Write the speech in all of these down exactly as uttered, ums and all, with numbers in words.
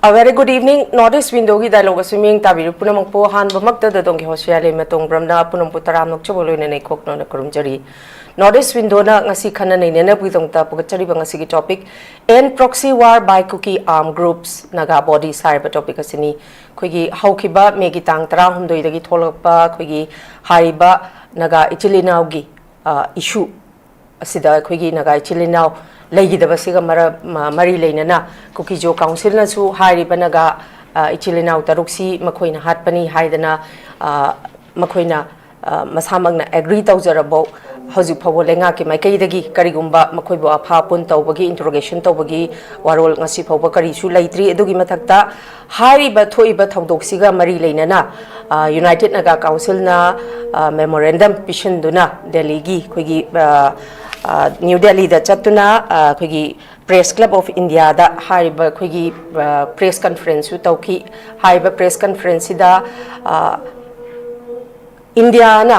A very good evening. North East Window-ꯒꯤ dialogue ꯑꯁꯤ ꯃꯤꯠꯌꯦꯡ ꯇꯥꯕꯤꯔꯤꯕ ꯄꯨꯝꯅꯃꯛꯄꯨ ꯑꯍꯥꯟꯕꯃꯛꯇꯗ ꯗꯣꯡꯒꯤ ꯍꯣꯁꯤꯌꯥꯂꯤ ꯃꯇꯣꯡ ꯕ꯭ꯔꯝꯅ ꯄꯨꯝꯅꯃꯛꯄꯨ ꯇꯔꯥꯝꯅ ꯑꯣꯛꯆꯕ ꯂꯣꯏꯅꯅ ꯏꯀꯣꯛꯅꯅ ꯈꯨꯔꯨꯝꯖꯔꯤ꯫ North East Window-ꯅ ꯉꯁꯤ ꯈꯟꯅ ꯅꯩꯅꯅꯕꯒꯤꯗꯃꯛꯇ ꯄꯨꯒꯠꯆꯔꯤꯕ ꯉꯁꯤꯒꯤ topic, "End Proxy War by Kuki Armed Groups, Naga Bodies" ꯍꯥꯏꯔꯤꯕ topic ꯑꯁꯤꯅꯤ꯫ ꯑꯩꯈꯣꯏꯒꯤ ꯍꯧꯈꯤꯕ ꯃꯦꯒꯤ ꯇꯥꯡ ꯇꯔꯥꯍꯨꯝꯗꯣꯏꯗꯒꯤ ꯊꯣꯛꯂꯛꯄ ꯑꯩꯈꯣꯏꯒꯤ ꯍꯥꯏꯔꯤꯕ ꯅꯥꯒꯥ ꯏꯆꯤꯜ ꯏꯅꯥꯎꯒꯤ, ꯑ, issue ꯑꯁꯤꯗ ꯑꯩꯈꯣꯏꯒꯤ ꯅꯥꯒꯥ ꯏꯆꯤꯜ ꯏꯅꯥꯎ ꯂꯩꯈꯤꯗꯕꯁꯤꯒ ꯃꯔ-, ꯃ-, ꯃꯔꯤ ꯂꯩꯅꯅ ꯀꯨꯀꯤꯖꯣ ꯀꯥꯎꯟꯁꯤꯜꯅꯁꯨ ꯍꯥꯏꯔꯤꯕ ꯅꯥꯒꯥ, ꯑ, ꯏꯆꯤꯜ ꯏꯅꯥꯎ ꯇꯔꯨꯛꯁꯤ ꯃꯈꯣꯏꯅ ꯍꯥꯠꯄꯅꯤ ꯍꯥꯏꯗꯅ, ꯑ, ꯃꯈꯣꯏꯅ, ꯑ, ꯃꯁꯥꯃꯛꯅ agree ꯇꯧꯖꯔꯕꯧ ꯍꯧꯖꯤꯛ ꯐꯥꯎꯕ ꯂꯩꯉꯥꯛꯀꯤ ꯃꯥꯏꯀꯩꯗꯒꯤ ꯀꯔꯤꯒꯨꯝꯕ ꯃꯈꯣꯏꯕꯨ ꯑꯐꯥ ꯑꯄꯨꯟ ꯇꯧꯕꯒꯤ, interrogation ꯇꯧꯕꯒꯤ ꯋꯥꯔꯣꯜ ꯉꯁꯤ ꯐꯥꯎꯕ ꯀꯔꯤꯁꯨ ꯂꯩꯇ꯭ꯔꯤ꯫ ꯑꯗꯨꯒꯤ ꯃꯊꯛꯇ ꯍꯥꯏꯔꯤꯕ ꯊꯣꯛꯏꯕ ꯊꯧꯗꯣꯛꯁꯤꯒ ꯃꯔꯤ ꯂꯩꯅꯅ, ꯑ, United Naga Council-ꯅ, ꯑ, memorandum ꯄꯤꯁꯤꯟꯗꯨꯅ ꯗꯦꯜꯂꯤꯒꯤ ꯑꯩꯈꯣꯏꯒꯤ, ꯑ, ꯑ, ꯅ꯭ꯌꯨ ꯗꯦꯜꯂꯤꯗ ꯆꯠꯇꯨꯅ, ꯑ, ꯑꯩꯈꯣꯏꯒꯤ Press Club of India-ꯗ ꯍꯥꯏꯔꯤꯕ ꯑꯩꯈꯣꯏꯒꯤ, ꯑ, press conference-ꯁꯨ ꯇꯧꯈꯤ꯫ ꯍꯥꯏꯔꯤꯕ press conference-ꯁꯤꯗ, ꯑ, ꯏꯟꯗꯤꯌꯥꯅ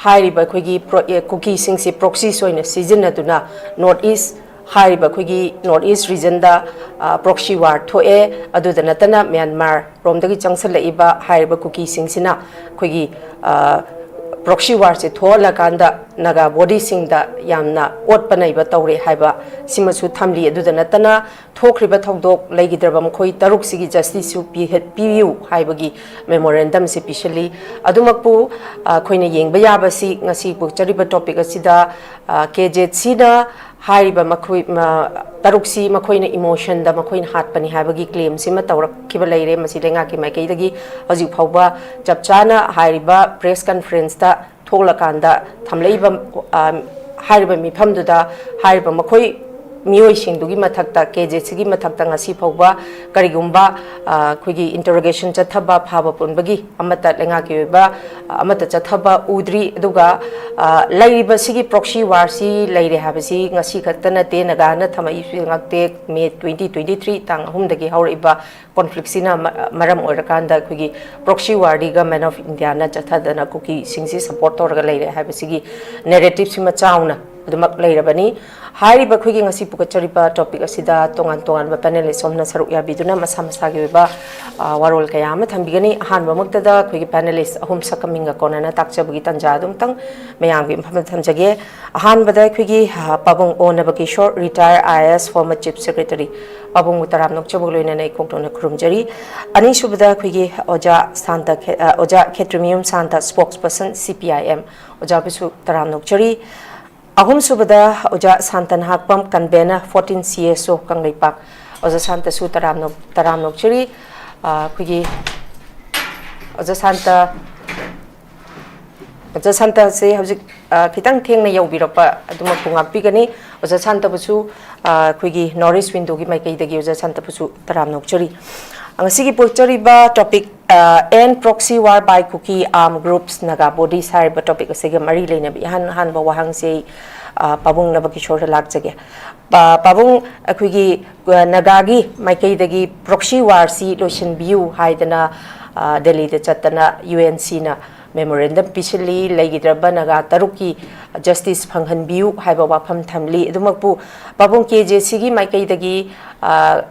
ꯍꯥꯏꯔꯤꯕ ꯑꯩꯈꯣꯏꯒꯤ ꯄ꯭ꯔꯣ-, ꯑꯦ, ꯀꯨꯀꯤꯁꯤꯡꯁꯤ proxies ꯑꯣꯏꯅ ꯁꯤꯖꯤꯟꯅꯗꯨꯅ North East, ꯍꯥꯏꯔꯤꯕ ꯑꯩꯈꯣꯏꯒꯤ North East region-ꯗ, ꯑ, proxy war ꯊꯣꯛꯑꯦ꯫ ꯑꯗꯨꯗ ꯅꯠꯇꯅ ꯃ꯭ꯌꯥꯟꯃꯥꯔ ꯔꯣꯝꯗꯒꯤ ꯆꯪꯁꯤꯜꯂꯛꯏꯕ ꯍꯥꯏꯔꯤꯕ ꯀꯨꯀꯤꯁꯤꯡꯁꯤꯅ ꯑꯩꯈꯣꯏꯒꯤ, ꯑ, proxy war-ꯁꯦ ꯊꯣꯛꯍꯜꯂꯀꯥꯟꯗ ꯅꯥꯒꯥ body-ꯁꯤꯡꯗ ꯌꯥꯝꯅ ꯑꯣꯠꯄ ꯅꯩꯕ ꯇꯧꯔꯦ ꯍꯥꯏꯕ ꯁꯤꯃꯁꯨ ꯊꯝꯂꯤ꯫ ꯑꯗꯨꯗ ꯅꯠꯇꯅ ꯊꯣꯛꯈ꯭ꯔꯤꯕ ꯊꯧꯗꯣꯛ ꯂꯩꯈꯤꯗ꯭ꯔꯕ ꯃꯈꯣꯏ ꯇꯔꯨꯛꯁꯤꯒꯤ justice-ꯁꯨ ꯄꯤꯍ-, ꯄꯤꯕꯤꯌꯨ ꯍꯥꯏꯕꯒꯤ memorandum-ꯁꯦ ꯄꯤꯁꯤꯜꯂꯤ꯫ ꯑꯗꯨꯃꯛꯄꯨ, ꯑ, ꯑꯩꯈꯣꯏꯅ ꯌꯦꯡꯕ ꯌꯥꯕꯁꯤ ꯉꯁꯤ ꯄꯨꯆꯔꯤꯕ topic ꯑꯁꯤꯗ, ꯑ, K Z C-ꯅ ꯍꯥꯏꯔꯤꯕ ꯃꯈꯣꯏ, ꯃ-, ꯇꯔꯨꯛꯁꯤ ꯃꯈꯣꯏꯅ emotion-ꯗ ꯃꯈꯣꯏꯅ ꯍꯥꯠꯄꯅꯤ ꯍꯥꯏꯕꯒꯤ claim-ꯁꯤꯃ ꯇꯧꯔꯛꯈꯤꯕ ꯂꯩꯔꯦ꯫ ꯃꯁꯤ ꯂꯩꯉꯥꯛꯀꯤ ꯃꯥꯏꯀꯩꯗꯒꯤ ꯍꯧꯖꯤꯛ ꯐꯥꯎꯕ ꯆꯞ ꯆꯥꯅ ꯍꯥꯏꯔꯤꯕ press conference-ꯇ ꯊꯣꯛꯂꯀꯥꯟꯗ ꯊꯝꯂꯛꯏꯕ, ꯑ, ꯍꯥꯏꯔꯤꯕ ꯃꯤꯐꯝꯗꯨꯗ ꯍꯥꯏꯔꯤꯕ ꯃꯈꯣꯏ ꯃꯤꯑꯣꯏꯁꯤꯡꯗꯨꯒꯤ ꯃꯊꯛꯇ, K Z C-ꯒꯤ ꯃꯊꯛꯇ ꯉꯁꯤ ꯐꯥꯎꯕ ꯀꯔꯤꯒꯨꯝꯕ, ꯑ, ꯑꯩꯈꯣꯏꯒꯤ interrogation ꯆꯠꯊꯕ, ꯐꯥꯕ ꯄꯨꯟꯕꯒꯤ ꯑꯃꯠꯇ ꯂꯩꯉꯥꯛꯀꯤ ꯑꯣꯏꯕ, ꯑ, ꯑꯃꯠꯇ ꯆꯠꯊꯕ ꯎꯗ꯭ꯔꯤ꯫ ꯑꯗꯨꯒ, ꯑ, ꯂꯩꯔꯤꯕ ꯁꯤꯒꯤ proxy war-ꯁꯤ ꯂꯩꯔꯦ ꯍꯥꯏꯕꯁꯤ ꯉꯁꯤ ꯈꯛꯇ ꯅꯠꯇꯦ, ꯅꯥꯒꯥꯅ ꯊꯝꯃꯛꯏꯁꯨ ꯉꯥꯛꯇꯦ, May twenty twenty-three ꯇꯥꯡ ꯑꯍꯨꯝꯗꯒꯤ ꯍꯧꯔꯛꯏꯕ conflict-ꯁꯤꯅ ꯃ-, ꯃꯔꯝ ꯑꯣꯏꯔꯀꯥꯟꯗ ꯑꯩꯈꯣꯏꯒꯤ proxy war-ꯗꯤ Government of India-ꯅ ꯆꯠꯊꯗꯅ ꯀꯨꯀꯤꯁꯤꯡꯁꯤ support ꯇꯧꯔꯒ ꯂꯩꯔꯦ ꯍꯥꯏꯕꯁꯤꯒꯤ narrative-ꯁꯤꯃ ꯆꯥꯎꯅ ꯑꯗꯨꯃꯛ ꯂꯩꯔꯕꯅꯤ꯫ ꯍꯥꯏꯔꯤꯕ ꯑꯩꯈꯣꯏꯒꯤ ꯉꯁꯤ ꯄꯨꯈꯠꯆꯔꯤꯕ topic ꯑꯁꯤꯗ ꯇꯣꯉꯥꯟ ꯇꯣꯉꯥꯟꯕ panelist ꯑꯍꯨꯝꯅ ꯁꯔꯨꯛ ꯌꯥꯕꯤꯗꯨꯅ ꯃꯁꯥ ꯃꯁꯥꯒꯤ ꯑꯣꯏꯕ, ꯑ, ꯋꯥꯔꯣꯜ ꯀꯌꯥ ꯑꯃ ꯊꯝꯕꯤꯒꯅꯤ꯫ ꯑꯍꯥꯟꯕꯃꯛꯇꯗ ꯑꯩꯈꯣꯏꯒꯤ panelist ꯑꯍꯨꯝ ꯁꯛꯀ ꯃꯤꯡꯒ ꯀꯣꯟꯅꯅ ꯇꯥꯛꯆꯕꯒꯤ ꯇꯥꯟꯖꯥ ꯑꯗꯨꯝꯇꯪ ꯃꯌꯥꯝꯒꯤ ꯃꯐꯝꯗ ꯊꯝꯖꯒꯦ꯫ ꯑꯍꯥꯟꯕꯗ ꯑꯩꯈꯣꯏꯒꯤ, ꯑ, ꯄꯥꯕꯨꯡ ꯑꯣ ꯅꯕꯀꯤꯁꯣꯔ, retired I A S, former Chief Secretary, ꯄꯥꯕꯨꯡꯕꯨ ꯇꯔꯥꯝꯅ ꯑꯣꯛꯆꯕꯒ ꯂꯣꯏꯅꯅ ꯏꯀꯣꯛꯇꯧꯅ ꯈꯨꯔꯨꯝꯖꯔꯤ꯫ ꯑꯅꯤꯁꯨꯕꯗ ꯑꯩꯈꯣꯏꯒꯤ ꯑꯣꯖꯥ ꯁꯥꯟꯇ ꯈꯦ-, ꯑ, ꯑꯣꯖꯥ Khetrimayum Shanta, spokesperson C P I M, ꯑꯣꯖꯥꯕꯨꯁꯨ ꯇꯔꯥꯝꯅ ꯑꯣꯛꯆꯔꯤ꯫ ꯑꯍꯨꯝꯁꯨꯕꯗ ꯑꯣꯖꯥ ꯁꯥꯟꯇ ꯅꯍꯥꯛꯄꯝ, convener fourteen C S O Kangleipak, ꯑꯣꯖꯥ ꯁꯥꯟꯇꯁꯨ ꯇꯔꯥꯝꯅ, ꯇꯔꯥꯝꯅ ꯑꯣꯛꯆꯔꯤ꯫ ꯑ, ꯑꯩꯈꯣꯏꯒꯤ ꯑꯣꯖꯥ ꯁꯥꯟꯇ, ꯑꯣꯖꯥ ꯁꯥꯟꯇꯁꯦ ꯍꯧꯖꯤꯛ, ꯑ, ꯈꯤꯇꯪ ꯊꯦꯡꯅ ꯌꯧꯕꯤꯔꯛꯄ ꯑꯗꯨꯃꯛꯄꯨ ꯉꯥꯛꯄꯤꯒꯅꯤ꯫ ꯑꯣꯖꯥ ꯁꯥꯟꯇꯕꯨꯁꯨ, ꯑ, ꯑꯩꯈꯣꯏꯒꯤ North East Window ꯒꯤ ꯃꯥꯏꯀꯩꯗꯒꯤ ꯑꯣꯖꯥ ꯁꯥꯟꯇꯕꯨꯁꯨ ꯇꯔꯥꯝꯅ ꯑꯣꯛꯆꯔꯤ꯫ ꯉꯁꯤꯒꯤ ꯄꯨꯊꯣꯛꯆꯔꯤꯕ topic, ꯑ, End Proxy War by Kuki Armed Groups, Naga Bodies ꯍꯥꯏꯔꯤꯕ topic ꯑꯁꯤꯒ ꯃꯔꯤ ꯂꯩꯅꯕ ꯏꯍꯥꯟ ꯍꯥꯟꯕ ꯋꯥꯍꯪꯁꯤ ꯑꯩ, ꯑ, ꯄꯥꯕꯨꯡ ꯅꯕꯀꯤꯁꯣꯔꯗ ꯂꯥꯛꯆꯒꯦ꯫ ꯄꯥ-, ꯄꯥꯕꯨꯡ, ꯑꯩꯈꯣꯏꯒꯤ, ꯑ, ꯅꯥꯒꯥꯒꯤ ꯃꯥꯏꯀꯩꯗꯒꯤ proxy war ꯁꯤ ꯂꯣꯏꯁꯤꯟꯕꯤꯌꯨ ꯍꯥꯏꯗꯅ, ꯑ, ꯗꯦꯜꯂꯤꯗ ꯆꯠꯇꯅ U N C ꯅ memorandum ꯄꯤꯁꯤꯜꯂꯤ, ꯂꯩꯈꯤꯗ꯭ꯔꯕ ꯅꯥꯒꯥ ꯇꯔꯨꯛꯀꯤ justice ꯐꯪꯍꯟꯕꯤꯌꯨ ꯍꯥꯏꯕ ꯋꯥꯐꯝ ꯊꯝꯂꯤ꯫ ꯑꯗꯨꯃꯛꯄꯨ ꯄꯥꯕꯨꯡ K J C ꯒꯤ ꯃꯥꯏꯀꯩꯗꯒꯤ, ꯑ,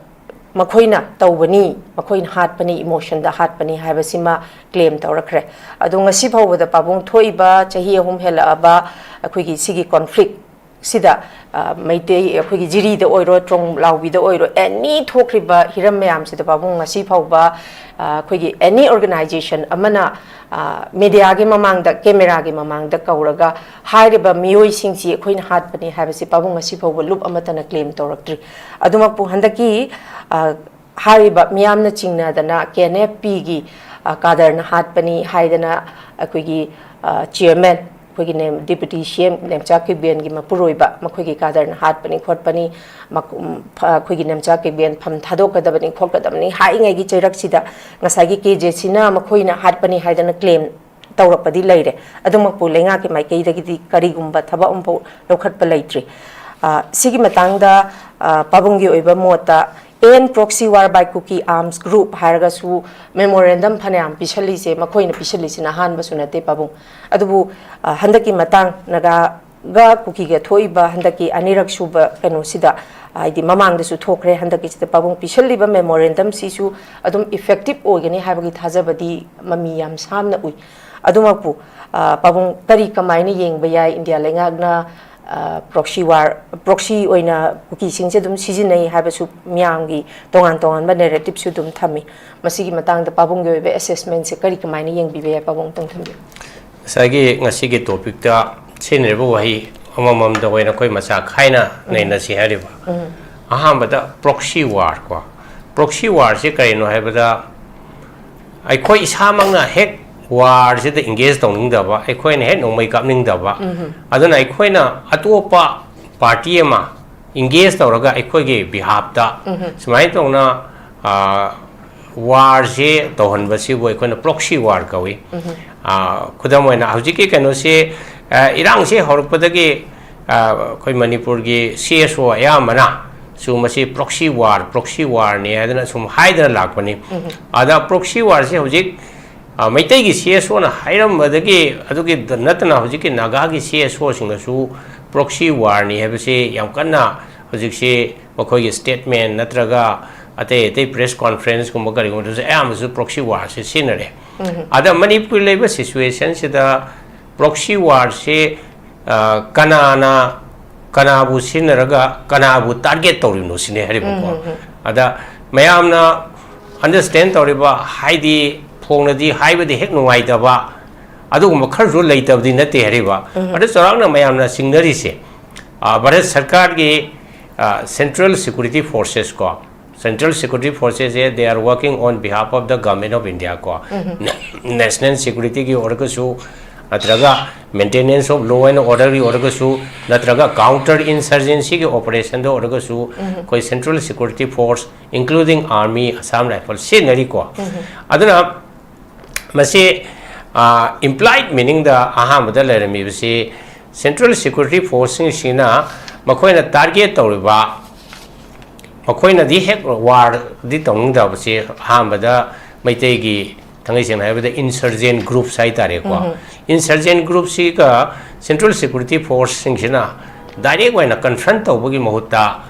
ꯃꯈꯣꯏꯅ ꯇꯧꯕꯅꯤ, ꯃꯈꯣꯏꯅ ꯍꯥꯠꯄꯅꯤ, emotion ꯗ ꯍꯥꯠꯄꯅꯤ ꯍꯥꯏꯕꯁꯤꯃ claim ꯇꯧꯔꯛꯈ꯭ꯔꯦ꯫ ꯑꯗꯣ ꯉꯁꯤ ꯐꯥꯎꯕꯗ ꯄꯥꯕꯨꯡ ꯊꯣꯛꯏꯕ ꯆꯍꯤ ꯑꯍꯨꯝ ꯍꯦꯜꯂꯛꯑꯕ ꯑꯩꯈꯣꯏꯒꯤ ꯁꯤꯒꯤ conflict ꯁꯤꯗ, ꯑ, ꯃꯩꯇꯩ, ꯑꯩꯈꯣꯏꯒꯤ ꯖꯤꯔꯤꯗ ꯑꯣꯏꯔꯣ, ꯇ꯭ꯔꯣꯡ ꯂꯥꯎꯕꯤꯗ ꯑꯣꯏꯔꯣ, any ꯊꯣꯛꯈ꯭ꯔꯤꯕ ꯍꯤꯔꯝ ꯃꯌꯥꯝꯁꯤꯗ ꯄꯥꯕꯨꯡ ꯉꯁꯤ ꯐꯥꯎꯕ, ꯑ, ꯑꯩꯈꯣꯏꯒꯤ any organization ꯑꯃꯅ, ꯑ, media ꯒꯤ ꯃꯃꯥꯡꯗ, camera ꯒꯤ ꯃꯃꯥꯡꯗ ꯀꯧꯔꯒ ꯍꯥꯏꯔꯤꯕ ꯃꯤꯑꯣꯏꯁꯤꯡꯁꯤ ꯑꯩꯈꯣꯏꯅ ꯍꯥꯠꯄꯅꯤ ꯍꯥꯏꯕꯁꯤ ꯄꯥꯕꯨꯡ ꯉꯁꯤ ꯐꯥꯎꯕ ꯂꯨꯞ ꯑꯃꯠꯇꯅ claim ꯇꯧꯔꯛꯇ꯭ꯔꯤ꯫ ꯑꯗꯨꯃꯛꯄꯨ ꯍꯟꯗꯛꯀꯤ, ꯑ, ꯍꯥꯏꯔꯤꯕ ꯃꯤꯌꯥꯝꯅ ꯆꯤꯡꯅꯗꯅ K N F P ꯒꯤ, ꯑ, ꯀꯥꯗꯔꯅ ꯍꯥꯠꯄꯅꯤ ꯍꯥꯏꯗꯅ ꯑꯩꯈꯣꯏꯒꯤ, ꯑ, chairman, ꯑꯩꯈꯣꯏꯒꯤ name-, deputy C M Nemcha ꯀꯤꯕꯦꯟꯒꯤ ꯃꯄꯨꯔꯣꯏꯕ, ꯃꯈꯣꯏꯒꯤ ꯀꯥꯗꯔꯅ ꯍꯥꯠꯄꯅꯤ ꯈꯣꯠꯄꯅꯤ, ꯃꯛ-, ꯎꯝ, ꯐ-, ꯑꯩꯈꯣꯏꯒꯤ ꯅꯦꯝꯆꯥ ꯀꯤꯕꯦꯟ ꯐꯝ ꯊꯥꯗꯣꯛꯀꯗꯕꯅꯤ ꯈꯣꯠꯀꯗꯕꯅꯤ ꯍꯥꯏꯔꯤꯉꯩꯒꯤ ꯆꯩꯔꯛꯁꯤꯗ ꯉꯁꯥꯏꯒꯤ K J C ꯅ ꯃꯈꯣꯏꯅ ꯍꯥꯠꯄꯅꯤ ꯍꯥꯏꯗꯅ claim ꯇꯧꯔꯛꯄꯗꯤ ꯂꯩꯔꯦ꯫ ꯑꯗꯨꯃꯛꯄꯨ ꯂꯩꯉꯥꯛꯀꯤ ꯃꯥꯏꯀꯩꯗꯒꯤꯗꯤ ꯀꯔꯤꯒꯨꯝꯕ ꯊꯕꯛ ꯑꯃꯐꯥꯎ ꯂꯧꯈꯠꯄ ꯂꯩꯇ꯭ꯔꯤ꯫ ꯑ, ꯁꯤꯒꯤ ꯃꯇꯥꯡꯗ, ꯑ, ꯄꯥꯕꯨꯡꯒꯤ ꯑꯣꯏꯕ ꯃꯣꯠꯇ End Proxy War by Kuki Arms Group ꯍꯥꯏꯔꯒꯁꯨ memorandum ꯐꯅꯌꯥꯝ ꯄꯤꯁꯜꯂꯤꯁꯦ, ꯃꯈꯣꯏꯅ ꯄꯤꯁꯜꯂꯤꯁꯤꯅ ꯑꯍꯥꯟꯕꯁꯨ ꯅꯠꯇꯦ ꯄꯥꯕꯨꯡ꯫ ꯑꯗꯨꯕꯨ, ꯑ, ꯍꯟꯗꯛꯀꯤ ꯃꯇꯥꯡ ꯅꯥꯒꯥ ꯒ ꯀꯨꯀꯤꯒ ꯊꯣꯛꯏꯕ ꯍꯟꯗꯛꯀꯤ ꯑꯅꯤꯔꯛ ꯁꯨꯕ ꯀꯩꯅꯣꯁꯤꯗ, ꯍꯥꯏꯗꯤ ꯃꯃꯥꯡꯗꯁꯨ ꯊꯣꯛꯈ꯭ꯔꯦ, ꯍꯟꯗꯛꯀꯤꯁꯤꯗ ꯄꯥꯕꯨꯡ ꯄꯤꯁꯜꯂꯤꯕ memorandum ꯁꯤꯁꯨ ꯑꯗꯨꯝ effective ꯑꯣꯏꯒꯅꯤ ꯍꯥꯏꯕꯒꯤ ꯊꯥꯖꯕꯗꯤ ꯃꯃꯤ ꯌꯥꯝ ꯁꯥꯝꯅ ꯎꯏ꯫ ꯑꯗꯨꯃꯛꯄꯨ, ꯑ, ꯄꯥꯕꯨꯡ ꯀꯔꯤ ꯀꯃꯥꯏꯅ ꯌꯦꯡꯕ ꯌꯥꯏ? ꯏꯟꯗꯤꯌꯥ ꯂꯩꯉꯥꯛꯅ, ꯑ, proxy war, proxy ꯑꯣꯏꯅ ꯀꯨꯀꯤꯁꯤꯡꯁꯦ ꯑꯗꯨꯝ ꯁꯤꯖꯤꯟꯅꯩ ꯍꯥꯏꯕꯁꯨ ꯃꯤꯌꯥꯝꯒꯤ ꯇꯣꯉꯥꯟ ꯇꯣꯉꯥꯟꯕ narrative ꯁꯨ ꯑꯗꯨꯝ ꯊꯝꯃꯤ꯫ ꯃꯁꯤꯒꯤ ꯃꯇꯥꯡꯗ ꯄꯥꯕꯨꯡꯒꯤ ꯑꯣꯏꯕ assessment ꯁꯦ ꯀꯔꯤ ꯀꯃꯥꯏꯅ ꯌꯦꯡꯕꯤꯕ ꯌꯥꯏ? ꯄꯥꯕꯨꯡ ꯑꯃꯨꯛꯇꯪ ꯊꯝꯕꯤꯌꯨ꯫ ꯉꯁꯥꯏꯒꯤ ꯉꯁꯤꯒꯤ topic ꯇ ꯁꯤꯖꯤꯟꯅꯔꯤꯕ ꯋꯥꯍꯩ ꯑꯃꯃꯝꯗ ꯑꯣꯏꯅ ꯑꯩꯈꯣꯏ ꯃꯆꯥ ꯈꯥꯏꯅ ꯎꯝ꯫ ꯅꯩꯅꯁꯤ ꯍꯥꯏꯔꯤꯕ꯫ ꯎꯝ꯫ ꯑꯍꯥꯟꯕꯗ proxy war ꯀꯣ꯫ Proxy war ꯁꯤ ꯀꯔꯤꯅꯣ ꯍꯥꯏꯕꯗ, ꯑꯩꯈꯣꯏ ꯏꯁꯥꯃꯛꯅ ꯍꯦꯛ war ꯁꯤꯗ engage ꯇꯧꯅꯤꯡꯗꯕ, ꯑꯩꯈꯣꯏꯅ ꯍꯦꯛ ꯅꯣꯡꯃꯩ ꯀꯥꯞꯅꯤꯡꯗꯕ, ꯎꯝ꯫ ꯑꯗꯨꯅ ꯑꯩꯈꯣꯏꯅ ꯑꯇꯣꯞꯄ party ꯑꯃ engage ꯇꯧꯔꯒ ꯑꯩꯈꯣꯏꯒꯤ behalf ꯇ ꯎꯝ꯫ ꯁꯨꯃꯥꯏꯅ ꯇꯧꯅ, ꯑ, war ꯁꯦ ꯇꯧꯍꯟꯕꯁꯤꯕꯨ ꯑꯩꯈꯣꯏꯅ proxy war ꯀꯧꯏ꯫ ꯎꯝ꯫ ꯑ, ꯈꯨꯗꯝ ꯑꯣꯏꯅ ꯍꯧꯖꯤꯛꯀꯤ ꯀꯩꯅꯣꯁꯦ, ꯑ, ꯏꯔꯥꯡꯁꯦ ꯍꯧꯔꯛꯄꯗꯒꯤ, ꯑ, ꯑꯩꯈꯣꯏ ꯃꯅꯤꯄꯨꯔꯒꯤ C S O ꯑꯌꯥꯝꯕꯅ ꯁꯨ ꯃꯁꯤ proxy war, proxy war ꯅꯤ ꯍꯥꯏꯗꯅ ꯁꯨꯝ ꯍꯥꯏꯗꯅ ꯂꯥꯛꯄꯅꯤ꯫ ꯎꯝ꯫ ꯑꯗ proxy war ꯁꯦ ꯍꯧꯖꯤꯛ, ꯑ, ꯃꯩꯇꯩꯒꯤ C S O ꯅ ꯍꯥꯏꯔꯝꯕꯗꯒꯤ ꯑꯗꯨꯒꯤ ꯅꯠꯇꯅ ꯍꯧꯖꯤꯛꯀꯤ ꯅꯥꯒꯥꯒꯤ C S O ꯁꯤꯡꯅꯁꯨ proxy war ꯅꯤ ꯍꯥꯏꯕꯁꯤ ꯌꯥꯝ ꯀꯟꯅ ꯍꯧꯖꯤꯛꯁꯤ ꯃꯈꯣꯏꯒꯤ statement ꯅꯠꯇ꯭ꯔꯒ ꯑꯇꯩ ꯑꯇꯩ press conference ꯀꯨꯝꯕ ꯀꯔꯤꯒꯨꯝꯕꯗꯁꯨ ꯑꯌꯥꯝꯕꯁꯨ proxy war ꯁꯦ ꯁꯤꯖꯤꯟꯅꯔꯦ꯫ ꯎꯝ꯫ ꯑꯗ ꯃꯅꯤꯄꯨꯔ ꯂꯩꯕ situation ꯁꯤꯗ proxy war ꯁꯦ, ꯑ, ꯀꯅꯥꯅ ꯀꯅꯥꯕꯨ ꯁꯤꯖꯤꯟꯅꯔꯒ ꯀꯅꯥꯕꯨ target ꯇꯧꯔꯤꯕꯅꯣ ꯁꯤꯅꯦ ꯍꯥꯏꯔꯤꯕꯀꯣ꯫ ꯎꯝ, ꯎꯝ, ꯎꯝ꯫ ꯑꯗ ꯃꯌꯥꯝꯅ understand ꯇꯧꯔꯤꯕ, ꯍꯥꯏꯗꯤ ꯐꯣꯡꯅꯗꯤ ꯍꯥꯏꯕꯗꯤ ꯍꯦꯛ ꯅꯨꯡꯉꯥꯏꯇꯕ ꯑꯗꯨꯒꯨꯝꯕ ꯈꯔꯁꯨ ꯂꯩꯇꯕꯗꯤ ꯅꯠꯇꯦ ꯍꯥꯏꯔꯤꯕ꯫ ꯎꯝ꯫ ꯑꯗ ꯆꯥꯎꯔꯥꯛꯅ ꯃꯌꯥꯝꯅ ꯆꯤꯡꯅꯔꯤꯁꯦ, ꯑ, ꯚꯥꯔꯠ ꯁꯔꯀꯥꯔꯒꯤ, ꯑ, central security forces ꯀꯣ, central security forces say they are working on behalf of the government of India ꯀꯣ꯫ ꯎꯝ꯫ National security ꯒꯤ ꯑꯣꯏꯔꯒꯁꯨ, ꯅꯠꯇ꯭ꯔꯒ maintenance of law and order ꯒꯤ ꯑꯣꯏꯔꯒꯁꯨ, ꯅꯠꯇ꯭ꯔꯒ counter insurgency ꯒꯤ operation ꯗ ꯑꯣꯏꯔꯒꯁꯨ, ꯎꯝ꯫ ꯑꯩꯈꯣꯏ central security force, including army, Assam Rifle ꯁꯤꯖꯤꯟꯅꯔꯤꯀꯣ꯫ ꯎꯝ꯫ ꯑꯗꯨꯅ ꯃꯁꯤ, ꯑ, implied meaning ꯗ ꯑꯍꯥꯟꯕꯗ ꯂꯩꯔꯝꯃꯤꯕꯁꯤ central security force ꯁꯤꯡꯁꯤꯅ ꯃꯈꯣꯏꯅ target ꯇꯧꯔꯤꯕ, ꯃꯈꯣꯏꯅꯗꯤ ꯍꯦꯛ war ꯗꯤ ꯇꯧꯅꯤꯡꯗꯕꯁꯤ ꯑꯍꯥꯟꯕꯗ ꯃꯩꯇꯩꯒꯤ ꯊꯥꯡꯒꯩ ꯁꯦꯡꯅ ꯍꯥꯏꯔꯕꯗ insurgent groups ꯍꯥꯏꯇꯥꯔꯦꯀꯣ꯫ Insurgent groupꯁꯤꯒ central security forceꯁꯤꯡꯁꯤꯅ direct ꯑꯣꯏꯅ confront ꯇꯧꯕꯒꯤ ꯃꯍꯨꯠꯇ,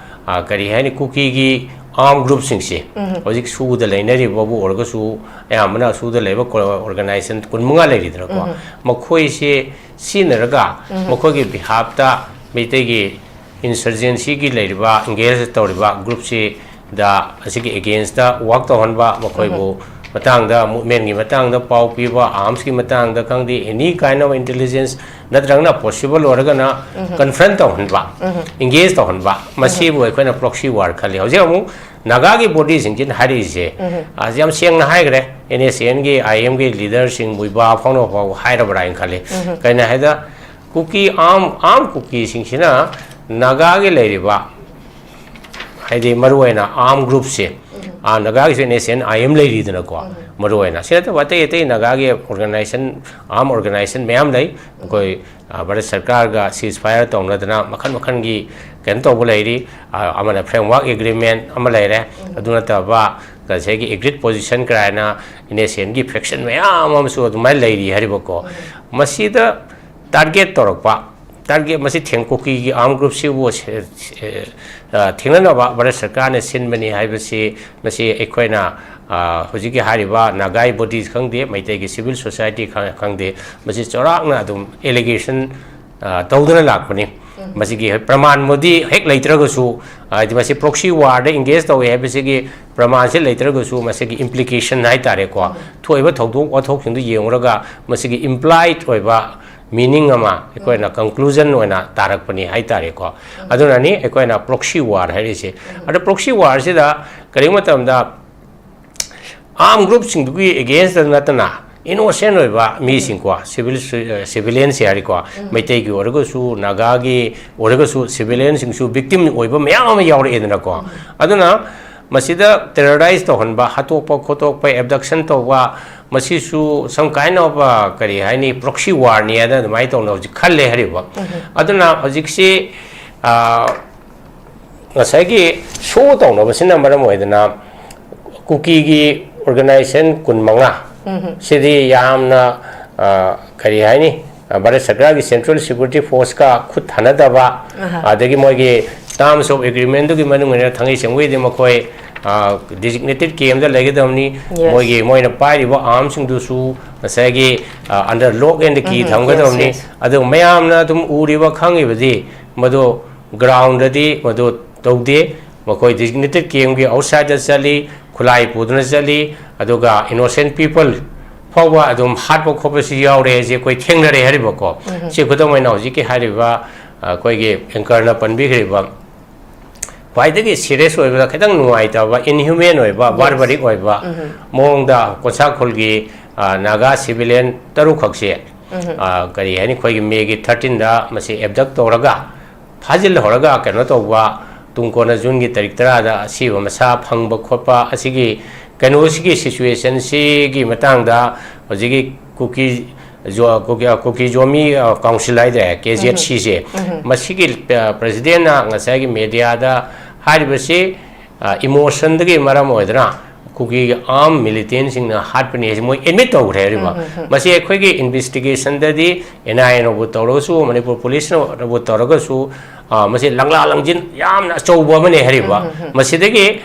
ꯑ, ꯀꯔꯤ ꯍꯥꯏꯅꯤ, ꯀꯨꯀꯤꯒꯤ armed groupꯁꯤꯡꯁꯦ ꯍꯧꯖꯤꯛ ꯁꯨꯗ ꯂꯩꯅꯔꯤꯕꯕꯨ ꯑꯣꯏꯔꯒꯁꯨ, ꯑꯌꯥꯝꯕꯅ ꯁꯨꯗ ꯂꯩꯕ ꯀꯣ-, organization ꯀꯨꯟꯃꯉꯥ ꯂꯩꯔꯤꯗꯅꯀꯣ꯫ ꯃꯈꯣꯏꯁꯦ ꯁꯤꯖꯤꯟꯅꯔꯒ ꯃꯈꯣꯏꯒꯤ behalfꯇ ꯃꯩꯇꯩꯒꯤ insurgencyꯒꯤ ꯂꯩꯔꯤꯕ, engage ꯇꯧꯔꯤꯕ groupꯁꯤꯗ, ꯑꯁꯤꯒꯤ againstꯇ work ꯇꯧꯍꯟꯕ, ꯃꯈꯣꯏꯕꯨ ꯃꯇꯥꯡꯗ, movementꯀꯤ ꯃꯇꯥꯡꯗ ꯄꯥꯎ ꯄꯤꯕ, armsꯀꯤ ꯃꯇꯥꯡꯗ ꯈꯪꯗꯦ, any kind of intelligence, ꯅꯠꯇ꯭ꯔꯒꯅ possible ꯑꯣꯏꯔꯒꯅ confront ꯇꯧꯍꯟꯕ, engage ꯇꯧꯍꯟꯕ, ꯃꯁꯤꯕꯨ ꯑꯩꯈꯣꯏꯅ proxy war ꯈꯜꯂꯤ꯫ ꯍꯧꯖꯤꯛ ꯑꯃꯨꯛ ꯅꯥꯒꯥꯒꯤ bodyꯁꯤꯡꯁꯤꯅ ꯍꯥꯏꯔꯛꯏꯁꯦ, ꯑ, ꯌꯥꯝ ꯁꯦꯡꯅ ꯍꯥꯏꯈ꯭ꯔꯦ, NSCNꯒꯤ, IMꯒꯤ leaderꯁꯤꯡ ꯃꯨꯏꯕꯥ ꯐꯥꯎꯅ ꯐꯥꯎ ꯍꯥꯏꯔꯕ꯭ꯔꯥ ꯍꯥꯏꯅ ꯈꯜꯂꯤ꯫ ꯀꯩꯅꯣ ꯍꯥꯏꯗ, ꯀꯨꯀꯤ arm, arm ꯀꯨꯀꯤꯁꯤꯡꯁꯤꯅ ꯅꯥꯒꯥꯒꯤ ꯂꯩꯔꯤꯕ, ꯍꯥꯏꯗꯤ ꯃꯔꯨꯑꯣꯏꯅ arm groupꯁꯦ, ꯑ, ꯅꯥꯒꯥꯒꯤꯁꯨ NSCN IM ꯂꯩꯔꯤꯗꯅꯀꯣ, ꯃꯔꯨꯑꯣꯏꯅ꯫ ꯁꯤ ꯅꯠꯇꯕ ꯑꯇꯩ ꯑꯇꯩ ꯅꯥꯒꯥꯒꯤ organization, arm organization ꯃꯌꯥꯝ ꯂꯩ꯫ ꯑꯩꯈꯣꯏ, ꯑ, ꯚꯥꯔꯠ ꯁꯔꯀꯥꯔꯒ ceasefire ꯇꯧꯅꯗꯅ ꯃꯈꯜ ꯃꯈꯜꯒꯤ ꯀꯩꯅꯣ ꯇꯧꯕ ꯂꯩꯔꯤ꯫ ꯑ, ꯑꯃꯅ framework agreement ꯑꯃ ꯂꯩꯔꯦ꯫ ꯑꯗꯨ ꯅꯠꯇꯕ ꯉꯁꯥꯏꯒꯤ agreed position ꯀꯥꯏꯅ NSCNꯒꯤ faction ꯃꯌꯥꯝ ꯑꯃꯁꯨ ꯑꯗꯨꯃꯥꯏꯅ ꯂꯩꯔꯤ ꯍꯥꯏꯔꯤꯕꯀꯣ꯫ ꯃꯁꯤꯗ target ꯇꯧꯔꯛꯄ, target, ꯃꯁꯤ ꯊꯦꯡ-, ꯀꯨꯀꯤꯒꯤ arm groupꯁꯤꯕꯨ ꯁꯦ-, ꯁꯦ-, ꯑ, ꯊꯦꯡꯅꯅꯕ ꯚꯥꯔꯠ ꯁꯔꯀꯥꯔꯅ ꯁꯤꯟꯕꯅꯤ ꯍꯥꯏꯕꯁꯤ, ꯃꯁꯤ ꯑꯩꯈꯣꯏꯅ, ꯑ, ꯍꯧꯖꯤꯛꯀꯤ ꯍꯥꯏꯔꯤꯕ ꯅꯥꯒꯥꯒꯤ bodies ꯈꯪꯗꯦ, ꯃꯩꯇꯩꯒꯤ civil society ꯈ-, ꯈꯪꯗꯦ, ꯃꯁꯤ ꯆꯥꯎꯔꯥꯛꯅ ꯑꯗꯨꯝ allegation, ꯑ, ꯇꯧꯗꯨꯅ ꯂꯥꯛꯄꯅꯤ꯫ ꯃꯁꯤꯒꯤ ꯍꯣꯏ ꯄ꯭ꯔꯃꯥꯟꯕꯨꯗꯤ ꯍꯦꯛ ꯂꯩꯇ꯭ꯔꯒꯁꯨ, ꯍꯥꯏꯗꯤ ꯃꯁꯤ proxy warꯗ engage ꯇꯧꯏ ꯍꯥꯏꯕꯁꯤꯒꯤ ꯄ꯭ꯔꯃꯥꯟꯁꯤ ꯂꯩꯇ꯭ꯔꯒꯁꯨ, ꯃꯁꯤꯒꯤ implication ꯍꯥꯏꯇꯥꯔꯦꯀꯣ, ꯊꯣꯛꯏꯕ ꯊꯧꯗꯣꯛ ꯋꯥꯊꯣꯛꯁꯤꯡꯗꯨ ꯌꯦꯡꯂꯒ ꯃꯁꯤꯒꯤ implied ꯑꯣꯏꯕ meaning ꯑꯃ ꯑꯩꯈꯣꯏꯅ conclusion ꯑꯣꯏꯅ ꯇꯥꯔꯛꯄꯅꯤ ꯍꯥꯏꯇꯥꯔꯦꯀꯣ꯫ ꯑꯗꯨꯅꯅꯤ ꯑꯩꯈꯣꯏꯅ proxy war ꯍꯥꯏꯔꯤꯁꯦ꯫ ꯑꯗꯣ proxy warꯁꯤꯗ ꯀꯔꯤꯒꯨꯝꯕ ꯃꯇꯝꯗ arm groupꯁꯤꯡꯗꯨꯒꯤ againstꯇ ꯅꯠꯇꯅ innocent ꯑꯣꯏꯕ ꯃꯤꯁꯤꯡꯀꯣ, civil, civilians ꯍꯥꯏꯔꯤꯀꯣ, ꯃꯩꯇꯩꯒꯤ ꯑꯣꯏꯔꯒꯁꯨ, ꯅꯥꯒꯥꯒꯤ ꯑꯣꯏꯔꯒꯁꯨ, civilianꯁꯤꯡꯁꯨ victim ꯑꯣꯏꯕ ꯃꯌꯥꯝ ꯑꯃ ꯌꯥꯎꯔꯛꯑꯦꯗꯅꯀꯣ꯫ ꯑꯗꯨꯅ ꯃꯁꯤꯗ terrorize ꯇꯧꯍꯟꯕ, ꯍꯥꯠꯇꯣꯛꯄ ꯈꯣꯠꯇꯣꯛꯄ, abduction ꯇꯧꯕ, ꯃꯁꯤꯁꯨ some kind of, ꯑ, ꯀꯔꯤ ꯍꯥꯏꯅꯤ, proxy warꯅꯤ ꯍꯥꯏꯅ ꯑꯗꯨꯃꯥꯏꯅ ꯇꯧꯅ ꯍꯧꯖꯤꯛ ꯈꯜꯂꯦ ꯍꯥꯏꯔꯤꯕ꯫ ꯑꯗꯨꯅ ꯍꯧꯖꯤꯛꯁꯤ, ꯑ, ꯉꯁꯥꯏꯒꯤ show ꯇꯧꯅꯕꯁꯤꯅ ꯃꯔꯝ ꯑꯣꯏꯗꯅ ꯀꯨꯀꯤꯒꯤ organization ꯀꯨꯟꯃꯉꯥ, ꯁꯤꯗꯤ ꯌꯥꯝꯅ, ꯑ, ꯀꯔꯤ ꯍꯥꯏꯅꯤ, ꯑ, ꯚꯥꯔꯠ ꯁꯔꯀꯥꯔꯒꯤ ꯁꯦꯟꯇ꯭ꯔꯦꯜ ꯁꯦꯀ꯭ꯌꯨꯔꯤꯇꯤ ꯐꯣꯔꯁꯀ ꯈꯨꯠ ꯊꯥꯅꯗꯕ, ꯑꯗꯒꯤ ꯃꯣꯏꯒꯤ ꯇꯥꯔꯝꯁ ꯑꯣꯐ ꯑꯦꯒ꯭ꯔꯤꯃꯦꯟꯗꯨꯒꯤ ꯃꯅꯨꯡ ꯑꯣꯏꯅ ꯊꯥꯡꯒꯩ ꯁꯦꯡꯕꯒꯤꯗꯤ ꯃꯈꯣꯏ, ꯑ, ꯗꯤꯖꯤꯒꯅꯦꯇꯦꯠ ꯀꯦꯝꯗ ꯂꯩꯒꯗꯕꯅꯤ꯫ Yes. ꯃꯣꯏꯒꯤ, ꯃꯣꯏꯅ ꯄꯥꯏꯔꯤꯕ ꯑꯥꯔꯝꯁꯤꯡꯗꯨꯁꯨ ꯉꯁꯥꯏꯒꯤ, ꯑ, under lock and key ꯎꯝ, ꯊꯝꯒꯗꯕꯅꯤ꯫ Yes, yes. ꯑꯗꯨ ꯃꯌꯥꯝꯅ ꯑꯗꯨꯝ ꯎꯔꯤꯕ, ꯈꯪꯉꯤꯕꯗꯤ ꯃꯗꯨ ꯒ꯭ꯔꯥꯎꯟꯗꯗꯤ ꯃꯗꯨ ꯇꯧꯗꯦ꯫ ꯃꯈꯣꯏ ꯗꯤꯖꯤꯒꯅꯦꯇꯦꯠ ꯀꯦꯝꯒꯤ ꯑꯥꯎꯠꯁꯥꯏꯗꯇ ꯆꯠꯂꯤ, ꯈꯨꯠꯂꯥꯏ ꯄꯨꯗꯨꯅ ꯆꯠꯂꯤ, ꯑꯗꯨꯒ ꯏꯅꯣꯁꯦꯟ ꯄꯤꯄꯜ ꯐꯥꯎꯕ ꯑꯗꯨꯝ ꯍꯥꯠꯄ ꯈꯣꯠꯄꯁꯨ ꯌꯥꯎꯔꯦ ꯍꯥꯏꯁꯦ ꯑꯩꯈꯣꯏ ꯊꯦꯡꯅꯔꯦ ꯍꯥꯏꯔꯤꯕꯀꯣ꯫ ꯁꯤ ꯈꯨꯗꯝ ꯑꯣꯏꯅ ꯍꯧꯖꯤꯛꯀꯤ ꯍꯥꯏꯔꯤꯕ, ꯑ, ꯑꯩꯈꯣꯏꯒꯤ ꯑꯦꯡꯀꯔꯅ ꯄꯟꯕꯤꯈ꯭ꯔꯤꯕ ꯈ꯭ꯋꯥꯏꯗꯒꯤ ꯁꯤꯔꯤꯌꯁ ꯑꯣꯏꯕꯗ ꯈꯤꯇꯪ ꯅꯨꯡꯉꯥꯏꯇꯕ, ꯏꯟꯍ꯭ꯌꯨꯃꯦꯟ ꯑꯣꯏꯕ, Yes. ꯕꯥꯔꯕꯔꯤꯛ ꯑꯣꯏꯕ ꯃꯑꯣꯡꯗ ꯀꯣꯟꯁꯥꯈꯣꯜꯒꯤ, ꯑ, ꯅꯥꯒꯥ ꯁꯤꯚꯤꯂꯤꯌꯟ ꯇꯔꯨꯛꯈꯛꯁꯦ, ꯑ, ꯀꯔꯤ ꯍꯥꯏꯅꯤ, ꯑꯩꯈꯣꯏꯒꯤ ꯃꯦꯒꯤ ꯊꯥꯔꯇꯤꯟꯗ ꯃꯁꯤ ꯑꯦꯕꯗꯛ ꯇꯧꯔꯒ ꯐꯥꯖꯤꯜꯍꯧꯔꯒ ꯀꯩꯅꯣ ꯇꯧꯕ, ꯇꯨꯡ ꯀꯣꯟꯅ ꯖꯨꯟꯒꯤ ꯇꯥꯔꯤꯛ ꯇꯔꯥꯗ ꯑꯁꯤꯕ ꯃꯁꯥ ꯐꯪꯕ ꯈꯣꯠꯄ, ꯑꯁꯤꯒꯤ ꯀꯩꯅꯣꯁꯤꯒꯤ ꯁꯤꯆꯨꯋꯦꯁꯟꯁꯤꯒꯤ ꯃꯇꯥꯡꯗ ꯍꯧꯖꯤꯛꯀꯤ ꯀꯨꯀꯤ ꯖꯣ-, ꯀꯨꯀꯤ, ꯀꯨꯀꯤ ꯖꯣꯃꯤ, ꯑ, ꯀꯥꯎꯟꯁꯤꯜ ꯍꯥꯏꯇꯥꯔꯦ, ꯀꯦ ꯖꯦꯠ ꯁꯤꯁꯦ, ꯃꯁꯤꯒꯤ, ꯑ, ꯄ꯭ꯔꯦꯁꯤꯗꯦꯟꯅ ꯉꯁꯥꯏꯒꯤ ꯃꯦꯗꯤꯌꯥꯗ ꯍꯥꯏꯔꯤꯕꯁꯤ, ꯑ, ꯏꯃꯣꯁꯟꯗꯒꯤ ꯃꯔꯝ ꯑꯣꯏꯗꯅ ꯀꯨꯀꯤꯒꯤ ꯑꯥꯔꯝ ꯃꯤꯂꯤꯇꯦꯟꯁꯤꯡꯅ ꯍꯥꯠꯄꯅꯤ ꯍꯥꯏꯁꯦ ꯃꯣꯏ ꯑꯦꯗꯃꯤꯠ ꯇꯧꯈ꯭ꯔꯦ ꯍꯥꯏꯔꯤꯕ꯫ ꯃꯁꯤ ꯑꯩꯈꯣꯏꯒꯤ ꯏꯟꯚꯦꯁꯇꯤꯒꯦꯁꯟꯗꯗꯤ ꯑꯦꯟ ꯑꯥꯏ ꯑꯦꯅꯕꯨ ꯇꯧꯔꯒꯁꯨ, ꯃꯅꯤꯄꯨꯔ ꯄꯨꯂꯤꯁꯅꯕꯨ ꯇꯧꯔꯒꯁꯨ, ꯑ, ꯃꯁꯤ ꯂꯪꯂꯥ ꯂꯪꯖꯤꯟ ꯌꯥꯝꯅ ꯑꯆꯧꯕ ꯑꯃꯅꯦ ꯍꯥꯏꯔꯤꯕ꯫ ꯃꯁꯤꯗꯒꯤ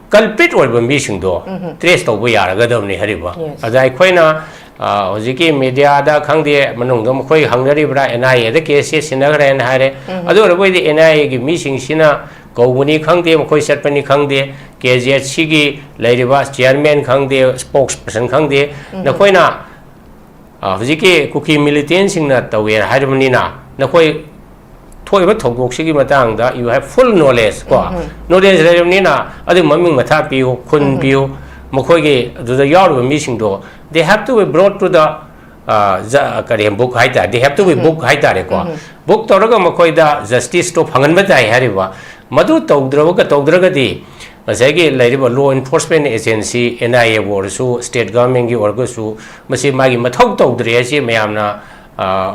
ꯀꯜꯄ꯭ꯔꯤꯠ ꯑꯣꯏꯕ ꯃꯤꯁꯤꯡꯗꯣ ꯇ꯭ꯔꯦꯁ ꯇꯧꯕ ꯌꯥꯔꯒꯗꯕꯅꯤ ꯍꯥꯏꯔꯤꯕ꯫ Yes. ꯑꯗ ꯑꯩꯈꯣꯏꯅ, ꯑ, ꯍꯧꯖꯤꯛꯀꯤ ꯃꯦꯗꯤꯌꯥꯗ ꯈꯪꯗꯦ, ꯃꯅꯨꯡꯗ ꯃꯈꯣꯏ ꯍꯪꯅꯔꯤꯕ꯭ꯔꯥ, ꯑꯦꯟ ꯑꯥꯏ ꯑꯦꯗ ꯀꯦꯁꯁꯦ ꯁꯤꯟꯅꯈ꯭ꯔꯦꯅ ꯍꯥꯏꯔꯦ꯫ ꯑꯗꯨ ꯑꯣꯏꯔꯕꯣꯏꯗꯤ ꯑꯦꯟ ꯑꯥꯏ ꯑꯦꯒꯤ ꯃꯤꯁꯤꯡꯁꯤꯅ ꯀꯧꯕꯅꯤ ꯈꯪꯗꯦ, ꯃꯈꯣꯏ ꯆꯠꯄꯅꯤ ꯈꯪꯗꯦ, ꯀꯦ ꯖꯦ ꯑꯦꯁ ꯁꯤꯒꯤ ꯂꯩꯔꯤꯕ ꯆꯤꯌꯔꯃꯦꯟ ꯈꯪꯗꯦ, ꯁ꯭ꯄꯣꯛꯁ ꯄꯔꯁꯟ ꯈꯪꯗꯦ, ꯅꯈꯣꯏꯅ, ꯑ, ꯍꯧꯖꯤꯛꯀꯤ ꯀꯨꯀꯤ ꯃꯤꯂꯤꯇꯦꯟꯁꯤꯡꯅ ꯇꯧꯋꯦ ꯍꯥꯏꯔꯕꯅꯤꯅ, ꯅꯈꯣꯏ ꯊꯣꯛꯏꯕ ꯊꯧꯗꯣꯛꯁꯤꯒꯤ ꯃꯇꯥꯡꯗ you have full knowledge ꯀꯣ, ꯅꯣꯂꯦꯖ ꯂꯩꯔꯕꯅꯤꯅ ꯑꯗꯨ ꯃꯃꯤꯡ ꯃꯊꯥ ꯄꯤꯌꯨ, ꯈꯨꯟ ꯄꯤꯌꯨ, ꯃꯈꯣꯏꯒꯤ ꯑꯗꯨꯗ ꯌꯥꯎꯔꯤꯕ ꯃꯤꯁꯤꯡꯗꯣ they have to be brought to the, ꯑ, ꯖ-, ꯀꯔꯤ, ꯕꯨꯛ ꯍꯥꯏꯇꯥꯔꯦ, they have to be book ꯍꯥꯏꯇꯥꯔꯦꯀꯣ꯫ ꯕꯨꯛ ꯇꯧꯔꯒ ꯃꯈꯣꯏꯗ ꯖꯁꯇꯤꯁꯇꯣ ꯐꯪꯍꯟꯕ ꯇꯥꯏ ꯍꯥꯏꯔꯤꯕ꯫ ꯃꯗꯨ ꯇꯧꯗ꯭ꯔꯕꯒ, ꯇꯧꯗ꯭ꯔꯒꯗꯤ ꯉꯁꯥꯏꯒꯤ ꯂꯩꯔꯤꯕ ꯂꯣ ꯏꯟꯐꯣꯔꯁꯃꯦꯟ ꯑꯦꯖꯦꯟꯁꯤ, ꯑꯦꯟ ꯑꯥꯏ ꯑꯦꯕꯨ ꯑꯣꯏꯔꯁꯨ, ꯁ꯭ꯇꯦꯠ ꯒꯚꯔꯟꯃꯦꯟꯒꯤ ꯑꯣꯏꯔꯒꯁꯨ, ꯃꯁꯤ ꯃꯥꯒꯤ ꯃꯊꯧ ꯇꯧꯗ꯭ꯔꯦ ꯍꯥꯏꯁꯤ ꯃꯌꯥꯝꯅ, ꯑ,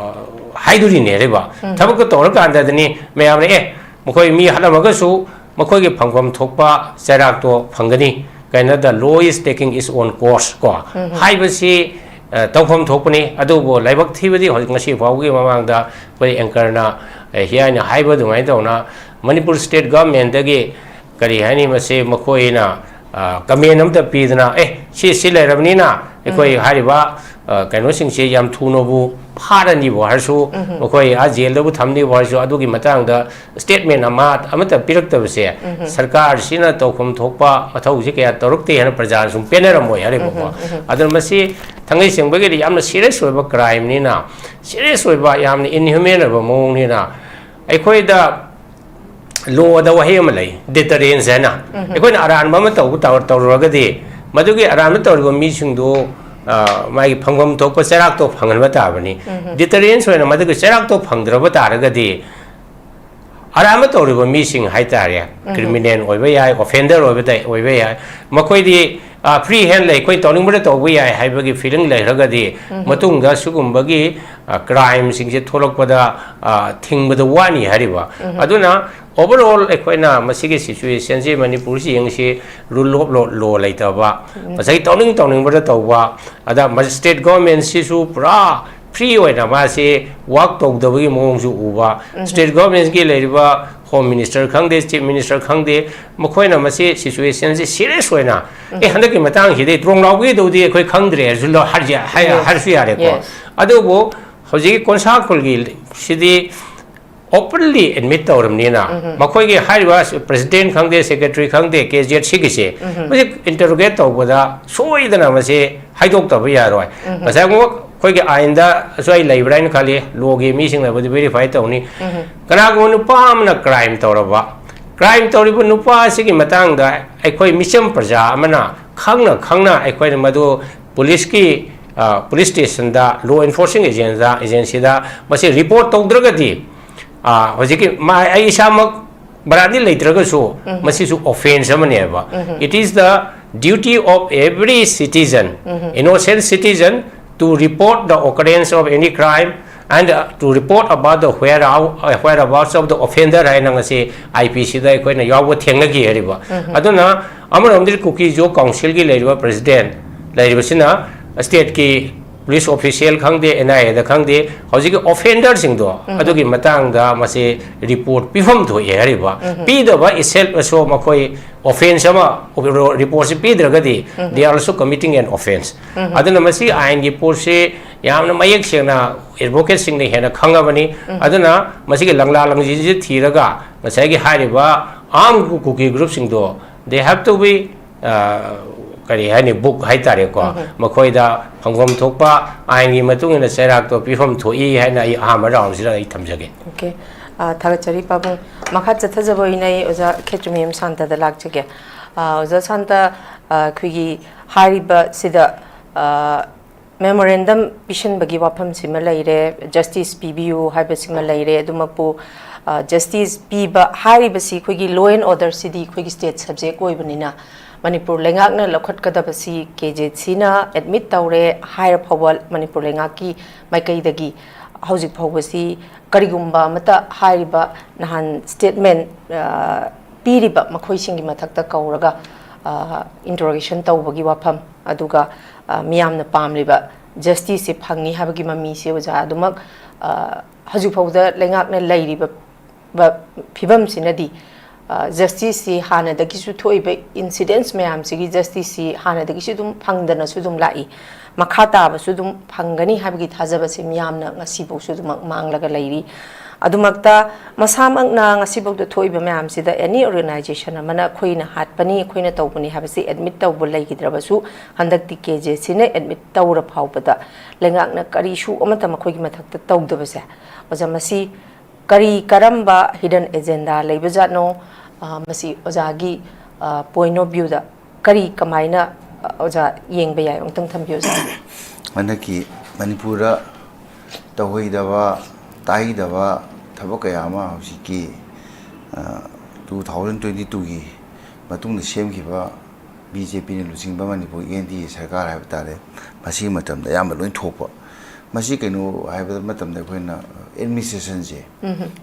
ꯍꯥꯏꯗꯣꯔꯤꯅꯦ ꯍꯥꯏꯔꯤꯕ꯫ ꯊꯕꯛꯇꯣ ꯇꯧꯔꯀꯥꯟꯗꯗꯅꯤ ꯃꯌꯥꯝꯅ, "ꯑꯦ, ꯃꯈꯣꯏ ꯃꯤ ꯍꯥꯠꯂꯝꯃꯒꯁꯨ ꯃꯈꯣꯏꯒꯤ ꯐꯪꯐꯝ ꯊꯣꯛꯄ ꯆꯩꯔꯥꯛꯇꯣ ꯐꯪꯒꯅꯤ, ꯀꯩꯅꯣꯗ, law is taking its own course ꯀꯣ ꯍꯥꯏꯕꯁꯤ, ꯑ, ꯇꯧꯐꯝ ꯊꯣꯛꯄꯅꯤ꯫ ꯑꯗꯨꯕꯨ ꯂꯥꯏꯕꯛ ꯊꯤꯕꯗꯤ ꯍꯧꯖꯤꯛ ꯉꯁꯤ ꯐꯥꯎꯕꯒꯤ ꯃꯃꯥꯡꯗ ꯑꯩꯈꯣꯏ anchor ꯅ, ꯑ, ꯍꯤꯌꯥꯏꯅ ꯍꯥꯏꯕ ꯑꯗꯨꯃꯥꯏꯅ ꯇꯧꯅ ꯃꯅꯤꯄꯨꯔ state government ꯇꯒꯤ ꯀꯔꯤ ꯍꯥꯏꯅꯤ, ꯃꯁꯤ ꯃꯈꯣꯏꯅ, ꯑ, comment ꯑꯃꯇ ꯄꯤꯗꯅ, "ꯑꯦ, ꯁꯤ, ꯁꯤ ꯂꯩꯔꯕꯅꯤꯅ ꯑꯩꯈꯣꯏ ꯍꯥꯏꯔꯤꯕ, ꯑ, ꯀꯩꯅꯣꯁꯤꯡꯁꯤ ꯌꯥꯝ ꯊꯨꯅꯕꯨ ꯐꯥꯔꯅꯤꯕꯨ ꯍꯥꯏꯔꯁꯨ, ꯃꯈꯣꯏ ꯑꯥ ꯖꯦꯜꯗꯕꯨ ꯊꯝꯅꯤꯕꯨ ꯍꯥꯏꯔꯁꯨ, ꯑꯗꯨꯒꯤ ꯃꯇꯥꯡꯗ statement ꯑꯃ ꯑꯃꯠꯇ ꯄꯤꯔꯛꯇꯕꯁꯦ ꯁꯔꯀꯥꯔꯁꯤꯅ ꯇꯧꯐꯝ ꯊꯣꯛꯄ ꯃꯊꯧꯁꯤ ꯀꯌꯥ ꯇꯧꯔꯛꯇꯦ ꯍꯥꯏꯅ ꯄ꯭ꯔꯖꯥꯅ ꯁꯨꯝ ꯄꯦꯟꯅꯔꯝꯃꯣꯏ ꯍꯥꯏꯔꯤꯕꯀꯣ꯫ ꯑꯗꯨꯅ ꯃꯁꯤ ꯊꯥꯡꯒꯩ ꯁꯦꯡꯕꯒꯤꯗꯤ ꯌꯥꯝꯅ serious ꯑꯣꯏꯕ crime ꯅꯤꯅ, serious ꯑꯣꯏꯕ, ꯌꯥꯝꯅ inhuman ꯑꯣꯏꯕ ꯃꯑꯣꯡꯅꯤꯅ, ꯑꯩꯈꯣꯏꯗ law ꯗ ꯋꯥꯍꯩ ꯑꯃ ꯂꯩ, deterrence ꯍꯥꯏꯅ꯫ ꯑꯩꯈꯣꯏꯅ ꯑꯔꯥꯟꯕ ꯑꯃ ꯇꯧꯕ ꯇꯧ-, ꯇꯧꯔꯨꯔꯒꯗꯤ, ꯃꯗꯨꯒꯤ ꯑꯔꯥꯟꯕ ꯇꯧꯔꯤꯕ ꯃꯤꯁꯤꯡꯗꯨ, ꯑ, ꯃꯥꯒꯤ ꯐꯪꯐꯝ ꯊꯣꯛꯄ ꯆꯩꯔꯥꯛꯇꯣ ꯐꯪꯍꯟꯕ ꯇꯥꯕꯅꯤ꯫ Deterrence ꯑꯣꯏꯅ ꯃꯗꯨꯒꯤ ꯆꯩꯔꯥꯛꯇꯣ ꯐꯪꯗ꯭ꯔꯕ ꯇꯥꯔꯒꯗꯤ, ꯑꯔꯥꯟꯕ ꯇꯧꯔꯤꯕ ꯃꯤꯁꯤꯡ ꯍꯥꯏꯇꯥꯔꯦ, criminal ꯑꯣꯏꯕ ꯌꯥꯏ, offender ꯑꯣꯏꯕ ꯇ-, ꯑꯣꯏꯕ ꯌꯥꯏ, ꯃꯈꯣꯏꯗꯤ, ꯑ, free hand ꯂꯩ, ꯑꯩꯈꯣꯏ ꯇꯧꯅꯤꯡꯕꯗ ꯇꯧꯕ ꯌꯥꯏ ꯍꯥꯏꯕꯒꯤ feeling ꯂꯩꯈ꯭ꯔꯒꯗꯤ, ꯃꯇꯨꯡꯗ ꯁꯤꯒꯨꯝꯕꯒꯤ, ꯑ, crime ꯁꯤꯡꯁꯦ ꯊꯣꯛꯂꯛꯄꯗ, ꯑ, ꯊꯤꯡꯕꯗ ꯋꯥꯅꯤ ꯍꯥꯏꯔꯤꯕ꯫ ꯑꯗꯨꯅ overall ꯑꯩꯈꯣꯏꯅ ꯃꯁꯤꯒꯤ situation ꯁꯤ, ꯃꯅꯤꯄꯨꯔꯁꯤ ꯌꯦꯡꯁꯤ, rule of law, law ꯂꯩꯇꯕ, ꯉꯁꯥꯏꯒꯤ ꯇꯧꯅꯤꯡ ꯇꯧꯅꯤꯡꯕꯗ ꯇꯧꯕ, ꯑꯗ ꯃ-, state government ꯁꯤꯁꯨ ꯄꯨꯔꯥ free ꯑꯣꯏꯅ ꯃꯥꯁꯤ work ꯇꯧꯗꯕꯒꯤ ꯃꯑꯣꯡꯁꯨ ꯎꯕ꯫ State government ꯀꯤ ꯂꯩꯔꯤꯕ Home Minister ꯈꯪꯗꯦ, Chief Minister ꯈꯪꯗꯦ, ꯃꯈꯣꯏꯅ ꯃꯁꯤ situation ꯁꯤ serious ꯑꯣꯏꯅ, "ꯑꯦ, ꯍꯟꯗꯛꯀꯤ ꯃꯇꯥꯡꯁꯤꯗꯤ ꯗ꯭ꯔꯣꯡ ꯂꯥꯎꯕꯒꯤꯗꯧꯗꯤ ꯑꯩꯈꯣꯏ ꯈꯪꯗ꯭ꯔꯦ" ꯍꯥꯏꯔꯁꯨ ꯂꯧ-, ꯍꯥꯏꯔꯁꯨ ꯌꯥ-, ꯍꯥꯏ-, Yes. ꯍꯥꯏꯔꯁꯨ ꯌꯥꯔꯦꯀꯣ꯫ Yes. ꯑꯗꯨꯕꯨ ꯍꯧꯖꯤꯛꯀꯤ ꯀꯣꯟꯁꯥ ꯈꯨꯜꯒꯤ ꯁꯤꯗꯤ openly admit ꯇꯧꯔꯕꯅꯤꯅ, ꯃꯈꯣꯏꯒꯤ ꯍꯥꯏꯔꯤꯕ president ꯈꯪꯗꯦ, secretary ꯈꯪꯗꯦ, ꯀꯦ ꯖꯦꯠ ꯁꯤꯒꯤꯁꯦ, ꯃꯁꯤ interrogate ꯇꯧꯕꯗ ꯁꯣꯏꯗꯅ ꯃꯁꯤ ꯍꯥꯏꯗꯣꯛꯇꯕ ꯌꯥꯔꯣꯏ꯫ ꯉꯁꯥꯏ ꯑꯃꯨꯛ ꯑꯩꯈꯣꯏꯒꯤ ꯑꯥꯏꯟꯗꯁꯨ ꯑꯩ ꯂꯩꯕ꯭ꯔꯥ ꯍꯥꯏꯅ ꯈꯜꯂꯤ, law ꯒꯤ ꯃꯤꯁꯤꯡꯅꯕꯨꯗꯤ verify ꯇꯧꯅꯤ꯫ ꯀꯅꯥꯒꯨꯝꯕ ꯅꯨꯄꯥ ꯑꯃꯅ crime ꯇꯧꯔꯕ, crime ꯇꯧꯔꯤꯕ ꯅꯨꯄꯥ ꯑꯁꯤꯒꯤ ꯃꯇꯥꯡꯗ ꯑꯩꯈꯣꯏ ꯃꯤꯆꯝ ꯄ꯭ꯔꯖꯥ ꯑꯃꯅ ꯈꯪꯅ ꯈꯪꯅ ꯑꯩꯈꯣꯏꯅ ꯃꯗꯨ police ꯀꯤ, ꯑ, police station ꯗ, law enforcing agent ꯗ, agency ꯗ ꯃꯁꯤ report ꯇꯧꯗ꯭ꯔꯒꯗꯤ, ꯑ, ꯍꯧꯖꯤꯛꯀꯤ ꯃꯥ-, ꯑꯩ ꯏꯁꯥꯃꯛ ꯕꯔꯥꯟꯗꯤ ꯂꯩꯇ꯭ꯔꯒꯁꯨ, ꯃꯁꯤꯁꯨ offence ꯑꯃꯅꯦꯕ꯫ It is the duty of every citizen, innocent citizen, to report the occurrence of any crime and, uh, to report about the whereabou-, uh, whereabouts of the offender ꯍꯥꯏꯅ ꯉꯁꯤ ꯑꯥꯏ ꯄꯤ ꯁꯤꯗ ꯑꯩꯈꯣꯏꯅ ꯌꯥꯎꯕ ꯊꯦꯡꯅꯈꯤ ꯍꯥꯏꯔꯤꯕ꯫ ꯑꯗꯨꯅ ꯑꯃꯔꯣꯝꯗꯗꯤ ꯀꯨꯀꯤ ꯖꯣ ꯀꯥꯎꯟꯁꯤꯜꯒꯤ ꯂꯩꯔꯤꯕ ꯄ꯭ꯔꯦꯁꯤꯗꯦꯟꯠ ꯂꯩꯔꯤꯕꯁꯤꯅ ꯁ꯭ꯇꯦꯠꯀꯤ ꯄꯨꯂꯤꯁ ꯑꯣꯐꯤꯁꯤꯌꯦꯜ ꯈꯪꯗꯦ, ꯑꯦꯟ ꯑꯥꯏ ꯑꯦꯗ ꯈꯪꯗꯦ, ꯍꯧꯖꯤꯛꯀꯤ ꯑꯣꯐꯦꯟꯗꯔꯁꯤꯡꯗꯣ ꯑꯗꯨꯒꯤ ꯃꯇꯥꯡꯗ ꯃꯁꯤ ꯔꯤꯄꯣꯔꯠ ꯄꯤꯐꯝ ꯊꯣꯛꯑꯦ ꯍꯥꯏꯔꯤꯕ꯫ ꯄꯤꯗꯕ ꯏꯁꯦꯜꯁꯨ ꯃꯈꯣꯏ ꯑꯣꯐꯦꯟꯁ ꯑꯃ, ꯔꯤꯄꯣꯔꯠꯁꯤ ꯄꯤꯗ꯭ꯔꯒꯗꯤ they are also committing an offence꯫ ꯑꯗꯨꯅ ꯃꯁꯤ ꯑꯥꯏꯟꯒꯤ ꯄꯣꯠꯁꯤ ꯌꯥꯝꯅ ꯃꯌꯦꯛ ꯁꯦꯡꯅ ꯑꯦꯗꯚꯣꯀꯦꯠꯁꯤꯡꯅ ꯍꯦꯟꯅ ꯈꯪꯉꯕꯅꯤ꯫ ꯑꯗꯨꯅ ꯃꯁꯤꯒꯤ ꯂꯪꯂꯥ ꯂꯪꯖꯤꯟꯁꯤ ꯊꯤꯔꯒ ꯉꯁꯥꯏꯒꯤ ꯍꯥꯏꯔꯤꯕ ꯑꯥꯔꯝ ꯀꯨꯀꯤ ꯒ꯭ꯔꯨꯞꯁꯤꯡꯗꯣ, they have to be, ꯑ, ꯀꯔꯤ ꯍꯥꯏꯅꯤ, ꯕꯨꯛ ꯍꯥꯏꯇꯥꯔꯦꯀꯣ, ꯃꯈꯣꯏꯗ ꯐꯪꯐꯝ ꯊꯣꯛꯄ ꯑꯥꯏꯟꯒꯤ ꯃꯇꯨꯡ ꯏꯟꯅ ꯆꯩꯔꯥꯛꯇꯣ ꯄꯤꯐꯝ ꯊꯣꯛꯏ ꯍꯥꯏꯅ ꯑꯩ ꯑꯍꯥꯟꯕ ꯔꯥꯎꯟꯁꯤꯗ ꯑꯩ ꯊꯝꯖꯒꯦ꯫ ꯑꯣꯀꯦ꯫ ꯑ, ꯊꯥꯒꯠꯆꯔꯤ ꯄꯥꯕꯨꯡ꯫ ꯃꯈꯥ ꯆꯠꯊꯖꯕ ꯑꯣꯏꯅ ꯑꯩ ꯑꯣꯖꯥ ꯈꯦꯇ꯭ꯔꯤꯃꯌꯨꯝ ꯁꯥꯟꯇꯗ ꯂꯥꯛꯆꯒꯦ꯫ ꯑ, ꯑꯣꯖꯥ ꯁꯥꯟꯇ, ꯑ, ꯑꯩꯈꯣꯏꯒꯤ ꯍꯥꯏꯔꯤꯕ ꯁꯤꯗ, ꯑ, ꯃꯦꯃꯣꯔꯦꯟꯗꯝ ꯄꯤꯁꯤꯟꯕꯒꯤ ꯋꯥꯐꯝꯁꯤꯃ ꯂꯩꯔꯦ, ꯖꯁꯇꯤꯁ ꯄꯤꯕꯤꯌꯨ ꯍꯥꯏꯕꯁꯤꯃ ꯂꯩꯔꯦ꯫ ꯑꯗꯨꯃꯛꯄꯨ, ꯑ, ꯖꯁꯇꯤꯁ ꯄꯤꯕ ꯍꯥꯏꯔꯤꯕꯁꯤ ꯑꯩꯈꯣꯏꯒꯤ ꯂꯣ ꯑꯦꯟ ꯑꯣꯔꯗꯔꯁꯤꯗꯤ ꯑꯩꯈꯣꯏꯒꯤ ꯁ꯭ꯇꯦꯠ ꯁꯕꯖꯦꯛ ꯑꯣꯏꯕꯅꯤꯅ ꯃꯅꯤꯄꯨꯔ ꯂꯩꯉꯥꯛꯅ ꯂꯧꯈꯠꯀꯗꯕꯁꯤ ꯀꯦ ꯖꯦ ꯁꯤꯅ ꯑꯦꯗꯃꯤꯠ ꯇꯧꯔꯦ ꯍꯥꯏꯔ ꯐꯥꯎꯕ ꯃꯅꯤꯄꯨꯔ ꯂꯩꯉꯥꯛꯀꯤ ꯃꯥꯏꯀꯩꯗꯒꯤ ꯍꯧꯖꯤꯛ ꯐꯥꯎꯕꯁꯤ ꯀꯔꯤꯒꯨꯝꯕ ꯑꯃꯠꯇ ꯍꯥꯏꯔꯤꯕ ꯅꯍꯥꯟ ꯁ꯭ꯇꯦꯠꯃꯦꯟ, ꯑ, ꯄꯤꯔꯤꯕ ꯃꯈꯣꯏꯁꯤꯡꯒꯤ ꯃꯊꯛꯇ ꯀꯧꯔꯒ, ꯑ, ꯏꯟꯇꯔꯣꯒꯦꯁꯟ ꯇꯧꯕꯒꯤ ꯋꯥꯐꯝ, ꯑꯗꯨꯒ, ꯑ, ꯃꯤꯌꯥꯝꯅ ꯄꯥꯝꯂꯤꯕ ꯖꯁꯇꯤꯁꯁꯤ ꯐꯪꯉꯤ ꯍꯥꯏꯕꯒꯤ ꯃꯃꯤꯁꯤ ꯑꯣꯖꯥ ꯑꯗꯨꯃꯛ, ꯑ, ꯍꯧꯖꯤꯛ ꯐꯥꯎꯕꯗ ꯂꯩꯉꯥꯛꯅ ꯂꯩꯔꯤꯕ ꯕ-, ꯐꯤꯕꯝꯁꯤꯅꯗꯤ, ꯑ, ꯖꯁꯇꯤꯁꯁꯤ ꯍꯥꯟꯅꯗꯒꯤꯁꯨ ꯊꯣꯛꯏꯕ ꯏꯟꯁꯤꯗꯦꯟꯁ ꯃꯌꯥꯝꯁꯤꯒꯤ ꯖꯁꯇꯤꯁꯁꯤ ꯍꯥꯟꯅꯗꯒꯤꯁꯨ ꯑꯗꯨꯝ ꯐꯪꯗꯅꯁꯨ ꯑꯗꯨꯝ ꯂꯥꯛꯏ꯫ ꯃꯈꯥ ꯇꯥꯕꯁꯨ ꯑꯗꯨꯝ ꯐꯪꯒꯅꯤ ꯍꯥꯏꯕꯒꯤ ꯊꯥꯖꯕꯁꯤ ꯃꯤꯌꯥꯝꯅ ꯉꯁꯤꯐꯥꯎꯁꯨ ꯑꯗꯨꯃꯛ ꯃꯥꯡꯂꯒ ꯂꯩꯔꯤ꯫ ꯑꯗꯨꯃꯛꯇ ꯃꯁꯥꯃꯛꯅ ꯉꯁꯤꯐꯥꯎꯗ ꯊꯣꯛꯏꯕ ꯃꯌꯥꯝꯁꯤꯗ ꯑꯦꯅꯤ ꯑꯣꯔꯒꯅꯥꯏꯖꯦꯁꯟ ꯑꯃꯅ ꯑꯩꯈꯣꯏꯅ ꯍꯥꯠꯄꯅꯤ, ꯑꯩꯈꯣꯏꯅ ꯇꯧꯕꯅꯤ ꯍꯥꯏꯕꯁꯤ ꯑꯦꯗꯃꯤꯠ ꯇꯧꯕ ꯂꯩꯈꯤꯗ꯭ꯔꯕꯁꯨ, ꯍꯟꯗꯛꯇꯤ ꯀꯦ ꯖꯦ ꯁꯤꯅ ꯑꯦꯗꯃꯤꯠ ꯇꯧꯔ ꯐꯥꯎꯕꯗ ꯂꯩꯉꯥꯛꯅ ꯀꯔꯤꯁꯨ ꯑꯃꯠꯇ ꯃꯈꯣꯏꯒꯤ ꯃꯊꯛꯇ ꯇꯧꯗꯕꯁꯦ, ꯑꯣꯖꯥ, ꯃꯁꯤ ꯀꯔꯤ ꯀꯔꯝꯕ ꯍꯤꯗꯟ ꯑꯦꯖꯦꯟꯗꯥ ꯂꯩꯕꯖꯥꯠꯅꯣ? ꯑ, ꯃꯁꯤ ꯑꯣꯖꯥꯒꯤ, ꯑ, ꯄꯣꯏꯟꯠ ꯑꯣꯐ ꯚ꯭ꯌꯨꯗ ꯀꯔꯤ ꯀꯃꯥꯏꯅ, ꯑ, ꯑꯣꯖꯥ ꯌꯦꯡꯕ ꯌꯥꯏ? ꯑꯃꯨꯛꯇꯪ ꯊꯝꯕꯤꯌꯨ, ꯑꯣꯖꯥ꯫ ꯍꯟꯗꯛꯀꯤ ꯃꯅꯤꯄꯨꯔꯗ ꯇꯧꯍꯩꯗꯕ, ꯇꯥꯍꯩꯗꯕ ꯊꯕꯛ ꯀꯌꯥ ꯑꯃ ꯍꯧꯖꯤꯛꯀꯤ, ꯑ, two thousand twenty twoꯒꯤ ꯃꯇꯨꯡꯗ ꯁꯦꯝꯈꯤꯕ ꯕꯤ ꯖꯦ ꯄꯤꯅ ꯂꯨꯆꯤꯡꯕ ꯃꯅꯤꯄꯨꯔ ꯑꯦꯟ ꯗꯤ ꯑꯦ ꯁꯔꯀꯥꯔ ꯍꯥꯏꯕ ꯇꯥꯔꯦ, ꯃꯁꯤꯒꯤ ꯃꯇꯝꯗ ꯑꯌꯥꯝꯕ ꯂꯣꯏ ꯊꯣꯛꯄ꯫ ꯃꯁꯤ ꯀꯩꯅꯣ ꯍꯥꯏꯕ ꯃꯇꯝꯗ ꯑꯩꯈꯣꯏꯅ ꯑꯦꯗꯃꯤꯅꯤꯁꯇ꯭ꯔꯦꯁꯟꯁꯦ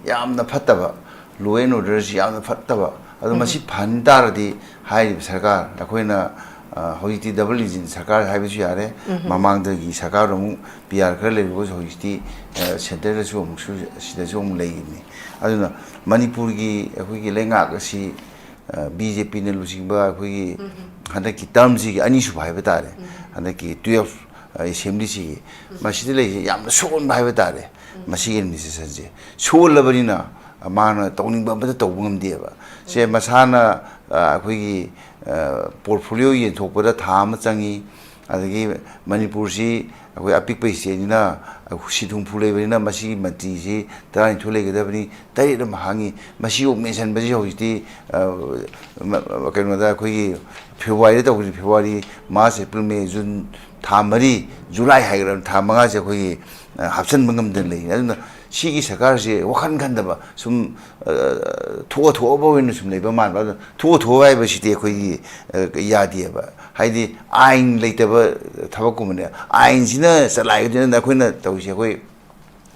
ꯌꯥꯝꯅ ꯐꯠꯇꯕ, ꯂꯣ ꯑꯦꯟ ꯑꯣꯔꯗꯔꯁꯤ ꯌꯥꯝꯅ ꯐꯠꯇꯕ, ꯑꯗꯣ ꯃꯁꯤ ꯐꯍꯟ ꯇꯥꯔꯗꯤ ꯍꯥꯏꯔꯤꯕ ꯁꯔꯀꯥꯔ, ꯑꯩꯈꯣꯏꯅ, ꯑ, ꯍꯧꯖꯤꯛꯇꯤ ꯗꯕꯜ ꯏꯟꯖꯤꯟ ꯁꯔꯀꯥꯔ ꯍꯥꯏꯕꯁꯨ ꯌꯥꯔꯦ꯫ ꯃꯃꯥꯡꯗꯒꯤ ꯁꯔꯀꯥꯔꯗ ꯑꯃꯨꯛ ꯄꯤ ꯑꯥꯔ ꯈꯔ ꯂꯩꯔꯨꯕꯁꯨ ꯍꯧꯖꯤꯛꯇꯤ, ꯑ, ꯁꯦꯟꯇꯔꯗꯁꯨ ꯑꯃꯨꯛꯁꯨ, ꯁꯤꯗꯁꯨ ꯑꯃꯨꯛ ꯂꯩꯔꯤꯕꯅꯤ꯫ ꯑꯗꯨꯅ ꯃꯅꯤꯄꯨꯔꯒꯤ ꯑꯩꯈꯣꯏꯒꯤ ꯂꯩꯉꯥꯛ ꯑꯁꯤ, ꯑ, ꯕꯤ ꯖꯦ ꯄꯤꯅ ꯂꯨꯆꯤꯡꯕ ꯑꯩꯈꯣꯏꯒꯤ ꯍꯟꯗꯛꯀꯤ ꯇꯔꯝꯁꯤꯒꯤ ꯑꯅꯤꯁꯨꯕ ꯍꯥꯏꯕ ꯇꯥꯔꯦ, ꯍꯟꯗꯛꯀꯤ ꯇꯨꯌꯦꯜꯐ ꯑꯦꯁꯦꯝꯕ꯭ꯂꯤꯁꯤꯒꯤ, ꯃꯁꯤꯗ ꯂꯩꯔꯤꯁꯦ ꯌꯥꯝꯅ ꯁꯣꯟꯕ ꯍꯥꯏꯕ ꯇꯥꯔꯦ꯫ ꯃꯁꯤꯒꯤ ꯑꯦꯗꯃꯤꯅꯤꯁꯇ꯭ꯔꯦꯁꯟꯁꯦ ꯁꯣꯜꯂꯕꯅꯤꯅ ꯃꯥꯅ ꯇꯧꯅꯤꯡꯕ ꯑꯃꯇ ꯇꯧꯕ ꯉꯝꯗꯦꯕ꯫ ꯁꯦ ꯃꯁꯥꯅ, ꯑ, ꯑꯩꯈꯣꯏꯒꯤ, ꯑ, ꯄꯣꯔꯠꯐꯣꯂꯤꯑꯣ ꯌꯦꯟꯊꯣꯛꯄꯗ ꯊꯥ ꯑꯃ ꯆꯪꯉꯤ꯫ ꯑꯗꯒꯤ ꯃꯅꯤꯄꯨꯔꯁꯤ ꯑꯩꯈꯣꯏ ꯑꯄꯤꯛꯄ ꯏꯁꯇꯦꯠꯅꯤꯅ, ꯑꯩꯈꯣꯏ ꯁꯤꯠ ꯍꯨꯝꯐꯨ ꯂꯩꯕꯅꯤꯅ ꯃꯁꯤꯒꯤ ꯃꯟꯇ꯭ꯔꯤꯁꯤ ꯇꯔꯥꯅꯤꯊꯣꯏ ꯂꯩꯒꯗꯕꯅꯤ, ꯇꯔꯦꯠ ꯑꯃ ꯍꯥꯡꯉꯤ꯫ ꯃꯁꯤꯕꯨ ꯃꯦꯟꯁꯟꯕꯁꯤ ꯍꯧꯖꯤꯛꯇꯤ, ꯑ, ꯃ-, ꯃ-, ꯀꯩꯅꯣꯗ ꯑꯩꯈꯣꯏꯒꯤ ꯐꯦꯕ꯭ꯔꯨꯋꯥꯔꯤꯗ ꯇꯧꯕꯁꯤ, ꯐꯦꯕ꯭ꯔꯨꯋꯥꯔꯤ, ꯃꯥꯔꯆ, ꯑꯦꯄ꯭ꯔꯤꯜ, ꯃꯦ, ꯖꯨꯟ, ꯊꯥ ꯃꯔꯤ, ꯖꯨꯂꯥꯏ ꯍꯥꯏꯒꯗ꯭ꯔꯥ, ꯊꯥ ꯃꯉꯥꯁꯦ ꯑꯩꯈꯣꯏꯒꯤ, ꯑ, ꯍꯥꯞꯆꯤꯟꯕ ꯉꯝꯗꯅ ꯂꯩꯔꯤ꯫ ꯑꯗꯨꯅ ꯁꯤꯒꯤ ꯁꯔꯀꯥꯔꯁꯦ ꯋꯥꯈꯜ ꯈꯟꯗꯕ, ꯁꯨꯝ, ꯑ, ꯊꯣꯛꯑ ꯊꯣꯛꯑꯕ ꯑꯣꯏꯅ ꯁꯨꯝ ꯂꯩꯕ ꯃꯥꯟꯕ꯫ ꯑꯗꯨ ꯊꯣꯛꯑ ꯊꯣꯛꯑꯕ ꯍꯥꯏꯕꯁꯤꯗꯤ ꯑꯩꯈꯣꯏꯒꯤ, ꯑ, ꯌꯥꯗꯦꯕ꯫ ꯍꯥꯏꯗꯤ ꯑꯥꯏꯟ ꯂꯩꯇꯕ ꯊꯕꯛꯀꯨꯝꯕꯅꯦ꯫ ꯑꯥꯏꯟꯁꯤꯅ ꯆꯂꯥꯏꯒꯗꯣꯏꯅ ꯑꯩꯈꯣꯏꯅ ꯇꯧꯔꯤꯁꯦ꯫ ꯑꯩꯈꯣꯏ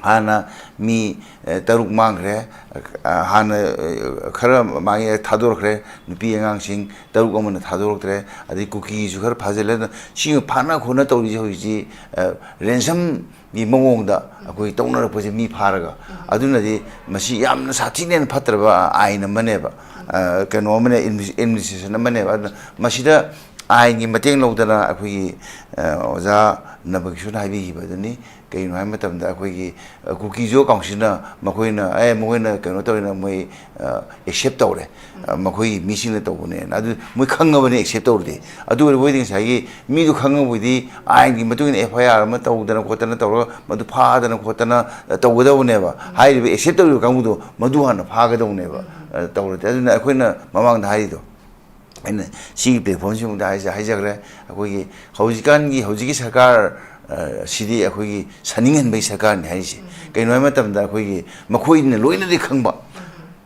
ꯍꯥꯟꯅ ꯃꯤ, ꯑ, ꯇꯔꯨꯛ ꯃꯥꯡꯈ꯭ꯔꯦ꯫ ꯑ, ꯍꯥꯟꯅ, ꯑ, ꯈꯔ ꯃꯥꯡꯉꯦ, ꯊꯥꯗꯣꯔꯛꯈ꯭ꯔꯦ꯫ ꯅꯨꯄꯤ ꯑꯉꯥꯡꯁꯤꯡ ꯇꯔꯨꯛ ꯑꯃꯅ ꯊꯥꯗꯣꯔꯛꯇ꯭ꯔꯦ꯫ ꯑꯗꯩ ꯀꯨꯀꯤꯁꯨ ꯈꯔ ꯐꯥꯖꯤꯜꯂꯦ꯫ ꯑꯗꯨꯅ ꯁꯤ ꯐꯥꯅ ꯈꯣꯠꯅ ꯇꯧꯔꯤꯁꯦ ꯍꯧꯖꯤꯛꯁꯤ, ꯑ, ꯔꯦꯟꯁꯝꯒꯤ ꯃꯑꯣꯡꯗ ꯑꯩꯈꯣꯏ ꯇꯧꯅꯔꯛꯄꯁꯦ ꯃꯤ ꯐꯥꯔꯒ꯫ ꯑꯗꯨꯅꯗꯤ ꯃꯁꯤ ꯌꯥꯝꯅ ꯁꯥꯊꯤꯅ ꯍꯦꯟꯅ ꯐꯠꯇ꯭ꯔꯕ ꯑꯥꯏꯟ ꯑꯃꯅꯦꯕ, ꯑ, ꯀꯩꯅꯣ ꯑꯃꯅꯦ, ꯑꯦꯗꯃꯤꯅꯤꯁꯇ꯭ꯔꯦꯁꯟ ꯑꯃꯅꯦꯕ꯫ ꯑꯗꯨꯅ ꯃꯁꯤꯗ ꯑꯥꯏꯟꯒꯤ ꯃꯇꯦꯡ ꯂꯧꯗꯅ ꯑꯩꯈꯣꯏꯒꯤ, ꯑ, ꯑꯣꯖꯥ ꯅꯕꯀꯤꯁꯣꯔꯅ ꯍꯥꯏꯕꯤꯈꯤꯕ ꯑꯗꯨꯅꯤ꯫ ꯀꯩꯒꯤꯅꯣ ꯍꯥꯏꯕ ꯃꯇꯝꯗ ꯑꯩꯈꯣꯏꯒꯤ, ꯑ, ꯀꯨꯀꯤꯖꯣ ꯀꯥꯎꯟꯁꯤꯜꯅ ꯃꯈꯣꯏꯅ, "ꯑꯦ, ꯃꯈꯣꯏꯅ ꯀꯩꯅꯣ ꯇꯧꯔꯦꯅ ꯃꯣꯏ, ꯑ, ꯑꯦꯛꯁꯦꯞ ꯇꯧꯔꯦ꯫ ꯑ, ꯃꯈꯣꯏꯒꯤ ꯃꯤꯁꯤꯡꯅ ꯇꯧꯕꯅꯦꯅ"꯫ ꯑꯗꯨ ꯃꯣꯏ ꯈꯪꯉꯕꯅꯦ ꯑꯦꯛꯁꯦꯞ ꯇꯧꯔꯗꯤ꯫ ꯑꯗꯨ ꯑꯣꯏꯔꯕꯣꯏꯗꯤ ꯉꯁꯥꯏꯒꯤ ꯃꯤꯗꯨ ꯈꯪꯉꯕꯣꯏꯗꯤ ꯑꯥꯏꯟꯒꯤ ꯃꯇꯨꯡ ꯏꯟꯅ ꯑꯦꯐ ꯑꯥꯏ ꯑꯥꯔ ꯑꯃ ꯇꯧꯗꯅ ꯈꯣꯠꯇꯅ ꯇꯧꯔꯒ ꯃꯗꯨ ꯐꯥꯗꯅ ꯈꯣꯠꯇꯅ, ꯑ, ꯇꯧꯒꯗꯧꯕꯅꯦꯕ꯫ ꯍꯥꯏꯔꯤꯕ ꯑꯦꯛꯁꯦꯞ ꯇꯧꯔꯤꯕ ꯀꯥꯡꯕꯨꯗꯣ ꯃꯗꯨ ꯍꯥꯟꯅ ꯐꯥꯒꯗꯧꯅꯦꯕ, ꯑ, ꯇꯧꯔꯗꯤ꯫ ꯑꯗꯨꯅ ꯑꯩꯈꯣꯏꯅ ꯃꯃꯥꯡꯗ ꯍꯥꯏꯔꯤꯗꯣ, ꯑꯩꯅ ꯁꯤꯒꯤ ꯄ꯭ꯂꯦꯠꯐꯣꯝꯁꯤꯃꯗ ꯍꯥꯏꯖ-, ꯍꯥꯏꯖꯈ꯭ꯔꯦ꯫ ꯑꯩꯈꯣꯏꯒꯤ ꯍꯧꯖꯤꯛꯀꯥꯟꯒꯤ, ꯍꯧꯖꯤꯛꯀꯤ ꯁꯔꯀꯥꯔ, ꯑ, ꯁꯤꯗꯤ ꯑꯩꯈꯣꯏꯒꯤ ꯁꯟꯅꯤꯡꯍꯟꯕꯒꯤ ꯁꯔꯀꯥꯔꯅꯤ ꯍꯥꯏꯔꯤꯁꯦ꯫ ꯀꯩꯅꯣ ꯍꯥꯏꯕ ꯃꯇꯝꯗ ꯑꯩꯈꯣꯏꯒꯤ ꯃꯈꯣꯏꯅ ꯂꯣꯏꯅꯗꯤ ꯈꯪꯕ,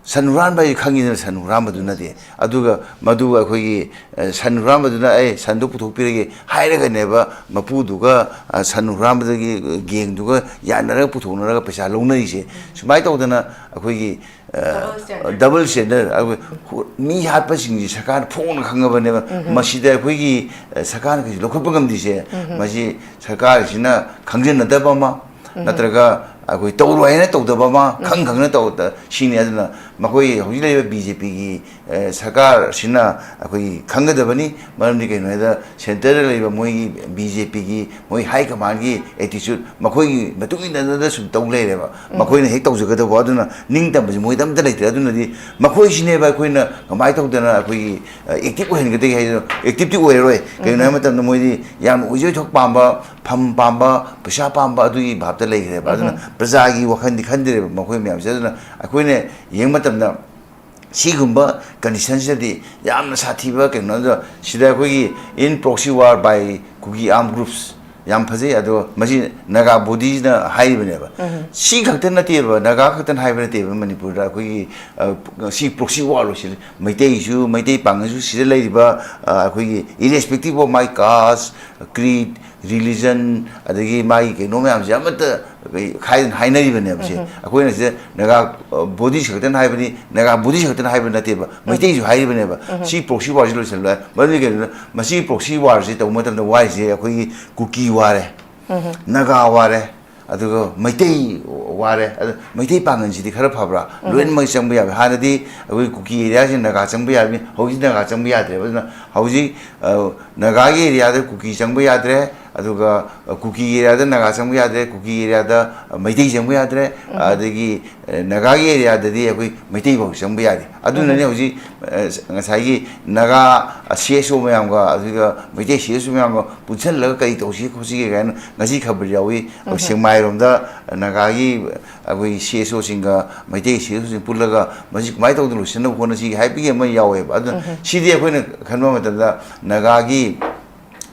ꯁꯟ ꯍꯨꯔꯥꯟꯕ ꯍꯥꯏꯁꯤ ꯈꯪꯉꯤꯗꯅ ꯁꯟ ꯍꯨꯔꯥꯟꯕꯗꯨꯅꯗꯤ꯫ ꯑꯗꯨꯒ ꯃꯗꯨ ꯑꯩꯈꯣꯏꯒꯤ, ꯑ, ꯁꯟ ꯍꯨꯔꯥꯟꯕꯗꯨꯅ "ꯑꯩ ꯁꯟꯗꯨ ꯄꯨꯊꯣꯛꯄꯤꯔꯒꯦ" ꯍꯥꯏꯔꯒꯅꯦꯕ ꯃꯄꯨꯗꯨꯒ, ꯑ, ꯁꯟ ꯍꯨꯔꯥꯟꯕꯗꯒꯤ ꯒꯦꯡꯗꯨꯒ ꯌꯥꯅꯔꯒ ꯄꯨꯊꯣꯛꯅꯔꯒ ꯄꯩꯁꯥ ꯂꯧꯅꯔꯤꯁꯦ꯫ ꯁꯨꯃꯥꯏꯅ ꯇꯧꯗꯅ ꯑꯩꯈꯣꯏꯒꯤ Double standard. Double standard, ꯑꯩꯈꯣꯏ ꯍꯨ-, ꯃꯤ ꯍꯥꯠꯄꯁꯤꯡꯁꯤ ꯁꯔꯀꯥꯔꯅ ꯐꯣꯡꯅ ꯈꯪꯉꯕꯅꯦꯕ꯫ ꯃꯁꯤꯗ ꯑꯩꯈꯣꯏꯒꯤ, ꯑ, ꯁꯔꯀꯥꯔꯅ ꯀꯩꯁꯨ ꯂꯧꯈꯠꯄ ꯉꯝꯗ꯭ꯔꯤꯁꯦ, ꯃꯁꯤ ꯁꯔꯀꯥꯔꯁꯤꯅ ꯈꯪꯖꯟꯅꯗꯕ ꯑꯃ, ꯅꯠꯇ꯭ꯔꯒ ꯑꯩꯈꯣꯏ ꯇꯧꯔꯣꯏ ꯍꯥꯏꯅ ꯇꯧꯗꯕ ꯑꯃ, ꯈꯪ ꯈꯪꯅ ꯇꯧꯗ ꯁꯤꯅꯤ꯫ ꯑꯗꯨꯅ ꯃꯈꯣꯏ ꯍꯧꯖꯤꯛ ꯂꯩꯔꯤꯕ ꯕꯤ ꯖꯦ ꯄꯤꯒꯤ, ꯑ, ꯁꯔꯀꯥꯔꯁꯤꯅ ꯑꯩꯈꯣꯏꯒꯤ ꯈꯪꯒꯗꯕꯅꯤ꯫ ꯃꯔꯝꯗꯤ ꯀꯩꯅꯣ ꯍꯥꯏꯗ, ꯁꯦꯟꯇꯔꯗ ꯂꯩꯕ ꯃꯣꯏꯒꯤ ꯕꯤ ꯖꯦ ꯄꯤꯒꯤ ꯃꯣꯏ ꯍꯥꯏ ꯀꯃꯥꯟꯒꯤ ꯑꯦꯇꯤꯆꯨꯠ, ꯃꯈꯣꯏꯒꯤ ꯃꯇꯨꯡ ꯏꯟꯅꯗꯅ ꯁꯨꯝ ꯇꯧ ꯂꯩꯔꯦꯕ꯫ ꯃꯈꯣꯏꯅ ꯍꯦꯛ ꯇꯧꯖꯒꯗꯧꯕ, ꯑꯗꯨꯅ ꯅꯤꯡꯇꯝꯕꯁꯤ ꯃꯣꯏꯗ ꯑꯝꯇ ꯂꯩꯇ꯭ꯔꯦ꯫ ꯑꯗꯨꯅꯗꯤ ꯃꯈꯣꯏꯁꯤꯅꯦꯕ ꯑꯩꯈꯣꯏꯅ ꯀꯃꯥꯏꯅ ꯇꯧꯗꯅ ꯑꯩꯈꯣꯏꯒꯤ, ꯑ, ꯑꯦꯛꯇꯤꯚ ꯑꯣꯏꯍꯟꯒꯗꯒꯦ ꯍꯥꯏꯗꯣ꯫ ꯑꯦꯛꯇꯤꯚꯇꯤ ꯑꯣꯏꯔꯔꯣꯏ꯫ ꯀꯩꯒꯤꯅꯣ ꯍꯥꯏꯕ ꯃꯇꯝꯗ ꯃꯣꯏꯗꯤ ꯌꯥꯝꯅ ꯑꯣꯏꯖ ꯑꯣꯏꯊꯣꯛ ꯄꯥꯝꯕ, ꯐꯝ ꯄꯥꯝꯕ, ꯄꯩꯁꯥ ꯄꯥꯝꯕ, ꯑꯗꯨꯒꯤ ꯚꯥꯞꯇ ꯂꯩꯈ꯭ꯔꯦꯕ꯫ ꯑꯗꯨꯅ ꯄ꯭ꯔꯖꯥꯒꯤ ꯋꯥꯈꯜꯗꯤ ꯈꯟꯗ꯭ꯔꯦꯕ ꯃꯈꯣꯏ ꯃꯌꯥꯝꯁꯦ꯫ ꯑꯗꯨꯅ ꯑꯩꯈꯣꯏꯅ ꯌꯦꯡꯕ ꯃꯇꯝꯗ ꯁꯤꯒꯨꯝꯕ ꯀꯟꯗꯤꯁꯟꯁꯤꯗꯗꯤ ꯌꯥꯝꯅ ꯁꯥꯊꯤꯕ ꯀꯩꯅꯣ꯫ ꯑꯗꯣ ꯁꯤꯗ ꯑꯩꯈꯣꯏꯒꯤ "In proxy war by Kuki armed groups" ꯌꯥꯝ ꯐꯖꯩ꯫ ꯑꯗꯣ ꯃꯁꯤ ꯅꯥꯒꯥ ꯕꯣꯗꯤꯅ ꯍꯥꯏꯔꯤꯕꯅꯦꯕ꯫ ꯁꯤ ꯈꯛꯇ ꯅꯠꯇꯦꯕ, ꯅꯥꯒꯥ ꯈꯛꯇꯅ ꯍꯥꯏꯕ ꯅꯠꯇꯦꯕ꯫ ꯃꯅꯤꯄꯨꯔꯗ ꯑꯩꯈꯣꯏꯒꯤ, ꯑ, ꯁꯤ ꯄ꯭ꯔꯣꯛꯁꯤ ꯋꯥꯔ ꯑꯣꯏꯁꯤꯜꯂꯤ꯫ ꯃꯩꯇꯩꯁꯨ, ꯃꯩꯇꯩ ꯄꯥꯡꯒꯜꯁꯨ, ꯁꯤꯗ ꯂꯩꯔꯤꯕ, ꯑ, ꯑꯩꯈꯣꯏꯒꯤ, irrespective of my caste, creed, religion, ꯑꯗꯒꯤ ꯃꯥꯒꯤ ꯀꯩꯅꯣ ꯃꯌꯥꯝꯁꯦ ꯑꯃꯠꯇ ꯈꯥꯏꯗꯅ ꯍꯥꯏꯅꯔꯤꯕꯅꯦꯕ꯫ ꯁꯦ ꯑꯩꯈꯣꯏꯅ ꯁꯤꯗ ꯅꯥꯒꯥ, ꯑ, ꯕꯣꯗꯤꯁ ꯈꯛꯇꯅ ꯍꯥꯏꯕꯅꯤ, ꯅꯥꯒꯥ ꯕꯣꯗꯤꯁ ꯈꯛꯇꯅ ꯍꯥꯏꯕ ꯅꯠꯇꯦꯕ, ꯃꯩꯇꯩꯁꯨ ꯍꯥꯏꯔꯤꯕꯅꯦꯕ꯫ ꯁꯤ ꯄ꯭ꯔꯣꯛꯁꯤ ꯋꯥꯔꯁꯤ ꯂꯣꯏꯁꯤꯜꯂꯣ ꯍꯥꯏ꯫ ꯃꯔꯝꯗꯤ ꯀꯩꯅꯣꯗ, ꯃꯁꯤ ꯄ꯭ꯔꯣꯛꯁꯤ ꯋꯥꯔꯁꯤ ꯇꯧꯕ ꯃꯇꯝꯗ ꯋꯥꯔꯤꯁꯦ ꯑꯩꯈꯣꯏꯒꯤ ꯀꯨꯀꯤ ꯋꯥꯔꯦ, ꯅꯥꯒꯥ ꯋꯥꯔꯦ, ꯑꯗꯨꯒ ꯃꯩꯇꯩ ꯋꯥꯔꯦ꯫ ꯑꯗ ꯃꯩꯇꯩ ꯄꯥꯡꯒꯜꯁꯤꯗꯤ ꯈꯔ ꯐꯕ꯭ꯔꯥ? ꯂꯣꯏꯅꯃꯛ ꯆꯪꯕ ꯌꯥꯕ꯫ ꯍꯥꯟꯅꯗꯤ ꯑꯩꯈꯣꯏ ꯀꯨꯀꯤ ꯑꯦꯔꯤꯌꯥꯁꯤ ꯅꯥꯒꯥ ꯆꯪꯕ ꯌꯥꯕꯅꯤ, ꯍꯧꯖꯤꯛ ꯅꯥꯒꯥ ꯆꯪꯕ ꯌꯥꯗ꯭ꯔꯦꯕ꯫ ꯑꯗꯨꯅ ꯍꯧꯖꯤꯛ, ꯑ, ꯅꯥꯒꯥꯒꯤ ꯑꯦꯔꯤꯌꯥꯗ ꯀꯨꯀꯤ ꯆꯪꯕ ꯌꯥꯗ꯭ꯔꯦ, ꯑꯗꯨꯒ, ꯑ, ꯀꯨꯀꯤꯒꯤ ꯑꯦꯔꯤꯌꯥꯗ ꯅꯥꯒꯥ ꯆꯪꯕ ꯌꯥꯗ꯭ꯔꯦ, ꯀꯨꯀꯤꯒꯤ ꯑꯦꯔꯤꯌꯥꯗ, ꯑ, ꯃꯩꯇꯩ ꯆꯪꯕ ꯌꯥꯗ꯭ꯔꯦ, ꯑꯗꯒꯤ, ꯑ, ꯅꯥꯒꯥꯒꯤ ꯑꯦꯔꯤꯌꯥꯗꯗꯤ ꯑꯩꯈꯣꯏ ꯃꯩꯇꯩꯐꯥꯎ ꯆꯪꯕ ꯌꯥꯗꯦ꯫ ꯑꯗꯨꯅꯅꯦ ꯍꯧꯖꯤꯛ, ꯑ, ꯉꯁꯥꯏꯒꯤ ꯅꯥꯒꯥ, ꯑ, ꯁꯤ ꯑꯦꯁ ꯑꯣ ꯃꯌꯥꯝꯒ, ꯑꯗꯨꯒ ꯃꯩꯇꯩ ꯁꯤ ꯑꯦꯁ ꯑꯣ ꯃꯌꯥꯝꯒ ꯄꯨꯟꯁꯤꯜꯂꯒ ꯀꯔꯤ ꯇꯧꯁꯤꯒꯦ ꯈꯣꯠꯁꯤꯒꯦ ꯀꯥꯏꯅ ꯉꯁꯤ ꯈꯕꯔ ꯌꯥꯎꯏ꯫ ꯑꯩꯈꯣꯏ ꯁꯦꯛꯃꯥꯏꯔꯣꯝꯗ ꯅꯥꯒꯥꯒꯤ ꯑꯩꯈꯣꯏ C S ꯑꯣꯁꯤꯡꯒ Meitei C S ꯑꯣꯁꯤꯡ ꯄꯨꯜꯂꯒ ꯃꯁꯤ ꯀꯃꯥꯏꯅ ꯇꯧꯗꯅ ꯂꯣꯏꯁꯤꯟꯅꯕ ꯍꯣꯠꯅꯁꯤꯒꯦ ꯍꯥꯏꯕꯒꯤ ꯑꯃ ꯌꯥꯎꯋꯦꯕ꯫ ꯑꯗꯨꯅ ꯁꯤꯗꯤ ꯑꯩꯈꯣꯏꯅ ꯈꯟꯕ ꯃꯇꯝꯗ ꯅꯥꯒꯥꯒꯤ,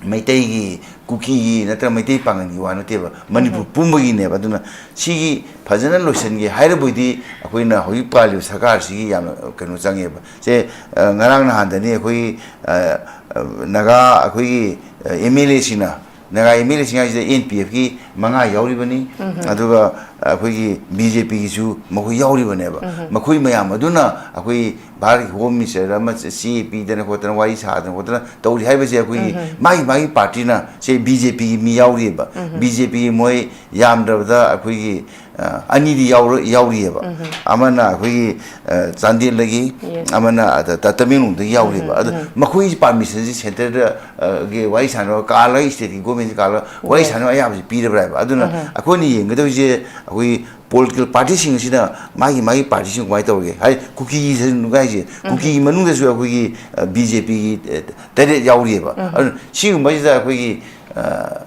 ꯃꯩꯇꯩꯒꯤ, ꯀꯨꯀꯤꯒꯤ ꯅꯠꯇ꯭ꯔꯒ ꯃꯩꯇꯩ ꯄꯥꯉꯜꯒꯤ ꯋꯥ ꯅꯠꯇꯦꯕ, ꯃꯅꯤꯄꯨꯔ ꯄꯨꯝꯕꯒꯤꯅꯦꯕ꯫ ꯑꯗꯨꯅ ꯁꯤꯒꯤ ꯐꯖꯅ ꯂꯣꯏꯁꯤꯟꯒꯦ ꯍꯥꯏꯔꯕꯣꯏꯗꯤ ꯑꯩꯈꯣꯏꯅ ꯍꯧꯖꯤꯛ ꯄꯥꯜꯂꯤꯕ ꯁꯔꯀꯥꯔꯁꯤꯒꯤ ꯌꯥꯝꯅ ꯀꯩꯅꯣ ꯆꯪꯉꯦꯕ꯫ ꯁꯦ, ꯑ, ꯉꯔꯥꯡ ꯅꯍꯥꯟꯗꯅꯤ ꯑꯩꯈꯣꯏꯒꯤ, ꯑ, ꯑ, ꯅꯥꯒꯥ ꯑꯩꯈꯣꯏꯒꯤ, ꯑ, ꯑꯦꯝ ꯑꯦꯜ ꯑꯦꯁꯤꯡꯅ, ꯅꯥꯒꯥ ꯑꯦꯝ ꯑꯦꯜ ꯑꯦꯁꯤꯡ ꯍꯥꯏꯁꯤꯗ ꯑꯦꯟ ꯄꯤ ꯑꯦꯐꯀꯤ ꯃꯉꯥ ꯌꯥꯎꯔꯤꯕꯅꯤ, ꯑꯗꯨꯒ, ꯑꯩꯈꯣꯏꯒꯤ ꯕꯤ ꯖꯦ ꯄꯤꯒꯤꯁꯨ ꯃꯈꯣꯏ ꯌꯥꯎꯔꯤꯕꯅꯦꯕ꯫ ꯃꯈꯣꯏ ꯃꯌꯥꯝ ꯑꯗꯨꯅ ꯑꯩꯈꯣꯏ ꯚꯥꯔꯠꯀꯤ ꯍꯣꯝ ꯃꯤꯅꯤꯁꯇꯔ ꯑꯃ ꯆꯦ ꯄꯤꯗꯅ ꯈꯣꯠꯇꯅ ꯋꯥꯔꯤ ꯁꯥꯗꯅ ꯈꯣꯠꯇꯅ ꯇꯧꯔꯤ ꯍꯥꯏꯕꯁꯦ ꯑꯩꯈꯣꯏꯒꯤ ꯃꯥꯒꯤ ꯃꯥꯒꯤ ꯄꯥꯔꯇꯤꯅ ꯁꯦ ꯕꯤ ꯖꯦ ꯄꯤꯒꯤ ꯃꯤ ꯌꯥꯎꯔꯤꯑꯕ꯫ ꯕꯤ ꯖꯦ ꯄꯤꯒꯤ ꯃꯣꯏ ꯌꯥꯝꯗ꯭ꯔꯕꯗ ꯑꯩꯈꯣꯏꯒꯤ ꯑ, ꯑꯅꯤꯗꯤ ꯌꯥꯎꯔ-, ꯌꯥꯎꯔꯤꯑꯕ꯫ ꯑꯃꯅ ꯑꯩꯈꯣꯏꯒꯤ ꯑ, ꯆꯥꯟꯗꯦꯜꯗꯒꯤ, ꯑꯃꯅ ꯑꯗ ꯇ-, ꯇꯃꯦꯡꯂꯣꯡꯗꯒꯤ ꯌꯥꯎꯔꯤꯑꯕ꯫ ꯑꯗꯣ ꯃꯈꯣꯏꯒꯤ ꯄꯥꯔꯃꯤꯁꯟꯁꯤ ꯁꯦꯟꯇꯔꯗ ꯑ, ꯒꯤ ꯋꯥꯔꯤ ꯁꯥꯟꯅꯕ ꯀꯥꯜꯂꯒ ꯁ꯭ꯇꯦꯠꯀꯤ ꯒꯣꯔꯃꯦꯟꯁꯤ ꯀꯥꯜꯂꯒ ꯋꯥꯔꯤ ꯁꯥꯟꯅꯕ ꯑꯌꯥꯕꯁꯤ ꯄꯤꯔꯕ꯭ꯔꯥ ꯍꯥꯏꯕ꯫ ꯑꯗꯨꯅ ꯑꯩꯈꯣꯏꯅ ꯌꯦꯡꯒꯗꯧꯔꯤꯁꯦ ꯑꯩꯈꯣꯏꯒꯤ ꯄꯣꯂꯤꯇꯤꯀꯦꯜ ꯄꯥꯔꯇꯤꯁꯤꯡ ꯑꯁꯤꯅ ꯃꯥꯒꯤ ꯃꯥꯒꯤ ꯄꯥꯔꯇꯤꯁꯤꯡ ꯀꯃꯥꯏꯅ ꯇꯧꯔꯒꯦ ꯍꯥꯏ, ꯀꯨꯀꯤꯁꯤꯡ ꯍꯥꯏꯁꯦ, ꯀꯨꯀꯤꯒꯤ ꯃꯅꯨꯡꯗꯁꯨ ꯑꯩꯈꯣꯏꯒꯤ ꯕꯤ ꯖꯦ ꯄꯤꯒꯤ ꯇꯔꯦꯠ ꯌꯥꯎꯔꯤꯑꯕ꯫ ꯑꯗꯨꯅ ꯁꯤꯒꯨꯝꯕꯁꯤꯗ ꯑꯩꯈꯣꯏꯒꯤ ꯑ,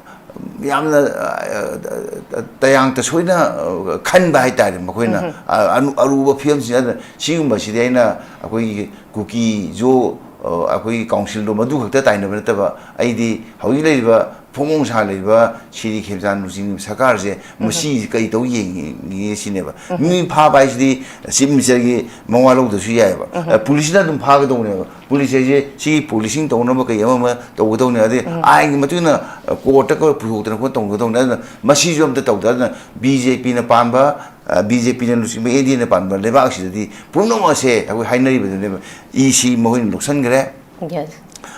ꯌꯥꯝꯅ ꯑ, ꯇꯌꯥꯡ ꯇꯁꯣꯏꯅ ꯑ, ꯈꯟꯕ ꯍꯥꯏꯇꯥꯔꯦ ꯃꯈꯣꯏꯅ꯫ ꯑ, ꯑꯅꯨ-, ꯑꯔꯨꯕ ꯐꯤꯕꯝꯁꯤꯗ ꯁꯤꯒꯨꯝꯕꯁꯤꯗꯤ ꯑꯩꯅ ꯑꯩꯈꯣꯏꯒꯤ ꯀꯨꯀꯤ ꯖꯣ, ꯑ, ꯑꯩꯈꯣꯏꯒꯤ ꯀꯥꯎꯟꯁꯤꯜꯗꯣ ꯃꯗꯨ ꯈꯛꯇ ꯇꯥꯏꯅꯕ ꯅꯠꯇꯕ, ꯑꯩꯗꯤ ꯍꯧꯖꯤꯛ ꯂꯩꯔꯤꯕ ꯐꯣꯡ ꯐꯣꯡ ꯁꯥ ꯂꯩꯔꯤꯕ ꯁꯤꯔꯤ ꯈꯦꯝꯆꯥꯟ ꯂꯨꯆꯤꯡꯕ ꯁꯔꯀꯥꯔꯁꯦ ꯃꯁꯤ ꯀꯩ ꯇꯧ ꯌꯦꯡꯉꯤ ꯁꯤꯅꯦꯕ꯫ ꯃꯤ ꯐꯥꯕ ꯍꯥꯏꯁꯤꯗꯤ ꯆꯤꯐ ꯃꯤꯅꯤꯁꯇꯔꯒꯤ ꯃꯋꯥ ꯂꯧꯗ꯭ꯔꯁꯨ ꯌꯥꯏꯑꯕ꯫ ꯑ, ꯄꯨꯂꯤꯁꯅ ꯑꯗꯨꯝ ꯐꯥꯒꯗꯧꯅꯦꯕ꯫ ꯄꯨꯂꯤꯁ ꯍꯥꯏꯁꯦ ꯁꯤꯒꯤ ꯄꯣꯂꯤꯁꯤꯡ ꯇꯧꯅꯕ ꯀꯩ ꯑꯃ ꯑꯃ ꯇꯧꯒꯗꯧꯅꯦ꯫ ꯑꯗꯩ ꯑꯥꯏꯟꯒꯤ ꯃꯇꯨꯡ ꯏꯟꯅ, ꯑ, ꯀꯣꯔꯠꯇ ꯄꯨꯊꯣꯛꯇꯅ ꯈꯣꯠꯇꯅ ꯇꯧꯒꯗꯧꯅꯦ꯫ ꯑꯗꯨꯅ ꯃꯁꯤꯁꯨ ꯑꯝꯇ ꯇꯧꯗ꯫ ꯑꯗꯨꯅ ꯕꯤ ꯖꯦ ꯄꯤꯅ ꯄꯥꯟꯕ, ꯑ, ꯕꯤ ꯖꯦ ꯄꯤꯅ ꯂꯨꯆꯤꯡꯕ ꯑꯦꯟ ꯗꯤ ꯑꯦꯅ ꯄꯥꯟꯕ ꯂꯩꯕꯥꯛ ꯑꯁꯤꯗꯗꯤ ꯄꯨꯝꯅꯃꯛ ꯑꯁꯦ ꯑꯩꯈꯣꯏ ꯍꯥꯏꯅꯔꯤꯕꯗꯨꯅꯦꯕ꯫ ꯏ ꯁꯤ ꯃꯈꯣꯏꯅ ꯂꯧꯁꯤꯟꯈ꯭ꯔꯦ꯫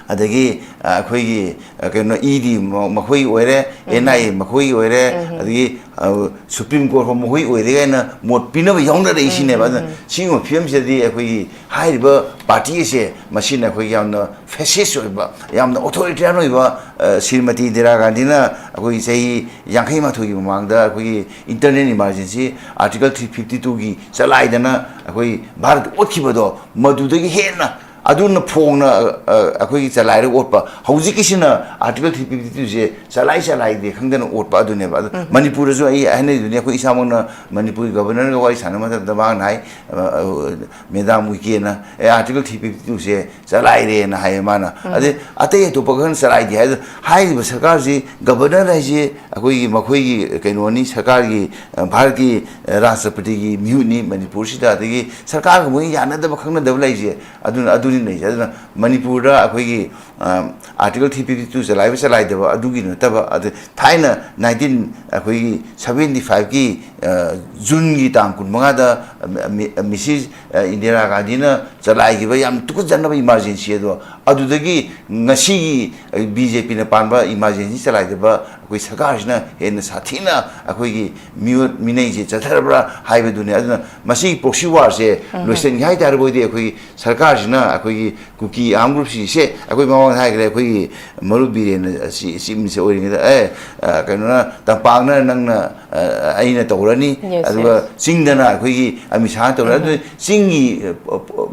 ꯑꯗꯒꯤ, ꯑ, ꯑꯩꯈꯣꯏꯒꯤ, ꯑ, ꯀꯩꯅꯣ, ꯏ ꯗꯤ ꯃ-, ꯃꯈꯣꯏꯒꯤ ꯑꯣꯏꯔꯦ, ꯑꯦꯟ ꯑꯥꯏ ꯑꯦ ꯃꯈꯣꯏꯒꯤ ꯑꯣꯏꯔꯦ, ꯑꯗꯒꯤ, ꯑ, ꯁꯨꯄ꯭ꯔꯤꯝ ꯀꯣꯔꯠ ꯐꯥꯎ ꯃꯈꯣꯏ ꯑꯣꯏꯔꯦ ꯀꯥꯏꯅ ꯃꯣꯠ ꯄꯤꯅꯕ ꯌꯥꯎꯅꯔꯛꯏꯁꯤꯅꯦꯕ꯫ ꯑꯗꯨꯅ ꯁꯤꯒꯨꯝꯕ ꯐꯤꯕꯝꯁꯤꯗꯗꯤ ꯑꯩꯈꯣꯏꯒꯤ ꯍꯥꯏꯔꯤꯕ ꯄꯥꯔꯇꯤ ꯑꯁꯦ ꯃꯁꯤꯅ ꯑꯩꯈꯣꯏ ꯌꯥꯝꯅ ꯐꯦꯁꯤꯁ ꯑꯣꯏꯕ, ꯌꯥꯝꯅ ꯑꯣꯊꯣꯔꯤꯇꯦꯔꯤꯌꯟ ꯑꯣꯏꯕ, ꯑ, ꯁ꯭ꯔꯤꯃꯇꯤ ꯏꯟꯗꯤꯔꯥ ꯒꯥꯟꯙꯤꯅ ꯑꯩꯈꯣꯏꯒꯤ ꯆꯍꯤ ꯌꯥꯡꯈꯩ ꯃꯥꯊꯣꯏꯒꯤ ꯃꯃꯥꯡꯗ ꯑꯩꯈꯣꯏꯒꯤ internal emergency article three fifty ꯇꯨꯒꯤ ꯆꯂꯥꯏꯗꯅ ꯑꯩꯈꯣꯏ ꯚꯥꯔꯠ ꯑꯣꯠꯈꯤꯕꯗꯣ, ꯃꯗꯨꯗꯒꯤ ꯍꯦꯟꯅ ꯑꯗꯨꯅ ꯐꯣꯡꯅ, ꯑ, ꯑ, ꯑꯩꯈꯣꯏꯒꯤ ꯆꯂꯥꯏꯔꯒ ꯑꯣꯠꯄ꯫ ꯍꯧꯖꯤꯛꯀꯤꯁꯤꯅ ꯑꯥꯔꯇꯤꯀꯜ ꯊ꯭ꯔꯤ ꯐꯤꯐꯇꯤ ꯇꯨꯁꯦ ꯆꯂꯥꯏ ꯆꯂꯥꯏꯗꯦ ꯈꯪꯗꯅ ꯑꯣꯠꯄ ꯑꯗꯨꯅꯦꯕ꯫ ꯑꯗꯨ ꯃꯅꯤꯄꯨꯔꯗꯁꯨ ꯑꯩ ꯍꯥꯏꯅꯔꯤꯗꯨꯅꯤ, ꯑꯩꯈꯣꯏ ꯏꯁꯥꯃꯛꯅ ꯃꯅꯤꯄꯨꯔꯒꯤ ꯒꯕꯔꯅꯔꯒ ꯋꯥꯔꯤ ꯁꯥꯟꯅꯕ ꯃꯇꯝꯗ ꯃꯥꯅ ꯍꯥꯏ, ꯑ, ꯑ, ꯃꯦꯗꯥꯝ ꯎꯏꯀꯦꯅ, "ꯑꯦ, ꯑꯥꯔꯇꯤꯀꯜ ꯊ꯭ꯔꯤ ꯐꯤꯐꯇꯤ ꯇꯨꯁꯦ ꯆꯂꯥꯏꯔꯦꯅ" ꯍꯥꯏꯌꯦ ꯃꯥꯅ꯫ ꯑꯗꯩ ꯑꯇꯩ ꯑꯇꯣꯞꯄ ꯈꯔꯅ ꯆꯂꯥꯏꯗꯦ ꯍꯥꯏꯗꯣ, ꯍꯥꯏꯔꯤꯕ ꯁꯔꯀꯥꯔꯁꯤ, ꯒꯕꯔꯅꯔ ꯍꯥꯏꯁꯤ ꯑꯩꯈꯣꯏꯒꯤ, ꯃꯈꯣꯏꯒꯤ ꯀꯩꯅꯣꯅꯤ, ꯁꯔꯀꯥꯔꯒꯤ, ꯑ, ꯚꯥꯔꯠꯀꯤ, ꯑ, ꯔꯥꯁꯇ꯭ꯔꯄꯇꯤꯒꯤ ꯃꯤꯍꯨꯠꯅꯤ ꯃꯅꯤꯄꯨꯔꯁꯤꯗ꯫ ꯑꯗꯒꯤ ꯁꯔꯀꯥꯔꯒ ꯃꯣꯏ ꯌꯥꯅꯗꯕ ꯈꯪꯅꯗꯕ ꯂꯩꯔꯤꯁꯦ ꯑꯗꯨꯅ, ꯑꯗꯨꯅꯤ ꯂꯩꯔꯤꯁꯦ꯫ ꯑꯗꯨꯅ ꯃꯅꯤꯄꯨꯔꯗ ꯑꯩꯈꯣꯏꯒꯤ, ꯑ, Article three fifty two ꯆꯂꯥꯏꯕ ꯆꯂꯥꯏꯗꯕ ꯑꯗꯨꯒꯤ ꯅꯠꯇꯕ, ꯑꯗꯨ ꯊꯥꯏꯅ nineteen, ꯑꯩꯈꯣꯏꯒꯤ seventy fiveꯀꯤ, ꯑ, ꯖꯨꯟꯒꯤ ꯇꯥꯡ ꯀꯨꯟꯃꯉꯥꯗ, ꯑ, ꯃꯤ-, ꯃꯤꯁꯤꯁ, ꯑ, ꯏꯟꯗꯤꯔꯥ ꯒꯥꯟꯙꯤꯅ ꯆꯂꯥꯏꯈꯤꯕ ꯌꯥꯝ ꯇꯨꯀꯠꯆꯅꯕ emergency ꯑꯗꯣ, ꯑꯗꯨꯗꯒꯤ ꯉꯁꯤꯒꯤ, ꯑ, BJPꯅ ꯄꯥꯟꯕ emergency ꯆꯂꯥꯏꯗꯕ ꯑꯩꯈꯣꯏ ꯁꯔꯀꯥꯔꯁꯤꯅ ꯍꯦꯟꯅ ꯁꯥꯊꯤꯅ ꯑꯩꯈꯣꯏꯒꯤ ꯃꯤꯑꯣꯠ ꯃꯤꯅꯩꯁꯦ ꯆꯠꯊꯔꯕ꯭ꯔꯥ ꯍꯥꯏꯕꯗꯨꯅꯤ꯫ ꯑꯗꯨꯅ ꯃꯁꯤꯒꯤ proxy warꯁꯦ ꯂꯣꯏꯁꯤꯟꯒꯦ ꯍꯥꯏ ꯇꯥꯔꯕꯣꯏꯗꯤ, ꯑꯩꯈꯣꯏꯒꯤ ꯁꯔꯀꯥꯔꯁꯤꯅ ꯑꯩꯈꯣꯏꯒꯤ ꯀꯨꯀꯤ armed groupꯁꯤꯡꯁꯦ, ꯑꯩꯈꯣꯏ ꯃꯃꯥꯡꯗ ꯍꯥꯏꯈ꯭ꯔꯦ, ꯑꯩꯈꯣꯏꯒꯤ ꯃꯔꯨꯞ ꯕꯤꯔꯦꯟꯅ ꯆꯤ-, Chief Minister ꯑꯣꯏꯔꯤꯉꯩꯗ, ꯑꯦ, ꯑ, ꯀꯩꯅꯣꯅ, ꯇꯝꯄꯥꯛꯅ ꯅꯪꯅ, ꯑ, ꯑꯩꯅ ꯇꯧꯔꯅꯤ, Yes, ꯑꯗꯨꯒ yes. ꯆꯤꯡꯗꯅ ꯑꯩꯈꯣꯏꯒꯤ ꯑꯃꯤꯠ ꯁꯥꯍꯅ ꯇꯧꯔꯅꯤ꯫ ꯑꯗꯨ ꯆꯤꯡꯒꯤ, ꯑ, ꯄ-, ꯄ-,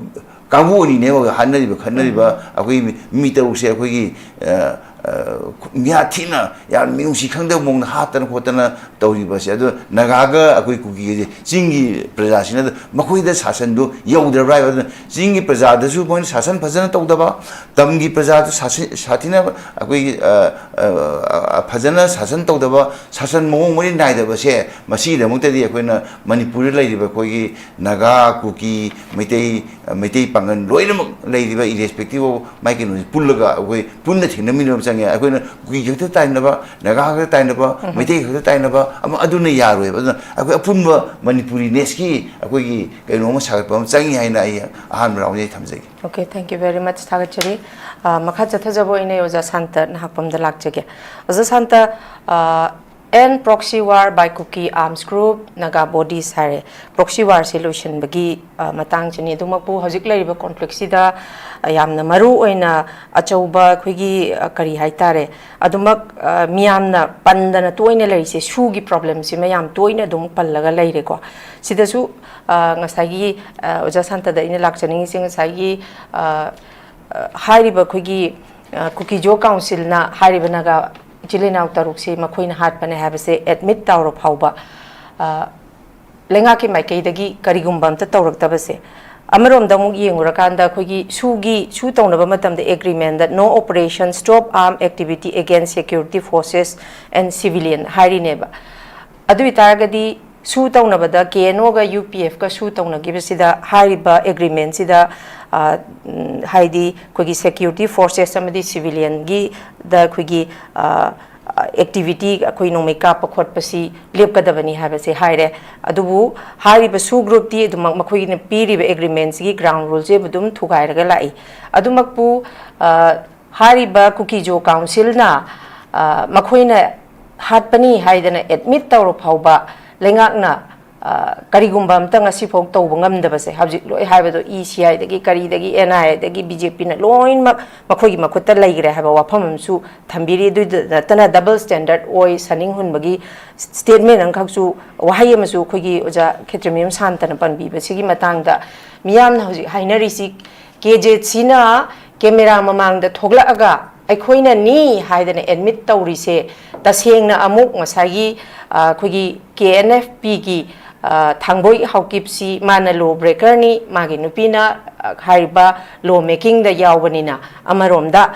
ꯀꯥꯡꯕꯨ ꯑꯅꯤꯅꯦꯕ ꯍꯥꯠꯅꯔꯤꯕ ꯈꯠꯅꯔꯤꯕ꯫ ꯑꯩꯈꯣꯏꯒꯤ ꯃꯤ, ꯃꯤ ꯇꯔꯨꯛꯁꯦ ꯑꯩꯈꯣꯏꯒꯤ, ꯑ, ꯑ, ꯃꯤꯌꯥ ꯊꯤꯅ ꯌꯥꯝ ꯃꯤꯅꯨꯡꯁꯤ ꯈꯪꯗꯕ ꯃꯑꯣꯡꯗ ꯍꯥꯠꯇꯅ ꯈꯣꯠꯇꯅ ꯇꯧꯔꯤꯕꯁꯦ꯫ ꯑꯗꯣ ꯅꯥꯒꯥꯒ ꯑꯩꯈꯣꯏ ꯀꯨꯀꯤꯒꯁꯦ, ꯆꯤꯡꯒꯤ ꯄ꯭ꯔꯖꯥꯁꯤꯡꯅ ꯃꯈꯣꯏꯗ ꯁꯥꯁꯟꯗꯨ ꯌꯧꯗ꯭ꯔꯕ꯭ꯔꯥ ꯍꯥꯏꯕ? ꯑꯗꯨꯅ ꯆꯤꯡꯒꯤ ꯄ꯭ꯔꯖꯥꯗꯁꯨ ꯃꯣꯏꯅ ꯁꯥꯁꯟ ꯐꯖꯅ ꯇꯧꯗꯕ, ꯇꯝꯒꯤ ꯄ꯭ꯔꯖꯥꯗꯨ ꯁꯥꯁꯤ-, ꯁꯥꯊꯤꯅ ꯑꯩꯈꯣꯏꯒꯤ, ꯑ, ꯑ, ꯑ, ꯐꯖꯅ ꯁꯥꯁꯟ ꯇꯧꯗꯕ, ꯁꯥꯁꯟ ꯃꯑꯣꯡ ꯃꯔꯤꯟ ꯅꯥꯏꯗꯕꯁꯦ, ꯃꯁꯤꯒꯤꯗꯃꯛꯇꯗꯤ ꯑꯩꯈꯣꯏꯅ ꯃꯅꯤꯄꯨꯔꯗ ꯂꯩꯔꯤꯕ ꯑꯩꯈꯣꯏꯒꯤ ꯅꯥꯒꯥ, ꯀꯨꯀꯤ, ꯃꯩꯇꯩ, ꯃꯩꯇꯩ ꯄꯥꯡꯒꯜ ꯂꯣꯏꯅꯃꯛ ꯂꯩꯔꯤꯕ, irrespective of ꯃꯥꯏ ꯀꯩꯅꯣꯁꯦ ꯄꯨꯜꯂꯒ ꯑꯩꯈꯣꯏ ꯄꯨꯟꯅ ꯊꯦꯡꯅꯃꯤꯟꯅꯕ ꯆꯪꯉꯦ꯫ ꯑꯩꯈꯣꯏꯅ ꯀꯨꯀꯤ ꯈꯛꯇ ꯇꯥꯏꯅꯕ, ꯅꯥꯒꯥ ꯈꯛꯇ ꯇꯥꯏꯅꯕ, ꯃꯩꯇꯩ ꯈꯛꯇ ꯇꯥꯏꯅꯕ ꯑꯃ, ꯑꯗꯨꯅ ꯌꯥꯔꯣꯏꯕ꯫ ꯑꯗꯨꯅ ꯑꯩꯈꯣꯏ ꯑꯄꯨꯟꯕ ꯃꯅꯤꯄꯨꯔꯤ ꯅꯦꯁꯀꯤ ꯑꯩꯈꯣꯏꯒꯤ ꯀꯩꯅꯣ ꯑꯃ ꯁꯥꯒꯠꯄ ꯑꯃ ꯆꯪꯉꯤ ꯍꯥꯏꯅ ꯑꯩ ꯑꯍꯥꯟꯕ ꯔꯥꯎꯟꯁꯦ ꯊꯝꯖꯒꯦ꯫ Okay, thank you very much. ꯊꯥꯒꯠꯆꯔꯤ꯫ ꯑ, ꯃꯈꯥ ꯆꯠꯊꯖꯕ ꯑꯣꯏꯅ ꯑꯣꯖꯥ ꯁꯥꯟꯇ ꯅꯍꯥꯛꯄꯝꯗ ꯂꯥꯛꯆꯒꯦ꯫ ꯑꯣꯖꯥ ꯁꯥꯟꯇ, ꯑ, End proxy war by Kuki arms group, Naga bodies ꯍꯥꯏꯔꯦ꯫ Proxy warꯁꯦ ꯂꯣꯏꯁꯤꯟꯕꯒꯤ, ꯑ, ꯃꯇꯥꯡꯁꯤꯅꯤ꯫ ꯑꯗꯨꯃꯛꯄꯨ ꯍꯧꯖꯤꯛ ꯂꯩꯔꯤꯕ conflictꯁꯤꯗ, ꯑ, ꯌꯥꯝꯅ ꯃꯔꯨ ꯑꯣꯏꯅ ꯑꯆꯧꯕ ꯑꯩꯈꯣꯏꯒꯤ, ꯑ, ꯀꯔꯤ ꯍꯥꯏꯇꯥꯔꯦ, ꯑꯗꯨꯃꯛ, ꯑ, ꯃꯤꯌꯥꯝꯅ ꯄꯟꯗꯅ ꯇꯣꯏꯅ ꯂꯩꯔꯤꯁꯦ ꯁꯨꯒꯤ problemꯁꯤꯃ ꯌꯥꯝ ꯇꯣꯏꯅ ꯑꯗꯨꯝ ꯄꯜꯂꯒ ꯂꯩꯔꯦꯀꯣ꯫ ꯁꯤꯗꯁꯨ, ꯑ, ꯉꯁꯥꯏꯒꯤ, ꯑ, ꯑꯣꯖꯥ ꯁꯥꯟꯇꯗ ꯑꯩꯅ ꯂꯥꯛꯆꯅꯤꯡꯉꯤꯁꯦ ꯉꯁꯥꯏꯒꯤ, ꯑ, ꯑ, ꯍꯥꯏꯔꯤꯕ ꯑꯩꯈꯣꯏꯒꯤ, ꯑ, ꯀꯨꯀꯤꯖꯣ councilꯅ ꯍꯥꯏꯔꯤꯕ ꯅꯥꯒꯥ ꯏꯆꯤꯜ ꯏꯅꯥꯎ ꯇꯔꯨꯛꯁꯤ ꯃꯈꯣꯏꯅ ꯍꯥꯠꯄꯅꯦ ꯍꯥꯏꯕꯁꯦ admit ꯇꯧꯔ ꯐꯥꯎꯕ, ꯑ, ꯂꯩꯉꯥꯛꯀꯤ ꯃꯥꯏꯀꯩꯗꯒꯤ ꯀꯔꯤꯒꯨꯝꯕ ꯑꯝꯇ ꯇꯧꯔꯛꯇꯕꯁꯦ, ꯑꯃꯔꯣꯝꯗ ꯑꯃꯨꯛ ꯌꯦꯡꯉꯨꯔꯀꯥꯟꯗ ꯑꯩꯈꯣꯏꯒꯤ ꯁꯨꯒꯤ ꯁꯨ ꯇꯧꯅꯕ ꯃꯇꯝꯗ agreement "No operation, stop arm activity against security forces and civilian" ꯍꯥꯏꯔꯤꯅꯦꯕ꯫ ꯑꯗꯨ ꯑꯣꯏꯇꯥꯔꯒꯗꯤ ꯁꯨ ꯇꯧꯅꯕꯗ ꯀꯦ ꯑꯦꯟ ꯑꯣꯒ ꯌꯨ ꯄꯤ ꯑꯦꯐꯀ ꯁꯨ ꯇꯧꯅꯈꯤꯕꯁꯤꯗ ꯍꯥꯏꯔꯤꯕ ꯑꯦꯒ꯭ꯔꯤꯃꯦꯟꯁꯤꯗ, ꯑ, ꯎꯝ, ꯍꯥꯏꯗꯤ ꯑꯩꯈꯣꯏꯒꯤ ꯁꯦꯀ꯭ꯌꯨꯔꯤꯇꯤ ꯐꯣꯔꯁꯦꯁ ꯑꯃꯗꯤ ꯁꯤꯚꯤꯂꯤꯌꯟꯒꯤꯗ ꯑꯩꯈꯣꯏꯒꯤ, ꯑ, ꯑꯦꯛꯇꯤꯚꯤꯇꯤ ꯑꯩꯈꯣꯏ ꯅꯣꯡꯃꯩ ꯀꯥꯞꯄ ꯈꯣꯠꯄꯁꯤ ꯂꯦꯞꯀꯗꯕꯅꯤ ꯍꯥꯏꯕꯁꯦ ꯍꯥꯏꯔꯦ꯫ ꯑꯗꯨꯕꯨ ꯍꯥꯏꯔꯤꯕ ꯁꯨ ꯒ꯭ꯔꯨꯞꯇꯤ ꯑꯗꯨꯃꯛ ꯃꯈꯣꯏꯅ ꯄꯤꯔꯤꯕ ꯑꯦꯒ꯭ꯔꯤꯃꯦꯟꯁꯤꯒꯤ ꯒ꯭ꯔꯥꯎꯟ ꯔꯨꯜꯁꯦ ꯑꯗꯨꯝ ꯊꯨꯒꯥꯏꯔꯒ ꯂꯥꯛꯏ꯫ ꯑꯗꯨꯃꯛꯄꯨ, ꯑ, ꯍꯥꯏꯔꯤꯕ ꯀꯨꯀꯤꯖꯣ ꯀꯥꯎꯟꯁꯤꯜꯅ, ꯑ, ꯃꯈꯣꯏꯅ ꯍꯥꯠꯄꯅꯤ ꯍꯥꯏꯗꯅ ꯑꯦꯗꯃꯤꯠ ꯇꯧꯔ ꯐꯥꯎꯕ ꯂꯩꯉꯥꯛꯅ, ꯑ, ꯀꯔꯤꯒꯨꯝꯕ ꯑꯝꯇ ꯉꯁꯤꯐꯥꯎ ꯇꯧꯕ ꯉꯝꯗꯕꯁꯦ, ꯍꯧꯖꯤꯛ ꯂꯣꯏ ꯍꯥꯏꯕꯗꯣ ꯏ ꯁꯤ ꯑꯥꯏꯗꯒꯤ ꯀꯔꯤꯗꯒꯤ ꯑꯦꯟ ꯑꯥꯏ ꯑꯦꯗꯒꯤ ꯕꯤ ꯖꯦ ꯄꯤꯅ ꯂꯣꯏꯅꯃꯛ ꯃꯈꯣꯏꯒꯤ ꯃꯈꯨꯠꯇ ꯂꯩꯈ꯭ꯔꯦ ꯍꯥꯏꯕ ꯋꯥꯐꯝ ꯑꯃꯁꯨ ꯊꯝꯕꯤꯔꯤ꯫ ꯑꯗꯨꯗ ꯅꯠꯇꯅ ꯗꯕꯜ ꯁ꯭ꯇꯦꯟꯗꯔꯠ ꯑꯣꯏ, ꯁꯅꯤꯡ ꯍꯨꯟꯕꯒꯤ ꯁ꯭ꯇꯦꯠꯃꯦꯟ ꯑꯃꯈꯛꯁꯨ, ꯋꯥꯍꯩ ꯑꯃꯁꯨ ꯑꯩꯈꯣꯏꯒꯤ ꯑꯣꯖꯥ ꯈꯦꯇ꯭ꯔꯤꯃꯌꯨꯝ ꯁꯥꯟꯇꯅ ꯄꯟꯕꯤꯕꯁꯤꯒꯤ ꯃꯇꯥꯡꯗ ꯃꯤꯌꯥꯝꯅ ꯍꯧꯖꯤꯛ ꯍꯥꯏꯅꯔꯤꯁꯤ, ꯀꯦ ꯖꯦꯠ ꯁꯤꯅ ꯀꯦꯃꯦꯔꯥ ꯃꯃꯥꯡꯗ ꯊꯣꯛꯂꯛꯑꯒ ꯑꯩꯈꯣꯏꯅꯅꯤ ꯍꯥꯏꯗꯅ ꯑꯦꯗꯃꯤꯠ ꯇꯧꯔꯤꯁꯦ, ꯇꯁꯦꯡꯅ ꯑꯃꯨꯛ ꯉꯁꯥꯏꯒꯤ, ꯑ, ꯑꯩꯈꯣꯏꯒꯤ ꯀꯦ ꯑꯦꯟ ꯑꯦꯐ ꯄꯤꯒꯤ, ꯑ, ꯊꯥꯡꯕꯣꯏ ꯍꯥꯎꯀꯤꯞꯁꯤ ꯃꯥꯅ ꯂꯣ ꯕ꯭ꯔꯦꯀꯔꯅꯤ, ꯃꯥꯒꯤ ꯅꯨꯄꯤꯅ, ꯑ, ꯍꯥꯏꯔꯤꯕ ꯂꯣ ꯃꯦꯀꯤꯡꯗ ꯌꯥꯎꯕꯅꯤꯅ, ꯑꯃꯔꯣꯝꯗ,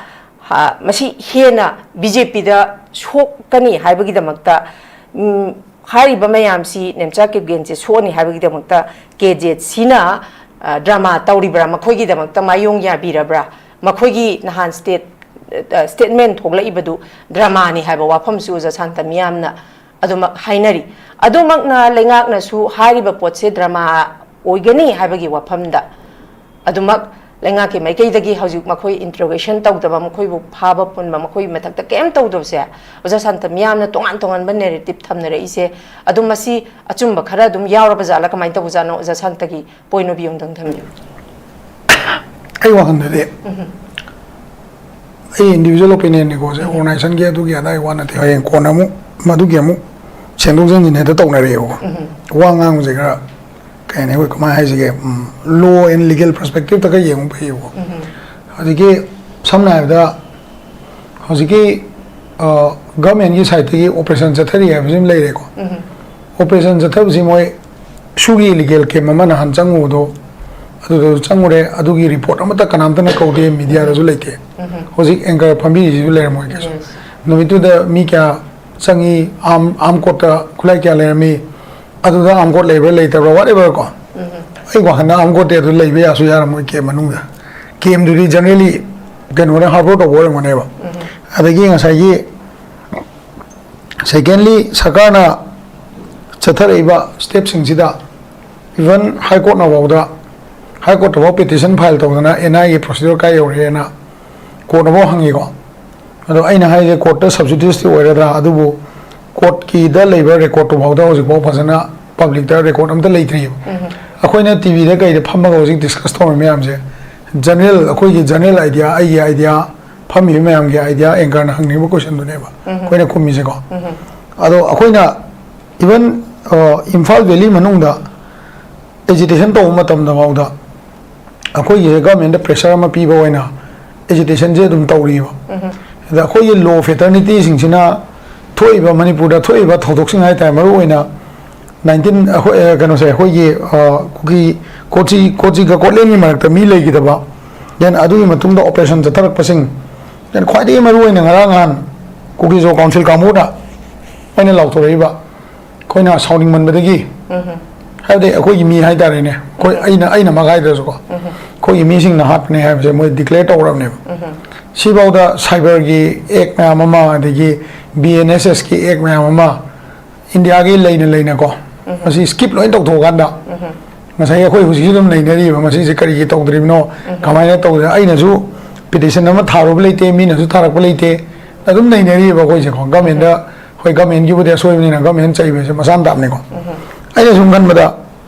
ꯑ, ꯃꯁꯤ ꯍꯦꯟꯅ ꯕꯤ ꯖꯦ ꯄꯤꯗ ꯁꯣꯛꯀꯅꯤ ꯍꯥꯏꯕꯒꯤꯗꯃꯛꯇ, ꯎꯝ, ꯍꯥꯏꯔꯤꯕ ꯃꯌꯥꯝꯁꯤ ꯅꯦꯝꯆꯥ ꯀꯤꯞꯒꯦꯟꯁꯦ ꯁꯣꯛꯑꯅꯤ ꯍꯥꯏꯕꯒꯤꯗꯃꯛꯇ ꯀꯦ ꯖꯦꯠ ꯁꯤꯅ, ꯑ, ꯗ꯭ꯔꯃꯥ ꯇꯧꯔꯤꯕ꯭ꯔꯥ? ꯃꯈꯣꯏꯒꯤꯗꯃꯛꯇ ꯃꯥꯌꯣꯡ ꯌꯥꯕꯤꯔꯕ꯭ꯔꯥ? ꯃꯈꯣꯏꯒꯤ ꯅꯍꯥꯟ ꯁ꯭ꯇꯦꯠ, ꯑ, ꯁ꯭ꯇꯦꯠꯃꯦꯟ ꯊꯣꯛꯂꯛꯏꯕꯗꯨ ꯗ꯭ꯔꯃꯥꯅꯤ ꯍꯥꯏꯕ ꯋꯥꯐꯝꯁꯨ ꯑꯣꯖꯥ ꯁꯥꯟꯇ ꯃꯤꯌꯥꯝꯅ ꯑꯗꯨꯃꯛ ꯍꯥꯏꯅꯔꯤ꯫ ꯑꯗꯨꯃꯛꯅ ꯂꯩꯉꯥꯛꯅꯁꯨ ꯍꯥꯏꯔꯤꯕ ꯄꯣꯠꯁꯦ ꯗ꯭ꯔꯃꯥ ꯑꯣꯏꯒꯅꯤ ꯍꯥꯏꯕꯒꯤ ꯋꯥꯐꯝꯗ ꯑꯗꯨꯃꯛ ꯂꯩꯉꯥꯛꯀꯤ ꯃꯥꯏꯀꯩꯗꯒꯤ ꯍꯧꯖꯤꯛ ꯃꯈꯣꯏ ꯏꯟꯇꯔꯣꯒꯦꯁꯟ ꯇꯧꯗꯕ, ꯃꯈꯣꯏꯕꯨ ꯐꯥꯕ ꯄꯨꯟꯕ, ꯃꯈꯣꯏꯒꯤ ꯃꯊꯛꯇ ꯀꯩꯝ ꯇꯧꯗꯕꯁꯦ, ꯑꯣꯖꯥ ꯁꯥꯟꯇ ꯃꯤꯌꯥꯝꯅ ꯇꯣꯉꯥꯟ ꯇꯣꯉꯥꯟꯕ ꯅꯦꯔꯦꯇꯤꯞ ꯊꯝꯅꯔꯛꯏꯁꯦ, ꯑꯗꯨꯝ ꯃꯁꯤ ꯑꯆꯨꯝꯕ ꯈꯔ ꯑꯗꯨꯝ ꯌꯥꯎꯔꯕ ꯖꯥꯠꯂꯥ, ꯀꯃꯥꯏꯅ ꯇꯧꯕ ꯖꯥꯠꯅꯣ? ꯑꯣꯖꯥ ꯁꯥꯟꯇꯒꯤ ꯄꯣꯏꯟ ꯑꯣꯐ ꯚ꯭ꯌꯨ ꯑꯝꯇꯪ ꯊꯝꯕꯤꯌꯨ꯫ ꯑꯩ ꯋꯥꯈꯜꯗꯗꯤ, ꯑꯩ ꯏꯟꯗꯤꯕꯤꯖꯨꯋꯦꯜ ꯑꯣꯄꯤꯅꯤꯌꯟꯅꯤꯀꯣ, ꯁꯦ, ꯑꯣꯔꯒꯅꯥꯏꯖꯦꯁꯟꯒꯤ ꯑꯗꯨꯒꯤ ꯑꯗꯥꯒꯤ ꯋꯥ ꯅꯠꯇꯦ꯫ ꯍꯌꯦꯡ ꯀꯣꯟꯅ ꯑꯃꯨꯛ ꯃꯗꯨꯒꯤ ꯑꯃꯨꯛ ꯁꯦꯝꯗꯣꯛ ꯁꯦꯝꯖꯤꯟ ꯍꯦꯛꯇ ꯇꯧꯅꯔꯛꯑꯦꯕꯀꯣ꯫ ꯋꯥ ꯉꯥꯡꯕꯁꯦ ꯈꯔ, ꯀꯩ ꯍꯥꯏꯅꯤ, ꯑꯩꯈꯣꯏ ꯀꯃꯥꯏꯅ ꯍꯥꯏꯁꯤꯒꯦ, ꯎꯝ, ꯂꯣ ꯑꯦꯟ ꯂꯤꯒꯦꯜ ꯄꯔꯁꯄꯦꯛꯇꯤꯞꯇ ꯈꯔ ꯌꯦꯡꯕ ꯐꯩꯌꯦꯕꯀꯣ꯫ ꯍꯧꯖꯤꯛꯀꯤ, ꯁꯝꯅ ꯍꯥꯏꯔꯕꯗ, ꯍꯧꯖꯤꯛꯀꯤ, ꯑ, ꯒꯚꯔꯟꯃꯦꯟꯒꯤ ꯁꯥꯏꯠꯇꯒꯤ ꯑꯣꯄꯔꯦꯁꯟ ꯆꯠꯊꯔꯤ ꯍꯥꯏꯕꯁꯤ ꯑꯃ ꯂꯩꯔꯦꯀꯣ꯫ ꯑꯣꯄꯔꯦꯁꯟ ꯆꯠꯊꯕꯁꯤ ꯃꯣꯏ ꯁꯨꯒꯤ ꯏꯂꯤꯒꯦꯜ ꯀꯦꯝ ꯑꯃ ꯅꯍꯥꯟ ꯆꯪꯉꯨꯕꯗꯣ, ꯑꯗꯨꯗꯁꯨ ꯆꯪꯉꯨꯔꯦ꯫ ꯑꯗꯨꯒꯤ ꯔꯤꯄꯣꯔꯠ ꯑꯃꯠꯇ ꯀꯅꯥꯝꯇꯅ ꯀꯧꯗꯦ, ꯃꯤꯗꯤꯌꯥꯗꯁꯨ ꯂꯩꯇꯦ꯫ ꯍꯧꯖꯤꯛ ꯑꯦꯡꯀꯔ ꯐꯝꯕꯤꯔꯤꯁꯤꯁꯨ ꯂꯩꯔꯝꯃꯣꯏ ꯀꯩꯁꯨ꯫ ꯅꯨꯃꯤꯠꯇꯨꯗ ꯃꯤ ꯀꯌꯥ ꯆꯪꯉꯤ, ꯑꯥꯝ ꯑꯥꯝ ꯀꯣꯔꯠꯇ ꯈꯨꯠꯂꯥꯏ ꯀꯌꯥ ꯂꯩꯔꯝꯃꯤ, ꯑꯗꯨꯗ ꯑꯥꯝ ꯀꯣꯔꯠ ꯂꯩꯕ꯭ꯔꯥ ꯂꯩꯇꯕ꯭ꯔꯥ, ꯋꯥꯠ ꯑꯦꯚꯔ ꯀꯣ꯫ ꯑꯩ ꯋꯥꯈꯜꯗ ꯑꯥꯝ ꯀꯣꯔꯠꯇꯤ ꯑꯗꯨ ꯂꯩꯕ ꯌꯥꯁꯨ ꯌꯥꯔꯝꯃꯣꯏ ꯀꯦꯝ ꯃꯅꯨꯡꯗ꯫ ꯀꯦꯝꯗꯨꯗꯤ ꯖꯦꯅꯔꯦꯂꯤ ꯀꯩꯅꯣꯅ ꯍꯥꯔꯕꯔ ꯇꯧꯕ ꯑꯣꯏꯔꯝꯒꯅꯦꯕ꯫ ꯑꯗꯒꯤ ꯉꯁꯥꯏꯒꯤ ꯁꯦꯀꯦꯟꯂꯤ, ꯁꯔꯀꯥꯔꯅ ꯆꯠꯊꯔꯛꯏꯕ ꯁ꯭ꯇꯦꯞꯁꯤꯡꯁꯤꯗ ꯏꯚꯟ ꯍꯥꯏ ꯀꯣꯔꯠꯅ ꯐꯥꯎꯗ, ꯍꯥꯏ ꯀꯣꯔꯠꯇ ꯐꯥꯎ ꯄꯤꯇꯤꯁꯟ ꯐꯥꯏꯜ ꯇꯧꯗꯅ ꯑꯦꯟ ꯑꯥꯏ ꯑꯦꯒꯤ ꯄ꯭ꯔꯣꯁꯤꯗ꯭ꯌꯨꯔ ꯀꯥꯏ ꯌꯧꯔꯦꯅ ꯀꯣꯔꯠꯅ ꯐꯥꯎ ꯍꯪꯉꯤꯀꯣ꯫ ꯑꯗꯣ ꯑꯩꯅ ꯍꯥꯏꯁꯦ ꯀꯣꯔꯠꯇ ꯁꯕꯁꯤꯗꯤꯌꯁꯇꯤ ꯑꯣꯏꯔꯗ꯭ꯔꯥ, ꯑꯗꯨꯕꯨ ꯀꯣꯔꯠꯀꯤꯗ ꯂꯩꯕ ꯔꯦꯀꯣꯔꯠꯇꯨ ꯐꯥꯎꯗ ꯍꯧꯖꯤꯛꯐꯥꯎ ꯐꯖꯅ ꯄꯕ꯭ꯂꯤꯛꯇ ꯔꯦꯀꯣꯔꯠ ꯑꯝꯇ ꯂꯩꯇ꯭ꯔꯤꯕ꯫ ꯑꯩꯈꯣꯏꯅ ꯇꯤ ꯚꯤꯗ ꯀꯩꯗ ꯐꯝꯃꯒ ꯍꯧꯖꯤꯛ ꯗꯤꯁꯀꯁ ꯇꯧꯔꯤ ꯃꯌꯥꯝꯁꯦ ꯖꯦꯅꯔꯦꯜ, ꯑꯩꯈꯣꯏꯒꯤ ꯖꯦꯅꯔꯦꯜ ꯑꯥꯏꯗꯤꯌꯥ, ꯑꯩꯒꯤ ꯑꯥꯏꯗꯤꯌꯥ, ꯐꯝꯃꯤꯕ ꯃꯌꯥꯝꯒꯤ ꯑꯥꯏꯗꯤꯌꯥ, ꯑꯦꯡꯀꯔꯅ ꯍꯪꯅꯤꯡꯕ ꯀꯣꯏꯁꯟꯗꯨꯅꯦꯕ ꯑꯩꯈꯣꯏꯅ ꯈꯨꯝꯃꯤꯁꯦꯀꯣ꯫ ꯑꯗꯣ ꯑꯩꯈꯣꯏꯅ ꯏꯚꯟ ꯏꯝꯐꯥꯜ ꯚꯦꯂꯤ ꯃꯅꯨꯡꯗ ꯑꯦꯖꯤꯇꯦꯁꯟ ꯇꯧꯕ ꯃꯇꯝꯗ ꯐꯥꯎꯗ ꯑꯩꯈꯣꯏꯒꯤꯁꯦ ꯒꯚꯔꯟꯃꯦꯟꯗ ꯄ꯭ꯔꯦꯁꯔ ꯑꯃ ꯄꯤꯕ ꯑꯣꯏꯅ ꯑꯦꯖꯤꯇꯦꯁꯟꯁꯦ ꯑꯗꯨꯝ ꯇꯧꯔꯤꯕ꯫ ꯑꯗ ꯑꯩꯈꯣꯏꯒꯤ ꯂꯣ ꯐꯦꯇꯔꯅꯤꯇꯤꯁꯤꯡꯁꯤꯅ ꯊꯣꯛꯏꯕ, ꯃꯅꯤꯄꯨꯔꯗ ꯊꯣꯛꯏꯕ ꯊꯧꯗꯣꯛꯁꯤꯡ ꯍꯥꯏ ꯇꯥꯔꯦ, ꯃꯔꯨꯑꯣꯏꯅ ꯅꯥꯏꯟꯇꯤꯟ, ꯑꯩꯈꯣꯏ, ꯑ, ꯀꯩꯅꯣꯁꯦ, ꯑꯩꯈꯣꯏꯒꯤ, ꯑ, ꯀꯨꯀꯤ, ꯀꯣꯆꯤ, ꯀꯣꯆꯤꯒ ꯀꯣꯠꯂꯦꯟꯒꯤ ꯃꯔꯛꯇ ꯃꯤ ꯂꯩꯈꯤꯗꯕ, then ꯑꯗꯨꯒꯤ ꯃꯇꯨꯡꯗ ꯑꯣꯄꯔꯦꯁꯟ ꯆꯠꯊꯔꯛꯄꯁꯤꯡ, then ꯈ꯭ꯋꯥꯏꯗꯒꯤ ꯃꯔꯨꯑꯣꯏꯅ ꯉꯔꯥꯡ ꯅꯍꯥꯟ ꯀꯨꯀꯤꯖꯣ ꯀꯥꯎꯟꯁꯤꯜ ꯀꯥꯡꯕꯨꯅ ꯑꯩꯅ ꯂꯥꯎꯊꯣꯔꯛꯏꯕ, ꯑꯩꯈꯣꯏꯅ ꯁꯥꯎꯅꯤꯡꯃꯟꯕꯗꯒꯤ, ꯍꯥꯏꯕꯗꯤ ꯑꯩꯈꯣꯏꯒꯤ ꯃꯤ ꯍꯥꯏ ꯇꯥꯔꯦꯅꯦ, ꯑꯩꯈꯣꯏ, ꯑꯩꯅ, ꯑꯩꯅꯃꯛ ꯍꯥꯏꯗ꯭ꯔꯁꯨꯀꯣ, ꯑꯩꯈꯣꯏꯒꯤ ꯃꯤꯁꯤꯡꯅ ꯍꯥꯠꯄꯅꯦ ꯍꯥꯏꯕꯁꯦ ꯃꯣꯏ ꯗꯤꯀ꯭ꯂꯦꯌꯔ ꯇꯧꯈ꯭ꯔꯕꯅꯦꯕ꯫ ꯁꯤꯐꯥꯎꯗ ꯁꯥꯏꯕꯔꯒꯤ ꯑꯦꯛ ꯃꯌꯥꯝ ꯑꯃ, ꯑꯗꯒꯤ ꯕꯤ ꯑꯦꯟ ꯑꯦꯁ ꯑꯦꯁꯀꯤ ꯑꯦꯛ ꯃꯌꯥꯝ ꯑꯃ, ꯏꯟꯗꯤꯌꯥꯒꯤ ꯂꯩꯅ ꯂꯩꯅꯀꯣ, ꯃꯁꯤ ꯁ꯭ꯀꯤꯞ ꯂꯣꯏ ꯇꯧꯊꯣꯛꯑꯀꯥꯟꯗ, ꯉꯁꯥꯏꯒꯤ ꯑꯩꯈꯣꯏ ꯍꯧꯖꯤꯛꯁꯨ ꯑꯗꯨꯝ ꯂꯩꯅꯔꯤꯕ, ꯃꯁꯤꯁꯦ ꯀꯔꯤꯒꯤ ꯇꯧꯗ꯭ꯔꯤꯕꯅꯣ, ꯀꯃꯥꯏꯅ ꯇꯧꯗ꯭ꯔꯤꯅꯣ? ꯑꯩꯅꯁꯨ ꯄꯤꯇꯤꯁꯟ ꯑꯃ ꯊꯥꯔꯨꯕ ꯂꯩꯇꯦ, ꯃꯤꯅꯁꯨ ꯊꯥꯔꯛꯄ ꯂꯩꯇꯦ, ꯑꯗꯨꯝ ꯅꯩꯅꯔꯤꯕ ꯑꯩꯈꯣꯏꯁꯦꯀꯣ꯫ ꯒꯃꯦꯟꯗ, ꯍꯣꯏ, ꯒꯃꯦꯟꯒꯤꯕꯨꯗꯤ ꯑꯁꯣꯏꯕꯅꯤꯅ ꯒꯃꯦꯟ ꯆꯩꯕꯁꯦ ꯃꯁꯥꯅ ꯇꯥꯕꯅꯤꯀꯣ꯫ ꯑꯩꯅ ꯁꯨꯝ ꯈꯟꯕꯗ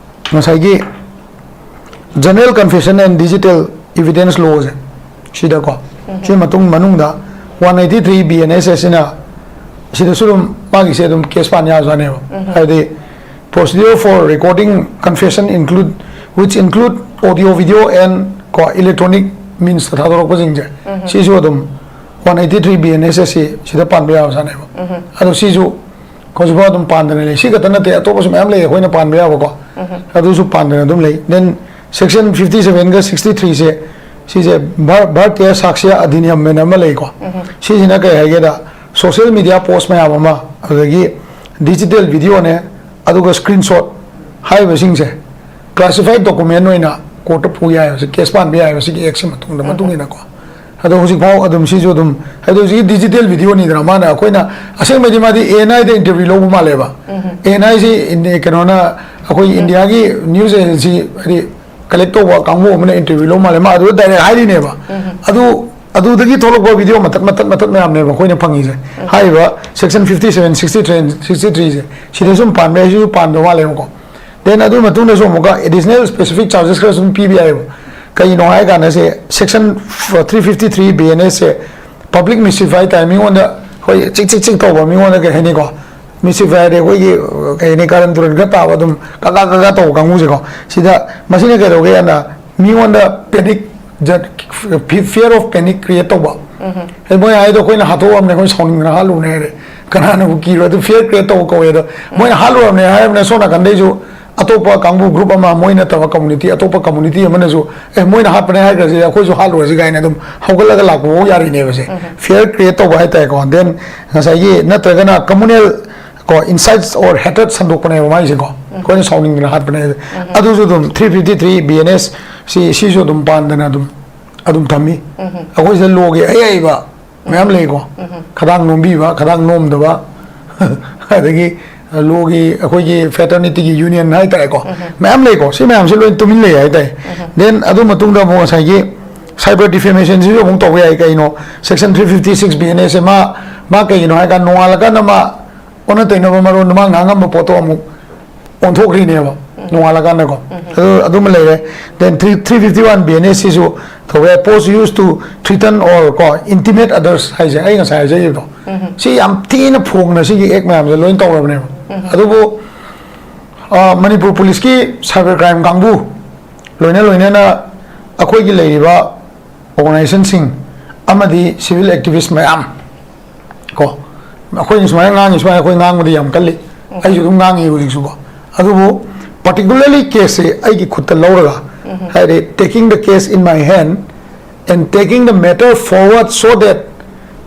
ꯉꯁꯥꯏꯒꯤ General Confession and Digital Evidence Lawꯁꯦ, ꯁꯤꯗꯀꯣ, ꯁꯤ ꯃꯇꯨꯡ ꯃꯅꯨꯡꯗ one eighty three B N S S ꯁꯤꯅ, ꯁꯤꯗꯁꯨ ꯑꯗꯨꯝ ꯃꯥꯒꯤꯁꯦ ꯑꯗꯨꯝ ꯀꯦꯁ ꯄꯥꯟ ꯌꯥꯕꯖꯥꯠꯅꯦꯕ꯫ ꯍꯥꯏꯕꯗꯤ, procedure for recording confession include, which include audio, video and ꯀꯣ, electronic meansꯇ ꯊꯥꯗꯣꯔꯛꯄꯁꯤꯡꯁꯦ, ꯁꯤꯁꯨ ꯑꯗꯨꯝ one eighty three B N S S ꯁꯤ ꯁꯤꯗ ꯄꯥꯟꯕ ꯌꯥꯕꯖꯥꯠꯅꯦꯕ꯫ ꯑꯗꯣ ꯁꯤꯁꯨ ꯍꯧꯖꯤꯛꯐꯥꯎ ꯑꯗꯨꯝ ꯄꯥꯟꯗꯅ ꯂꯩ꯫ ꯁꯤ ꯈꯛꯇ ꯅꯠꯇꯦ, ꯑꯇꯣꯞꯄꯁꯨ ꯃꯌꯥꯝ ꯂꯩ ꯑꯩꯈꯣꯏꯅ ꯄꯥꯟꯕ ꯌꯥꯕꯀꯣ꯫ ꯑꯗꯨꯁꯨ ꯄꯥꯟꯗꯅ ꯑꯗꯨꯝ ꯂꯩ꯫ Then Section fifty seven ꯒ sixty three ꯁꯦ, ꯁꯤꯁꯦ ꯚꯥꯔ- ꯚꯥꯔꯇꯤꯌ ꯁꯥꯛꯁ꯭ꯌ ꯑꯙꯤꯅꯤꯌꯝ ꯍꯥꯏꯅ ꯑꯃ ꯂꯩꯀꯣ꯫ ꯁꯤꯁꯤꯅ ꯀꯩ ꯍꯥꯏꯒꯦꯗ, social media post ꯃꯌꯥꯝ ꯑꯃ, ꯑꯗꯨꯗꯒꯤ digital video ꯅꯦ, ꯑꯗꯨꯒ screenshot ꯍꯥꯏꯔꯤꯕꯁꯤꯡꯁꯦ classified document ꯑꯣꯏꯅ court ꯇ ꯄꯨ ꯌꯥꯏꯕ, ꯁꯤ case ꯄꯥꯟꯕ ꯌꯥꯏꯕ, ꯁꯤꯒꯤ act ꯁꯤ ꯃꯇꯨꯡꯗ, ꯃꯇꯨꯡ ꯏꯟꯅꯀꯣ꯫ ꯑꯗꯣ ꯍꯧꯖꯤꯛꯐꯥꯎ ꯑꯗꯨꯝ ꯁꯤꯁꯨ ꯑꯗꯨꯝ, ꯍꯥꯏꯗꯤ ꯍꯧꯖꯤꯛꯀꯤ digital video ꯅꯤꯗꯅ, ꯃꯥꯅ ꯑꯩꯈꯣꯏꯅ ꯑꯁꯦꯡꯕꯩꯗꯤ ꯃꯥꯗꯤ A N I the interview ꯂꯧꯕ ꯃꯥꯜꯂꯦꯕ꯫ A N I ꯁꯤ ꯏꯟꯗꯤ- ꯀꯩꯅꯣꯅ, ꯑꯩꯈꯣꯏ ꯏꯟꯗꯤꯌꯥꯒꯤ news agency, ꯍꯥꯏꯗꯤ collect ꯇꯧꯕ ꯀꯥꯡꯕꯨ ꯑꯃꯅ interview ꯂꯧꯕ ꯃꯥꯜꯂꯦ, ꯃꯥ ꯑꯗꯨꯗ direct ꯍꯥꯏꯔꯤꯅꯦꯕ꯫ ꯑꯗꯨ ꯑꯗꯨꯗꯒꯤ ꯊꯣꯛꯂꯛꯄ video ꯃꯇꯠ ꯃꯇꯠ ꯃꯇꯠ ꯃꯌꯥꯝꯅꯦꯕ ꯑꯩꯈꯣꯏꯅ ꯐꯪꯉꯤꯁꯦ꯫ ꯍꯥꯏꯔꯤꯕ section fifty seven, sixty three, sixty three ꯁꯦ, ꯁꯤꯗ ꯁꯨꯝ ꯄꯥꯟꯕ ꯌꯥꯏ, ꯁꯤꯁꯨ ꯄꯥꯟꯗꯧ ꯃꯥꯜꯂꯦꯕꯀꯣ꯫ Then ꯑꯗꯨ ꯃꯇꯨꯡꯗꯁꯨ ꯑꯃꯨꯛꯀ additional specific charges ꯈꯔ ꯁꯨꯝ ꯄꯤꯕ ꯌꯥꯏꯑꯕ꯫ ꯀꯩꯅꯣ ꯍꯥꯏ ꯀꯥꯟꯗ ꯁꯦ, section three fifty three B N S ꯁꯦ, public mischief ꯍꯥꯏ ꯇꯥꯔꯦ, ꯃꯤꯉꯣꯟꯗ ꯑꯩꯈꯣꯏ ꯆꯤꯛ ꯆꯤꯛ ꯆꯤꯛ ꯇꯧꯕ, ꯃꯤꯉꯣꯟꯗ ꯀꯩ ꯍꯥꯏꯅꯤꯀꯣ, mischief ꯍꯥꯏꯔꯗꯤ ꯑꯩꯈꯣꯏꯒꯤ, ꯀꯩ ꯍꯥꯏꯅꯤ, ꯀꯥꯔꯟ ꯇꯨꯔꯟ ꯈꯔ ꯇꯥꯕ, ꯑꯗꯨꯝ ꯀꯀꯥ ꯀꯀꯥ ꯇꯧꯕ ꯀꯥꯡꯕꯨꯁꯦꯀꯣ꯫ ꯁꯤꯗ ꯃꯁꯤꯅ ꯀꯩꯗꯧꯒꯦ ꯍꯥꯏꯅ, ꯃꯤꯉꯣꯟꯗ panic, fear of panic create ꯇꯧꯕ꯫ ꯍꯥꯏꯗꯤ ꯃꯣꯏ ꯍꯥꯏꯗꯣ ꯑꯩꯈꯣꯏꯅ ꯍꯥꯠꯇꯣꯛꯑꯝꯅꯦ, ꯑꯩꯈꯣꯏ ꯁꯥꯎꯅꯤꯡꯗꯅ ꯍꯥꯠꯂꯨꯕꯅꯦ ꯍꯥꯏꯔꯦ, ꯀꯅꯥꯅꯕꯨ ꯀꯤꯔꯣꯏ? ꯑꯗꯨ fear create ꯇꯧꯕ ꯀꯧꯋꯦ꯫ ꯑꯗꯣ ꯃꯣꯏꯅ ꯍꯥꯠꯂꯨꯔꯕꯅꯦ ꯍꯥꯏꯔꯕꯅꯤꯅ, ꯁꯣꯝ ꯅꯥꯀꯟꯗꯩꯁꯨ ꯑꯇꯣꯞꯄ ꯀꯥꯡꯕꯨ, group ꯑꯃ, ꯃꯣꯏ ꯅꯠꯇꯕ community, ꯑꯇꯣꯞꯄ community ꯑꯃꯅꯁꯨ, "ꯑꯦ, ꯃꯣꯏꯅ ꯍꯥꯠꯄꯅꯦ ꯍꯥꯏꯈ꯭ꯔꯁꯤ, ꯑꯩꯈꯣꯏꯁꯨ ꯍꯥꯠꯂꯨꯔꯁꯤ" ꯀꯥꯏꯅ ꯑꯗꯨꯝ ꯍꯧꯒꯠꯂꯒ ꯂꯥꯛꯄ ꯐꯥꯎ ꯌꯥꯔꯤꯅꯦꯕꯁꯦ꯫ Fear create ꯇꯧꯕ ꯍꯥꯏꯇꯥꯔꯦꯀꯣ꯫ Then ꯉꯁꯥꯏꯒꯤ, ꯅꯠꯇ꯭ꯔꯒꯅ communal ꯀꯣ, incites or hatred ꯁꯟꯗꯣꯛꯄꯅꯦꯕ ꯃꯥꯏꯁꯦꯀꯣ, ꯑꯩꯈꯣꯏꯅ ꯁꯥꯎꯅꯤꯡꯗꯅ ꯍꯥꯠꯄꯅꯦ꯫ ꯑꯗꯨꯁꯨ ꯑꯗꯨꯝ three fifty three B N S ꯁꯤ, ꯁꯤꯁꯨ ꯑꯗꯨꯝ ꯄꯥꯟꯗꯅ ꯑꯗꯨꯝ, ꯑꯗꯨꯝ ꯊꯝꯃꯤ꯫ ꯑꯩꯈꯣꯏ ꯁꯤꯗ law ꯒꯤ ꯑꯍꯩ ꯑꯍꯩꯕ ꯃꯌꯥꯝ ꯂꯩꯀꯣ, ꯈꯗꯥꯡ ꯅꯣꯝꯕꯤꯕ, ꯈꯗꯥꯡ ꯅꯣꯝꯗꯕ, ꯑꯗꯒꯤ law ꯒꯤ, ꯑꯩꯈꯣꯏꯒꯤ fraternity ꯒꯤ union ꯍꯥꯏꯇꯥꯔꯦꯀꯣ, ꯃꯌꯥꯝ ꯂꯩꯀꯣ꯫ ꯁꯤ ꯃꯌꯥꯝꯁꯤ ꯂꯣꯏ ꯇꯨꯃꯤꯟ ꯂꯩ ꯍꯥꯏꯇꯥꯔꯦ꯫ Then ꯑꯗꯨ ꯃꯇꯨꯡꯗ ꯑꯃꯨꯛ ꯉꯁꯥꯏꯒꯤ cyber defamation ꯁꯤꯁꯨ ꯑꯃꯨꯛ ꯇꯧꯕ ꯌꯥꯏ꯫ ꯀꯩꯅꯣ, section three fifty six B N S ꯁꯦ ꯃꯥ, ꯃꯥ ꯀꯩꯒꯤꯅꯣ ꯍꯥꯏ ꯀꯥꯟꯗ, ꯅꯣꯡꯉꯥꯜꯂꯀꯥꯟꯗ ꯃꯥ ꯑꯣꯟꯅ ꯇꯩꯅꯕ ꯃꯔꯣꯟꯗ ꯃꯥ ꯉꯥꯡꯉꯝꯕ ꯄꯣꯠꯇꯣ ꯑꯃꯨꯛ ꯑꯣꯟꯊꯣꯛꯈ꯭ꯔꯤꯅꯦꯕ ꯅꯣꯡꯉꯥꯜꯂꯀꯥꯟꯗꯀꯣ꯫ ꯑꯗꯨ, ꯑꯗꯨꯃ ꯂꯩꯔꯦ꯫ Then three, three fifty one B N S ꯁꯤꯁꯨ ꯇꯧꯕ ꯌꯥꯏ, post used to threaten or ꯀꯣ, intimidate others ꯍꯥꯏꯁꯦ, ꯑꯩ ꯉꯁꯥꯏ ꯍꯥꯏꯖꯈꯤꯕꯗꯣ꯫ ꯁꯤ ꯌꯥꯝ ꯊꯤꯅ ꯐꯣꯡꯅ ꯁꯤꯒꯤ act ꯃꯌꯥꯝꯁꯦ ꯂꯣꯏ ꯇꯧꯔꯕꯅꯦꯕ꯫ ꯑꯗꯨꯕꯨ, ꯑ, ꯃꯅꯤꯄꯨꯔ ꯄꯨꯂꯤꯁꯀꯤ cyber crime ꯀꯥꯡꯕꯨ, ꯂꯣꯏꯅ ꯂꯣꯏꯅꯅ ꯑꯩꯈꯣꯏꯒꯤ ꯂꯩꯔꯤꯕ organization ꯁꯤꯡ ꯑꯃꯗꯤ civil activist ꯃꯌꯥꯝ ꯀꯣ, ꯑꯩꯈꯣꯏꯅ ꯁꯨꯃꯥꯏꯅ ꯉꯥꯡꯉꯤ, ꯁꯨꯃꯥꯏꯅ ꯑꯩꯈꯣꯏ ꯉꯥꯡꯕꯗꯤ ꯌꯥꯝ ꯀꯜꯂꯤ, ꯑꯩꯁꯨ ꯑꯗꯨꯝ ꯉꯥꯡꯉꯤ ꯍꯧꯖꯤꯛꯁꯨꯀꯣ꯫ ꯑꯗꯨꯕꯨ particularly case ꯁꯦ ꯑꯩꯒꯤ ꯈꯨꯠꯇ ꯂꯧꯔꯒ, ꯍꯥꯏꯗꯤ, taking the case in my hand and taking the matter forward so that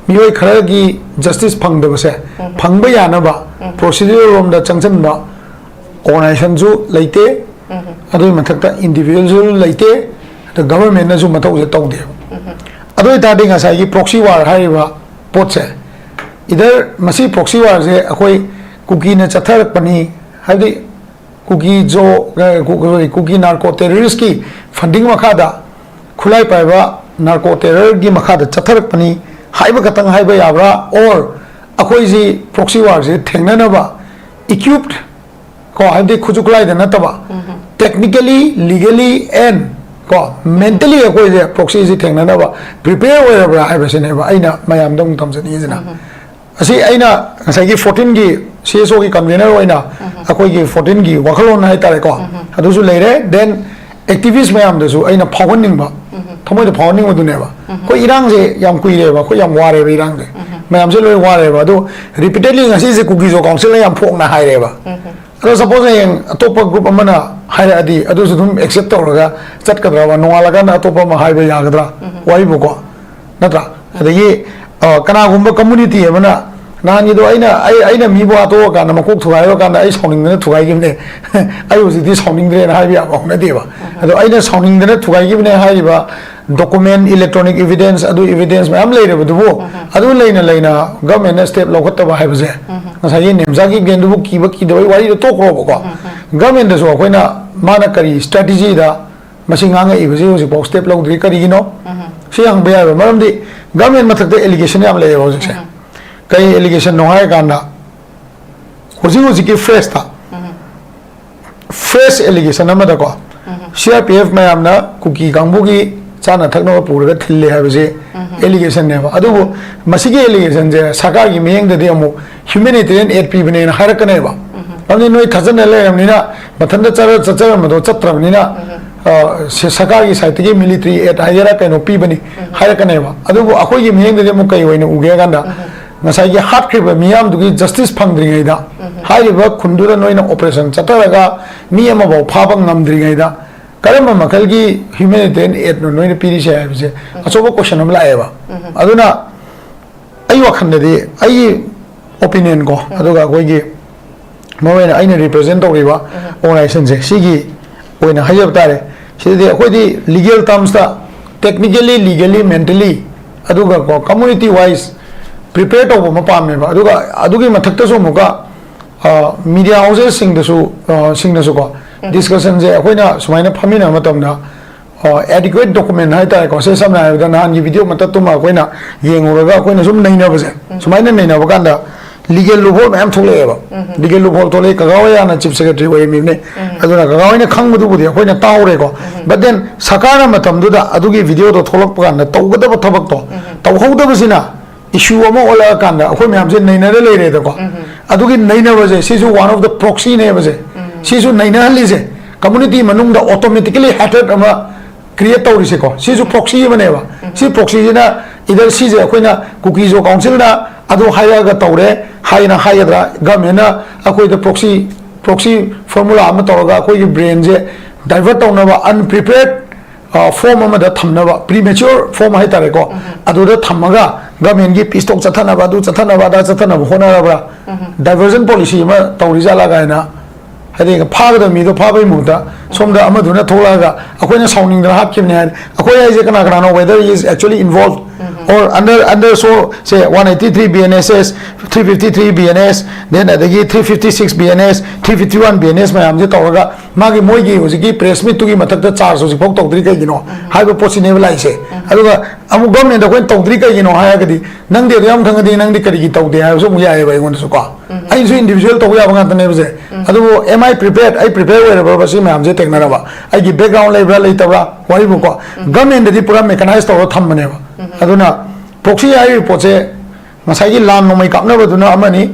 ꯃꯤꯑꯣꯏ ꯈꯔꯒꯤ justice ꯐꯪꯗꯕꯁꯦ ꯐꯪꯕ ꯌꯥꯅꯕ procedural ꯔꯣꯝꯗ ꯆꯪꯁꯤꯟꯕ organization ꯁꯨ ꯂꯩꯇꯦ꯫ ꯑꯗꯨꯒꯤ ꯃꯊꯛꯇ individual ꯁꯨ ꯂꯩꯇꯦ꯫ ꯑꯗ government ꯅꯁꯨ ꯃꯊꯧꯁꯦ ꯇꯧꯗꯦꯕ꯫ ꯑꯗꯨ ꯑꯣꯏꯇꯥꯔꯗꯤ ꯉꯁꯥꯏꯒꯤ proxy war ꯍꯥꯏꯔꯤꯕ ꯄꯣꯠꯁꯦ, either ꯃꯁꯤ proxy war ꯁꯦ ꯑꯩꯈꯣꯏ ꯀꯨꯀꯤꯅ ꯆꯠꯊꯔꯛꯄꯅꯤ, ꯍꯥꯏꯕꯗꯤ ꯀꯨꯀꯤ ꯖꯣ, ꯑ, ꯀꯨ-, sorry, ꯀꯨꯀꯤ narco terrorist ꯀꯤ funding ꯃꯈꯥꯗ, ꯈꯨꯠꯂꯥꯏ ꯄꯥꯏꯕ narco terror ꯒꯤ ꯃꯈꯥꯗ ꯆꯠꯊꯔꯛꯄꯅꯤ ꯍꯥꯏꯕ ꯈꯛꯇꯪ ꯍꯥꯏꯕ ꯌꯥꯕ꯭ꯔꯥ? Or ꯑꯩꯈꯣꯏꯁꯤ proxy war ꯁꯦ ꯊꯦꯡꯅꯅꯕ equipped, ꯀꯣ, ꯍꯥꯏꯕꯗꯤ ꯈꯨꯠꯁꯨ ꯈꯨꯠꯂꯥꯏꯗ ꯅꯠꯇꯕ, technically, legally and, ꯀꯣ, mentally ꯑꯩꯈꯣꯏꯁꯦ proxy ꯁꯤ ꯊꯦꯡꯅꯅꯕ prepare ꯑꯣꯏꯔꯕ꯭ꯔꯥ ꯍꯥꯏꯕꯁꯤꯅꯦꯕ ꯑꯩꯅ ꯃꯌꯥꯝꯗ ꯑꯃꯨꯛ ꯊꯝꯖꯅꯤꯡꯉꯤꯁꯤꯅ꯫ ꯑꯁꯤ ꯑꯩꯅ ꯉꯁꯥꯏꯒꯤ fourteen ꯒꯤ C S O ꯒꯤ convener ꯑꯣꯏꯅ ꯑꯩꯈꯣꯏꯒꯤ fourteen ꯒꯤ ꯋꯥꯈꯜꯂꯣꯟ ꯍꯥꯏꯇꯥꯔꯦꯀꯣ, ꯑꯗꯨꯁꯨ ꯂꯩꯔꯦ꯫ Then activist ꯃꯌꯥꯝꯗꯁꯨ ꯑꯩꯅ ꯐꯥꯎꯍꯟꯅꯤꯡꯕ, ꯊꯃꯣꯏꯗ ꯐꯥꯎꯍꯟꯅꯤꯡꯕꯗꯨꯅꯦꯕ꯫ ꯑꯩꯈꯣꯏ ꯏꯔꯥꯡꯁꯦ ꯌꯥꯝ ꯀꯨꯏꯔꯦꯕ, ꯑꯩꯈꯣꯏ ꯌꯥꯝ ꯋꯥꯔꯦꯕ ꯏꯔꯥꯡꯁꯦ, ꯃꯌꯥꯝꯁꯦ ꯂꯣꯏ ꯋꯥꯔꯦꯕ꯫ ꯑꯗꯣ repeatedly ꯉꯁꯤꯁꯦ ꯀꯨꯀꯤ ꯖꯣ council ꯅ ꯌꯥꯝ ꯐꯣꯡꯅ ꯍꯥꯏꯔꯦꯕ꯫ ꯑꯗꯣ suppose ꯍꯌꯦꯡ ꯑꯇꯣꯞꯄ group ꯑꯃꯅ ꯍꯥꯏꯔꯛꯑꯗꯤ ꯑꯗꯨꯁꯨ ꯑꯗꯨꯝ accept ꯇꯧꯔꯒ ꯆꯠꯀꯗ꯭ꯔꯕ? ꯅꯣꯡꯉꯥꯜꯂꯀꯥꯟꯗ ꯑꯇꯣꯞꯄ ꯑꯃ ꯍꯥꯏꯕ ꯌꯥꯒꯗ꯭ꯔꯥ? ꯋꯥꯔꯤꯕꯨꯀꯣ, ꯅꯠꯇ꯭ꯔꯥ? ꯑꯗꯒꯤ, ꯑ, ꯀꯅꯥꯒꯨꯝꯕ community ꯑꯃꯅ, "ꯅꯍꯥꯟꯒꯤꯗꯣ ꯑꯩꯅ, ꯑꯩ, ꯑꯩꯅ ꯃꯤꯕꯨ ꯍꯥꯠꯇꯣꯛꯑꯀꯥꯟꯗ, ꯃꯀꯣꯛ ꯊꯨꯒꯥꯏꯔꯀꯥꯟꯗ ꯑꯩ ꯁꯥꯎꯅꯤꯡꯗꯅ ꯊꯨꯒꯥꯏꯈꯤꯕꯅꯦ, ꯑꯩ ꯍꯧꯖꯤꯛꯇꯤ ꯁꯥꯎꯅꯤꯡꯗ꯭ꯔꯦꯅ" ꯍꯥꯏꯕ ꯌꯥꯕ ꯍꯧꯅꯗꯦꯕ꯫ ꯑꯗꯣ ꯑꯩꯅ ꯁꯥꯎꯅꯤꯡꯗꯅ ꯊꯨꯒꯥꯏꯈꯤꯕꯅꯦ ꯍꯥꯏꯔꯤꯕ document, electronic evidence, ꯑꯗꯨ evidence ꯃꯌꯥꯝ ꯂꯩꯔꯕꯗꯨꯕꯨ, ꯑꯗꯨ ꯂꯩꯅ ꯂꯩꯅ government ꯅ step ꯂꯧꯈꯠꯇꯕ ꯍꯥꯏꯕꯁꯦ, ꯉꯁꯥꯏꯒꯤ ꯅꯦꯝꯖꯥꯒꯤ ꯒꯦꯟꯗꯨꯕꯨ ꯀꯤꯕ ꯀꯤꯗꯕꯒꯤ ꯋꯥꯔꯤꯗꯣ ꯇꯣꯛꯈ꯭ꯔꯣꯕꯀꯣ꯫ Government ꯗꯁꯨ ꯑꯩꯈꯣꯏꯅ ꯃꯥꯅ ꯀꯔꯤ strategy ꯗ ꯃꯁꯤ ꯉꯥꯡꯉꯛꯏꯕꯁꯤ ꯍꯧꯖꯤꯛꯐꯥꯎ step ꯂꯧꯗ꯭ꯔꯤ ꯀꯔꯤꯒꯤꯅꯣ? ꯁꯤ ꯍꯪꯕ ꯌꯥꯏꯕ꯫ ꯃꯔꯝꯗꯤ government ꯃꯊꯛꯇ allegation ꯌꯥꯝ ꯂꯩꯌꯦꯕ ꯍꯧꯖꯤꯛꯁꯦ꯫ ꯀꯩ allegation ꯅꯣ ꯍꯥꯏꯔꯀꯥꯟꯗ, ꯍꯧꯖꯤꯛ ꯍꯧꯖꯤꯛꯀꯤ fresh ꯇ, fresh allegation ꯑꯃꯗꯀꯣ, C R P F ꯃꯌꯥꯝꯅ ꯀꯨꯀꯤ ꯀꯥꯡꯕꯨꯒꯤ ꯆꯥꯅ ꯊꯛꯅꯕ ꯄꯨꯔꯒ ꯊꯤꯜꯂꯦ ꯍꯥꯏꯕꯁꯦ allegation ꯅꯦꯕ꯫ ꯑꯗꯨꯕꯨ ꯃꯁꯤꯒꯤ allegation ꯁꯦ ꯁꯔꯀꯥꯔꯒꯤ ꯃꯤꯠꯌꯦꯡꯗꯗꯤ ꯑꯃꯨꯛ humanitarian aid ꯄꯤꯕꯅꯦꯅ ꯍꯥꯏꯔꯛꯀꯅꯦꯕ꯫ ꯑꯗꯨꯗꯤ ꯅꯣꯏ ꯊꯥꯖꯅ ꯂꯩꯔꯕꯅꯤꯅ, ꯃꯊꯟꯇ ꯆꯠꯂ-, ꯆꯠꯆꯔꯝꯕꯗꯣ ꯆꯠꯇ꯭ꯔꯕꯅꯤꯅ, ꯑ, ꯁ-, ꯁꯔꯀꯥꯔꯒꯤ side ꯇꯒꯤ military aid ꯍꯥꯏꯒꯦꯔꯥ ꯀꯩꯅꯣ ꯄꯤꯕꯅꯤ ꯍꯥꯏꯔꯛꯀꯅꯦꯕ꯫ ꯑꯗꯨꯕꯨ ꯑꯩꯈꯣꯏꯒꯤ ꯃꯤꯠꯌꯦꯡꯗꯗꯤ ꯑꯃꯨꯛ ꯀꯩ ꯑꯣꯏꯅ ꯎꯒꯦ ꯍꯥꯏ ꯀꯥꯟꯗ, ꯉꯁꯥꯏꯒꯤ ꯍꯥꯠꯈ꯭ꯔꯤꯕ ꯃꯤꯌꯥꯝꯗꯨꯒꯤ justice ꯐꯪꯗ꯭ꯔꯤꯉꯩꯗ, ꯍꯥꯏꯔꯤꯕ ꯈꯨꯟꯗꯨꯗ ꯅꯣꯏꯅ operation ꯆꯠꯊꯔꯒ ꯃꯤ ꯑꯃꯐꯥꯎ ꯐꯥꯕ ꯉꯝꯗ꯭ꯔꯤꯉꯩꯗ, ꯀꯔꯝꯕ ꯃꯈꯜꯒꯤ humanitarian aidꯅꯣ ꯅꯣꯏꯅ ꯄꯤꯔꯤꯁꯦ ꯍꯥꯏꯕꯁꯦ ꯑꯆꯧꯕ question ꯑꯃ ꯂꯥꯛꯑꯦꯕ꯫ ꯑꯗꯨꯅ ꯑꯩ ꯋꯥꯈꯜꯗꯗꯤ, ꯑꯩꯒꯤ opinion ꯀꯣ, ꯑꯗꯨꯒ ꯑꯩꯈꯣꯏꯒꯤ ꯃꯔꯨ ꯑꯣꯏꯅ ꯑꯩꯅ represent ꯇꯧꯔꯤꯕ organizationꯁꯦ, ꯁꯤꯒꯤ ꯑꯣꯏꯅ ꯍꯥꯏꯖꯕ ꯇꯥꯔꯦ꯫ ꯁꯤꯗꯗꯤ ꯑꯩꯈꯣꯏꯗꯤ legal termsꯇ technically, legally, mentally, ꯑꯗꯨꯒ ꯀꯣ, community wise prepare ꯇꯧꯕ ꯑꯃ ꯄꯥꯝꯃꯦꯕ꯫ ꯑꯗꯨꯒ ꯑꯗꯨꯒꯤ ꯃꯊꯛꯇꯁꯨ ꯑꯃꯨꯛꯀ media housesꯁꯤꯡꯗꯁꯨ, ꯁꯤꯡꯅꯁꯨꯀꯣ, discussionꯁꯦ ꯑꯩꯈꯣꯏꯅ ꯁꯨꯃꯥꯏꯅ ꯐꯝꯃꯤꯟꯅꯕ ꯃꯇꯝꯗ, adequate document ꯍꯥꯏꯇꯥꯔꯦꯀꯣ, ꯁꯦ ꯁꯝꯅ ꯍꯥꯏꯔꯕꯗ ꯅꯍꯥꯟꯒꯤ video ꯃꯇꯠꯇꯨꯃ ꯑꯩꯈꯣꯏꯅ ꯌꯦꯡꯉꯨꯔꯒ ꯑꯩꯈꯣꯏꯅ ꯁꯨꯝ ꯅꯩꯅꯕꯁꯦ, ꯁꯨꯃꯥꯏꯅ ꯅꯩꯅꯕ ꯀꯥꯟꯗ legal loophole ꯃꯌꯥꯝ ꯊꯣꯛꯂꯛꯑꯦꯕ꯫ Legal loophole ꯊꯣꯛꯂꯛꯑꯦ, ꯀꯀꯥ ꯍꯣꯏ ꯍꯥꯟꯅ chief secretary ꯑꯣꯏꯔꯝꯃꯤꯕꯅꯦ꯫ ꯑꯗꯨꯅ ꯀꯀꯥ ꯍꯣꯏꯅ ꯈꯪꯕꯗꯨꯕꯨꯗꯤ ꯑꯩꯈꯣꯏꯅ ꯇꯥꯍꯧꯔꯦꯀꯣ꯫ But then ꯁꯔꯀꯥꯔꯅ ꯃꯇꯝꯗꯨꯗ ꯑꯗꯨꯒꯤ videoꯗꯣ ꯊꯣꯛꯂꯛꯄ ꯀꯥꯟꯗ ꯇꯧꯒꯗꯕ ꯊꯕꯛꯇꯣ ꯇꯧꯍꯧꯗꯕꯁꯤꯅ issue ꯑꯃ ꯑꯣꯜꯂꯛꯑꯀꯥꯟꯗ ꯑꯩꯈꯣꯏ ꯃꯌꯥꯝꯁꯦ ꯅꯩꯅꯔ ꯂꯩꯔꯦꯗꯀꯣ꯫ ꯑꯗꯨꯒꯤ ꯅꯩꯅꯕꯁꯦ ꯁꯤꯁꯨ one of the proxyꯅꯦꯕꯁꯦ꯫ ꯁꯤꯁꯨ ꯅꯩꯅꯍꯜꯂꯤꯁꯦ community ꯃꯅꯨꯡꯗ automatically hatred ꯑꯃ create ꯇꯧꯔꯤꯁꯦꯀꯣ, ꯁꯤꯁꯨ proxy ꯑꯃꯅꯦꯕ꯫ ꯁꯤ proxyꯁꯤꯅ either ꯁꯤꯁꯦ ꯑꯩꯈꯣꯏꯅ ꯀꯨꯀꯤꯖꯣ councilꯅ ꯑꯗꯨ ꯍꯥꯏꯔꯛꯑꯒ ꯇꯧꯔꯦ ꯍꯥꯏꯅ ꯍꯥꯏꯒꯗ꯭ꯔꯥ, governmentꯅ ꯑꯩꯈꯣꯏꯗ proxy, proxy formula ꯑꯃ ꯇꯧꯔꯒ ꯑꯩꯈꯣꯏꯒꯤ brainꯁꯦ divert ꯇꯧꯅꯕ, unprepared form ꯑꯃꯗ ꯊꯝꯅꯕ, premature form ꯍꯥꯏꯇꯥꯔꯦꯀꯣ, ꯑꯗꯨꯗ ꯊꯝꯃꯒ governmentꯀꯤ peace talk ꯆꯠꯊꯅꯕ, ꯑꯗꯨ ꯆꯠꯊꯅꯕ, ꯑꯗꯥ ꯆꯠꯊꯅꯕ ꯍꯣꯠꯅꯔꯕ꯭ꯔꯥ? Diversion policy ꯑꯃ ꯇꯧꯔꯤꯖꯥꯠꯂꯥ ꯀꯥꯏꯅ, ꯍꯥꯏꯗꯤ ꯐꯥꯒꯗꯕ ꯃꯤꯗꯣ ꯐꯥꯕꯒꯤ ꯃꯍꯨꯠꯇ ꯁꯣꯝꯗ ꯑꯃꯗꯨꯅ ꯊꯣꯛꯂꯛꯑꯒ ꯑꯩꯈꯣꯏꯅ ꯁꯥꯎꯅꯤꯡꯗꯅ ꯍꯥꯞꯈꯤꯕꯅꯦ ꯍꯥꯏ꯫ ꯑꯩꯈꯣꯏ ꯍꯥꯏꯁꯦ ꯀꯅꯥ ꯀꯅꯥꯅꯣ, whether he is actually involved or under, under so say one eighty three B N S S, three fifty three B N S, then ꯑꯗꯒꯤ three fifty six B N S, three fifty one B N S ꯃꯌꯥꯝꯁꯦ ꯇꯧꯔꯒ ꯃꯥꯒꯤ, ꯃꯣꯏꯒꯤ ꯍꯧꯖꯤꯛꯀꯤ press meetꯇꯨꯒꯤ ꯃꯊꯛꯇ charge ꯍꯧꯖꯤꯛꯐꯥꯎ ꯇꯧꯗ꯭ꯔꯤ ꯀꯩꯒꯤꯅꯣ ꯍꯥꯏꯕ ꯄꯣꯠꯁꯤꯅꯦꯕ ꯂꯥꯛꯏꯁꯦ꯫ ꯑꯗꯨꯒ ꯑꯃꯨꯛ governmentꯗ ꯑꯩꯈꯣꯏꯅ ꯇꯧꯗ꯭ꯔꯤ ꯀꯩꯒꯤꯅꯣ ꯍꯥꯏꯔꯒꯗꯤ, ꯅꯪꯗꯤ ꯑꯗꯨ ꯌꯥꯝ ꯈꯪꯉꯗꯤ ꯅꯪꯗꯤ ꯀꯔꯤꯒꯤ ꯇꯧꯗꯦ ꯍꯥꯏꯕꯁꯨ ꯑꯃꯨꯛ ꯌꯥꯏꯑꯕ ꯑꯩꯉꯣꯟꯗꯁꯨ ꯀꯣ꯫ ꯑꯩꯁꯨ individual ꯇꯧꯕ ꯌꯥꯕ ꯉꯥꯛꯇꯅꯦꯕꯁꯦ꯫ ꯑꯗꯨꯕꯨ am I prepared? ꯑꯩ prepare ꯑꯣꯏꯔꯕ꯭ꯔꯕ ꯁꯤ ꯃꯌꯥꯝꯁꯦ ꯊꯦꯡꯅꯅꯕ? ꯑꯩꯒꯤ background ꯂꯩꯕ꯭ꯔꯥ ꯂꯩꯇꯕ꯭ꯔꯥ? ꯋꯥꯔꯤꯕꯨꯀꯣ, governmentꯗꯗꯤ ꯄꯨꯔꯥ mechanize ꯇꯧꯔ ꯊꯝꯕꯅꯦꯕ꯫ ꯑꯗꯨꯅ proxy ꯍꯥꯏꯔꯤꯕ ꯄꯣꯠꯁꯦ ꯉꯁꯥꯏꯒꯤ ꯂꯥꯟ ꯅꯣꯡꯃꯩ ꯀꯥꯞꯅꯕꯗꯨꯅ ꯑꯃꯅꯤ,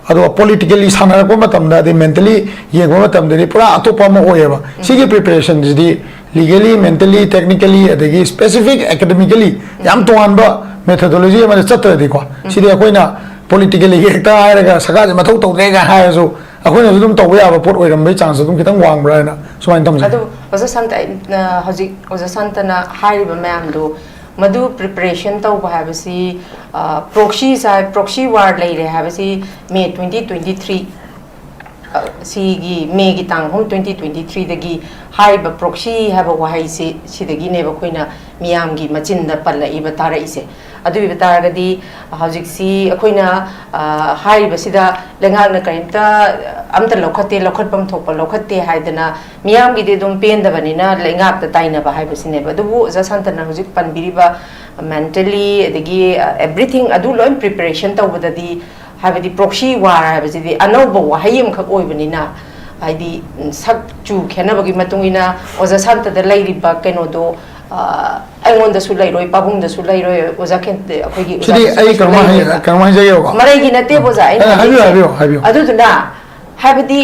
ꯑꯗꯨꯒ politically ꯁꯥꯟꯅꯔꯛꯄ ꯃꯇꯝꯗ, ꯑꯗꯩ mentally ꯌꯦꯡꯕ ꯃꯇꯝꯗꯗꯤ ꯄꯨꯔꯥ ꯑꯇꯣꯞꯄ ꯑꯃ ꯑꯣꯏꯌꯦꯕ꯫ ꯁꯤꯒꯤ preparationꯁꯤꯗꯤ legally, mentally, technically, ꯑꯗꯒꯤ specific academically ꯌꯥꯝ ꯇꯣꯉꯥꯟꯕ methodology ꯑꯃꯗ ꯆꯠꯇ꯭ꯔꯗꯤꯀꯣ, ꯁꯤꯗꯤ ꯑꯩꯈꯣꯏꯅ politically ꯍꯦꯛꯇ ꯍꯥꯏꯔꯒ ꯁꯔꯀꯥꯔꯁꯦ ꯃꯊꯧ ꯇꯧꯗ꯭ꯔꯦꯒ ꯍꯥꯏꯔꯁꯨ, ꯑꯩꯈꯣꯏꯅꯁꯨ ꯑꯗꯨꯝ ꯇꯧꯕ ꯌꯥꯕ ꯄꯣꯠ ꯑꯣꯏꯔꯝꯕꯩ ꯆꯥꯟꯁꯁꯨ ꯑꯗꯨꯝ ꯈꯤꯇꯪ ꯋꯥꯡꯕ꯭ꯔꯥ ꯍꯥꯏꯅ ꯁꯨꯃꯥꯏꯅ ꯊꯝꯖꯒꯦ꯫ ꯑꯗꯨ ꯑꯣꯖꯥ ꯁꯥꯟꯇ, ꯑꯩ, ꯑ, ꯍꯧꯖꯤꯛ ꯑꯣꯖꯥ ꯁꯥꯟꯇꯅ ꯍꯥꯏꯔꯤꯕ ꯃꯌꯥꯝꯗꯨ, ꯃꯗꯨ ꯄ꯭ꯔꯤꯄꯦꯔꯦꯁꯟ ꯇꯧꯕ ꯍꯥꯏꯕꯁꯤ, ꯄ꯭ꯔꯣꯛꯁꯤ ꯄ꯭ꯔꯣꯛꯁꯤ ꯋꯥꯔ ꯂꯩꯔꯦ ꯍꯥꯏꯕꯁꯤ ꯃꯦ ꯇ꯭ꯋꯦꯟꯇꯤ ꯇ꯭ꯋꯦꯟꯇꯤ ꯊ꯭ꯔꯤ, ꯁꯤꯒꯤ ꯃꯦꯒꯤ ꯇꯥꯡ ꯑꯍꯨꯝ, ꯇ꯭ꯋꯦꯟꯇꯤ ꯇ꯭ꯋꯦꯟꯇꯤ ꯊ꯭ꯔꯤꯗꯒꯤ ꯍꯥꯏꯔꯤꯕ ꯄ꯭ꯔꯣꯛꯁꯤ ꯍꯥꯏꯕ ꯋꯥꯍꯩꯁꯤ ꯁꯤꯗꯒꯤꯅꯦꯕ ꯑꯩꯈꯣꯏꯅ ꯃꯤꯌꯥꯝꯒꯤ ꯃꯆꯤꯟꯗ ꯄꯜꯂꯛꯏꯕ, ꯇꯥꯔꯛꯏꯁꯦ꯫ ꯑꯗꯨ ꯑꯣꯏꯕ ꯇꯥꯔꯒꯗꯤ ꯍꯧꯖꯤꯛꯁꯤ ꯑꯩꯈꯣꯏꯅ, ꯑ, ꯍꯥꯏꯔꯤꯕꯁꯤꯗ ꯂꯩꯉꯥꯛꯅ ꯀꯔꯤꯝꯇ ꯑꯝꯇ ꯂꯧꯈꯠꯇꯦ, ꯂꯧꯈꯠꯐꯝ ꯊꯣꯛꯄ ꯂꯧꯈꯠꯇꯦ ꯍꯥꯏꯗꯅ ꯃꯤꯌꯥꯝꯒꯤꯗꯤ ꯑꯗꯨꯝ ꯄꯦꯟꯗꯕꯅꯤꯅ ꯂꯩꯉꯥꯛꯇ ꯇꯥꯏꯅꯕ ꯍꯥꯏꯕꯁꯤꯅꯦꯕ꯫ ꯑꯗꯨꯕꯨ ꯑꯣꯖꯥ ꯁꯥꯟꯇꯅ ꯍꯧꯖꯤꯛ ꯄꯟꯕꯤꯔꯤꯕ ꯃꯦꯟꯇꯦꯜꯂꯤ, ꯑꯗꯒꯤ ꯑꯦꯚ꯭ꯔꯤꯊꯤꯡ ꯑꯗꯨ ꯂꯣꯏ ꯄ꯭ꯔꯤꯄꯦꯔꯦꯁꯟ ꯇꯧꯕꯗꯗꯤ, ꯍꯥꯏꯕꯗꯤ ꯄ꯭ꯔꯣꯛꯁꯤ ꯋꯥꯔ ꯍꯥꯏꯕꯁꯤꯗꯤ ꯑꯅꯧꯕ ꯋꯥꯍꯩ ꯑꯃꯈꯛ ꯑꯣꯏꯕꯅꯤꯅ, ꯍꯥꯏꯗꯤ, ꯎꯝ, ꯁꯛ ꯆꯨ ꯈꯦꯠꯅꯕꯒꯤ ꯃꯇꯨꯡ ꯏꯟꯅ ꯑꯣꯖꯥ ꯁꯥꯟꯇꯗ ꯂꯩꯔꯤꯕ ꯀꯩꯅꯣꯗꯣ, ꯑ, ꯑꯩꯉꯣꯟꯗꯁꯨ ꯂꯩꯔꯣꯏ, ꯄꯥꯕꯨꯡꯗꯁꯨ ꯂꯩꯔꯣꯏ, ꯑꯣꯖꯥ ꯀꯦꯟ-, ꯑꯩꯈꯣꯏꯒꯤ ꯁꯤꯗꯤ ꯑꯣꯖꯥꯗꯁꯨ ꯑꯩ ꯀꯩꯁꯨ ꯀꯩꯅꯣꯝꯃ ꯍꯥꯏ-, ꯂꯩꯔꯣꯏꯕ꯫ ꯀꯩꯅꯣꯝ ꯍꯥꯏꯖꯒꯦꯕꯀꯣ꯫ ꯃꯔꯩꯒꯤ ꯅꯠꯇꯦꯕ ꯑꯣꯖꯥ ꯑꯩꯅ ꯑ, ꯍꯥꯏꯕꯤꯌꯨ, ꯍꯥꯏꯖꯩꯁꯦ꯫ ꯍꯥꯏꯕꯤꯌꯨ, ꯍꯥꯏꯕꯤꯌꯨ꯫ ꯑꯗꯨꯗꯨꯅ ꯍꯥꯏꯕꯗꯤ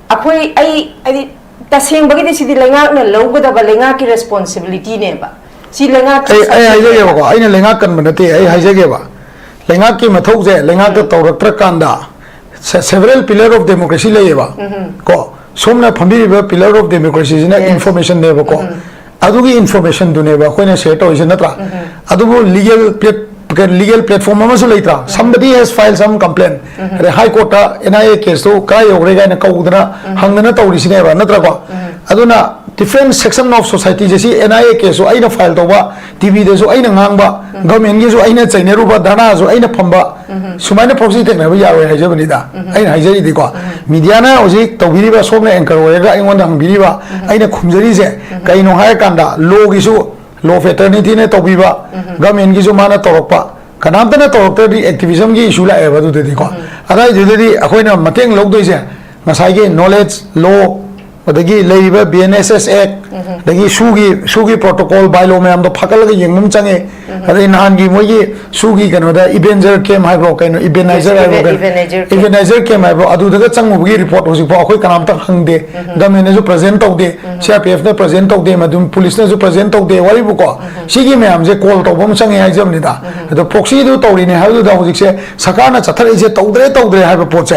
ꯑꯩꯈꯣꯏ, ꯑꯩ ꯍꯥꯏꯗꯤ ꯇꯁꯦꯡꯕꯒꯤꯗꯤ ꯁꯤꯗꯤ ꯂꯩꯉꯥꯛꯅ ꯂꯧꯒꯗꯕ ꯂꯩꯉꯥꯛꯀꯤ ꯔꯦꯁꯄꯣꯟꯁꯤꯕꯤꯂꯤꯇꯤꯅꯦꯕ꯫ ꯁꯤ ꯂꯩꯉꯥꯛꯀꯤ ꯑꯩ ꯑꯩ ꯍꯥꯏꯖꯒꯦꯕꯀꯣ, ꯑꯩꯅ ꯂꯩꯉꯥꯛ ꯀꯟꯕ ꯅꯠꯇꯦ, ꯑꯩ ꯍꯥꯏꯖꯒꯦꯕ, ꯂꯩꯉꯥꯛꯀꯤ ꯃꯊꯧꯁꯦ ꯂꯩꯉꯥꯛꯇ ꯇꯧꯔꯛꯇ꯭ꯔꯀꯥꯟꯗ, several pillar of democracy ꯂꯩꯌꯦꯕ꯫ ꯀꯣ, ꯁꯣꯝꯅ ꯐꯝꯕꯤꯔꯤꯕ pillar of democracyꯁꯤꯅ Yes. informationꯅꯦꯕꯀꯣ꯫ ꯑꯗꯨꯒꯤ informationꯗꯨꯅꯦꯕ ꯑꯩꯈꯣꯏꯅ share ꯇꯧꯔꯤꯁꯦ, ꯅꯠꯇ꯭ꯔꯥ? ꯑꯗꯨꯕꯨ legal plat-, legal platform ꯑꯃꯁꯨ ꯂꯩꯇ꯭ꯔꯥ? Somebody has filed some complaint. ꯑꯗꯩ high courtꯇ N I A caseꯇꯣ ꯀꯥꯏ ꯌꯧꯈ꯭ꯔꯦ ꯀꯥꯏꯅ ꯀꯧꯗꯅ ꯍꯪꯗꯅ ꯇꯧꯔꯤꯁꯤꯅꯦꯕ, ꯅꯠꯇ꯭ꯔꯀꯣ? ꯑꯗꯨꯅ different section of societyꯁꯦ, ꯁꯤ N I A caseꯁꯨ ꯑꯩꯅ file ꯇꯧꯕ, TVꯗꯁꯨ ꯑꯩꯅ ꯉꯥꯡꯕ, governmentꯒꯤꯁꯨ ꯑꯩꯅ ꯆꯩꯅꯔꯨꯕ, ꯙꯔꯅꯥꯁꯨ ꯑꯩꯅ ꯐꯝꯕ, ꯁꯨꯃꯥꯏꯅ proxy ꯊꯦꯡꯅꯕ ꯌꯥꯔꯣꯏ ꯍꯥꯏꯖꯕꯅꯤꯗ꯫ ꯑꯩꯅ ꯍꯥꯏꯖꯔꯤꯗꯤꯀꯣ, mediaꯅ ꯍꯧꯖꯤꯛ ꯇꯧꯕꯤꯔꯤꯕ, ꯁꯣꯝꯅ anchor ꯑꯣꯏꯔꯒ ꯑꯩꯉꯣꯟꯗ ꯍꯪꯕꯤꯔꯤꯕ, ꯑꯩꯅ ꯈꯨꯝꯖꯔꯤꯁꯦ ꯀꯩꯅꯣ ꯍꯥꯏꯔꯀꯥꯟꯗ, lawꯒꯤꯁꯨ law fraternity ꯇꯧꯕꯤꯕ, governmentꯒꯤꯁꯨ ꯃꯥꯅ ꯇꯧꯔꯛꯄ, ꯀꯅꯥꯝꯇꯅ ꯇꯧꯔꯛꯇ꯭ꯔꯗꯤ activismꯒꯤ issue ꯂꯥꯛꯑꯦꯕ꯫ ꯑꯗꯨꯗꯗꯤꯀꯣ, ꯑꯗꯨꯋꯥꯏꯗꯨꯗꯗꯤ ꯑꯩꯈꯣꯏꯅ ꯃꯇꯦꯡ ꯂꯧꯗꯣꯏꯁꯦ ꯉꯁꯥꯏꯒꯤ knowledge, law, ꯑꯗꯒꯤ ꯂꯩꯔꯤꯕ B N S S Act, ꯑꯗꯒꯤ ꯁꯨꯒꯤ ꯁꯨꯒꯤ protocol, bylaw ꯃꯌꯥꯝꯗꯣ ꯐꯥꯒꯠꯂꯒ ꯌꯦꯡꯕ ꯑꯃ ꯆꯪꯉꯦ꯫ ꯑꯗꯩ ꯅꯍꯥꯟꯒꯤ ꯃꯣꯏꯒꯤ ꯁꯨꯒꯤ ꯀꯩꯅꯣꯗ Ebenezer camp ꯍꯥꯏꯕ꯭ꯔꯣ, ꯀꯩꯅꯣ, Ebenezer ꯍꯥꯏꯕ꯭ꯔꯣ, Eve- ꯀꯩꯅꯣ? Ebenezer camp. Ebenezer camp ꯍꯥꯏꯕ꯭ꯔꯣ, ꯑꯗꯨꯗꯒ ꯆꯪꯉꯨꯕꯒꯤ report ꯍꯧꯖꯤꯛꯐꯥꯎ ꯑꯩꯈꯣꯏ ꯀꯅꯥꯝꯇ ꯍꯪꯗꯦ꯫ Government ꯅꯁꯨ present ꯇꯧꯗꯦ, C R P F ꯅ present ꯇꯧꯗꯦ, ꯃꯗꯨꯝ police ꯅꯁꯨ present ꯇꯧꯗꯦ꯫ ꯋꯥꯔꯤꯕꯨꯀꯣ, ꯁꯤꯒꯤ ꯃꯌꯥꯝꯁꯦ call ꯇꯧꯕ ꯑꯃ ꯆꯪꯉꯦ ꯍꯥꯏꯖꯕꯅꯤꯗ꯫ ꯑꯗꯣ proxy ꯗꯨ ꯇꯧꯔꯤꯅꯦ ꯍꯥꯏꯕꯗꯨꯗ ꯍꯧꯖꯤꯛꯁꯦ ꯁꯔꯀꯥꯔꯅ ꯆꯠꯊꯔꯛꯏꯁꯦ ꯇꯧꯗ꯭ꯔꯦ ꯇꯧꯗ꯭ꯔꯦ ꯍꯥꯏꯕ ꯄꯣꯠꯁꯦ,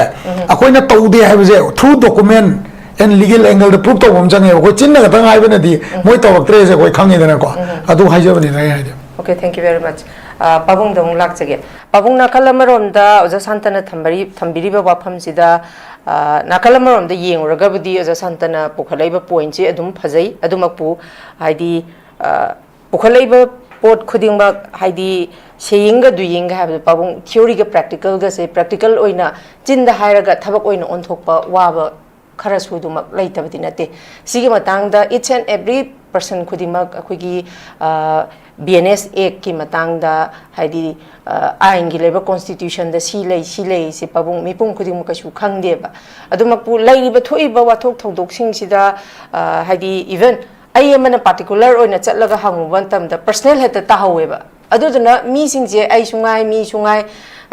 ꯑꯩꯈꯣꯏꯅ ꯇꯧꯗꯦ ꯍꯥꯏꯕꯁꯦ through document and legal angle the proof ꯇꯧꯕ ꯑꯃ ꯆꯪꯉꯦꯕ꯫ ꯑꯩꯈꯣꯏ ꯆꯤꯟꯅ ꯈꯛꯇꯪ ꯍꯥꯏꯕꯅꯗꯤ ꯃꯣꯏ ꯇꯧꯔꯛꯇ꯭ꯔꯦꯁꯦ ꯑꯩꯈꯣꯏ ꯈꯪꯉꯤꯗꯅꯀꯣ꯫ ꯑꯗꯨ ꯍꯥꯏꯖꯕꯅꯤꯗ ꯑꯩ ꯍꯥꯏꯗꯤ꯫ Okay, thank you very much. ꯑ, ꯄꯥꯕꯨꯡꯗ ꯑꯃꯨꯛ ꯂꯥꯛꯆꯒꯦ꯫ ꯄꯥꯕꯨꯡ, ꯅꯥꯀꯜ ꯑꯃꯔꯣꯝꯗ ꯑꯣꯖꯥ ꯁꯥꯟꯇꯅ ꯊꯝꯕꯔꯤ- ꯊꯝꯕꯤꯔꯤꯕ ꯋꯥꯐꯝꯁꯤꯗ, ꯑ, ꯅꯥꯀꯜ ꯑꯃꯔꯣꯝꯗ ꯌꯦꯡꯉꯨꯔꯒꯕꯨꯗꯤ ꯑꯣꯖꯥ ꯁꯥꯟꯇꯅ ꯄꯨꯈꯠꯂꯛꯏꯕ point ꯁꯤ ꯑꯗꯨꯝ ꯐꯖꯩ꯫ ꯑꯗꯨꯃꯛꯄꯨ ꯍꯥꯏꯗꯤ, ꯑ, ꯄꯨꯈꯠꯂꯛꯏꯕ ꯄꯣꯠ ꯈꯨꯗꯤꯡꯃꯛ ꯍꯥꯏꯗꯤ saying ꯒ doing ꯒ ꯍꯥꯏꯕꯗꯣ, ꯄꯥꯕꯨꯡ, theory ꯒ practical ꯒꯁꯦ, practical ꯑꯣꯏꯅ ꯆꯤꯟꯗ ꯍꯥꯏꯔꯒ ꯊꯕꯛ ꯑꯣꯏꯅ ꯑꯣꯟꯊꯣꯛꯄ ꯋꯥꯕ ꯈꯔꯁꯨ ꯑꯗꯨꯃꯛ ꯂꯩꯇꯕꯗꯤ ꯅꯠꯇꯦ꯫ ꯁꯤꯒꯤ ꯃꯇꯥꯡꯗ each and every person ꯈꯨꯗꯤꯡꯃꯛ ꯑꯩꯈꯣꯏꯒꯤ, ꯑ, B N S Act ꯀꯤ ꯃꯇꯥꯡꯗ, ꯍꯥꯏꯗꯤ, ꯑ, ꯑꯥꯏꯟꯒꯤ ꯂꯩꯕ constitution ꯗ ꯁꯤ ꯂꯩ, ꯁꯤ ꯂꯩ, ꯁꯤ ꯄꯥꯕꯨꯡ ꯃꯤꯄꯨꯝ ꯈꯨꯗꯤꯡꯃꯛ ꯀꯩꯁꯨ ꯈꯪꯗꯦꯕ꯫ ꯑꯗꯨꯃꯛꯄꯨ ꯂꯩꯔꯤꯕ ꯊꯣꯛꯏꯕ ꯋꯥꯊꯣꯛ ꯊꯧꯗꯣꯛꯁꯤꯡꯁꯤꯗ, ꯑ, ꯍꯥꯏꯗꯤ even ꯑꯩ ꯑꯃꯅ particular ꯑꯣꯏꯅ ꯆꯠꯂꯒ ꯍꯪꯉꯨꯕ ꯃꯇꯝꯗ personal ꯍꯦꯛꯇ ꯇꯥꯍꯧꯋꯦꯕ꯫ ꯑꯗꯨꯗꯨꯅ ꯃꯤꯁꯤꯡꯁꯦ, ꯑꯩꯁꯨ ꯉꯥꯏ, ꯃꯤꯁꯨ ꯉꯥꯏ,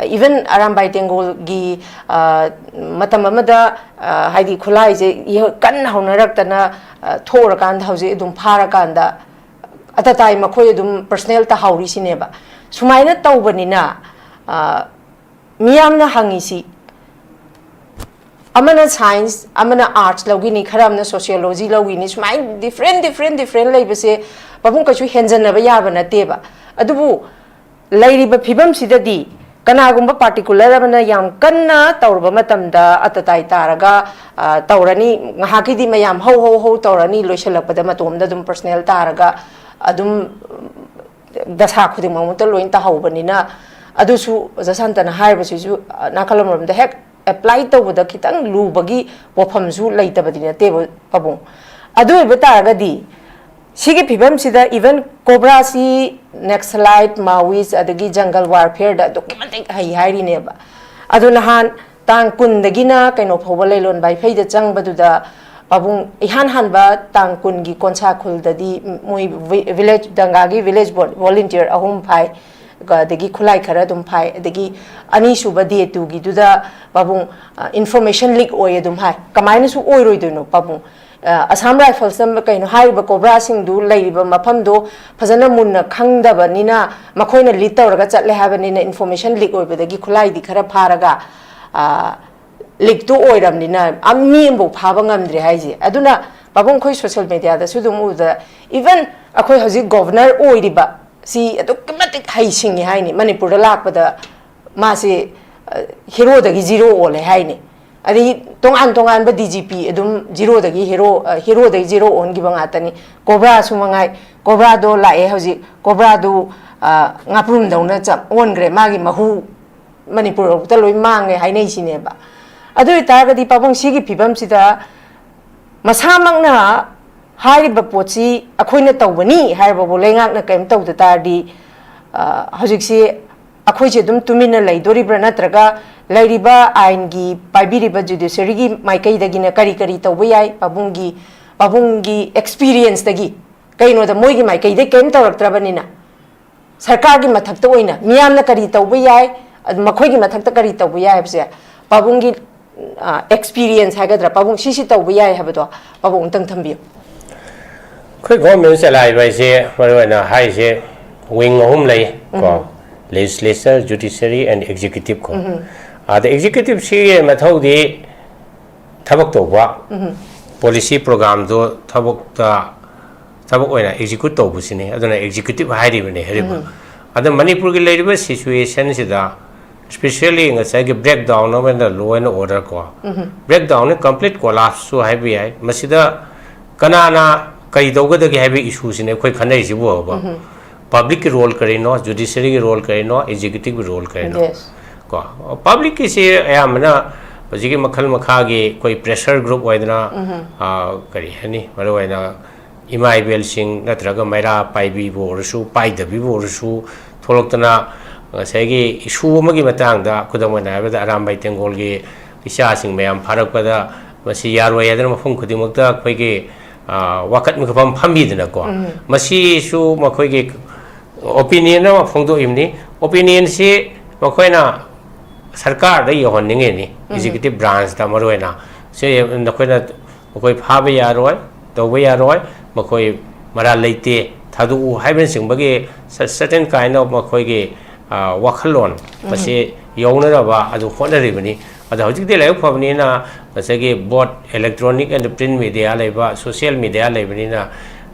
even ꯑꯔꯥꯝꯕꯥꯏ ꯇꯦꯡꯒꯣꯜꯒꯤ, ꯑ, ꯃꯇꯝ ꯑꯃꯗ, ꯑ, ꯍꯥꯏꯗꯤ ꯈꯨꯠꯂꯥꯏꯁꯦ ꯏꯍ-, ꯀꯟꯅ ꯍꯧꯅꯔꯛꯇꯅ, ꯑ, ꯊꯣꯛꯎꯔꯀꯥꯟꯗ ꯍꯧꯖꯤꯛ ꯑꯗꯨꯝ ꯐꯥꯔꯀꯥꯟꯗ ꯑꯇꯇꯥꯏ ꯃꯈꯣꯏ ꯑꯗꯨꯝ personal ꯇꯥꯍꯧꯔꯤꯁꯤꯅꯦꯕ꯫ ꯁꯨꯃꯥꯏꯅ ꯇꯧꯕꯅꯤꯅ, ꯑ, ꯃꯤꯌꯥꯝꯅ ꯍꯪꯉꯤꯁꯤ, ꯑꯃꯅ science, ꯑꯃꯅ arts ꯂꯧꯈꯤꯅꯤ, ꯈꯔ ꯑꯃꯅ sociology ꯂꯧꯈꯤꯅꯤ, ꯁꯨꯃꯥꯏꯅ different, different, different ꯂꯩꯕꯁꯦ ꯄꯥꯕꯨꯡ ꯀꯩꯁꯨ ꯍꯦꯟꯖꯟꯅꯕ ꯌꯥꯕ ꯅꯠꯇꯦꯕ꯫ ꯑꯗꯨꯕꯨ ꯂꯩꯔꯤꯕ ꯐꯤꯕꯝꯁꯤꯗꯗꯤ ꯀꯅꯥꯒꯨꯝꯕ particular ꯑꯃꯅ ꯌꯥꯝ ꯀꯟꯅ ꯇꯧꯔꯨꯕ ꯃꯇꯝꯗ ꯑꯇꯇꯥꯏ ꯇꯥꯔꯒ, ꯑ, ꯇꯧꯔꯅꯤ, ꯉꯥꯏꯍꯥꯛꯀꯤꯗꯤ ꯃꯌꯥꯝ ꯍꯧ ꯍꯧ ꯍꯧ ꯇꯧꯔꯅꯤ, ꯂꯣꯏꯁꯤꯜꯂꯛꯄꯗ ꯃꯇꯣꯝꯗ ꯑꯗꯨꯝ personal ꯇꯥꯔꯒ ꯑꯗꯨꯝ ꯗꯁꯥ ꯈꯨꯗꯤꯡꯃꯛꯃꯛꯇ ꯂꯣꯏ ꯇꯥꯍꯧꯕꯅꯤꯅ꯫ ꯑꯗꯨꯁꯨ ꯑꯣꯖꯥ ꯁꯥꯟꯇꯅ ꯍꯥꯏꯔꯤꯕꯁꯤꯁꯨ, ꯑ, ꯅꯥꯀꯜ ꯑꯃꯔꯣꯝꯗ ꯍꯦꯛ apply ꯇꯧꯕꯗ ꯈꯤꯇꯪ ꯂꯨꯕꯒꯤ ꯋꯥꯐꯝꯁꯨ ꯂꯩꯇꯕꯗꯤ ꯅꯠꯇꯦꯕ ꯄꯥꯕꯨꯡ꯫ ꯑꯗꯨ ꯑꯣꯏꯕ ꯇꯥꯔꯒꯗꯤ ꯁꯤꯒꯤ ꯐꯤꯕꯝꯁꯤꯗ even COBRA ꯁꯤ Naxalite, Maoist ꯑꯗꯒꯤ jungle warfare ꯗ ꯑꯗꯨꯛꯀꯤ ꯃꯇꯤꯛ ꯍꯩ ꯍꯥꯏꯔꯤꯅꯦꯕ꯫ ꯑꯗꯣ ꯅꯍꯥꯟ ꯇꯥꯡ ꯀꯨꯟꯗꯒꯤꯅ ꯀꯩꯅꯣ ꯐꯥꯎꯕ, ꯂꯩꯂꯣꯟ ꯕꯥꯏꯐꯩꯗ ꯆꯪꯕꯗꯨꯗ, ꯄꯥꯕꯨꯡ, ꯏꯍꯥꯟ ꯍꯥꯟꯕ ꯇꯥꯡ ꯀꯨꯟꯒꯤ ꯀꯣꯟꯁꯥ ꯈꯨꯜꯗꯗꯤ ꯃꯣꯏ ꯚꯤ-, ꯚꯤꯂꯦꯖ, ꯗꯪꯒꯥꯒꯤ ꯚꯤꯂꯦꯖ ꯚꯣ-, ꯚꯣꯂꯨꯟꯇꯤꯌꯔ ꯑꯍꯨꯝ ꯐꯥꯏ, ꯑꯗꯒꯤ ꯈꯨꯠꯂꯥꯏ ꯈꯔ ꯑꯗꯨꯝ ꯐꯥꯏ, ꯑꯗꯒꯤ ꯑꯅꯤꯁꯨꯕ ꯗꯦ ꯇꯨꯒꯤꯗꯨꯗ ꯄꯥꯕꯨꯡ, ꯑ, ꯏꯟꯐꯣꯔꯃꯦꯁꯟ ꯂꯤꯛ ꯑꯣꯏ ꯑꯗꯨꯝ ꯍꯥꯏ꯫ ꯀꯃꯥꯏꯅꯁꯨ ꯑꯣꯏꯔꯣꯏꯗꯣꯏꯅꯣ ꯄꯥꯕꯨꯡ? ꯑ, ꯑꯁꯥꯝ ꯔꯥꯏꯐꯜꯁꯅ ꯀꯩꯅꯣ, ꯍꯥꯏꯔꯤꯕ ꯀꯣꯕ꯭ꯔꯥꯁꯤꯡꯗꯨ ꯂꯩꯔꯤꯕ ꯃꯐꯝꯗꯣ ꯐꯖꯅ ꯃꯨꯟꯅ ꯈꯪꯗꯕꯅꯤꯅ, ꯃꯈꯣꯏꯅ ꯂꯤꯗ ꯇꯧꯔꯒ ꯆꯠꯂꯦ ꯍꯥꯏꯕꯅꯤꯅ, ꯏꯟꯐꯣꯔꯃꯦꯁꯟ ꯂꯤꯛ ꯑꯣꯏꯕꯗꯒꯤ ꯈꯨꯠꯂꯥꯏꯗꯤ ꯈꯔ ꯐꯥꯔꯒ, ꯑ, ꯂꯤꯛꯇꯨ ꯑꯣꯏꯔꯝꯅꯤꯅ ꯑꯝ-, ꯃꯤ ꯑꯃꯐꯥꯎ ꯐꯥꯕ ꯉꯝꯗ꯭ꯔꯦ ꯍꯥꯏꯁꯦ꯫ ꯑꯗꯨꯅ ꯄꯥꯕꯨꯡ, ꯑꯩꯈꯣꯏ ꯁꯣꯁꯤꯌꯦꯜ ꯃꯦꯗꯤꯌꯥꯗꯁꯨ ꯑꯗꯨꯝ ꯎꯕꯗ, ꯏꯚꯟ ꯑꯩꯈꯣꯏ ꯍꯧꯖꯤꯛ ꯒꯣꯚꯔꯅꯔ ꯑꯣꯏꯔꯤꯕ ꯁꯤ ꯑꯗꯨꯛꯀꯤ ꯃꯇꯤꯛ ꯍꯩꯁꯤꯡꯉꯤ ꯍꯥꯏꯅꯤ, ꯃꯅꯤꯄꯨꯔꯗ ꯂꯥꯛꯄꯗ ꯃꯥꯁꯤ, ꯑ, ꯍꯦꯔꯣꯗꯒꯤ ꯖꯤꯔꯣ ꯑꯣꯜꯂꯦ ꯍꯥꯏꯅꯤ꯫ ꯑꯗꯒꯤ ꯇꯣꯉꯥꯟ ꯇꯣꯉꯥꯟꯕ ꯗꯤ ꯖꯤ ꯄꯤ ꯑꯗꯨꯝ ꯖꯤꯔꯣꯗꯒꯤ ꯍꯦꯔꯣ, ꯑ, ꯍꯦꯔꯣꯗꯒꯤ ꯖꯤꯔꯣ ꯑꯣꯟꯈꯤꯕ ꯉꯥꯛꯇꯅꯤ꯫ ꯀꯣꯕ꯭ꯔꯥꯁꯨ ꯃꯉꯥꯏ, ꯀꯣꯕ꯭ꯔꯥꯗꯣ ꯂꯥꯛꯑꯦ ꯍꯧꯖꯤꯛ, ꯀꯣꯕ꯭ꯔꯥꯗꯨ, ꯑ, ꯉꯥꯄ꯭ꯔꯨꯝꯗꯧꯅ ꯆꯞ ꯑꯣꯟꯈ꯭ꯦ, ꯃꯥꯒꯤ ꯃꯍꯨ ꯃꯅꯤꯄꯨꯔꯗ ꯂꯣꯏ ꯃꯥꯡꯉꯦ ꯍꯥꯏꯅꯩꯁꯤꯅꯦꯕ꯫ ꯑꯗꯨ ꯑꯣꯏꯇꯥꯔꯒꯗꯤ ꯄꯥꯕꯨꯡ, ꯁꯤꯒꯤ ꯐꯤꯕꯝꯁꯤꯗ ꯃꯁꯥꯃꯛꯅ ꯍꯥꯏꯔꯤꯕ ꯄꯣꯠꯁꯤ ꯑꯩꯈꯣꯏꯅ ꯇꯧꯕꯅꯤ ꯍꯥꯏꯔꯕꯕꯨ ꯂꯩꯉꯥꯛꯅ ꯀꯔꯤꯝ ꯇꯧꯗ ꯇꯥꯔꯗꯤ, ꯑ, ꯍꯧꯖꯤꯛꯁꯤ ꯑꯩꯈꯣꯏꯁꯦ ꯑꯗꯨꯝ ꯇꯨꯃꯤꯟꯅ ꯂꯩꯗꯣꯔꯤꯕ꯭ꯔꯥ, ꯅꯠꯇ꯭ꯔꯒ ꯂꯩꯔꯤꯕ ꯑꯥꯏꯟꯒꯤ, ꯄꯥꯏꯕꯤꯔꯤꯕ ꯖꯨꯗꯤꯁꯔꯤꯒꯤ ꯃꯥꯏꯀꯩꯗꯒꯤꯅ ꯀꯔꯤ ꯀꯔꯤ ꯇꯧꯕ ꯌꯥꯏ? ꯄꯥꯕꯨꯡꯒꯤ, ꯄꯥꯕꯨꯡꯒꯤ ꯑꯦꯛꯁꯄꯤꯔꯤꯌꯦꯟꯁꯇꯒꯤ, ꯀꯩꯅꯣꯗ ꯃꯣꯏꯒꯤ ꯃꯥꯏꯀꯩꯗꯒꯤ ꯀꯔꯤꯝ ꯇꯧꯔꯛꯇ꯭ꯔꯕꯅꯤꯅ, ꯁꯔꯀꯥꯔꯒꯤ ꯃꯊꯛꯇ ꯑꯣꯏꯅ ꯃꯤꯌꯥꯝꯅ ꯀꯔꯤ ꯇꯧꯕ ꯌꯥꯏ, ꯑꯗꯨ ꯃꯈꯣꯏꯒꯤ ꯃꯊꯛꯇ ꯀꯔꯤ ꯇꯧꯕ ꯌꯥꯏ ꯍꯥꯏꯕꯁꯦ ꯄꯥꯕꯨꯡꯒꯤ, ꯑ, ꯑꯦꯛꯁꯄꯤꯔꯤꯌꯦꯟꯁ ꯍꯥꯏꯒꯗ꯭ꯔꯥ, ꯄꯥꯕꯨꯡ ꯁꯤꯁꯤ ꯇꯧꯕ ꯌꯥꯏ ꯍꯥꯏꯕꯗꯣ ꯄꯥꯕꯨꯡ ꯑꯝꯇꯪ ꯊꯝꯕꯤꯌꯨ꯫ ꯑꯩꯈꯣꯏ ꯒꯣꯔꯃꯦꯟ ꯆꯂꯥꯏꯕ ꯍꯥꯏꯁꯦ ꯃꯔꯨꯑꯣꯏꯅ ꯍꯥꯏꯔꯤꯁꯦ ꯋꯤꯡ ꯑꯍꯨꯝ ꯂꯩ ꯀꯣ, legislature, judiciary and executive ꯀꯣ꯫ ꯑꯗ ꯑꯦꯛꯖꯤꯀ꯭ꯌꯨꯇꯤꯞꯁꯤꯒꯤ ꯃꯊꯧꯗꯤ ꯊꯕꯛ ꯇꯧꯕ, ꯄꯣꯂꯤꯁꯤ ꯄ꯭ꯔꯣꯒ꯭ꯔꯥꯝꯗꯣ ꯊꯕꯛꯇ, ꯊꯕꯛ ꯑꯣꯏꯅ ꯑꯦꯛꯖꯤꯀ꯭ꯌꯨꯠ ꯇꯧꯕꯁꯤꯅꯤ꯫ ꯑꯗꯨꯅ ꯑꯦꯛꯖꯤꯀ꯭ꯌꯨꯇꯤꯞ ꯍꯥꯏꯔꯤꯕꯅꯤ, ꯍꯥꯏꯔꯤꯕ꯫ ꯑꯗ ꯃꯅꯤꯄꯨꯔꯒꯤ ꯂꯩꯔꯤꯕ ꯁꯤꯆꯨꯋꯦꯁꯟꯁꯤꯗ, especially ꯉꯁꯥꯏꯒꯤ breakdown of the law and order ꯀꯣ, breakdown complete collapse ꯁꯨ ꯍꯥꯏꯕ ꯌꯥꯏ꯫ ꯃꯁꯤꯗ ꯀꯅꯥꯅ ꯀꯔꯤ ꯇꯧꯒꯗꯒꯦ ꯍꯥꯏꯕ ꯏꯁꯨꯁꯤꯅꯦ ꯑꯩꯈꯣꯏ ꯈꯟꯅꯔꯤꯁꯤꯕꯨ ꯍꯥꯏꯕ꯫ ꯄꯕ꯭ꯂꯤꯛꯀꯤ ꯔꯣꯜ ꯀꯔꯤꯅꯣ, ꯖꯨꯗꯤꯁꯔꯤꯒꯤ ꯔꯣꯜ ꯀꯔꯤꯅꯣ, ꯑꯦꯛꯖꯤꯀ꯭ꯌꯨꯇꯤꯞꯀꯤ ꯔꯣꯜ ꯀꯔꯤꯅꯣ? Yes. ꯀꯣ, ꯄꯕ꯭ꯂꯤꯛꯀꯤꯁꯤ ꯑꯌꯥꯝꯕꯅ ꯍꯧꯖꯤꯛꯀꯤ ꯃꯈꯜ ꯃꯈꯥꯒꯤ ꯑꯩꯈꯣꯏ ꯄ꯭ꯔꯦꯁꯔ ꯒ꯭ꯔꯨꯞ ꯑꯣꯏꯗꯅ, ꯑ, ꯀꯔꯤ ꯍꯥꯏꯅꯤ, ꯃꯔꯨꯑꯣꯏꯅ ꯏꯃꯥ ꯏꯕꯦꯜꯁꯤꯡ ꯅꯠꯇ꯭ꯔꯒ ꯃꯩꯔꯥ ꯄꯥꯏꯕꯤꯕꯨ ꯑꯣꯏꯔꯁꯨ, ꯄꯥꯏꯗꯕꯤꯕꯨ ꯑꯣꯏꯔꯁꯨ, ꯊꯣꯛꯂꯛꯇꯅ ꯉꯁꯥꯏꯒꯤ ꯏꯁꯨ ꯑꯃꯒꯤ ꯃꯇꯥꯡꯗ, ꯈꯨꯗꯝ ꯑꯣꯏꯅ ꯍꯥꯏꯔꯕꯗ ꯑꯔꯥꯝꯕꯥꯏ ꯇꯦꯡꯒꯣꯜꯒꯤ ꯏꯆꯥꯁꯤꯡ ꯃꯌꯥꯝ ꯐꯥꯔꯛꯄꯗ ꯃꯁꯤ ꯌꯥꯔꯣꯏ ꯍꯥꯏꯗꯅ ꯃꯐꯝ ꯈꯨꯗꯤꯡꯃꯛꯇ ꯑꯩꯈꯣꯏꯒꯤ, ꯑ, ꯋꯥꯀꯠ ꯃꯤꯈꯐꯝ ꯐꯝꯕꯤꯗꯅꯀꯣ, ꯎꯝ꯫ ꯃꯁꯤꯁꯨ ꯃꯈꯣꯏꯒꯤ opinion ꯑꯃ ꯐꯣꯡꯗꯣꯛꯏꯕꯅꯤ꯫ Opinionꯁꯤ ꯃꯈꯣꯏꯅ ꯁꯔꯀꯥꯔꯗ ꯌꯧꯍꯟꯅꯤꯡꯉꯤꯅꯤ, ꯎꯝ꯫ Executive branchꯇ ꯃꯔꯨꯑꯣꯏꯅ꯫ ꯁꯤ ꯅꯈꯣꯏꯅ, ꯃꯈꯣꯏ ꯐꯥꯕ ꯌꯥꯔꯣꯏ, ꯇꯧꯕ ꯌꯥꯔꯣꯏ, ꯃꯈꯣꯏ ꯃꯔꯥꯜ ꯂꯩꯇꯦ, ꯊꯥꯗꯣꯛꯎ ꯍꯥꯏꯕꯅꯆꯤꯡꯕꯒꯤ ꯁ-, certain kind of ꯃꯈꯣꯏꯒꯤ, ꯑ, ꯋꯥꯈꯜꯂꯣꯟ ꯎꯝ꯫ ꯃꯁꯤ ꯌꯧꯅꯅꯕ ꯑꯗꯨ ꯍꯣꯠꯅꯔꯤꯕꯅꯤ꯫ ꯑꯗꯣ ꯍꯧꯖꯤꯛꯇꯤ ꯂꯥꯏꯕꯛ ꯐꯕꯅꯤꯅ ꯉꯁꯥꯏꯒꯤ both electronic and print media ꯂꯩꯕ, social media ꯂꯩꯕꯅꯤꯅ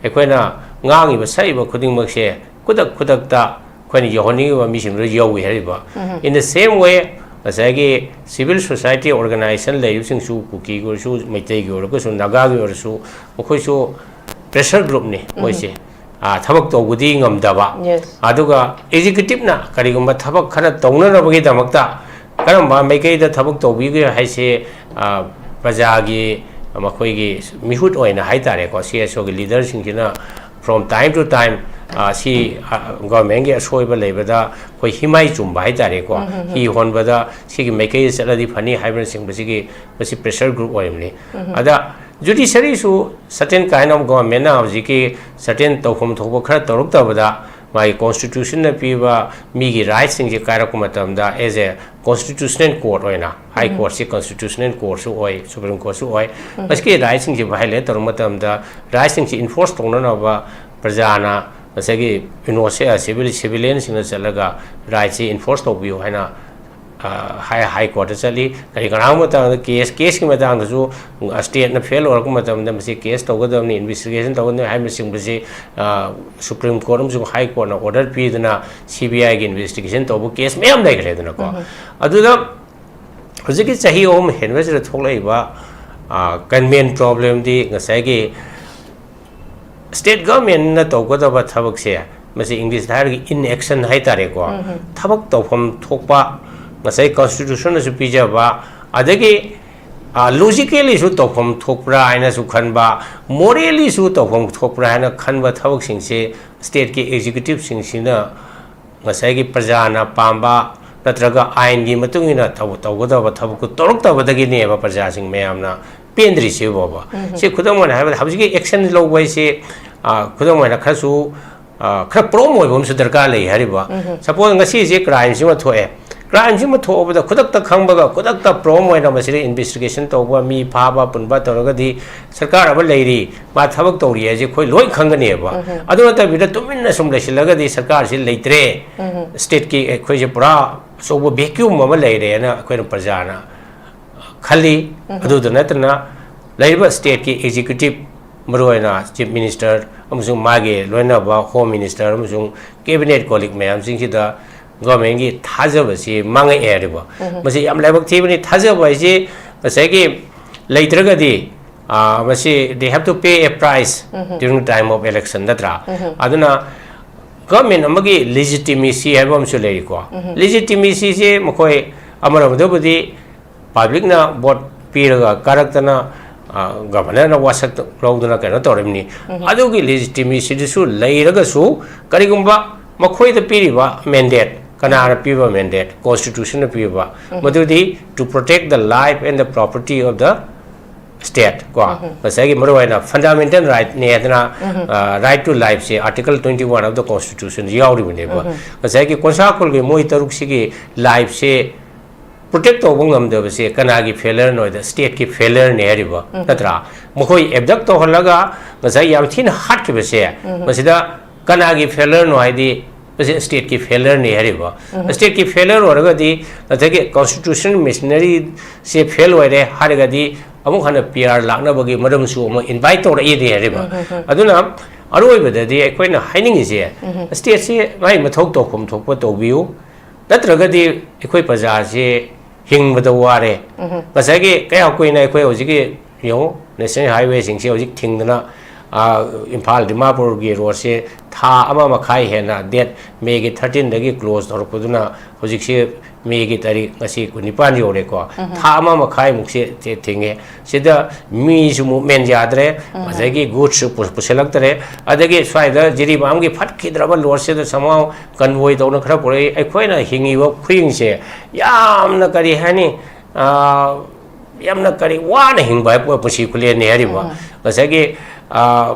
ꯑꯩꯈꯣꯏꯅ ꯉꯥꯡꯉꯤꯕ ꯁꯛꯏꯕ ꯈꯨꯗꯤꯡꯃꯛꯁꯦ ꯈꯨꯗꯛ ꯈꯨꯗꯛꯇ ꯑꯩꯈꯣꯏꯅ ꯌꯧꯍꯟꯅꯤꯡꯉꯤꯕ ꯃꯤꯁꯤꯡꯗꯨꯗ ꯌꯧꯏ ꯍꯥꯏꯔꯤꯕ꯫ ꯎꯝ꯫ In the same way, ꯉꯁꯥꯏꯒꯤ civil society organization ꯂꯩꯔꯤꯕꯁꯤꯡꯁꯨ, ꯀꯨꯀꯤꯒꯤ ꯑꯣꯏꯔꯁꯨ, ꯃꯩꯇꯩꯒꯤ ꯑꯣꯏꯔꯒꯁꯨ, ꯅꯥꯒꯥꯒꯤ ꯑꯣꯏꯔꯁꯨ, ꯃꯈꯣꯏꯁꯨ pressure groupꯅꯤ ꯎꯝ꯫ ꯃꯣꯏꯁꯦ꯫ ꯑꯥ, ꯊꯕꯛ ꯇꯧꯕꯗꯤ ꯉꯝꯗꯕ꯫ Yes꯫ ꯑꯗꯨꯒ executiveꯅ ꯀꯔꯤꯒꯨꯝꯕ ꯊꯕꯛ ꯈꯔ ꯇꯧꯅꯅꯕꯒꯤꯗꯃꯛꯇ ꯀꯔꯝꯕ ꯃꯥꯏꯀꯩꯗ ꯊꯕꯛ ꯇꯧꯕꯤꯒꯦ ꯍꯥꯏꯁꯦ, ꯑꯥ, ꯄ꯭ꯔꯖꯥꯒꯤ, ꯃꯈꯣꯏꯒꯤ ꯃꯤꯍꯨꯠ ꯑꯣꯏꯅ ꯍꯥꯏ ꯇꯥꯔꯦꯀꯣ, CSOꯒꯤ leaderꯁꯤꯡꯁꯤꯅ from time to time, ꯑꯥ, ꯁꯤ, ꯑꯥ, governmentꯀꯤ ꯑꯁꯣꯏꯕ ꯂꯩꯕꯗ ꯑꯩꯈꯣꯏ ꯍꯤꯃꯥꯏ ꯆꯨꯝꯕ ꯍꯥꯏ ꯇꯥꯔꯦꯀꯣ, ꯎꯝ, ꯎꯝ, ꯎꯝ꯫ ꯍꯤ ꯍꯣꯟꯕꯗ ꯁꯤꯒꯤ ꯃꯥꯏꯀꯩꯗ ꯆꯠꯂꯗꯤ ꯐꯅꯤ ꯍꯥꯏꯕꯅꯆꯤꯡꯕꯁꯤꯒꯤ ꯃꯁꯤ pressure group ꯑꯣꯏꯔꯤꯕꯅꯤ꯫ ꯎꯝ, ꯎꯝ꯫ ꯑꯗ judiciaryꯁꯨ certain kind of governmentꯅ ꯍꯧꯖꯤꯛꯀꯤ certain ꯇꯧꯐꯝ ꯊꯣꯛꯄ ꯈꯔ ꯇꯧꯔꯛꯇꯕꯗ ꯃꯥꯒꯤ constitutionꯅ ꯄꯤꯕ ꯃꯤꯒꯤ rightꯁꯤꯡꯁꯦ ꯀꯥꯏꯔꯛꯄ ꯃꯇꯝꯗ as a constitutional court ꯑꯣꯏꯅ, high ꯎꯝ꯫ Courtꯁꯤ constitutional courtꯁꯨ ꯑꯣꯏ, Supreme Courtꯁꯨ ꯑꯣꯏ, ꯎꯝ꯫ ꯃꯁꯤꯒꯤ rightꯁꯤꯡꯁꯤ violate ꯇꯧꯔꯛꯄ ꯃꯇꯝꯗ rightꯁꯤꯡꯁꯤ enforce ꯇꯧꯅꯅꯕ ꯄ꯭ꯔꯖꯥꯅ ꯉꯁꯥꯏꯒꯤ innocent, civil, civilianꯁꯤꯡꯅ ꯆꯠꯂꯒ rightꯁꯤ enforce ꯇꯧꯕꯤꯌꯨ ꯍꯥꯏꯅ, ꯑ, high, high courtꯇ ꯆꯠꯂꯤ꯫ ꯀꯔꯤ ꯀꯔꯥꯒꯨꯝꯕ ꯃꯇꯥꯡꯗ case, caseꯀꯤ ꯃꯇꯥꯡꯗꯁꯨ stateꯅ fail ꯑꯣꯏꯔꯛꯄ ꯃꯇꯝꯗ ꯃꯁꯤ case ꯇꯧꯒꯗꯕꯅꯤ, investigation ꯇꯧꯒꯗꯕꯅꯤ ꯍꯥꯏꯕꯅꯆꯤꯡꯕꯁꯤ, ꯑ, Supreme Court ꯑꯃꯁꯨꯡ High Courtꯅ order ꯄꯤꯗꯨꯅ CBIꯒꯤ investigation ꯇꯧꯕ case ꯃꯌꯥꯝ ꯂꯩꯈ꯭ꯔꯦꯗꯅꯀꯣ꯫ ꯎꯝ꯫ ꯑꯗꯨꯗ ꯍꯧꯖꯤꯛꯀꯤ ꯆꯍꯤ ꯑꯍꯨꯝ ꯍꯦꯟꯕꯁꯤꯗ ꯊꯣꯛꯂꯛꯏꯕ, ꯑ, gunmen problemꯗꯤ ꯉꯁꯥꯏꯒꯤ state governmentꯅ ꯇꯧꯒꯗꯕ ꯊꯕꯛꯁꯦ, ꯃꯁꯤ Englishꯇ ꯍꯥꯏꯔꯒ inaction ꯍꯥꯏ ꯇꯥꯔꯦꯀꯣ꯫ ꯎꯝ, ꯎꯝ꯫ ꯊꯕꯛ ꯇꯧꯐꯝ ꯊꯣꯛꯄ, ꯉꯁꯥꯏ constitutionꯅꯁꯨ ꯄꯤꯖꯕ, ꯑꯗꯒꯤ, ꯑ, logicallyꯁꯨ ꯇꯧꯐꯝ ꯊꯣꯛꯄ꯭ꯔꯥ ꯍꯥꯏꯅꯁꯨ ꯈꯟꯕ, morallyꯁꯨ ꯇꯧꯐꯝ ꯊꯣꯛꯄ꯭ꯔꯥ ꯍꯥꯏꯅ ꯈꯟꯕ ꯊꯕꯛꯁꯤꯡꯁꯦ stateꯀꯤ executiveꯁꯤꯡꯁꯤꯅ ꯉꯁꯥꯏꯒꯤ ꯄ꯭ꯔꯖꯥꯅ ꯄꯥꯝꯕ ꯅꯠꯇ꯭ꯔꯒ ꯑꯥꯏꯟꯒꯤ ꯃꯇꯨꯡ ꯏꯟꯅ ꯇꯧ-, ꯇꯧꯒꯗꯕ ꯊꯕꯛꯇꯨ ꯇꯧꯔꯛꯇꯕꯗꯒꯤꯅꯦꯕ ꯄ꯭ꯔꯖꯥꯁꯤꯡ ꯃꯌꯥꯝꯅ ꯄꯦꯟꯗ꯭ꯔꯤꯁꯤ ꯐꯥꯎꯕ꯫ ꯁꯤ ꯈꯨꯗꯝ ꯑꯣꯏꯅ ꯍꯥꯏꯔꯕꯗ ꯍꯧꯖꯤꯛꯀꯤ action ꯂꯧꯕ ꯍꯥꯏꯁꯤ, ꯑ, ꯈꯨꯗꯝ ꯑꯣꯏꯅ ꯈꯔꯁꯨ, ꯑ, ꯈꯔ prompt ꯑꯣꯏꯕ ꯑꯃꯁꯨ ꯗꯔꯀꯥꯔ ꯂꯩ ꯍꯥꯏꯔꯤꯕ꯫ Suppose ꯉꯁꯤꯁꯦ crime ꯁꯤꯃ ꯊꯣꯛꯑꯦ, crime ꯁꯤꯃ ꯊꯣꯛꯑꯕꯗ ꯈꯨꯗꯛꯇ ꯈꯪꯕꯒ ꯈꯨꯗꯛꯇ prompt ꯑꯣꯏꯅ ꯃꯁꯤꯗ investigation ꯇꯧꯕ, ꯃꯤ ꯐꯥꯕ ꯄꯨꯟꯕ ꯇꯧꯔꯒꯗꯤ ꯁꯔꯀꯥꯔ ꯑꯃ ꯂꯩꯔꯤ, ꯃꯥ ꯊꯕꯛ ꯇꯧꯔꯤ ꯍꯥꯏꯁꯦ ꯑꯩꯈꯣꯏ ꯂꯣꯏ ꯈꯪꯒꯅꯦꯕ꯫ ꯑꯗꯨ ꯅꯠꯇꯕꯤꯗ ꯇꯨꯃꯤꯟꯅ ꯁꯨꯝ ꯂꯩꯁꯤꯜꯂꯒꯗꯤ ꯁꯔꯀꯥꯔꯁꯤ ꯂꯩꯇ꯭ꯔꯦ, stateꯀꯤ ꯑꯩꯈꯣꯏꯁꯦ ꯄꯨꯔꯥ ꯑꯆꯧꯕ vacuum ꯑꯃ ꯂꯩꯔꯦꯅ ꯑꯩꯈꯣꯏꯅ ꯄ꯭ꯔꯖꯥꯅ ꯈꯜꯂꯤ꯫ ꯑꯗꯨꯗ ꯅꯠꯇꯅ ꯂꯩꯔꯤꯕ stateꯀꯤ executive, ꯃꯔꯨꯑꯣꯏꯅ Chief Minister ꯑꯃꯁꯨꯡ ꯃꯥꯒꯤ ꯂꯣꯏꯅꯕ Home Minister ꯑꯃꯁꯨꯡ cabinet colleague ꯃꯌꯥꯝꯁꯤꯡꯁꯤꯗ governmentꯀꯤ ꯊꯥꯖꯕꯁꯤ ꯃꯥꯡꯉꯛꯑꯦ ꯍꯥꯏꯔꯤꯕ꯫ ꯃꯁꯤ ꯌꯥꯝ ꯂꯥꯏꯕꯛ ꯊꯤꯕꯅꯤ꯫ ꯊꯥꯖꯕ ꯍꯥꯏꯁꯤ ꯉꯁꯥꯏꯒꯤ ꯂꯩꯇ꯭ꯔꯒꯗꯤ, ꯑꯥ, ꯃꯁꯤ they have to pay a price during time of election, ꯅꯠꯇ꯭ꯔꯥ? ꯑꯗꯨꯅ government ꯑꯃꯒꯤ legitimacy ꯍꯥꯏꯕ ꯑꯃꯁꯨ ꯂꯩꯔꯤꯀꯣ꯫ Legitimacyꯁꯦ ꯃꯈꯣꯏ ꯑꯃꯔꯣꯝꯗꯕꯨꯗꯤ publicꯅ vote ꯄꯤꯔꯒ ꯀꯥꯔꯛꯇꯅ, ꯑ, governorꯅ ꯋꯥꯁꯛ ꯂꯧꯗꯅ ꯀꯩꯅꯣ ꯇꯧꯔꯤꯕꯅꯤ꯫ ꯑꯗꯨꯒꯤ legitimacyꯗꯨꯁꯨ ꯂꯩꯔꯒꯁꯨ ꯀꯔꯤꯒꯨꯝꯕ ꯃꯈꯣꯏꯗ ꯄꯤꯔꯤꯕ mandate, ꯀꯅꯥꯅ ꯄꯤꯕ mandate? Constitutionꯅ ꯄꯤꯕ꯫ ꯃꯗꯨꯗꯤ to protect the life and the property of the state ꯀꯣ꯫ ꯉꯁꯥꯏꯒꯤ ꯃꯔꯨꯑꯣꯏꯅ fundamental rightꯅꯦ ꯍꯥꯏꯗꯅ, ꯑ, right to lifeꯁꯦ Article twenty one of the Constitution ꯌꯥꯎꯔꯤꯕꯅꯦꯕ꯫ ꯉꯁꯥꯏꯒꯤ ꯀꯣꯟꯁꯥ ꯈꯨꯜꯒꯤ ꯃꯣꯏ ꯇꯔꯨꯛꯁꯤꯒꯤ lifeꯁꯦ protect ꯇꯧꯕ ꯉꯝꯗꯕꯁꯦ ꯀꯅꯥꯒꯤ failureꯅꯣ ꯍꯥꯏꯗ stateꯀꯤ failureꯅꯦ ꯍꯥꯏꯔꯤꯕ, ꯅꯠꯇ꯭ꯔꯥ? ꯃꯈꯣꯏ abduct ꯇꯧꯍꯜꯂꯒ ꯉꯁꯥꯏ ꯌꯥꯝ ꯊꯤꯅ ꯍꯥꯠꯈꯤꯕꯁꯦ, ꯃꯁꯤꯗ ꯀꯅꯥꯒꯤ failureꯅꯣ ꯍꯥꯏꯗꯤ ꯃꯁꯤ stateꯀꯤ failureꯅꯦ ꯍꯥꯏꯔꯤꯕ꯫ Stateꯀꯤ failure ꯑꯣꯏꯔꯒꯗꯤ, ꯉꯁꯥꯏꯒꯤ constitutional machineryꯁꯦ fail ꯑꯣꯏꯔꯦ ꯍꯥꯏꯔꯒꯗꯤ ꯑꯃꯨꯛ ꯍꯟꯅ P R ꯂꯥꯛꯅꯕꯒꯤ ꯃꯔꯝꯁꯨ ꯑꯃꯨꯛ invite ꯇꯧꯔꯛꯏꯅꯦ ꯍꯥꯏꯔꯤꯕ꯫ ꯑꯗꯨꯅ ꯑꯔꯣꯏꯕꯗꯗꯤ ꯑꯩꯈꯣꯏꯅ ꯍꯥꯏꯅꯤꯡꯉꯤꯁꯦ, stateꯁꯦ ꯃꯥꯒꯤ ꯃꯊꯧ ꯇꯧꯐꯝ ꯊꯣꯛꯄ ꯇꯧꯕꯤꯌꯨ, ꯅꯠꯇ꯭ꯔꯒꯗꯤ ꯑꯩꯈꯣꯏ ꯄ꯭ꯔꯖꯥꯁꯦ ꯍꯤꯡꯕꯗ ꯋꯥꯔꯦ꯫ ꯉꯁꯥꯏꯒꯤ ꯀꯌꯥꯝ ꯀꯨꯏꯅ ꯑꯩꯈꯣꯏ ꯍꯧꯖꯤꯛꯀꯤ, ꯌꯦꯡꯉꯨ, national highwayꯁꯤꯡꯁꯦ ꯍꯧꯖꯤꯛ ꯊꯤꯡꯗꯅ, ꯑꯥ, ꯏꯝꯐꯥꯜ ꯗꯤꯃꯥꯄꯨꯔꯒꯤ roadꯁꯦ ꯊꯥ ꯑꯃ ꯃꯈꯥꯏ ꯍꯦꯟꯅ, date Mayꯒꯤ thirteenꯗꯒꯤ close ꯇꯧꯔꯛꯄꯗꯨꯅ ꯍꯧꯖꯤꯛꯁꯦ Mayꯒꯤ ꯇꯥꯔꯤꯛ ꯉꯁꯤ ꯀꯨꯟꯅꯤꯄꯥꯟ ꯌꯧꯔꯦꯀꯣ꯫ ꯊꯥ ꯑꯃ ꯃꯈꯥꯏꯃꯨꯛꯁꯦ ꯊꯤ-, ꯊꯤꯡꯉꯦ꯫ ꯁꯤꯗ ꯃꯤꯁꯨ movement ꯌꯥꯗ꯭ꯔꯦ, ꯑꯗꯒꯤ goodsꯁꯨ ꯄꯨ-, ꯄꯨꯁꯤꯜꯂꯛꯇ꯭ꯔꯦ, ꯑꯗꯒꯤ ꯁ꯭ꯋꯥꯏꯗ ꯖꯤꯔꯤꯕꯥꯝꯒꯤ ꯐꯠꯈꯤꯗ꯭ꯔꯕ roadꯁꯤꯗ somehow convoy ꯇꯧꯅ ꯈꯔ ꯄꯨꯔꯛꯏ꯫ ꯑꯩꯈꯣꯏꯅ ꯍꯤꯡꯉꯤꯕ ꯈꯨꯍꯤꯡꯁꯦ ꯌꯥꯝꯅ, ꯀꯔꯤ ꯍꯥꯏꯅꯤ, ꯑꯥ, ꯌꯥꯝꯅ ꯀꯔꯤ ꯋꯥꯅ ꯍꯤꯡꯕ ꯍꯥꯏꯕ ꯄꯨꯟꯁꯤ ꯈꯨꯂꯦꯟꯅꯤ ꯍꯥꯏꯔꯤꯕ꯫ ꯎꯝ꯫ ꯉꯁꯥꯏꯒꯤ, ꯑ,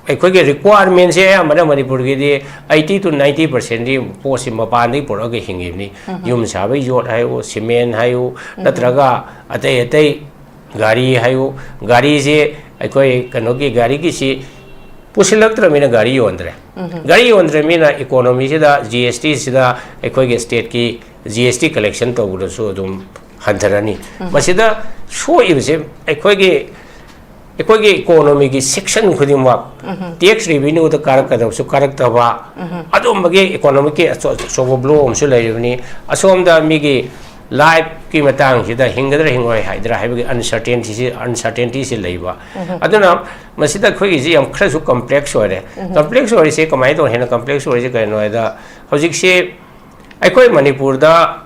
ꯑꯩꯈꯣꯏꯒꯤ requirement ꯁꯦ ꯑꯌꯥꯝꯕꯅ ꯃꯅꯤꯄꯨꯔꯒꯤꯗꯤ eighty to ninety percent ꯗꯤ ꯄꯣꯠꯁꯤ ꯃꯄꯥꯟꯗꯒꯤ ꯄꯨꯔꯛꯑꯒ ꯍꯤꯡꯉꯤꯕꯅꯤ꯫ ꯎꯝ꯫ ꯌꯨꯝ ꯁꯥꯕꯒꯤ ꯌꯣꯠ ꯍꯥꯏꯌꯨ, cement ꯍꯥꯏꯌꯨ, ꯎꯝ꯫ ꯅꯠꯇ꯭ꯔꯒ ꯑꯇꯩ ꯑꯇꯩ ꯒꯥꯔꯤ ꯍꯥꯏꯌꯨ, ꯒꯥꯔꯤꯁꯦ ꯑꯩꯈꯣꯏ ꯀꯩꯅꯣꯒꯤ ꯒꯥꯔꯤꯒꯤꯁꯤ ꯄꯨꯁꯤꯜꯂꯛꯇ꯭ꯔꯕꯅꯤꯅ ꯒꯥꯔꯤ ꯌꯣꯟꯗ꯭ꯔꯦ꯫ ꯎꯝ꯫ ꯒꯥꯔꯤ ꯌꯣꯟꯗ꯭ꯔꯕꯅꯤꯅ economy ꯁꯤꯗ G S T ꯁꯤꯗ ꯑꯩꯈꯣꯏꯒꯤ state ꯀꯤ G S T collection ꯇꯧꯕꯗꯁꯨ ꯑꯗꯨꯝ ꯍꯟꯊꯔꯅꯤ꯫ ꯎꯝ꯫ ꯃꯁꯤꯗ ꯁꯣꯛꯏꯕꯁꯦ ꯑꯩꯈꯣꯏꯒꯤ, ꯑꯩꯈꯣꯏꯒꯤ economy ꯒꯤ section ꯈꯨꯗꯤꯡꯃꯛ, ꯎꯝ꯫ Tax revenue ꯗ ꯀꯥꯔꯛꯀꯗꯕꯁꯨ ꯀꯥꯔꯛꯇꯕ, ꯎꯝ꯫ ꯑꯗꯨꯝꯕꯒꯤ economy ꯒꯤ ꯑꯆꯧ-, ꯑꯆꯧꯕ blow ꯑꯃꯁꯨ ꯂꯩꯔꯤꯕꯅꯤ꯫ ꯑꯁꯣꯝꯗ ꯃꯤꯒꯤ life ꯀꯤ ꯃꯇꯥꯡꯁꯤꯗ ꯍꯤꯡꯒꯗ꯭ꯔꯥ ꯍꯤꯡꯉꯣꯏ ꯍꯥꯏꯗ꯭ꯔꯥ ꯍꯥꯏꯕꯒꯤ uncertainty ꯁꯤ, uncertainty ꯁꯤ ꯂꯩꯕ꯫ ꯎꯝ꯫ ꯑꯗꯨꯅ ꯃꯁꯤꯗ ꯑꯩꯈꯣꯏꯒꯤꯁꯤ ꯌꯥꯝ ꯈꯔꯁꯨ complex ꯑꯣꯏꯔꯦ꯫ ꯎꯝ꯫ Complex ꯑꯣꯏꯔꯤꯁꯦ ꯀꯃꯥꯏꯅ ꯇꯧ-, ꯍꯦꯟꯅ complex ꯑꯣꯏꯔꯤꯁꯦ ꯀꯩꯅꯣ ꯍꯥꯏꯗ, ꯍꯧꯖꯤꯛꯁꯤ ꯑꯩꯈꯣꯏ ꯃꯅꯤꯄꯨꯔꯗ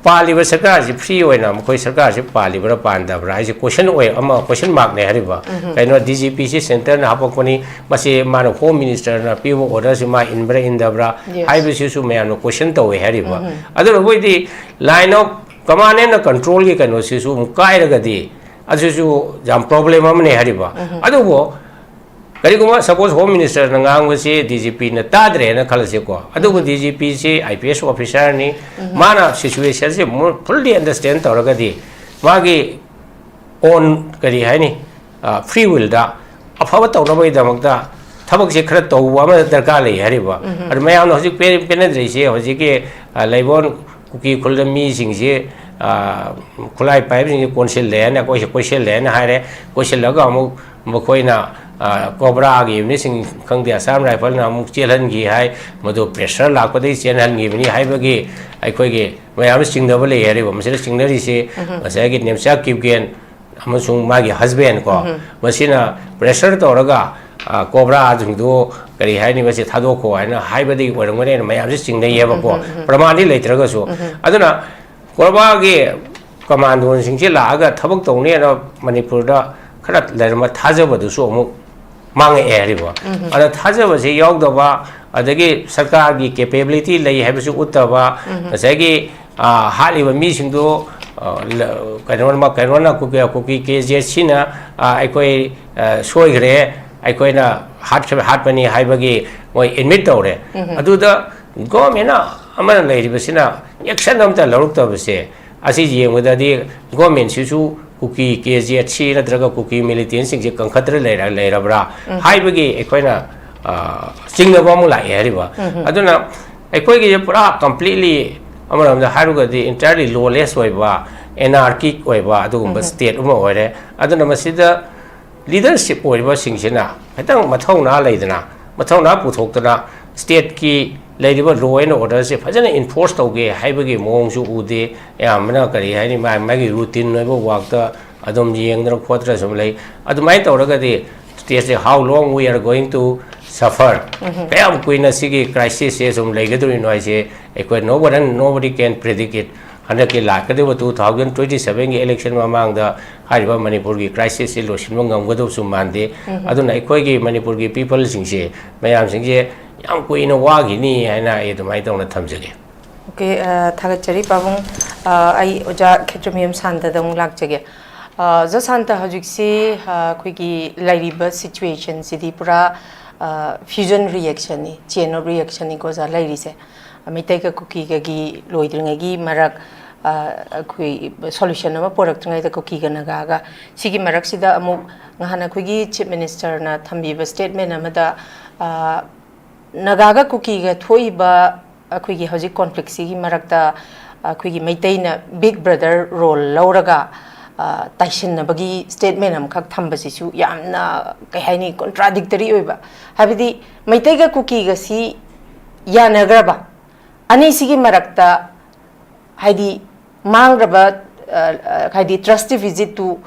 ꯄꯥꯜꯂꯤꯕ ꯁꯔꯀꯥꯔꯁꯤ free ꯑꯣꯏꯅ ꯃꯈꯣꯏ ꯁꯔꯀꯥꯔꯁꯤ ꯄꯥꯜꯂꯤꯕ꯭ꯔꯥ ꯄꯥꯟꯗꯕ꯭ꯔꯥ ꯍꯥꯏꯁꯦ question ꯑꯣꯏ, ꯑꯃ question mark ꯅꯦ ꯍꯥꯏꯔꯤꯕ꯫ ꯎꯝ꯫ ꯀꯩꯅꯣ, D G P ꯁꯤ centre ꯅ ꯍꯥꯞꯄꯛꯄꯅꯤ, ꯃꯁꯤ ꯃꯥꯅ Home Minister ꯅ ꯄꯤꯕ order ꯁꯤ ꯃꯥ ꯏꯟꯕ꯭ꯔꯥ ꯏꯟꯗꯕ꯭ꯔꯥ Yes. ꯍꯥꯏꯕꯁꯤꯁꯨ ꯃꯌꯥꯝꯅ question ꯇꯧꯋꯦ ꯍꯥꯏꯔꯤꯕ꯫ ꯎꯝ꯫ ꯑꯗꯨꯅ ꯑꯩꯈꯣꯏꯗꯤ line of command and control ꯒꯤ ꯀꯩꯅꯣꯁꯤꯁꯨ ꯑꯃꯨꯛ ꯀꯥꯏꯔꯒꯗꯤ ꯑꯗꯨꯁꯨ ꯌꯥꯝ problem ꯑꯃꯅꯦ ꯍꯥꯏꯔꯤꯕ꯫ ꯎꯝ꯫ ꯑꯗꯨꯕꯨ ꯀꯔꯤꯒꯨꯝꯕ suppose Home Minister ꯅ ꯉꯥꯡꯕꯁꯤ D G P ꯅ ꯇꯥꯗ꯭ꯔꯦꯅ ꯈꯜꯂꯁꯤꯀꯣ, ꯑꯗꯨꯕꯨ D G P ꯁꯤ I P S officer ꯅꯤ, ꯎꯝ꯫ ꯃꯥꯅ situation ꯁꯤ ꯃꯨ-, fully understand ꯇꯧꯔꯒꯗꯤ ꯃꯥꯒꯤ own, ꯀꯔꯤ ꯍꯥꯏꯅꯤ, ꯑ, free will ꯗ ꯑꯐꯕ ꯇꯧꯅꯕꯒꯤꯗꯃꯛꯇ ꯊꯕꯛꯁꯦ ꯈꯔ ꯇꯧꯕ ꯑꯃ ꯗꯔꯀꯥꯔ ꯂꯩ ꯍꯥꯏꯔꯤꯕ꯫ ꯎꯝ꯫ ꯑꯗꯨ ꯃꯌꯥꯝꯅ ꯍꯧꯖꯤꯛ ꯄꯦ-, ꯄꯦꯟꯅꯗ꯭ꯔꯤꯁꯦ ꯍꯧꯖꯤꯛꯀꯤ, ꯑ, ꯂꯩꯕꯣꯟ ꯀꯨꯀꯤ ꯈꯨꯜꯗ ꯃꯤꯁꯤꯡꯁꯤ, ꯑ, ꯈꯨꯠꯂꯥꯏ ꯄꯥꯏꯕꯁꯤꯡꯁꯤ ꯀꯣꯟꯁꯤꯜꯂꯦ ꯍꯥꯏꯅ, ꯀꯣꯏꯁꯤ-, ꯀꯣꯏꯁꯤꯜꯂꯦ ꯍꯥꯏꯅ ꯍꯥꯏꯔꯦ꯫ ꯀꯣꯏꯁꯤꯜꯂꯒ ꯑꯃꯨꯛ ꯃꯈꯣꯏꯅ, ꯑ, COBRA ꯒꯤ unit ꯁꯤꯡ ꯈꯪꯗꯦ, Assam Rifle ꯅ ꯑꯃꯨꯛ ꯆꯦꯜꯍꯟꯈꯤ ꯍꯥꯏ, ꯃꯗꯨ pressure ꯂꯥꯛꯄꯗꯒꯤ ꯆꯦꯜꯍꯟꯈꯤꯕꯅꯤ ꯍꯥꯏꯕꯒꯤ ꯑꯩꯈꯣꯏꯒꯤ ꯃꯌꯥꯝꯅ ꯆꯤꯡꯅꯕ ꯂꯩ ꯍꯥꯏꯔꯤꯕ꯫ ꯃꯁꯤꯗ ꯆꯤꯡꯅꯔꯤꯁꯤ ꯎꯝ꯫ ꯉꯁꯥꯏꯒꯤ ꯅꯦꯝꯆꯥ ꯀꯤꯞꯒꯦꯟ ꯑꯃꯁꯨꯡ ꯃꯥꯒꯤ husband ꯀꯣ, ꯎꯝ꯫ ꯃꯁꯤꯅ pressure ꯇꯧꯔꯒ, ꯑ, COBRA ꯁꯤꯡꯗꯨ ꯀꯔꯤ ꯍꯥꯏꯅꯤ, ꯃꯁꯤ ꯊꯥꯗꯣꯛꯈꯣ ꯍꯥꯏꯅ ꯍꯥꯏꯕꯗꯒꯤ ꯑꯣꯏꯔꯝꯒꯅꯤ ꯍꯥꯏꯅ ꯃꯌꯥꯝꯁꯤ ꯆꯤꯡꯅꯩꯌꯦꯕꯀꯣ, ꯎꯝ, ꯎꯝ, ꯎꯝ꯫ ꯄ꯭ꯔꯃꯥꯟꯗꯤ ꯂꯩꯇ꯭ꯔꯒꯁꯨ꯫ ꯎꯝ꯫ ꯑꯗꯨꯅ COBRA ꯒꯤ commando ꯁꯤꯡꯁꯤ ꯂꯥꯛꯑꯒ ꯊꯕꯛ ꯇꯧꯅꯦꯅ ꯃꯅꯤꯄꯨꯔꯗ ꯈꯔ ꯂꯩꯔꯝꯕ ꯊꯥꯖꯕꯗꯨꯁꯨ ꯑꯃꯨꯛ ꯃꯥꯡꯉꯛꯑꯦ ꯍꯥꯏꯔꯤꯕ꯫ ꯎꯝ꯫ ꯑꯗ ꯊꯥꯖꯕꯁꯦ ꯌꯥꯎꯗꯕ, ꯑꯗꯒꯤ ꯁꯔꯀꯥꯔꯒꯤ capability ꯂꯩ ꯍꯥꯏꯕꯁꯨ ꯎꯠꯇꯕ, ꯎꯝ꯫ ꯉꯁꯥꯏꯒꯤ, ꯑ, ꯍꯥꯠꯂꯤꯕ ꯃꯤꯁꯤꯡꯗꯨ, ꯑ, ꯂ-, ꯀꯩꯅꯣꯅ, ꯀꯩꯅꯣꯅ ꯀꯨꯀꯤ, ꯀꯨꯀꯤ ꯀꯦ ꯖꯦ ꯑꯦꯁ ꯁꯤꯅ, ꯑ, ꯑꯩꯈꯣꯏ, ꯑ, ꯁꯣꯏꯈ꯭ꯔꯦ, ꯑꯩꯈꯣꯏꯅ ꯍꯥꯠꯈ꯭ꯔꯦ, ꯍꯥꯠꯄꯅꯤ ꯍꯥꯏꯕꯒꯤ ꯃꯣꯏ ꯑꯦꯗꯃꯤꯠ ꯇꯧꯔꯦ꯫ ꯎꯝ꯫ ꯑꯗꯨꯗ ꯒꯣꯔꯃꯦꯟꯅ ꯑꯃꯅ ꯂꯩꯔꯤꯕꯁꯤꯅ ꯑꯦꯛꯁꯟ ꯑꯝꯇ ꯂꯧꯔꯛꯇꯕꯁꯦ, ꯑꯁꯤ ꯌꯦꯡꯕꯗꯗꯤ ꯒꯣꯔꯃꯦꯟꯁꯤꯁꯨ ꯀꯨꯀꯤ ꯀꯦ ꯖꯦ ꯑꯦꯁ ꯁꯤ ꯅꯠꯇ꯭ꯔꯒ ꯀꯨꯀꯤ ꯃꯤꯂꯤꯇꯦꯟꯁꯤꯡꯁꯦ ꯀꯟꯈꯠꯇ꯭ꯔ ꯂꯩꯔ-, ꯂꯩꯔꯕ꯭ꯔꯥ ꯎꯝ꯫ ꯍꯥꯏꯕꯒꯤ ꯑꯩꯈꯣꯏꯅ, ꯑ, ꯆꯤꯡꯅꯕ ꯑꯃꯨꯛ ꯂꯥꯛꯑꯦ ꯍꯥꯏꯔꯤꯕ꯫ ꯎꯝ꯫ ꯑꯗꯨꯅ ꯑꯩꯈꯣꯏꯒꯤꯁꯦ ꯄꯨꯔꯥ ꯀꯝꯄ꯭ꯂꯤꯠꯂꯤ, ꯑꯃꯔꯣꯝꯗ ꯍꯥꯏꯔꯨꯔꯒꯗꯤ, ꯏꯟꯇꯥꯌꯔꯂꯤ ꯂꯣꯂꯦꯁ ꯑꯣꯏꯕ, ꯑꯦꯅꯥꯔꯀꯤꯛ ꯑꯣꯏꯕ ꯑꯗꯨꯒꯨꯝꯕ ꯎꯝ꯫ ꯁ꯭ꯇꯦꯠ ꯑꯃ ꯑꯣꯏꯔꯦ꯫ ꯑꯗꯨꯅ ꯃꯁꯤꯗ ꯂꯤꯗꯔꯁꯤꯞ ꯑꯣꯏꯔꯤꯕꯁꯤꯡꯁꯤꯅ ꯈꯤꯇꯪ ꯃꯊꯧꯅꯥ ꯂꯩꯗꯅ, ꯃꯊꯧꯅꯥ ꯄꯨꯊꯣꯛꯇꯅ, ꯁ꯭ꯇꯦꯠꯀꯤ ꯂꯩꯔꯤꯕ ꯂꯣ ꯑꯦꯟ ꯑꯣꯔꯗꯔꯁꯦ ꯐꯖꯅ ꯏꯟꯐꯣꯔꯁ ꯇꯧꯒꯦ ꯍꯥꯏꯕꯒꯤ ꯃꯑꯣꯡꯁꯨ ꯎꯗꯦ꯫ ꯑꯌꯥꯝꯕꯅ, ꯀꯔꯤ ꯍꯥꯏꯅꯤ, ꯃꯥ-, ꯃꯥꯒꯤ ꯔꯨꯇꯤꯟ ꯑꯣꯏꯕ ꯋꯥꯛꯇ ꯑꯗꯨꯝ ꯌꯦꯡꯗꯅ ꯈꯣꯠꯇꯅ ꯁꯨꯝ ꯂꯩ꯫ ꯑꯗꯨꯃꯥꯏꯅ ꯇꯧꯔꯒꯗꯤ ꯁ꯭ꯇꯦꯠꯁꯦ, how long we are going to suffer? ꯎꯝ꯫ ꯀꯌꯥꯝ ꯀꯨꯏꯅ ꯁꯤꯒꯤ ꯀ꯭ꯔꯥꯏꯁꯤꯁꯁꯦ ꯁꯨꯝ ꯂꯩꯒꯗꯧꯔꯤꯅꯣ ꯍꯥꯏꯁꯦ ꯑꯩꯈꯣꯏ, no one, nobody can predict it꯫ ꯍꯟꯗꯛꯀꯤ ꯂꯥꯛꯀꯗꯧꯕ two thousand twenty sevenꯒꯤ ꯏꯂꯦꯛꯁꯟ ꯃꯃꯥꯡꯗ ꯍꯥꯏꯔꯤꯕ ꯃꯅꯤꯄꯨꯔꯒꯤ ꯀ꯭ꯔꯥꯏꯁꯤꯁꯁꯤ ꯂꯣꯏꯁꯤꯟꯕ ꯉꯝꯒꯗꯧꯕꯁꯨ ꯃꯥꯟꯗꯦ꯫ ꯎꯝ꯫ ꯑꯗꯨꯅ ꯑꯩꯈꯣꯏꯒꯤ ꯃꯅꯤꯄꯨꯔꯒꯤ ꯄꯤꯄꯜꯁꯤꯡꯁꯦ, ꯃꯌꯥꯝꯁꯤꯡꯁꯦ ꯌꯥꯝ ꯀꯨꯏꯅ ꯋꯥꯈꯤꯅꯤ ꯍꯥꯏꯅ ꯑꯩ ꯑꯗꯨꯃꯥꯏꯅ ꯇꯧꯅ ꯊꯝꯖꯒꯦ꯫ ꯑꯣꯀꯦ, ꯑ, ꯊꯥꯒꯠꯆꯔꯤ ꯄꯥꯕꯨꯡ꯫ ꯑ, ꯑꯩ ꯑꯣꯖꯥ ꯈꯦꯇ꯭ꯔꯤꯃꯌꯨꯝ ꯁꯥꯟꯇꯗ ꯑꯃꯨꯛ ꯂꯥꯛꯆꯒꯦ꯫ ꯑ, ꯑꯣꯖꯥ ꯁꯥꯟꯇ, ꯍꯧꯖꯤꯛꯁꯤ, ꯑ, ꯑꯩꯈꯣꯏꯒꯤ ꯂꯩꯔꯤꯕ ꯁꯤꯆꯨꯋꯦꯁꯟꯁꯤꯗꯤ ꯄꯨꯔꯥ, ꯑ, fusion reactionꯅꯤ, chain of reactionꯅꯤꯀꯣ ꯑꯣꯖꯥ ꯂꯩꯔꯤꯁꯦ꯫ ꯃꯩꯇꯩꯒ ꯀꯨꯀꯤꯒꯒꯤ ꯂꯣꯏꯗ꯭ꯔꯤꯉꯩꯒꯤ ꯃꯔꯛ, ꯑ, ꯑꯩꯈꯣꯏ ꯁꯣꯂꯨꯁꯟ ꯑꯃ ꯄꯨꯔꯛꯇ꯭ꯔꯤꯉꯩꯗ ꯀꯨꯀꯤꯒ ꯅꯥꯒꯥꯒ, ꯁꯤꯒꯤ ꯃꯔꯛꯁꯤꯗ ꯑꯃꯨꯛ ꯉꯍꯥꯟ ꯑꯩꯈꯣꯏꯒꯤ ꯆꯤꯐ ꯃꯤꯅꯤꯁꯇꯔꯅ ꯊꯝꯕꯤꯕ ꯁ꯭ꯇꯦꯠꯃꯦꯟ ꯑꯃꯗ, ꯑ, ꯅꯥꯒꯥꯒ ꯀꯨꯀꯤꯒ ꯊꯣꯛꯏꯕ ꯑꯩꯈꯣꯏꯒꯤ ꯍꯧꯖꯤꯛ ꯀꯣꯟꯐ꯭ꯂꯤꯛꯁꯤꯒꯤ ꯃꯔꯛꯇ ꯑꯩꯈꯣꯏꯒꯤ ꯃꯩꯇꯩꯅ ꯕꯤꯒ ꯕ꯭ꯔꯗꯔ ꯔꯣꯜ ꯂꯧꯔꯒ, ꯑ, ꯇꯥꯏꯁꯤꯟꯅꯕꯒꯤ ꯁ꯭ꯇꯦꯠꯃꯦꯟ ꯑꯃꯈꯛ ꯊꯝꯕꯁꯤꯁꯨ ꯌꯥꯝꯅ, ꯀꯩ ꯍꯥꯏꯅꯤ, ꯀꯣꯟꯇ꯭ꯔꯥꯗꯤꯛꯇꯔꯤ ꯑꯣꯏꯕ꯫ ꯍꯥꯏꯕꯗꯤ ꯃꯩꯇꯩꯒ ꯀꯨꯀꯤꯒꯁꯤ ꯌꯥꯅꯈ꯭ꯔꯕ, ꯑꯅꯤꯁꯤꯒꯤ ꯃꯔꯛꯇ, ꯍꯥꯏꯗꯤ, ꯃꯥꯡꯈ꯭ꯔꯕ, ꯑ, ꯑ, ꯍꯥꯏꯗꯤ, ꯇ꯭ꯔꯁꯇꯤ ꯚꯤꯖꯤꯠꯇꯨ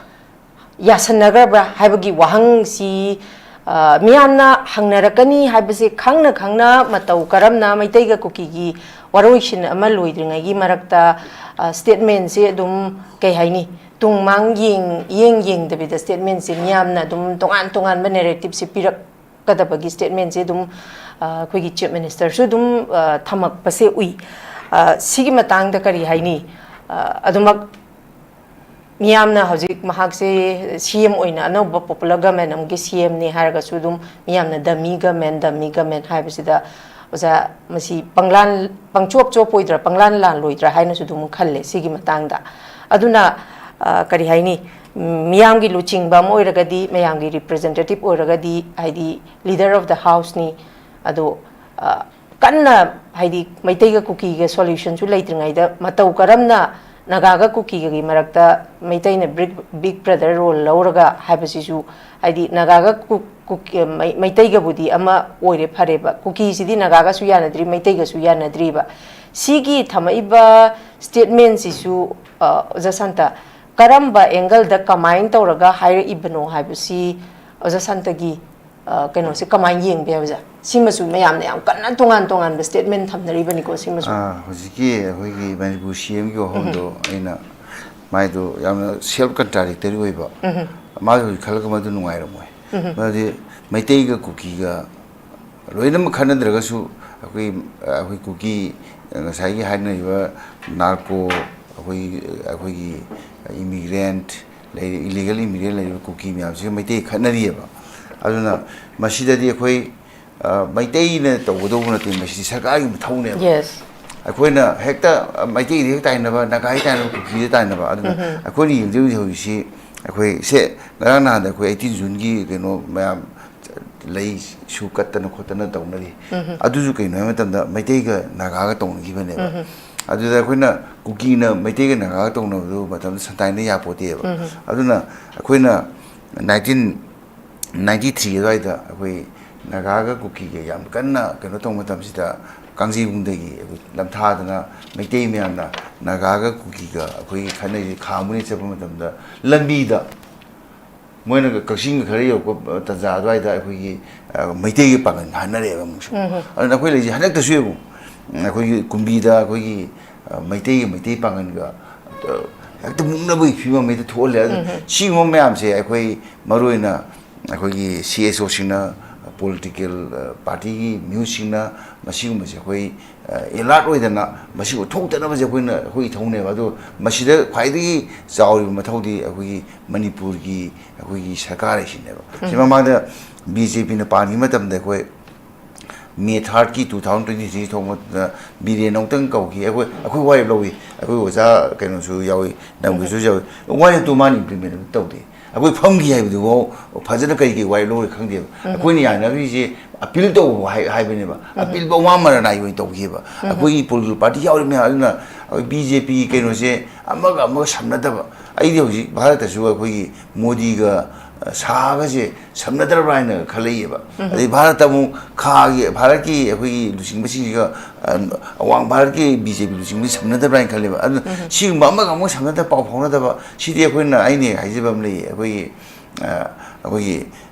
ꯌꯥꯁꯟꯅꯈ꯭ꯔꯕ꯭ꯔꯥ ꯍꯥꯏꯕꯒꯤ ꯋꯥꯍꯪꯁꯤ, ꯑ, ꯃꯤꯌꯥꯝꯅ ꯍꯪꯅꯔꯛꯀꯅꯤ ꯍꯥꯏꯕꯁꯦ ꯈꯪꯅ ꯈꯪꯅ ꯃꯇꯧ ꯀꯔꯝꯅ ꯃꯩꯇꯩꯒ ꯀꯨꯀꯤꯒꯤ ꯋꯥꯔꯣꯏꯁꯤꯟ ꯑꯃ ꯂꯣꯏꯗ꯭ꯔꯤꯉꯩꯒꯤ ꯃꯔꯛꯇ, ꯑ, ꯁ꯭ꯇꯦꯠꯃꯦꯟꯁꯦ ꯑꯗꯨꯝ, ꯀꯩ ꯍꯥꯏꯅꯤ, ꯇꯨꯡ ꯃꯥꯡ ꯌꯦꯡ-, ꯌꯦꯡ ꯌꯦꯡꯗꯕꯤꯗ ꯁ꯭ꯇꯦꯠꯃꯦꯟꯁꯦ ꯃꯤꯌꯥꯝꯅ ꯑꯗꯨꯝ ꯇꯣꯉꯥꯟ ꯇꯣꯉꯥꯟꯕ ꯅꯦꯔꯦꯇꯤꯞꯁꯦ ꯄꯤꯔꯛꯀꯗꯕꯒꯤ ꯁ꯭ꯇꯦꯠꯃꯦꯟꯁꯦ ꯑꯗꯨꯝ, ꯑ, ꯑꯩꯈꯣꯏꯒꯤ ꯆꯤꯐ ꯃꯤꯅꯤꯁꯇꯔꯁꯨ ꯑꯗꯨꯝ, ꯑ, ꯊꯝꯃꯛꯄꯁꯦ ꯎꯏ꯫ ꯑ, ꯁꯤꯒꯤ ꯃꯇꯥꯡꯗ ꯀꯔꯤ ꯍꯥꯏꯅꯤ? ꯑ, ꯑꯗꯨꯃꯛ ꯃꯤꯌꯥꯝꯅ ꯍꯧꯖꯤꯛ ꯃꯍꯥꯛꯁꯦ ꯁꯤ ꯑꯦꯝ ꯑꯣꯏꯅ ꯑꯅꯧꯕ popular government ꯑꯃꯒꯤ ꯁꯤ ꯑꯦꯝꯅꯤ ꯍꯥꯏꯔꯒꯁꯨ, ꯑꯗꯨꯝ ꯃꯤꯌꯥꯝꯅ dummy government, dummy government ꯍꯥꯏꯕꯁꯤꯗ, ꯑꯣꯖꯥ, ꯃꯁꯤ ꯄꯪꯂꯥꯟ, ꯄꯪꯆꯣꯞ ꯆꯣꯞꯄꯣꯏꯗ꯭ꯔꯥ, ꯄꯪꯂꯥꯟ ꯂꯥꯟꯂꯣꯏꯗ꯭ꯔꯥ ꯍꯥꯏꯅꯁꯨ ꯑꯗꯨꯝ ꯈꯜꯂꯦ ꯁꯤꯒꯤ ꯃꯇꯥꯡꯗ꯫ ꯑꯗꯨꯅ, ꯑ, ꯀꯔꯤ ꯍꯥꯏꯅꯤ, ꯎꯝ, ꯃꯤꯌꯥꯝꯒꯤ ꯂꯨꯆꯤꯡꯕ ꯑꯃ ꯑꯣꯏꯔꯒꯗꯤ, ꯃꯌꯥꯝꯒꯤ representative ꯑꯣꯏꯔꯒꯗꯤ, ꯍꯥꯏꯗꯤ leader of the houseꯅꯤ꯫ ꯑꯗꯣ, ꯑ, ꯀꯟꯅ, ꯍꯥꯏꯗꯤ ꯃꯩꯇꯩꯒ ꯀꯨꯀꯤꯒ solutionꯁꯨ ꯂꯩꯇ꯭ꯔꯤꯉꯩꯗ, ꯃꯇꯧ ꯀꯔꯝꯅ ꯅꯥꯒꯥꯒ ꯀꯨꯀꯤꯒꯒꯤ ꯃꯔꯛꯇ ꯃꯩꯇꯩꯅ big, big brother role ꯂꯧꯔꯒ ꯍꯥꯏꯕꯁꯤꯁꯨ, ꯍꯥꯏꯗꯤ ꯅꯥꯒꯥꯒ ꯀꯨ-, ꯀꯨꯀꯤ-, ꯃꯩ-, ꯃꯩꯇꯩꯒꯕꯨꯗꯤ ꯑꯃ ꯑꯣꯏꯔꯦ, ꯐꯔꯦꯕ, ꯀꯨꯀꯤꯁꯤꯗꯤ ꯅꯥꯒꯥꯒꯁꯨ ꯌꯥꯅꯗ꯭ꯔꯤ, ꯃꯩꯇꯩꯒꯁꯨ ꯌꯥꯅꯗ꯭ꯔꯤꯕ꯫ ꯁꯤꯒꯤ ꯊꯝꯃꯛꯏꯕ statementꯁꯤꯁꯨ, ꯑ, ꯑꯣꯖꯥ ꯁꯥꯟꯇ, ꯀꯔꯝꯕ angleꯗ ꯀꯃꯥꯏꯅ ꯇꯧꯔꯒ ꯍꯥꯏꯔꯛꯏꯕꯅꯣ ꯍꯥꯏꯕꯁꯤ ꯑꯣꯖꯥ ꯁꯥꯟꯇꯒꯤ, ꯑ, ꯀꯩꯅꯣꯁꯦ ꯀꯃꯥꯏꯅ ꯌꯦꯡꯕ ꯌꯥꯏ, ꯑꯣꯖꯥ? ꯁꯤꯃꯁꯨ ꯃꯌꯥꯝꯅ ꯌꯥꯝ ꯀꯟꯅ ꯇꯣꯉꯥꯟ ꯇꯣꯉꯥꯟꯕ statement ꯊꯝꯅꯔꯤꯕꯅꯤꯀꯣ, ꯁꯤꯃꯁꯨ꯫ ꯑꯥ, ꯍꯧꯖꯤꯛꯀꯤ ꯑꯩꯈꯣꯏꯒꯤ ꯃꯅꯤꯄꯨꯔ ꯁꯤ ꯑꯦꯝꯒꯤ ꯋꯥꯐꯝꯗꯣ ꯑꯩꯅ ꯃꯥꯏꯗꯣ ꯌꯥꯝꯅ self contradictory ꯑꯣꯏꯕ꯫ ꯃꯥꯒꯤ ꯍꯧꯖꯤꯛ ꯈꯜꯂꯒ ꯃꯗꯨ ꯅꯨꯡꯉꯥꯏꯔꯝꯃꯣꯏ꯫ ꯃꯔꯝꯗꯤ ꯃꯩꯇꯩꯒ ꯀꯨꯀꯤꯒ ꯂꯣꯏꯅꯃꯛ ꯈꯠꯅꯗ꯭ꯔꯒꯁꯨ ꯑꯩꯈꯣꯏ, ꯑꯩꯈꯣꯏ ꯀꯨꯀꯤ, ꯉꯁꯥꯏꯒꯤ ꯍꯥꯏꯅꯔꯤꯕ narco, ꯑꯩꯈꯣꯏ, ꯑꯩꯈꯣꯏꯒꯤ immigrant ꯂꯩꯔꯤ, illegal immigrant ꯂꯩꯔꯤꯕ ꯀꯨꯀꯤ ꯃꯌꯥꯝꯁꯤꯒ ꯃꯩꯇꯩ ꯈꯠꯅꯔꯤꯑꯕ꯫ ꯑꯗꯨꯅ ꯃꯁꯤꯗꯗꯤ ꯑꯩꯈꯣꯏ, ꯑ, ꯃꯩꯇꯩꯅ ꯇꯧꯒꯗꯧꯕ ꯅꯠꯇꯦ, ꯃꯁꯤꯗꯤ ꯁꯔꯀꯥꯔꯒꯤ ꯃꯊꯧꯅꯦꯕ꯫ Yes. ꯑꯩꯈꯣꯏꯅ ꯍꯦꯛꯇ ꯃꯩꯇꯩꯗ ꯍꯦꯛ ꯇꯥꯏꯅꯕ, ꯅꯥꯒꯥꯒꯤ ꯇꯥꯏꯅꯕ, ꯀꯨꯀꯤꯗ ꯇꯥꯏꯅꯕ, ꯑꯗꯨꯅ ꯑꯩꯈꯣꯏꯅ ꯌꯦꯡꯗꯧꯔꯤꯁꯦ ꯍꯧꯖꯤꯛꯁꯤ, ꯑꯩꯈꯣꯏ ꯁꯦ, ꯉꯔꯥꯡ ꯅꯍꯥꯟꯗ ꯑꯩꯈꯣꯏ eighteen Juneꯒꯤ ꯀꯩꯅꯣ ꯃꯌꯥꯝ ꯂꯩꯁꯨ ꯀꯠꯇꯅ ꯈꯣꯠꯇꯅ ꯇꯧꯅꯔꯤ꯫ ꯑꯗꯨꯁꯨ ꯀꯩꯅꯣ ꯍꯥꯏꯕ ꯃꯇꯝꯗ ꯃꯩꯇꯩꯒ ꯅꯥꯒꯥꯒ ꯇꯧꯅꯈꯤꯕꯅꯦꯕ꯫ ꯑꯗꯨꯗ ꯑꯩꯈꯣꯏꯅ ꯀꯨꯀꯤꯅ ꯃꯩꯇꯩꯒ ꯅꯥꯒꯥꯒ ꯇꯧꯅꯕꯗꯨ ꯃꯇꯝꯗ ꯁꯟꯇꯥꯏꯅ ꯌꯥꯄꯣꯠꯇꯦꯕ꯫ ꯑꯗꯨꯅ ꯑꯩꯈꯣꯏꯅ nineteen ninety three ꯑꯗꯨꯋꯥꯏꯗ ꯑꯩꯈꯣꯏ ꯅꯥꯒꯥꯒ ꯀꯨꯀꯤꯒ ꯌꯥꯝ ꯀꯟꯅ ꯀꯩꯅꯣ ꯇꯧꯕ ꯃꯇꯝꯁꯤꯗ, ꯀꯥꯡꯖꯩꯕꯨꯡꯗꯒꯤ ꯑꯩꯈꯣꯏ ꯂꯝꯊꯥꯗꯅ ꯃꯩꯇꯩ ꯃꯌꯥꯝꯅ ꯅꯥꯒꯥꯒ ꯀꯨꯀꯤꯒ ꯑꯩꯈꯣꯏꯒꯤ ꯈꯠꯅꯔꯤꯁꯦ ꯈꯥ ꯃꯨꯅꯤ ꯆꯠꯄ ꯃꯇꯝꯗ ꯂꯝꯕꯤꯗ ꯃꯣꯏꯅ ꯀꯛꯆꯤꯡꯒ ꯈꯔ ꯌꯧꯔꯛꯄ ꯇꯥꯟꯖꯥ ꯑꯗꯨꯋꯥꯏꯗ ꯑꯩꯈꯣꯏꯒꯤ, ꯑ, ꯃꯩꯇꯩꯒꯤ ꯄꯥꯡꯒꯜ ꯍꯥꯠꯅꯔꯛꯑꯦꯕ ꯑꯃꯨꯛꯁꯨ꯫ ꯑꯗꯨꯅ ꯑꯩꯈꯣꯏ ꯂꯩꯁꯦ ꯍꯟꯗꯛꯇꯁꯨ ꯌꯦꯡꯉꯨ, ꯑꯩꯈꯣꯏꯒꯤ ꯀꯨꯝꯕꯤꯗ ꯑꯩꯈꯣꯏꯒꯤ, ꯑ, ꯃꯩꯇꯩꯒꯤ, ꯃꯩꯇꯩ ꯄꯥꯡꯒꯜꯒ, ꯑ, ꯍꯦꯛꯇ ꯃꯨꯛꯅꯕꯒꯤ ꯐꯤꯕꯝ ꯍꯦꯛꯇ ꯊꯣꯛꯍꯜꯂꯦ꯫ ꯑꯗꯨ ꯁꯤꯒꯨꯝꯕ ꯃꯌꯥꯝꯁꯦ ꯑꯩꯈꯣꯏ ꯃꯔꯨꯑꯣꯏꯅ ꯑꯩꯈꯣꯏꯒꯤ ꯁꯤ ꯑꯦꯁ ꯑꯣꯁꯤꯡꯅ, ꯄꯣꯂꯤꯇꯤꯀꯦꯜ, ꯑ, ꯄꯥꯔꯇꯤꯒꯤ ꯃꯤꯍꯨꯠꯁꯤꯡꯅ ꯃꯁꯤꯒꯨꯝꯕꯁꯦ ꯑꯩꯈꯣꯏ ꯑꯦꯂꯥꯔꯠ ꯑꯣꯏꯗꯅ ꯃꯁꯤꯕꯨ ꯊꯣꯛꯇꯅꯕꯁꯦ ꯑꯩꯈꯣꯏꯅ, ꯑꯩꯈꯣꯏ ꯏꯊꯧꯅꯦꯕ꯫ ꯑꯗꯣ ꯃꯁꯤꯗ ꯈ꯭ꯋꯥꯏꯗꯒꯤ ꯆꯥꯎꯔꯤꯕ ꯃꯊꯧꯗꯤ ꯑꯩꯈꯣꯏꯒꯤ ꯃꯅꯤꯄꯨꯔꯒꯤ, ꯑꯩꯈꯣꯏꯒꯤ ꯁꯔꯀꯥꯔ ꯑꯁꯤꯅꯦꯕ꯫ ꯁꯤ ꯃꯃꯥꯡꯗ ꯕꯤ ꯖꯦ ꯄꯤꯅ ꯄꯥꯟꯈꯤꯕ ꯃꯇꯝꯗ ꯑꯩꯈꯣꯏ ꯃꯦ ꯊꯥꯔꯠꯀꯤ two thousand twenty three ꯊꯣꯛꯄ ꯃꯇꯝꯗ ꯕꯤꯔꯦꯟ ꯑꯃꯨꯛꯇꯪ ꯀꯧꯈꯤ꯫ ꯑꯩꯈꯣꯏ, ꯑꯩꯈꯣꯏ ꯋꯥꯔꯦꯞ ꯂꯧꯏ꯫ ꯑꯩꯈꯣꯏ ꯑꯣꯖꯥ ꯀꯩꯅꯣꯁꯨ ꯌꯥꯎꯏ, ꯅꯝꯒꯤꯁꯨ ꯌꯥꯎꯏ꯫ ꯋꯥꯔꯦꯞꯇꯨ ꯃꯥꯅ ꯏꯝꯄ꯭ꯂꯤꯃꯦꯟ ꯑꯗꯨꯝ ꯇꯧꯗꯦ꯫ ꯑꯩꯈꯣꯏ ꯐꯝꯈꯤ ꯍꯥꯏꯕꯗꯨꯐꯥꯎ ꯐꯖꯅ ꯀꯔꯤ ꯀꯔꯤ ꯋꯥꯔꯦꯞ ꯂꯧꯔꯦ ꯈꯪꯗꯦꯕ꯫ ꯑꯩꯈꯣꯏꯅ ꯌꯥꯅꯔꯤꯁꯦ ꯑꯄꯤꯜ ꯇꯧꯕ ꯍꯥꯏ-, ꯍꯥꯏꯕꯅꯦꯕ꯫ ꯑꯄꯤꯜ ꯐꯥꯎ ꯃꯥ ꯃꯔꯅꯥꯏ ꯑꯣꯏꯅ ꯇꯧꯈꯤꯕ꯫ ꯑꯩꯈꯣꯏꯒꯤ ꯄꯣꯂꯤꯇꯤꯀꯦꯜ ꯄꯥꯔꯇꯤ ꯌꯥꯎꯔꯤꯕ ꯃꯌꯥꯝ ꯑꯗꯨꯅ ꯑꯩꯈꯣꯏ ꯕꯤ ꯖꯦ ꯄꯤ ꯀꯩꯅꯣꯁꯦ ꯑꯃꯒ ꯑꯃꯒ ꯁꯝꯅꯗꯕ꯫ ꯑꯩꯗꯤ ꯍꯧꯖꯤꯛ ꯚꯥꯔꯠꯇꯁꯨ ꯑꯩꯈꯣꯏꯒꯤ ꯃꯣꯗꯤꯒ, ꯑ, ꯁꯥꯍꯒꯁꯦ ꯁꯝꯅꯗ꯭ꯔꯕ꯭ꯔꯥ ꯍꯥꯏꯅ ꯈꯜꯂꯛꯏꯑꯕ꯫ ꯑꯗꯩ ꯚꯥꯔꯠꯇ ꯑꯃꯨꯛ ꯈꯥꯒꯤ, ꯚꯥꯔꯠꯀꯤ ꯑꯩꯈꯣꯏꯒꯤ ꯂꯨꯆꯤꯡꯕꯁꯤꯡꯁꯤꯒ, ꯑ, ꯑꯋꯥꯡ ꯚꯥꯔꯠꯀꯤ ꯕꯤ ꯖꯦ ꯄꯤ ꯂꯨꯆꯤꯡꯕꯁꯤ ꯁꯝꯅꯗꯕ꯭ꯔꯥ ꯍꯥꯏꯅ ꯈꯜꯂꯦꯕ꯫ ꯑꯗꯨꯅ ꯁꯤꯒꯨꯝꯕ ꯑꯃꯒ ꯑꯃꯒ ꯁꯝꯅꯗꯕ, ꯄꯥꯎ ꯐꯥꯎꯅꯗꯕ, ꯁꯤꯗꯤ ꯑꯩꯈꯣꯏꯅ, ꯑꯩꯅ ꯍꯦꯛ ꯍꯥꯏꯖꯕ ꯑꯃ ꯂꯩꯌꯦ꯫ ꯑꯩꯈꯣꯏꯒꯤ, ꯑ, ꯑꯩꯈꯣꯏꯒꯤ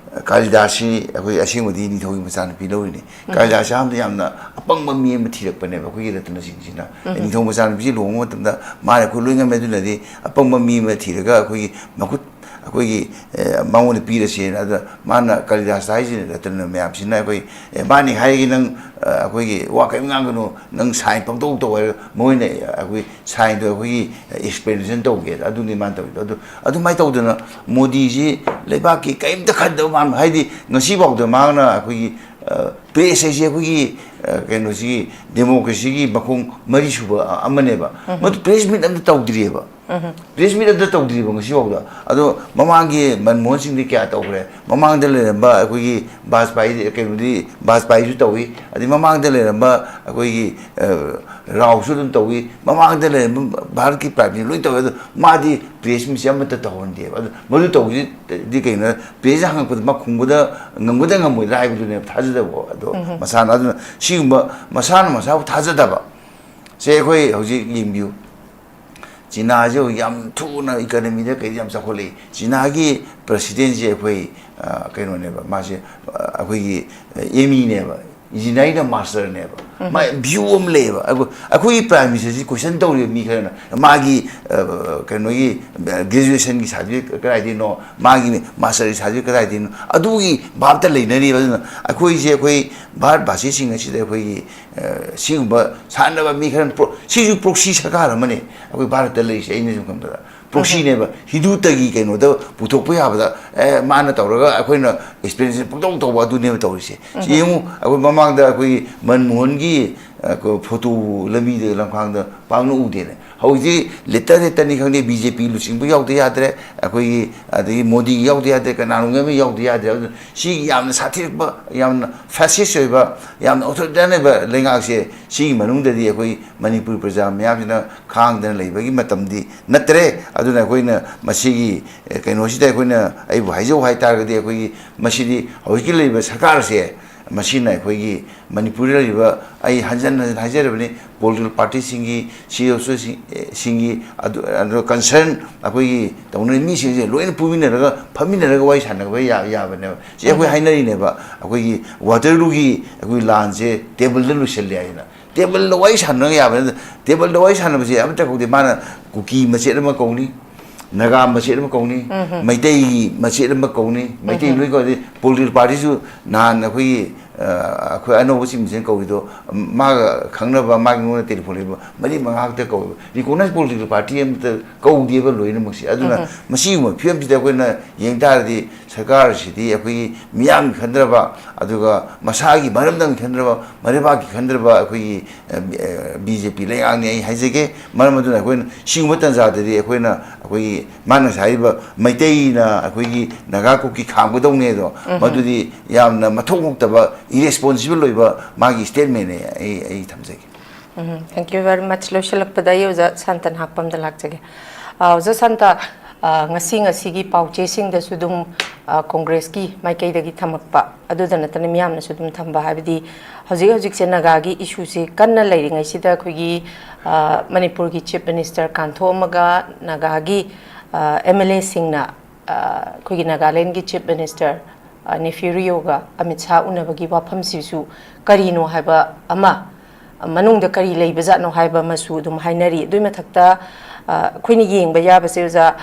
ꯀꯥꯂꯤꯗꯥꯁꯁꯤ ꯑꯩꯈꯣꯏ ꯑꯁꯦꯡꯕꯗꯤ ꯅꯤꯡꯊꯧꯒꯤ ꯃꯆꯥꯅꯨꯄꯤ ꯂꯧꯔꯤꯅꯤ꯫ ꯀꯥꯂꯤꯗꯥꯁꯁꯤ ꯑꯍꯥꯟꯕꯗ ꯌꯥꯝꯅ ꯑꯄꯪꯕ ꯃꯤ ꯑꯃ ꯊꯤꯔꯛꯄꯅꯦꯕ ꯑꯩꯈꯣꯏꯒꯤ ꯔꯇꯅꯁꯤꯡꯁꯤꯅ꯫ ꯅꯤꯡꯊꯧ ꯃꯆꯥꯅꯨꯄꯤꯁꯤ ꯂꯨꯍꯣꯡꯕ ꯃꯇꯝꯗ ꯃꯥꯅ ꯑꯩꯈꯣꯏ ꯂꯣꯏ ꯉꯝꯃꯦ, ꯑꯗꯨꯅꯗꯤ ꯑꯄꯪꯕ ꯃꯤ ꯑꯃ ꯊꯤꯔꯒ ꯑꯩꯈꯣꯏꯒꯤ ꯃꯈꯨꯠ, ꯑꯩꯈꯣꯏꯒꯤ, ꯑꯦ, ꯃꯉꯣꯟꯗ ꯄꯤꯔꯁꯦꯅ꯫ ꯑꯗ ꯃꯥꯅ ꯀꯥꯂꯤꯗꯥꯁꯇ ꯍꯥꯏꯁꯤꯅ, ꯔꯇꯅ ꯃꯌꯥꯝꯁꯤꯅ ꯑꯩꯈꯣꯏ, "ꯑꯦ, ꯃꯥꯅꯤ ꯍꯥꯏꯔꯒꯦ, ꯅꯪ, ꯑ, ꯑꯩꯈꯣꯏꯒꯤ ꯋꯥ ꯀꯔꯤꯝ ꯉꯥꯡꯒꯅꯨ, ꯅꯪ ꯁꯥꯏꯟ ꯄꯪꯇꯧ ꯇꯧ" ꯍꯥꯏꯔꯒ ꯃꯣꯏꯅ ꯑꯩꯈꯣꯏ ꯁꯥꯏꯟꯗꯣ ꯑꯩꯈꯣꯏꯒꯤ ꯑꯦꯛꯁꯄ꯭ꯂꯦꯅꯦꯁꯟ ꯇꯧꯒꯦ, ꯑꯗꯨꯅꯤ ꯃꯥꯅ ꯇꯧꯔꯤꯗꯣ꯫ ꯑꯗꯨ, ꯑꯗꯨꯃꯥꯏꯅ ꯇꯧꯗꯅ ꯃꯣꯗꯤꯁꯤ ꯂꯩꯕꯥꯛꯀꯤ ꯀꯔꯤꯝꯇ ꯈꯟꯗꯕ ꯃꯥꯅ, ꯍꯥꯏꯗꯤ ꯉꯁꯤꯐꯥꯎꯗ ꯃꯥꯅ ꯑꯩꯈꯣꯏꯒꯤ, ꯑ, ꯄ꯭ꯔꯦꯁ ꯍꯥꯏꯁꯦ ꯑꯩꯈꯣꯏꯒꯤ, ꯑ, ꯀꯩꯅꯣꯁꯤꯒꯤ, ꯗꯦꯃꯣꯀ꯭ꯔꯦꯁꯤꯒꯤ ꯃꯈꯣꯡ ꯃꯔꯤ ꯁꯨꯕ ꯑꯃꯅꯦꯕ꯫ ꯃꯗꯨ ꯄ꯭ꯔꯦꯁ ꯃꯤꯠ ꯑꯝꯇ ꯇꯧꯗ꯭ꯔꯤꯑꯕ꯫ ꯄ꯭ꯔꯦꯁ ꯃꯤꯠ ꯑꯝꯇ ꯇꯧꯗ꯭ꯔꯤꯕ ꯉꯁꯤꯐꯥꯎꯗ꯫ ꯑꯗꯣ ꯃꯃꯥꯡꯒꯤ ꯃꯟꯃꯣꯍꯟ ꯁꯤꯡꯗꯤ ꯀꯌꯥ ꯇꯧꯈ꯭ꯔꯦ? ꯃꯃꯥꯡꯗ ꯂꯩꯔꯝꯕ ꯑꯩꯈꯣꯏꯒꯤ ꯕꯥꯖꯄꯥꯏ, ꯀꯩꯅꯣꯗꯤ, ꯕꯥꯖꯄꯥꯏꯁꯨ ꯇꯧꯏ, ꯑꯗꯩ ꯃꯃꯥꯡꯗ ꯂꯩꯔꯝꯕ ꯑꯩꯈꯣꯏꯒꯤ, ꯑ, ꯔꯥꯎꯁꯨ ꯑꯗꯨꯝ ꯇꯧꯏ, ꯃꯃꯥꯡꯗ ꯂꯩꯔꯝꯕ ꯚꯥꯔꯠꯀꯤ ꯄ꯭ꯔꯥꯏꯝ ꯃꯤꯅꯤꯁꯇꯔ ꯂꯣꯏ ꯇꯧꯏ꯫ ꯑꯗꯣ ꯃꯥꯗꯤ ꯄ꯭ꯔꯦꯁ ꯃꯤꯠꯁꯦ ꯑꯃꯠꯇ ꯇꯧꯍꯟꯗꯦꯕ꯫ ꯑꯗꯣ ꯃꯗꯨ ꯇꯧꯕꯁꯤꯗꯤ ꯀꯩꯅꯣ, ꯄ꯭ꯔꯦꯁꯅ ꯍꯪꯉꯛꯄꯗ ꯃꯥ ꯈꯨꯝꯒꯗ, ꯉꯝꯒꯗ ꯉꯝꯃꯣꯏꯗ꯭ꯔꯥ ꯍꯥꯏꯕꯗꯨꯅꯦꯕ ꯊꯥꯖꯗꯕ꯫ ꯑꯗꯣ ꯃꯁꯥꯅ, ꯑꯗꯨꯅ ꯁꯤꯒꯨꯝꯕ ꯃꯁꯥꯅ ꯃꯁꯥꯕꯨ ꯊꯥꯖꯗꯕ ꯁꯦ ꯑꯩꯈꯣꯏ ꯍꯧꯖꯤꯛ ꯌꯦꯡꯕꯤꯌꯨ꯫ ꯆꯤꯅꯥꯁꯦ ꯍꯧꯖꯤꯛ ꯌꯥꯝ ꯊꯨꯅ ꯏꯀꯅꯃꯤꯗ ꯀꯩꯗ ꯌꯥꯝ ꯆꯥꯎꯈꯠꯂꯛꯏ꯫ ꯆꯤꯅꯥꯒꯤ ꯄ꯭ꯔꯁꯤꯗꯦꯟꯁꯦ ꯑꯩꯈꯣꯏ, ꯑ, ꯀꯩꯅꯣꯅꯦꯕ, ꯃꯥꯁꯦ, ꯑ, ꯑꯩꯈꯣꯏꯒꯤ, ꯑ, ꯑꯦꯃꯤꯅꯦꯕ, ꯏꯟꯖꯤꯅꯤꯌꯥꯔꯤꯡꯗ ꯃꯥꯁꯇꯔꯅꯦꯕ꯫ ꯃꯥ ꯚ꯭ꯌꯨ ꯑꯃ ꯂꯩꯌꯦꯕ꯫ ꯑꯩꯈꯣꯏ- ꯑꯩꯈꯣꯏꯒꯤ ꯄ꯭ꯔꯥꯏꯝ ꯃꯤꯅꯤꯁꯇꯔꯁꯤ ꯀꯣꯏꯁꯟ ꯇꯧꯔꯤꯕ ꯃꯤ ꯈꯔꯅ ꯃꯥꯒꯤ, ꯑ, ꯀꯩꯅꯣꯒꯤ, ꯑ, ꯒ꯭ꯔꯦꯖꯨꯑꯦꯁꯟꯒꯤ ꯁꯥꯔꯇꯤꯐꯤꯀꯦꯠ ꯀꯗꯥꯏꯗꯩꯅꯣ, ꯃꯥꯒꯤ ꯃꯥꯁꯇꯔꯒꯤ ꯁꯥꯔꯇꯤꯐꯤꯀꯦꯠ ꯀꯗꯥꯏꯗꯩꯅꯣ, ꯑꯗꯨꯒꯤ ꯚꯥꯞꯇ ꯂꯩꯅꯔꯤꯕ꯫ ꯑꯗꯨꯅ ꯑꯩꯈꯣꯏꯁꯦ, ꯑꯩꯈꯣꯏ ꯚꯥꯔꯠ ꯚꯥꯁꯤꯁꯤꯡ ꯑꯁꯤꯗ ꯑꯩꯈꯣꯏꯒꯤ, ꯑ, ꯁꯤꯒꯨꯝꯕ ꯁꯥꯟꯅꯕ ꯃꯤ ꯈꯔꯅ ꯄ꯭ꯔꯣ-, ꯁꯤꯁꯨ ꯄ꯭ꯔꯣꯛꯁꯤ ꯁꯔꯀꯥꯔ ꯑꯃꯅꯤ ꯑꯩꯈꯣꯏ ꯚꯥꯔꯠꯇ ꯂꯩꯔꯤꯁꯦ꯫ ꯑꯩꯅ ꯁꯨꯝ ꯈꯟꯕꯗ ꯄ꯭ꯔꯣꯛꯁꯤꯅꯦꯕ꯫ ꯍꯤꯟꯗꯨꯇꯒꯤ ꯀꯩꯅꯣꯗ ꯄꯨꯊꯣꯛꯄ ꯌꯥꯕꯗ, ꯑꯦ, ꯃꯥꯅ ꯇꯧꯔꯒ ꯑꯩꯈꯣꯏꯅ ꯑꯦꯛꯁꯄ꯭ꯂꯦꯅꯦꯁꯟ ꯄꯪꯇꯧ ꯇꯧꯕ ꯑꯗꯨꯅꯦꯕ ꯇꯧꯔꯤꯁꯦ꯫ ꯁꯤ ꯌꯦꯡꯉꯨ, ꯑꯩꯈꯣꯏ ꯃꯃꯥꯡꯗ ꯑꯩꯈꯣꯏꯒꯤ ꯃꯟꯃꯣꯍꯟꯒꯤ, ꯑ, ꯀ-, ꯐꯣꯇꯣ ꯂꯝꯕꯤꯗ ꯂꯝꯈꯥꯡꯗ ꯄꯥꯛꯅ ꯎꯗꯦꯅꯦ꯫ ꯍꯧꯖꯤꯛꯇꯤ ꯂꯦꯇꯔ ꯍꯦꯠꯇꯅꯤ ꯈꯪꯗꯦ, ꯕꯤ ꯖꯦ ꯄꯤ ꯂꯨꯆꯤꯡꯕ ꯌꯥꯎꯗ ꯌꯥꯗ꯭ꯔꯦ, ꯑꯩꯈꯣꯏꯒꯤ ꯑꯗꯒꯤ ꯃꯣꯗꯤ ꯌꯥꯎꯗ ꯌꯥꯗ꯭ꯔꯦ, ꯀꯅꯥꯅꯣꯝ ꯑꯃ ꯌꯥꯎꯗ ꯌꯥꯗ꯭ꯔꯦ꯫ ꯑꯗꯨꯅ ꯁꯤꯒꯤ ꯌꯥꯝꯅ ꯁꯥꯊꯤꯔꯛꯄ, ꯌꯥꯝꯅ ꯐꯦꯁꯤꯁ ꯑꯣꯏꯕ, ꯌꯥꯝꯅ ꯑꯣꯊꯣꯔꯤꯇꯦꯔꯤꯌꯟ ꯑꯣꯏꯕ ꯂꯩꯉꯥꯛꯁꯦ, ꯁꯤꯒꯤ ꯃꯅꯨꯡꯗꯗꯤ ꯑꯩꯈꯣꯏ ꯃꯅꯤꯄꯨꯔ ꯄ꯭ꯔꯖꯥ ꯃꯤꯌꯥꯝꯁꯤꯅ ꯈꯥꯡꯗꯅ ꯂꯩꯕꯒꯤ ꯃꯇꯝꯗꯤ ꯅꯠꯇ꯭ꯔꯦ꯫ ꯑꯗꯨꯅ ꯑꯩꯈꯣꯏꯅ ꯃꯁꯤꯒꯤ, ꯑꯦ, ꯀꯩꯅꯣꯁꯤꯗ ꯑꯩꯈꯣꯏꯅ, ꯑꯩꯕꯨ ꯍꯥꯏꯖꯧ ꯍꯥꯏ ꯇꯥꯔꯒꯗꯤ, ꯑꯩꯈꯣꯏꯒꯤ ꯃꯁꯤꯗꯤ ꯍꯧꯖꯤꯛꯀꯤ ꯂꯩꯔꯤꯕ ꯁꯔꯀꯥꯔꯁꯦ, ꯃꯁꯤꯅ ꯑꯩꯈꯣꯏꯒꯤ ꯃꯅꯤꯄꯨꯔꯗ ꯂꯩꯔꯤꯕ, ꯑꯩ ꯍꯟꯖꯟ ꯍꯟꯖꯟ ꯍꯥꯏꯖꯔꯕꯅꯤ, ꯄꯣꯂꯤꯇꯤꯀꯦꯜ ꯄꯥꯔꯇꯤꯁꯤꯡꯒꯤ, ꯁꯤ ꯑꯦꯜ ꯑꯣ ꯁꯤꯁꯤꯡ-, ꯑꯦ, ꯁꯤꯡꯒꯤ, ꯑꯗꯨ, ꯑꯗꯨꯒ ꯀꯟꯁꯔꯟ ꯑꯩꯈꯣꯏꯒꯤ ꯇꯧꯅꯔꯤꯕ ꯃꯤꯁꯤꯡꯁꯦ ꯂꯣꯏꯅ ꯄꯨꯟꯃꯤꯟꯅꯔꯒ, ꯐꯝꯃꯤꯟꯅꯔꯒ ꯋꯥꯔꯤ ꯁꯥꯟꯅꯕ ꯌꯥ-, ꯌꯥꯕꯅꯦꯕ꯫ ꯁꯤ ꯑꯩꯈꯣꯏ ꯍꯥꯏꯅꯔꯤꯅꯦꯕ, ꯑꯩꯈꯣꯏꯒꯤ ꯋꯥꯇꯔꯂꯨꯒꯤ ꯑꯩꯈꯣꯏ ꯂꯥꯟꯁꯦ ꯇꯦꯕꯜꯗ ꯂꯣꯏꯁꯤꯜꯂꯦ ꯍꯥꯏꯅ꯫ ꯇꯦꯕꯜꯗ ꯋꯥꯔꯤ ꯁꯥꯟꯅꯕ ꯌꯥꯕ ꯅꯠꯇꯦ꯫ ꯇꯦꯕꯜꯗ ꯋꯥꯔꯤ ꯁꯥꯟꯅꯕꯁꯦ ꯑꯃꯠꯇ ꯀꯧꯗꯦ꯫ ꯃꯥꯅ ꯀꯨꯀꯤ ꯃꯆꯦꯠ ꯑꯃ ꯀꯧꯅꯤ, ꯅꯥꯒꯥ ꯃꯆꯦꯠ ꯑꯃ ꯀꯧꯅꯤ, ꯃꯩꯇꯩꯒꯤ ꯃꯆꯦꯠ ꯑꯃ ꯀꯧꯅꯤ, ꯃꯩꯇꯩ ꯂꯣꯏ ꯀꯧꯅꯤ꯫ ꯄꯣꯂꯤꯇꯤꯀꯦꯜ ꯄꯥꯔꯇꯤꯁꯨ ꯅꯍꯥꯟ ꯑꯩꯈꯣꯏꯒꯤ, ꯑ, ꯑꯩꯈꯣꯏ ꯑꯅꯧꯕ ꯆꯤꯞ ꯃꯤꯅꯤꯁꯇꯔ ꯀꯧꯔꯤꯗꯣ, ꯃꯥꯒ ꯈꯪꯅꯕ, ꯃꯥꯒꯤ ꯉꯣꯟꯗ ꯇꯦꯂꯤꯐꯣꯟ ꯂꯩꯕ ꯃꯔꯤ ꯃꯉꯥ ꯈꯛꯇ ꯀꯧꯋꯦꯕ꯫ ꯔꯤꯀꯣꯛꯅꯥꯏꯖ ꯄꯣꯂꯤꯇꯤꯀꯦꯜ ꯄꯥꯔꯇꯤ ꯑꯃꯠꯇ ꯀꯧꯗꯦꯕ ꯂꯣꯏꯅꯃꯛꯁꯦ꯫ ꯑꯗꯨꯅ ꯃꯁꯤꯒꯨꯝꯕ ꯐꯤꯕꯝꯁꯤꯗ ꯑꯩꯈꯣꯏꯅ ꯌꯦꯡ ꯇꯥꯔꯗꯤ, ꯁꯔꯀꯥꯔꯁꯤꯗꯤ ꯑꯩꯈꯣꯏꯒꯤ ꯃꯤꯌꯥꯝꯒꯤ ꯈꯟꯗ꯭ꯔꯕ, ꯑꯗꯨꯒ ꯃꯁꯥꯒꯤ ꯃꯔꯝꯗꯪ ꯈꯟꯗ꯭ꯔꯕ, ꯃꯔꯩꯕꯥꯛꯀꯤ ꯈꯟꯗ꯭ꯔꯕ ꯑꯩꯈꯣꯏꯒꯤ, ꯑ, ꯕꯤ-, ꯑ, ꯕꯤ ꯖꯦ ꯄꯤ ꯂꯩꯉꯥꯛꯅꯤ ꯑꯩ ꯍꯥꯏꯖꯒꯦ꯫ ꯃꯔꯝ ꯑꯗꯨꯅ ꯑꯩꯈꯣꯏꯅ ꯁꯤꯒꯨꯝꯕ ꯇꯥꯟꯖꯥꯗꯗꯤ ꯑꯩꯈꯣꯏꯅ, ꯑꯩꯈꯣꯏꯒꯤ ꯃꯥꯅ ꯉꯁꯥꯏ ꯍꯥꯏꯔꯤꯕ ꯃꯩꯇꯩꯅ ꯑꯩꯈꯣꯏꯒꯤ ꯅꯥꯒꯥ ꯀꯨꯀꯤ ꯈꯥꯝꯒꯗꯧꯅꯦ ꯑꯗꯣ, ꯃꯗꯨꯗꯤ ꯌꯥꯝꯅ ꯃꯊꯧ ꯃꯊꯧꯇꯕ, ꯏꯔꯦꯁꯄꯣꯟꯁꯤꯕꯜ ꯑꯣꯏꯕ ꯃꯥꯒꯤ ꯁ꯭ꯇꯦꯠꯃꯦꯟꯅꯦ ꯑꯩ, ꯑꯩ ꯊꯝꯖꯒꯦ꯫ ꯎꯝ, thank you very much꯫ ꯂꯣꯏꯁꯤꯜꯂꯛꯄꯗ ꯑꯩ ꯑꯣꯖꯥ ꯁꯥꯟꯇꯅ ꯍꯥꯞꯄ ꯑꯝꯗ ꯂꯥꯛꯆꯒꯦ꯫ ꯑ, ꯑꯣꯖꯥ ꯁꯥꯟꯇ, ꯑ, ꯉꯁꯤ, ꯉꯁꯤꯒꯤ ꯄꯥꯎꯆꯦꯁꯤꯡꯗꯁꯨ ꯑꯗꯨꯝ, ꯑ, ꯀꯣꯡꯒ꯭ꯔꯦꯁꯀꯤ ꯃꯥꯏꯀꯩꯗꯒꯤ ꯊꯝꯃꯛꯄ, ꯑꯗꯨꯗ ꯅꯠꯇꯅ ꯃꯤꯌꯥꯝꯅꯁꯨ ꯑꯗꯨꯝ ꯊꯝꯕ, ꯍꯥꯏꯕꯗꯤ ꯍꯧꯖꯤꯛ ꯍꯧꯖꯤꯛꯁꯦ ꯅꯥꯒꯥꯒꯤ ꯏꯁꯨꯁꯤ ꯀꯟꯅ ꯂꯩꯔꯤꯉꯩꯁꯤꯗ ꯑꯩꯈꯣꯏꯒꯤ, ꯑ, ꯃꯅꯤꯄꯨꯔꯒꯤ ꯆꯤꯐ ꯃꯤꯅꯤꯁꯇꯔ ꯀꯥꯟꯊꯣꯛꯑꯝꯃꯒ ꯅꯥꯒꯥꯒꯤ, ꯑ, ꯑꯦꯝ ꯑꯦꯜ ꯑꯦꯁꯤꯡꯅ, ꯑ, ꯑꯩꯈꯣꯏꯒꯤ ꯅꯥꯒꯥꯂꯦꯟꯒꯤ ꯆꯤꯐ ꯃꯤꯅꯤꯁꯇꯔ ꯅꯦꯐ꯭ꯌꯨ ꯔꯤꯑꯣꯒ ꯑꯃꯤꯠ ꯁꯥꯍ ꯎꯅꯕꯒꯤ ꯋꯥꯐꯝꯁꯤꯁꯨ ꯀꯔꯤꯅꯣ ꯍꯥꯏꯕ ꯑꯃ, ꯃꯅꯨꯡꯗ ꯀꯔꯤ ꯂꯩꯕꯖꯥꯠꯅꯣ ꯍꯥꯏꯕ ꯑꯃꯁꯨ ꯑꯗꯨꯝ ꯍꯥꯏꯅꯔꯤ꯫ ꯑꯗꯨꯒꯤ ꯃꯊꯛꯇ, ꯑ, ꯑꯩꯈꯣꯏꯅ ꯌꯦꯡꯕ ꯌꯥꯕꯁꯦ, ꯑꯣꯖꯥ,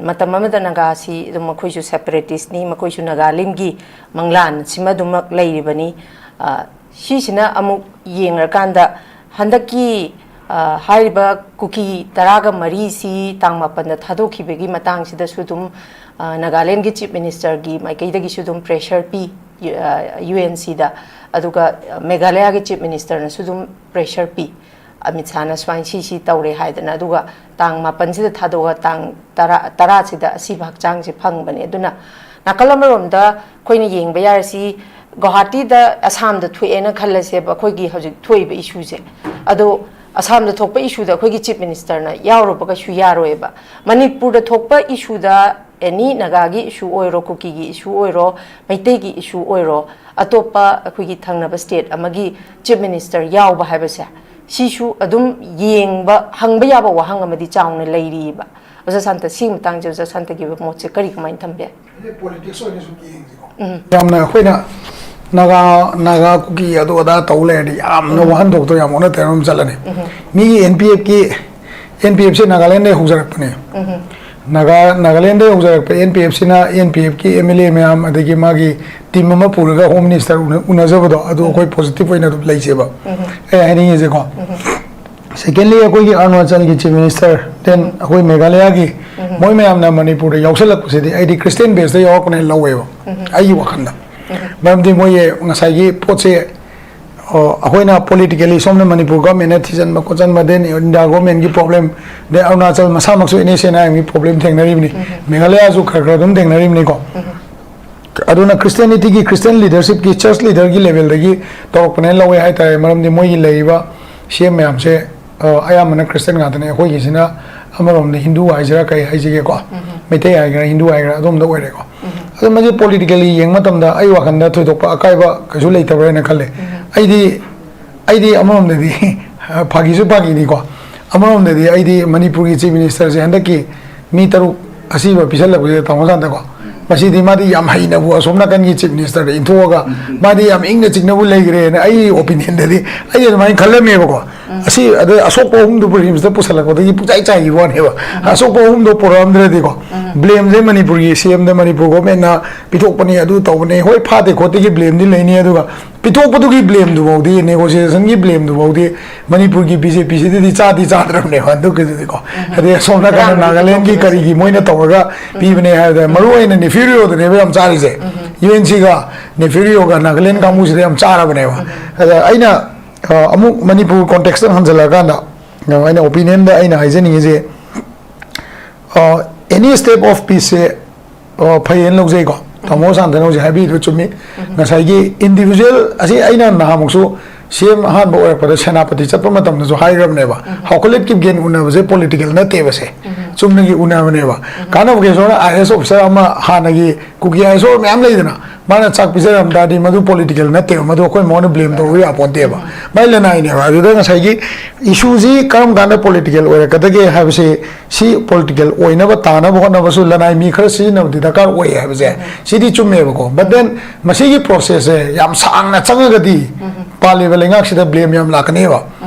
ꯃꯇꯝ ꯑꯃꯗ ꯅꯥꯒꯥꯁꯤ ꯑꯗꯨꯝ ꯃꯈꯣꯏꯁꯨ ꯁꯦꯄꯔꯦꯇꯤꯁꯅꯤ, ꯃꯈꯣꯏꯁꯨ ꯅꯥꯒꯥꯂꯦꯟꯒꯤ ꯃꯪꯂꯥꯟ ꯁꯤꯃ ꯑꯗꯨꯃꯛ ꯂꯩꯔꯤꯕꯅꯤ꯫ ꯑ, ꯁꯤꯁꯤꯅ ꯑꯃꯨꯛ ꯌꯦꯡꯂꯀꯥꯟꯗ ꯍꯟꯗꯛꯀꯤ, ꯑ, ꯍꯥꯏꯔꯤꯕ ꯀꯨꯀꯤ ꯇꯔꯥꯒ ꯃꯔꯤꯁꯤ ꯇꯥꯡ ꯃꯥꯄꯟꯗ ꯊꯥꯗꯣꯛꯈꯤꯕꯒꯤ ꯃꯇꯥꯡꯁꯤꯗꯁꯨ ꯑꯗꯨꯝ, ꯑ, ꯅꯥꯒꯥꯂꯦꯟꯒꯤ ꯆꯤꯐ ꯃꯤꯅꯤꯁꯇꯔꯒꯤ ꯃꯥꯏꯀꯩꯗꯒꯤꯁꯨ ꯑꯗꯨꯝ ꯄ꯭ꯔꯦꯁꯔ ꯄꯤ, ꯌꯨ-, ꯑ, ꯌꯨ ꯑꯦꯟ ꯁꯤꯗ꯫ ꯑꯗꯨꯒ, ꯑ, ꯃꯦꯘꯥꯂꯌꯥꯒꯤ ꯆꯤꯐ ꯃꯤꯅꯤꯁꯇꯔꯅꯁꯨ ꯑꯗꯨꯝ ꯄ꯭ꯔꯦꯁꯔ ꯄꯤ꯫ ꯑꯃꯤꯠ ꯁꯥꯍꯅ ꯁꯨꯃꯥꯏꯅ ꯁꯤ ꯁꯤ ꯇꯧꯔꯦ ꯍꯥꯏꯗꯅ, ꯑꯗꯨꯒ ꯇꯥꯡ ꯃꯥꯄꯟꯁꯤꯗ ꯊꯥꯗꯣꯛꯑꯒ ꯇꯥꯡ ꯇꯔꯥ, ꯇꯔꯥꯁꯤꯗ ꯑꯁꯤꯕ ꯍꯛꯆꯥꯡꯁꯦ ꯐꯪꯕꯅꯦ꯫ ꯑꯗꯨꯅ ꯅꯥꯀꯜ ꯑꯃꯔꯣꯝꯗ ꯑꯩꯈꯣꯏꯅ ꯌꯦꯡꯕ ꯌꯥꯔꯁꯤ, ꯒꯨꯋꯥꯍꯥꯇꯤꯗ ꯑꯁꯥꯝꯗ ꯊꯣꯛꯑꯦꯅ ꯈꯜꯂꯁꯦꯕ, ꯑꯩꯈꯣꯏꯒꯤ ꯍꯧꯖꯤꯛ ꯊꯣꯛꯏꯕ ꯏꯁꯨꯁꯦ꯫ ꯑꯗꯣ ꯑꯁꯥꯝꯗ ꯊꯣꯛꯄ ꯏꯁꯨꯗ ꯑꯩꯈꯣꯏꯒꯤ ꯆꯤꯐ ꯃꯤꯅꯤꯁꯇꯔꯅ ꯌꯥꯎꯔꯨꯕ ꯀꯩꯁꯨ ꯌꯥꯔꯣꯏꯕ꯫ ꯃꯅꯤꯄꯨꯔꯗ ꯊꯣꯛꯄ ꯏꯁꯨꯗ ꯑꯦꯅꯤ ꯅꯥꯒꯥꯒꯤ ꯏꯁꯨ ꯑꯣꯏꯔꯣ, ꯀꯨꯀꯤꯒꯤ ꯏꯁꯨ ꯑꯣꯏꯔꯣ, ꯃꯩꯇꯩꯒꯤ ꯏꯁꯨ ꯑꯣꯏꯔꯣ, ꯑꯇꯣꯞꯄ ꯑꯩꯈꯣꯏꯒꯤ ꯊꯪꯅꯕ ꯁ꯭ꯇꯦꯠ ꯑꯃꯒꯤ ꯆꯤꯐ ꯃꯤꯅꯤꯁꯇꯔ ꯌꯥꯎꯕ ꯍꯥꯏꯕꯁꯦ, ꯁꯤꯁꯨ ꯑꯗꯨꯝ ꯌꯦꯡꯕ, ꯍꯪꯕ ꯌꯥꯕ ꯋꯥꯍꯪ ꯑꯃꯗꯤ ꯆꯥꯎꯅ ꯂꯩꯔꯤꯕ꯫ ꯑꯣꯖꯥ ꯁꯥꯟꯇ, ꯁꯤꯒꯤ ꯃꯇꯥꯡꯁꯦ ꯑꯣꯖꯥ ꯁꯥꯟꯇꯒꯤ ꯑꯣꯏꯕ ꯃꯣꯠꯁꯦ ꯀꯔꯤ, ꯀꯃꯥꯏꯅ ꯊꯝꯕꯤ? ꯄꯣꯂꯤꯇꯤꯛꯁ ꯑꯣꯏꯅ ꯁꯨꯝ ꯌꯦꯡꯁꯤꯀꯣ꯫ ꯎꯝ꯫ ꯌꯥꯝꯅ ꯑꯩꯈꯣꯏꯅ ꯅꯥꯒꯥ, ꯅꯥꯒꯥ ꯀꯨꯀꯤ ꯑꯗꯨ ꯑꯗꯥ ꯇꯧ ꯂꯩꯔꯗꯤ ꯌꯥꯝꯅ ꯎꯝ꯫ ꯋꯥꯍꯟꯊꯣꯛꯇꯣ ꯌꯥꯝ ꯑꯣꯟꯅ ꯇꯩꯅ ꯑꯗꯨꯝ ꯆꯠꯂꯅꯤ꯫ ꯎꯝ꯫ ꯃꯤꯒꯤ ꯑꯦꯟ ꯄꯤ ꯑꯦꯐꯀꯤ, ꯑꯦꯟ ꯄꯤ ꯑꯦꯐꯁꯦ ꯅꯥꯒꯥꯂꯦꯟꯗꯒꯤ ꯍꯧꯖꯔꯛꯄꯅꯦ꯫ ꯎꯝ꯫ ꯅꯥꯒꯥ, ꯅꯥꯒꯥꯂꯦꯟꯗꯒꯤ ꯍꯧꯖꯔꯛꯄ ꯑꯦꯟ ꯄꯤ ꯑꯦꯐꯁꯤꯅ ꯑꯦꯟ ꯄꯤ ꯑꯦꯐꯀꯤ ꯑꯦꯝ ꯑꯦꯜ ꯑꯦ ꯃꯌꯥꯝ, ꯑꯗꯒꯤ ꯃꯥꯒꯤ ꯇꯤꯝ ꯑꯃ ꯄꯨꯔꯒ ꯍꯣꯝ ꯃꯤꯅꯤꯁꯇꯔ ꯎꯅ-, ꯎꯅꯖꯕꯗꯣ, ꯑꯗꯨ ꯎꯝ꯫ ꯑꯩꯈꯣꯏ ꯄꯣꯖꯤꯇꯤꯚ ꯑꯣꯏꯅ ꯑꯗꯨꯝ ꯂꯩꯖꯩꯕ꯫ ꯎꯝ꯫ ꯑꯩ ꯍꯥꯏꯅꯤꯡꯉꯤꯁꯦꯀꯣ꯫ ꯎꯝ꯫ ꯁꯦꯀꯦꯟꯂꯤ, ꯑꯩꯈꯣꯏꯒꯤ ꯑꯔꯨꯅꯥꯆꯜꯒꯤ ꯆꯤꯐ ꯃꯤꯅꯤꯁꯇꯔ, ꯗꯦꯟ ꯎꯝ꯫ ꯑꯩꯈꯣꯏ ꯃꯦꯘꯥꯂꯌꯥꯒꯤ, ꯎꯝ꯫ ꯃꯣꯏ ꯃꯌꯥꯝꯅ ꯃꯅꯤꯄꯨꯔꯗ ꯌꯥꯎꯁꯜꯂꯛꯄꯁꯤꯗꯤ ꯑꯩꯗꯤ ꯈ꯭ꯔꯤꯁꯇꯤꯌꯟ ꯕꯦꯁꯇ ꯌꯥꯎꯔꯛꯄꯅꯦꯅ ꯂꯧꯋꯦꯕ, ꯎꯝ꯫ ꯑꯩꯒꯤ ꯋꯥꯈꯜꯗ꯫ ꯎꯝ꯫ ꯃꯔꯝꯗꯤ ꯃꯣꯏꯒꯤ ꯉꯁꯥꯏꯒꯤ ꯄꯣꯠꯁꯦ, ꯑ, ꯑꯩꯈꯣꯏꯅ ꯄꯣꯂꯤꯇꯤꯀꯦꯂꯤ ꯁꯣꯝꯗ ꯃꯅꯤꯄꯨꯔ ꯒꯣꯔꯃꯦꯟꯅ ꯊꯤꯖꯤꯟꯕ ꯈꯣꯠꯆꯟꯕ, ꯗꯦꯟ ꯏꯟꯗꯤꯌꯥ ꯒꯣꯔꯃꯦꯟꯒꯤ ꯄ꯭ꯔꯣꯕ꯭ꯂꯦꯝ, ꯗꯦꯟ ꯑꯔꯨꯅꯥꯆꯜ ꯃꯁꯥꯃꯛꯁꯨ ꯑꯦꯟ ꯑꯦꯁ ꯑꯦꯟ ꯑꯥꯏ ꯑꯦꯝꯒꯤ ꯄ꯭ꯔꯣꯕ꯭ꯂꯦꯝ ꯊꯦꯡꯅꯔꯤꯕꯅꯤ, ꯎꯝ꯫ ꯃꯦꯘꯥꯂꯌꯥꯁꯨ ꯈꯔ ꯈꯔ ꯑꯗꯨꯝ ꯊꯦꯡꯅꯔꯤꯕꯅꯤꯀꯣ꯫ ꯎꯝ꯫ ꯑꯗꯨꯅ ꯈ꯭ꯔꯤꯁꯇꯤꯌꯥꯅꯤꯇꯤꯒꯤ, ꯈ꯭ꯔꯤꯁꯇꯤꯌꯟ ꯂꯤꯗꯔꯁꯤꯞꯀꯤ, ꯆꯔꯆ ꯂꯤꯗꯔꯒꯤ ꯂꯦꯚꯦꯜꯗꯒꯤ ꯇꯧꯔꯛꯄꯅꯦꯅ ꯂꯧꯋꯦ ꯍꯥꯏꯇꯥꯔꯦ꯫ ꯃꯔꯝꯗꯤ ꯃꯣꯏꯒꯤ ꯂꯩꯔꯤꯕ ꯁꯤ ꯑꯦꯝ ꯃꯌꯥꯝꯁꯦ, ꯑ, ꯑꯌꯥꯝꯕꯅ ꯈ꯭ꯔꯤꯁꯇꯤꯌꯟ ꯉꯥꯛꯇꯅꯦ꯫ ꯑꯩꯈꯣꯏꯒꯤꯁꯤꯅ ꯑꯃꯔꯣꯝꯗ ꯍꯤꯟꯗꯨ ꯍꯥꯏꯁꯤꯔꯥ ꯀꯩ ꯍꯥꯏꯁꯤꯒꯦꯀꯣ, ꯎꯝ꯫ ꯃꯩꯇꯩ ꯍꯥꯏꯒꯦꯔꯥ, ꯍꯤꯟꯗꯨ ꯍꯥꯏꯒꯦꯔꯥ, ꯑꯗꯣꯝꯗ ꯑꯣꯏꯔꯦꯀꯣ꯫ ꯎꯝ꯫ ꯑꯗꯣ ꯃꯁꯤ ꯄꯣꯂꯤꯇꯤꯀꯦꯜꯂꯤ ꯌꯦꯡꯕ ꯃꯇꯝꯗ ꯑꯩ ꯋꯥꯈꯜꯗ ꯊꯣꯏꯗꯣꯛꯄ ꯑꯀꯥꯏꯕ ꯀꯩꯁꯨ ꯂꯩꯇꯕ꯭ꯔꯥ ꯍꯥꯏꯅ ꯈꯜꯂꯦ꯫ ꯎꯝ꯫ ꯑꯩꯗꯤ, ꯑꯩꯗꯤ ꯑꯃꯔꯣꯝꯗꯗꯤ ꯐꯥꯒꯤꯁꯨ ꯐꯥꯒꯤꯅꯤꯀꯣ, ꯑꯃꯔꯣꯝꯗꯗꯤ ꯑꯩꯗꯤ ꯃꯅꯤꯄꯨꯔꯒꯤ ꯆꯤꯐ ꯃꯤꯅꯤꯁꯇꯔꯁꯦ ꯍꯟꯗꯛꯀꯤ ꯃꯤ ꯇꯔꯨꯛ ꯑꯁꯤꯕ ꯄꯤꯁꯜꯂꯛꯄꯁꯤꯗ, ꯇꯥꯃꯣ ꯁꯥꯟꯇꯀꯣ, ꯃꯁꯤꯗꯤ ꯃꯥꯗꯤ ꯌꯥꯝ ꯍꯩꯅꯕꯨ ꯑꯁꯣꯝ ꯅꯥꯀꯟꯒꯤ ꯆꯤꯐ ꯃꯤꯅꯤꯁꯇꯔꯗ ꯏꯟꯊꯣꯛꯑꯒ ꯃꯥꯗꯤ ꯌꯥꯝ ꯏꯪꯅ ꯆꯤꯛꯅꯕꯨ ꯂꯩꯈ꯭ꯔꯦꯅ ꯑꯩꯒꯤ ꯑꯣꯄꯤꯅꯤꯌꯟꯗꯗꯤ ꯑꯩ ꯑꯗꯨꯃꯥꯏꯅ ꯈꯜꯂꯝꯃꯦꯕꯀꯣ꯫ ꯑꯁꯤ ꯑꯗ ꯑꯁꯣꯛꯄ ꯑꯍꯨꯝꯗꯨꯕꯨ ꯔꯤꯝꯁꯇ ꯄꯨꯁꯜꯂꯛꯄꯗꯒꯤ ꯄꯨꯡꯆꯥꯏ ꯆꯥꯏꯈꯤꯕ ꯋꯥꯅꯦꯕ꯫ ꯑꯁꯣꯛꯄ ꯑꯍꯨꯝꯗꯣ ꯄꯨꯔꯛꯑꯝꯗ꯭ꯔꯗꯤꯀꯣ, ꯕ꯭ꯂꯦꯝꯁꯦ ꯃꯅꯤꯄꯨꯔꯒꯤ ꯁꯤ ꯑꯦꯝꯗ, ꯃꯅꯤꯄꯨꯔ ꯒꯣꯔꯃꯦꯟꯅ ꯄꯤꯊꯣꯛꯄꯅꯤ, ꯑꯗꯨ ꯇꯧꯕꯅꯤ, ꯍꯣꯏ, ꯐꯥꯗꯦ ꯈꯣꯠꯇꯦꯒꯤ ꯕ꯭ꯂꯦꯝꯗꯤ ꯂꯩꯅꯤ, ꯑꯗꯨꯒ ꯄꯤꯊꯣꯛꯄꯗꯨꯒꯤ ꯕ꯭ꯂꯦꯝꯗꯨꯐꯥꯎꯗꯤ, ꯅꯦꯒꯣꯁꯤꯌꯦꯁꯟꯒꯤ ꯕ꯭ꯂꯦꯝꯗꯨꯐꯥꯎꯗꯤ ꯃꯅꯤꯄꯨꯔꯒꯤ ꯕꯤ ꯖꯦ ꯄꯤꯁꯤꯗꯗꯤ ꯆꯥꯗꯤ ꯆꯥꯗ꯭ꯔꯕꯅꯦꯕ꯫ ꯑꯗꯨꯒꯤꯗꯨꯗꯤꯀꯣ, ꯍꯥꯏꯗꯤ ꯑꯁꯣꯝ ꯅꯥꯀꯟꯗ ꯃꯌꯥꯝꯅ ꯅꯥꯒꯥꯂꯦꯟꯒꯤ ꯄꯤꯊꯣꯛꯄꯁꯦ꯫ ꯀꯔꯤꯒꯤ ꯃꯣꯏꯅ ꯇꯧꯔꯒ ꯄꯤꯕꯅꯦ ꯍꯥꯏꯕꯗ, ꯃꯔꯨ ꯑꯣꯏꯅ ꯅꯦꯐ꯭ꯌꯨ ꯔꯤꯑꯣꯗꯅꯦꯕ ꯌꯥꯝ ꯆꯥꯔꯤꯁꯦ꯫ ꯌꯨ ꯑꯦꯟ ꯁꯤꯒ ꯅꯦꯐ꯭ꯌꯨ ꯔꯤꯑꯣꯒ ꯅꯥꯒꯥꯂꯦꯟ ꯀꯥꯡꯕꯨꯁꯤꯗ ꯌꯥꯝ ꯆꯥꯔꯕꯅꯦꯕ꯫ ꯑꯗ ꯑꯩꯅ, ꯑ, ꯑꯃꯨꯛ ꯃꯅꯤꯄꯨꯔ ꯀꯣꯟꯇꯦꯛꯁꯇ ꯍꯟꯖꯜꯂꯛꯑꯀꯥꯟꯗ, ꯑ, ꯑꯩꯅ ꯑꯣꯄꯤꯅꯤꯌꯟꯗ ꯑꯩꯅ ꯍꯥꯏꯖꯅꯤꯡꯉꯤꯁꯦ, ꯑꯦꯅꯤ ꯁ꯭ꯇꯦꯞ ꯑꯣꯐ ꯄꯤꯁꯁꯦ, ꯑ, ꯐꯩꯌꯦꯅ ꯂꯧꯖꯩꯀꯣ꯫ ꯇꯥꯃꯣ ꯁꯥꯟꯇꯅ ꯍꯧꯖꯤꯛ ꯍꯥꯏꯕꯤꯔꯤꯗꯨ ꯆꯨꯝꯃꯤ꯫ ꯉꯁꯥꯏꯒꯤ ꯏꯟꯗꯤꯕꯤꯖꯨꯋꯦꯜ ꯑꯁꯤ ꯑꯩꯅ ꯅꯍꯥꯟꯃꯨꯛꯁꯨ ꯁꯤ ꯑꯦꯝ ꯑꯍꯥꯟꯕ ꯑꯣꯏꯔꯛꯄꯗ ꯁꯦꯅꯥꯄꯇꯤ ꯆꯠꯄ ꯃꯇꯝꯗꯁꯨ ꯍꯥꯏꯈ꯭ꯔꯕꯅꯦꯕ, ꯍꯥꯎꯈꯨꯂꯦꯠ ꯀꯤꯞꯒꯦꯟ ꯎꯅꯕꯁꯦ ꯄꯣꯂꯤꯇꯤꯀꯦꯜ ꯅꯠꯇꯦꯕꯁꯦ, ꯆꯨꯝꯅꯒꯤ ꯎꯅꯕꯅꯦꯕ꯫ ꯀꯥꯅꯕ ꯀꯦꯁꯣꯔꯅ ꯑꯥꯏ ꯑꯦꯁ ꯑꯣꯐꯤꯁꯥꯔ ꯑꯃ ꯍꯥꯟꯅꯒꯤ ꯀꯨꯀꯤ ꯑꯥꯏ ꯑꯦꯁ ꯑꯣ ꯃꯌꯥꯝ ꯂꯩꯗꯅ, ꯃꯥꯅ ꯆꯥꯛ ꯄꯤꯖꯔꯝ ꯇꯥꯔꯗꯤ ꯃꯗꯨ ꯄꯣꯂꯤꯇꯤꯀꯦꯜ ꯅꯠꯇꯦꯕ, ꯃꯗꯨ ꯑꯩꯈꯣꯏ ꯃꯉꯣꯟꯗ ꯕ꯭ꯂꯦꯝ ꯇꯧꯕ ꯌꯥꯄꯣꯟꯇꯦꯕ꯫ ꯃꯥꯏ ꯂꯅꯥꯏꯅꯦꯕ꯫ ꯑꯗꯨꯗ ꯉꯁꯥꯏꯒꯤ ꯏꯁꯨꯁꯤ ꯀꯔꯝ ꯀꯥꯟꯗ ꯄꯣꯂꯤꯇꯤꯀꯦꯜ ꯑꯣꯏꯔꯛꯀꯗꯒꯦ ꯍꯥꯏꯕꯁꯤ, ꯁꯤ ꯄꯣꯂꯤꯇꯤꯀꯦꯜ ꯑꯣꯏꯅꯕ ꯇꯥꯅꯕ ꯍꯣꯠꯅꯕꯁꯨ ꯂꯅꯥꯏ ꯃꯤ ꯈꯔ ꯁꯤꯖꯤꯟꯅꯕꯗꯤ ꯗꯔꯀꯥꯔ ꯑꯣꯏ ꯍꯥꯏꯕꯁꯦ, ꯁꯤꯗꯤ ꯆꯨꯝꯃꯦꯕꯀꯣ꯫ But then ꯃꯁꯤꯒꯤ ꯄ꯭ꯔꯣꯁꯦꯁꯁꯦ ꯌꯥꯝ ꯁꯥꯡꯅ ꯆꯪꯉꯒꯗꯤ ꯄꯥꯜꯂꯤꯕ ꯂꯩꯉꯥꯛꯁꯤꯗ ꯕ꯭ꯂꯦꯝ ꯌꯥꯝ ꯂꯥꯛꯀꯅꯦꯕ꯫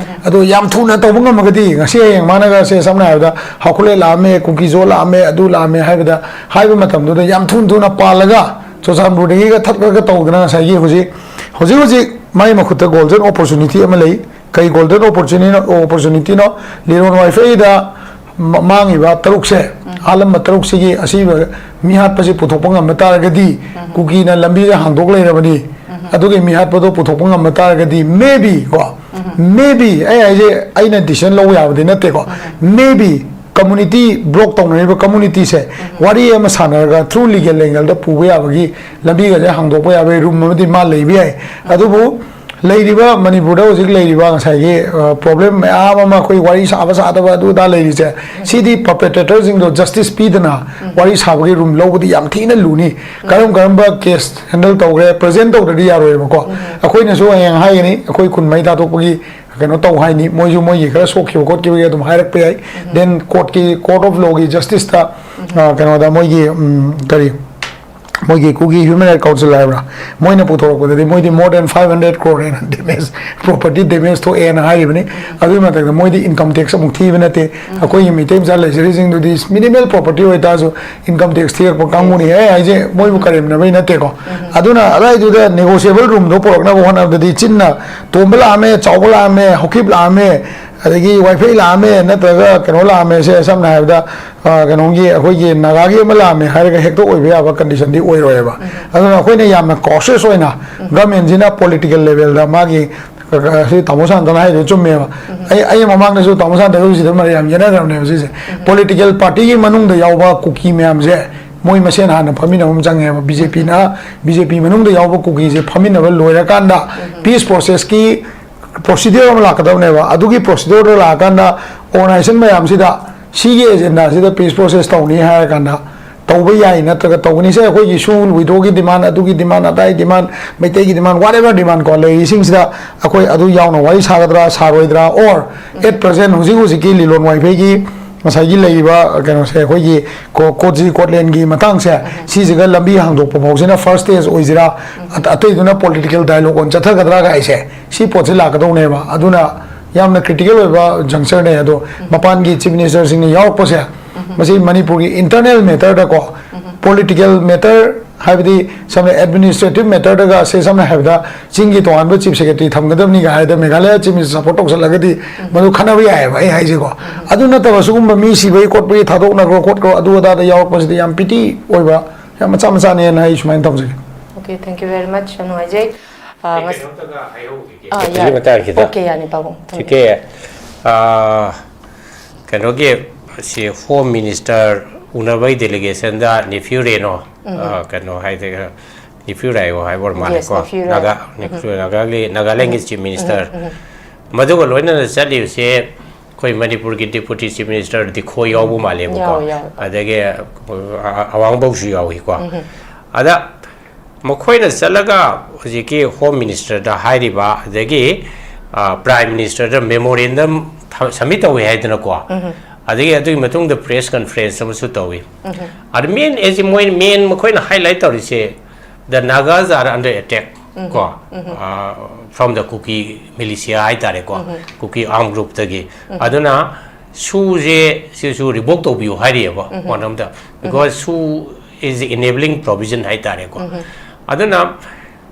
ꯑꯗꯣ ꯌꯥꯝ ꯊꯨꯅ ꯇꯧꯕ ꯉꯝꯃꯒꯗꯤ, ꯉꯁꯤ ꯍꯌꯦꯡ ꯃꯥꯅꯒ, ꯁꯦ, ꯁꯝꯅ ꯍꯥꯏꯔꯕꯗ, ꯍꯥꯎꯈꯨꯂꯦ ꯂꯥꯛꯑꯝꯃꯦ, ꯀꯨꯀꯤꯖꯣ ꯂꯥꯛꯑꯝꯃꯦ, ꯑꯗꯨ ꯂꯥꯛꯑꯝꯃꯦ ꯍꯥꯏꯕꯗ, ꯍꯥꯏꯕ ꯃꯇꯝꯗꯨꯗ ꯌꯥꯝ ꯊꯨꯅ ꯊꯨꯅ ꯄꯥꯜꯂꯒ ꯆꯨꯔꯆꯥꯟꯄꯨꯔꯗꯒꯤꯒ ꯊꯠꯂꯒ ꯇꯧꯗꯅ ꯉꯁꯥꯏꯒꯤ ꯍꯧꯖꯤꯛ, ꯍꯧꯖꯤꯛ ꯍꯧꯖꯤꯛ ꯃꯥꯏ ꯃꯈꯨꯠꯇ ꯒꯣꯜꯗꯟ ꯑꯣꯄꯣꯔꯆꯨꯅꯤꯇꯤ ꯑꯃ ꯂꯩ꯫ ꯀꯩ ꯒꯣꯜꯗꯟ ꯑꯣꯄꯣꯔꯆꯨꯅꯤꯇꯤꯅꯣ? ꯂꯤꯂꯣꯡ ꯋꯥꯏꯐꯩꯗ ꯃ-, ꯃꯥꯡꯉꯤꯕ ꯇꯔꯨꯛꯁꯦ, ꯍꯥꯠꯂꯝꯕ ꯇꯔꯨꯛꯁꯤꯒꯤ ꯑꯁꯤꯕ ꯃꯤ ꯍꯥꯠꯄꯁꯤ ꯄꯨꯊꯣꯛꯄ ꯉꯝꯕ ꯇꯥꯔꯒꯗꯤ, ꯀꯨꯀꯤꯅ ꯂꯝꯕꯤꯁꯦ ꯍꯥꯡꯗꯣꯛ ꯂꯩꯔꯕꯅꯤ꯫ ꯑꯗꯨꯒꯤ ꯃꯤ ꯍꯥꯠꯄꯗꯣ ꯄꯨꯊꯣꯛꯄ ꯉꯝꯕ ꯇꯥꯔꯒꯗꯤ, maybe ꯀꯣ, maybe, ꯑꯩ ꯍꯥꯏꯁꯦ ꯑꯩꯅ decision ꯂꯧꯕ ꯌꯥꯕꯗꯤ ꯅꯠꯇꯦꯀꯣ, maybe community block ꯇꯧꯅꯔꯤꯕ communityꯁꯦ ꯋꯥꯔꯤ ꯑꯃ ꯁꯥꯟꯅꯔꯒ through legal angle ꯗ ꯄꯨꯕ ꯌꯥꯕꯒꯤ ꯂꯝꯕꯤꯒꯁꯦ ꯍꯥꯡꯗꯣꯛꯄ ꯌꯥꯕꯒꯤ room ꯑꯃꯗꯤ ꯃꯥ ꯂꯩꯕ ꯌꯥꯏ꯫ ꯑꯗꯨꯕꯨ ꯂꯩꯔꯤꯕ ꯃꯅꯤꯄꯨꯔꯗ ꯍꯧꯖꯤꯛ ꯂꯩꯔꯤꯕ ꯉꯁꯥꯏꯒꯤ, ꯑ, problem ꯃꯌꯥꯝ ꯑꯃ ꯑꯩꯈꯣꯏ ꯋꯥꯔꯤ ꯁꯥꯕ ꯁꯥꯗꯕ ꯑꯗꯨ ꯑꯗꯥ ꯂꯩꯔꯤꯁꯦ, ꯁꯤꯗꯤ perpetratorꯁꯤꯡꯗꯣ justice ꯄꯤꯗꯅ ꯋꯥꯔꯤ ꯁꯥꯕꯒꯤ room ꯂꯧꯕꯗꯤ ꯌꯥꯝ ꯊꯤꯅ ꯂꯨꯅꯤ꯫ ꯀꯔꯝ ꯀꯔꯝꯕ case handle ꯇꯧꯈ꯭ꯔꯦ, present ꯇꯧꯗ꯭ꯔꯗꯤ ꯌꯥꯔꯣꯏꯕꯀꯣ꯫ ꯑꯩꯈꯣꯏꯅꯁꯨ ꯍꯌꯦꯡ ꯍꯥꯏꯒꯅꯤ, ꯑꯩꯈꯣꯏ ꯈꯨꯟ ꯃꯩ ꯊꯥꯗꯣꯛꯄꯒꯤ ꯀꯩꯅꯣ ꯇꯧ ꯍꯥꯏꯅꯤ, ꯃꯣꯏꯁꯨ ꯃꯣꯏꯒꯤ ꯈꯔ ꯁꯣꯛꯈꯤꯕ ꯈꯣꯠꯈꯤꯕꯒꯤ ꯑꯗꯨꯝ ꯍꯥꯏꯔꯛꯄ ꯌꯥꯏ꯫ Then courtꯀꯤ, court of lawꯒꯤ justiceꯇ, ꯑ, ꯀꯩꯅꯣꯗ ꯃꯣꯏꯒꯤ, ꯎꯝ, ꯀꯔꯤ, ꯃꯣꯏꯒꯤ ꯀꯨꯀꯤ ꯍ꯭ꯌꯨꯃꯦꯟ ꯔꯥꯏꯠ ꯀꯥꯎꯟꯁꯤꯜ ꯍꯥꯏꯕ꯭ꯔꯥ, ꯃꯣꯏꯅ ꯄꯨꯊꯣꯔꯛꯄꯗꯗꯤ ꯃꯣꯏꯗꯤ more than five hundred crore ꯍꯦꯟꯅ damage, property damage ꯊꯣꯛꯑꯦꯅ ꯍꯥꯏꯔꯤꯕꯅꯤ꯫ ꯑꯗꯨꯒꯤ ꯃꯊꯛꯇ ꯃꯣꯏꯗꯤ income tax ꯑꯃꯨꯛ ꯊꯤꯕ ꯅꯠꯇꯦ꯫ ꯑꯩꯈꯣꯏꯒꯤ ꯃꯩꯇꯩ ꯃꯆꯥ ꯂꯩꯖꯔꯤꯁꯤꯡꯗꯨꯗꯤ minimal property ꯑꯣꯏꯇꯥꯔꯁꯨ income tax ꯊꯤꯔꯛꯄ ꯀꯥꯡꯕꯨꯅꯤ꯫ ꯑꯩ ꯍꯥꯏꯁꯦ ꯃꯣꯏꯕꯨ ꯀꯔꯦꯝꯅꯕꯩ ꯅꯠꯇꯦꯀꯣ꯫ ꯑꯗꯨꯅ ꯑꯗꯥꯏꯗꯨꯗ negotiable roomꯗꯣ ꯄꯨꯔꯛꯅꯕ ꯍꯣꯠꯅꯕꯗꯗꯤ ꯆꯤꯟꯅ ꯇꯣꯝꯕ ꯂꯥꯛꯑꯝꯃꯦ, ꯆꯥꯎꯕ ꯂꯥꯛꯑꯝꯃꯦ, ꯍꯧꯈꯤꯞ ꯂꯥꯛꯑꯝꯃꯦ, ꯑꯗꯒꯤ ꯋꯥꯏꯐꯩ ꯂꯥꯛꯑꯝꯃꯦ, ꯅꯠꯇ꯭ꯔꯒ ꯀꯩꯅꯣ ꯂꯥꯛꯑꯝꯃꯦ, ꯁꯦ ꯁꯝꯅ ꯍꯥꯏꯔꯕꯗ, ꯑ, ꯀꯩꯅꯣꯒꯤ ꯑꯩꯈꯣꯏꯒꯤ ꯅꯥꯒꯥꯒꯤ ꯑꯃ ꯂꯥꯛꯑꯝꯃꯦ ꯍꯥꯏꯔꯒ ꯍꯦꯛꯇ ꯑꯣꯏꯕ ꯌꯥꯕ conditionꯗꯤ ꯑꯣꯏꯔꯣꯏꯕ꯫ ꯑꯗꯨꯅ ꯑꯩꯈꯣꯏꯅ ꯌꯥꯝꯅ cautious ꯑꯣꯏꯅ governmentꯁꯤꯅ political levelꯗ ꯃꯥꯒꯤ, ꯑ, ꯑ, ꯁꯤ ꯇꯥꯃꯣ ꯁꯥꯟꯇꯅ ꯍꯥꯏꯗꯣ ꯆꯨꯝꯃꯦꯕ꯫ ꯑꯩ, ꯑꯩ ꯃꯃꯥꯡꯗꯁꯨ ꯇꯥꯃꯣ ꯁꯥꯟꯇꯒ ꯁꯤꯗ ꯃꯔꯩ ꯌꯥꯝ ꯌꯦꯠꯅꯈ꯭ꯔꯕꯅꯦꯕ ꯁꯤꯁꯦ꯫ Political partyꯒꯤ ꯃꯅꯨꯡꯗ ꯌꯥꯎꯕ ꯀꯨꯀꯤ ꯃꯌꯥꯝꯁꯦ ꯃꯣꯏ ꯃꯁꯦꯟ ꯍꯥꯟꯅ ꯐꯝꯃꯤꯟꯅꯕ ꯑꯃ ꯆꯪꯉꯦꯕ꯫ BJPꯅ, BJP ꯃꯅꯨꯡꯗ ꯌꯥꯎꯕ ꯀꯨꯀꯤꯁꯦ ꯐꯝꯃꯤꯟꯅꯕ ꯂꯣꯏꯔꯀꯥꯟꯗ peace processꯀꯤ procedure ꯑꯃ ꯂꯥꯛꯀꯗꯕꯅꯦꯕ꯫ ꯑꯗꯨꯒꯤ procedureꯗ ꯂꯥꯛꯑꯀꯥꯟꯗ organization ꯃꯌꯥꯝꯁꯤꯗ ꯁꯤꯒꯤ agendaꯁꯤꯗ peace process ꯇꯧꯅꯤ ꯍꯥꯏꯔꯀꯥꯟꯗ ꯇꯧꯕ ꯌꯥꯏ ꯅꯠꯇ꯭ꯔꯒ ꯇꯧꯒꯅꯤ꯫ ꯁꯦ ꯑꯩꯈꯣꯏꯒꯤ ꯁꯨ ꯋꯤꯗꯣꯒꯤ demand, ꯑꯗꯨꯒꯤ demand, ꯑꯗꯥꯏ demand, ꯃꯩꯇꯩꯒꯤ demand, whatever demand ꯀꯣ ꯂꯩꯔꯤꯁꯤꯡꯁꯤꯗ ꯑꯩꯈꯣꯏ ꯑꯗꯨ ꯌꯥꯎꯅ ꯋꯥꯔꯤ ꯁꯥꯒꯗ꯭ꯔꯥ ꯁꯥꯔꯣꯏꯗ꯭ꯔꯥ, or at present ꯍꯧꯖꯤꯛ ꯍꯧꯖꯤꯛꯀꯤ ꯂꯤꯂꯣꯟ ꯋꯥꯏꯐꯩꯒꯤ ꯉꯁꯥꯏꯒꯤ ꯂꯩꯔꯤꯕ ꯀꯩꯅꯣꯁꯦ, ꯑꯩꯈꯣꯏꯒꯤ ꯀꯣ-, ꯀꯣꯠꯁꯤ ꯀꯣꯠꯂꯦꯟꯒꯤ ꯃꯇꯥꯡꯁꯦ, ꯁꯤꯁꯤꯒ ꯂꯝꯕꯤ ꯍꯥꯡꯗꯣꯛꯄ ꯐꯥꯎꯁꯤꯅ first stage ꯑꯣꯏꯁꯤꯔꯥ, ꯑꯇꯩꯗꯨꯅ political dialogue ꯑꯣꯏꯅ ꯆꯠꯊꯒꯗ꯭ꯔꯥ ꯀꯥꯏꯁꯦ, ꯁꯤ ꯄꯣꯠꯁꯤ ꯂꯥꯛꯀꯗꯧꯅꯦꯕ꯫ ꯑꯗꯨꯅ ꯌꯥꯝꯅ critical ꯑꯣꯏꯕ junctureꯅꯦ꯫ ꯑꯗꯣ ꯃꯄꯥꯟꯒꯤ chief ministerꯁꯤꯡꯅ ꯌꯥꯎꯔꯛꯄꯁꯦ, ꯃꯁꯤ ꯃꯅꯤꯄꯨꯔꯒꯤ internal matterꯗꯀꯣ, political matter ꯍꯥꯏꯕꯗꯤ ꯁꯝꯅ administrative matterꯗꯒ, ꯁꯦ ꯁꯝꯅ ꯍꯥꯏꯔꯕꯗ ꯆꯤꯡꯒꯤ ꯇꯣꯉꯥꯟꯕ chief secretary ꯊꯝꯒꯗꯕꯅꯤꯒ ꯍꯥꯏꯔꯗ Meghalaya chief minister support ꯇꯧꯁꯜꯂꯒꯗꯤ ꯃꯗꯨ ꯈꯟꯅꯕ ꯌꯥꯏꯑꯕ꯫ ꯑꯩ ꯍꯥꯏꯁꯦꯀꯣ, ꯑꯗꯨ ꯅꯠꯇꯕ ꯁꯤꯒꯨꯝꯕ ꯃꯤ ꯁꯤꯕꯒꯤ ꯈꯣꯠꯄꯒꯤ ꯊꯥꯗꯣꯛꯅꯈ꯭ꯔꯣ ꯈꯣꯠꯈ꯭ꯔꯣ ꯑꯗꯨ ꯑꯗꯥꯗ ꯌꯥꯎꯔꯛꯄꯁꯤꯗꯤ ꯌꯥꯝ pity ꯑꯣꯏꯕ, ꯌꯥꯝ ꯃꯆꯥ ꯃꯆꯥꯅꯦꯅ ꯑꯩ ꯁꯨꯃꯥꯏꯅ ꯇꯧꯖꯒꯦ꯫ Okay, thank you very much, ꯌꯥꯝ ꯅꯨꯡꯉꯥꯏꯖꯩ꯫ ꯑ, ꯑꯩ ꯉꯁ- ꯀꯩꯅꯣꯝꯇꯒ ꯍꯥꯏꯍꯧꯈꯤꯒꯦ꯫ ꯑ, ꯌꯥꯏ꯫ ꯁꯤꯒꯤ ꯃꯇꯥꯡꯁꯤꯗ꯫ Okay, ꯌꯥꯅꯤ, ꯄꯥꯕꯨꯡ, ꯊꯝꯕꯤꯌꯨ꯫ ꯁꯤꯒꯤ, ꯑ, ꯀꯩꯅꯣꯒꯤ, ꯁꯤ home minister ꯎꯅꯕꯒꯤ delegationꯗ ꯅꯤꯐꯤꯌꯨ ꯔꯦꯅꯣ, ꯑ, ꯀꯩꯅꯣ ꯍꯥꯏꯗꯤ, ꯅꯤꯐꯤꯌꯨ ꯔꯥꯏꯑꯣ ꯍꯥꯏꯕ ꯑꯣꯏꯔ ꯃꯥꯜꯂꯦꯀꯣ꯫ Yes, ꯅꯤꯐꯤꯌꯨ ꯔꯥꯏꯑꯣ꯫ Naga, ꯅꯤꯐꯤꯌꯨ, ꯅꯥꯒꯥꯒꯤ, ꯅꯥꯒꯥꯂꯦꯟꯒꯤ chief minister꯫ ꯃꯗꯨꯒ ꯂꯣꯏꯅꯅ ꯆꯠꯂꯤꯕꯁꯦ ꯑꯩꯈꯣꯏ ꯃꯅꯤꯄꯨꯔꯒꯤ deputy chief minister ꯗꯤꯈꯣ ꯌꯥꯎꯕ ꯃꯥꯜꯂꯦꯕꯀꯣ꯫ ꯌꯥꯎꯋꯦ, ꯌꯥꯎꯋꯦ꯫ ꯑꯗꯒꯤ, ꯑ, ꯑꯋꯥꯡꯕꯧꯁꯨ ꯌꯥꯎꯏꯀꯣ꯫ ꯑꯗ ꯃꯈꯣꯏꯅ ꯆꯠꯂꯒ ꯍꯧꯖꯤꯛꯀꯤ home ministerꯗ ꯍꯥꯏꯔꯤꯕ, ꯑꯗꯒꯤ, ꯑ, prime ministerꯗ memorandum ꯊ-, submit ꯇꯧꯏ ꯍꯥꯏꯗꯅꯀꯣ꯫ ꯑꯗꯒꯤ ꯑꯗꯨꯒꯤ ꯃꯇꯨꯡꯗ press conference ꯑꯃꯁꯨ ꯇꯧꯏ꯫ ꯑꯗ main ꯑꯦꯁ ꯃꯣꯏ main ꯃꯈꯣꯏꯅ highlight ꯇꯧꯔꯤꯁꯦ, the Nagas are under attack ꯀꯣ, from the Kuki militia ꯍꯥꯏꯇꯥꯔꯦꯀꯣ, Kuki armed groupꯇꯒꯤ꯫ ꯑꯗꯨꯅ ꯁꯨꯁꯦ ꯁꯤꯁꯨ revoke ꯇꯧꯕꯤꯌꯨ ꯍꯥꯏꯔꯤꯑꯕ꯫ ꯃꯔꯝꯗ because ꯁꯨ is enabling provision ꯍꯥꯏꯇꯥꯔꯦꯀꯣ꯫ ꯑꯗꯨꯅ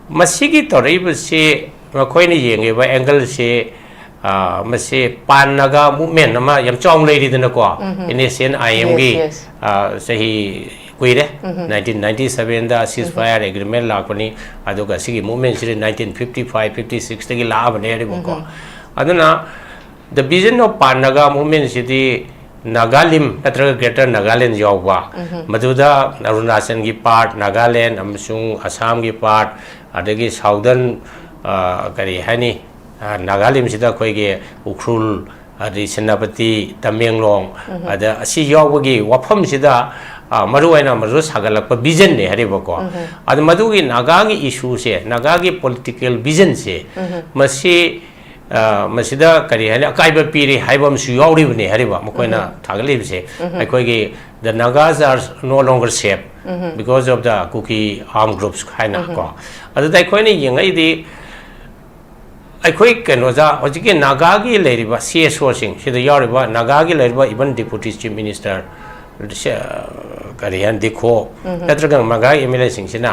ꯃꯁꯤꯒꯤ ꯇꯧꯔꯛꯏꯕꯁꯤ ꯃꯈꯣꯏꯅ ꯌꯦꯡꯉꯤꯕ angleꯁꯤ, ꯃꯁꯤ pan Naga movement ꯑꯃ ꯌꯥꯝ ꯆꯥꯎꯅ ꯂꯩꯔꯤꯗꯅꯀꯣ꯫ NSCN-IMꯒꯤ, Yes, yes. ꯆꯍꯤ ꯀꯨꯏꯔꯦ꯫ Nineteen ninety sevenꯗ ceasefire agreement ꯂꯥꯛꯄꯅꯤ꯫ ꯑꯗꯨꯒ ꯁꯤꯒꯤ movementꯁꯤꯗꯤ nineteen fifty five, fifty sixꯇꯒꯤ ꯂꯥꯛꯑꯕꯅꯦ ꯍꯥꯏꯔꯤꯕꯀꯣ꯫ ꯑꯗꯨꯅ the vision of pan Naga movementꯁꯤꯗꯤ Nagalim ꯅꯠꯇ꯭ꯔꯒ Greater Nagaland ꯌꯥꯎꯕ, ꯃꯗꯨꯗ ꯑꯔꯨꯅꯥꯆꯜꯒꯤ part, Nagaland ꯑꯃꯁꯨꯡ ꯑꯁꯥꯝꯒꯤ part, ꯑꯗꯒꯤ southern, ꯀꯔꯤ ꯍꯥꯏꯅꯤ, Nagalimꯁꯤꯗ ꯑꯩꯈꯣꯏꯒꯤ ꯎꯈ꯭ꯔꯨꯜ, ꯑꯗꯩ ꯁꯦꯅꯥꯄꯇꯤ, ꯇꯃꯦꯡꯂꯣꯡ, ꯑꯗ ꯑꯁꯤ ꯌꯥꯎꯕꯒꯤ ꯋꯥꯐꯝꯁꯤꯗ, ꯃꯔꯨ ꯑꯣꯏꯅ ꯃꯗꯨ ꯁꯥꯒꯠꯂꯛꯄ visionꯅꯦ ꯍꯥꯏꯔꯤꯕꯀꯣ꯫ ꯑꯗ ꯃꯗꯨꯒꯤ Nagaꯒꯤ issueꯁꯦ, Nagaꯒꯤ political visionꯁꯦ, ꯃꯁꯤ, ꯃꯁꯤꯗ ꯀꯔꯤ ꯍꯥꯏꯅꯤ, ꯑꯀꯥꯏꯕ ꯄꯤꯔꯤ ꯍꯥꯏꯕ ꯑꯃꯁꯨ ꯌꯥꯎꯔꯤꯕꯅꯦ ꯍꯥꯏꯔꯤꯕ ꯃꯈꯣꯏꯅ ꯊꯥꯒꯠꯂꯤꯕꯁꯦ꯫ ꯑꯩꯈꯣꯏꯒꯤ the Nagas are no longer safe because of the Kuki armed groups ꯍꯥꯏꯅ ꯀꯣ꯫ ꯑꯗꯨꯗ ꯑꯩꯈꯣꯏꯅ ꯌꯦꯡꯉꯛꯏꯗꯤ, ꯑꯩꯈꯣꯏ ꯀꯩꯅꯣꯗ ꯍꯧꯖꯤꯛꯀꯤ Nagaꯒꯤ ꯂꯩꯔꯤꯕ CSOꯁꯤꯡ, ꯁꯤꯗ ꯌꯥꯎꯔꯤꯕ Nagaꯒꯤ ꯂꯩꯔꯤꯕ even Deputy Chief Minister, ꯀꯔꯤ ꯍꯥꯏꯅ, ꯗꯤꯈꯣ, ꯅꯠꯇ꯭ꯔꯒ Naga MLAꯁꯤꯡꯁꯤꯅ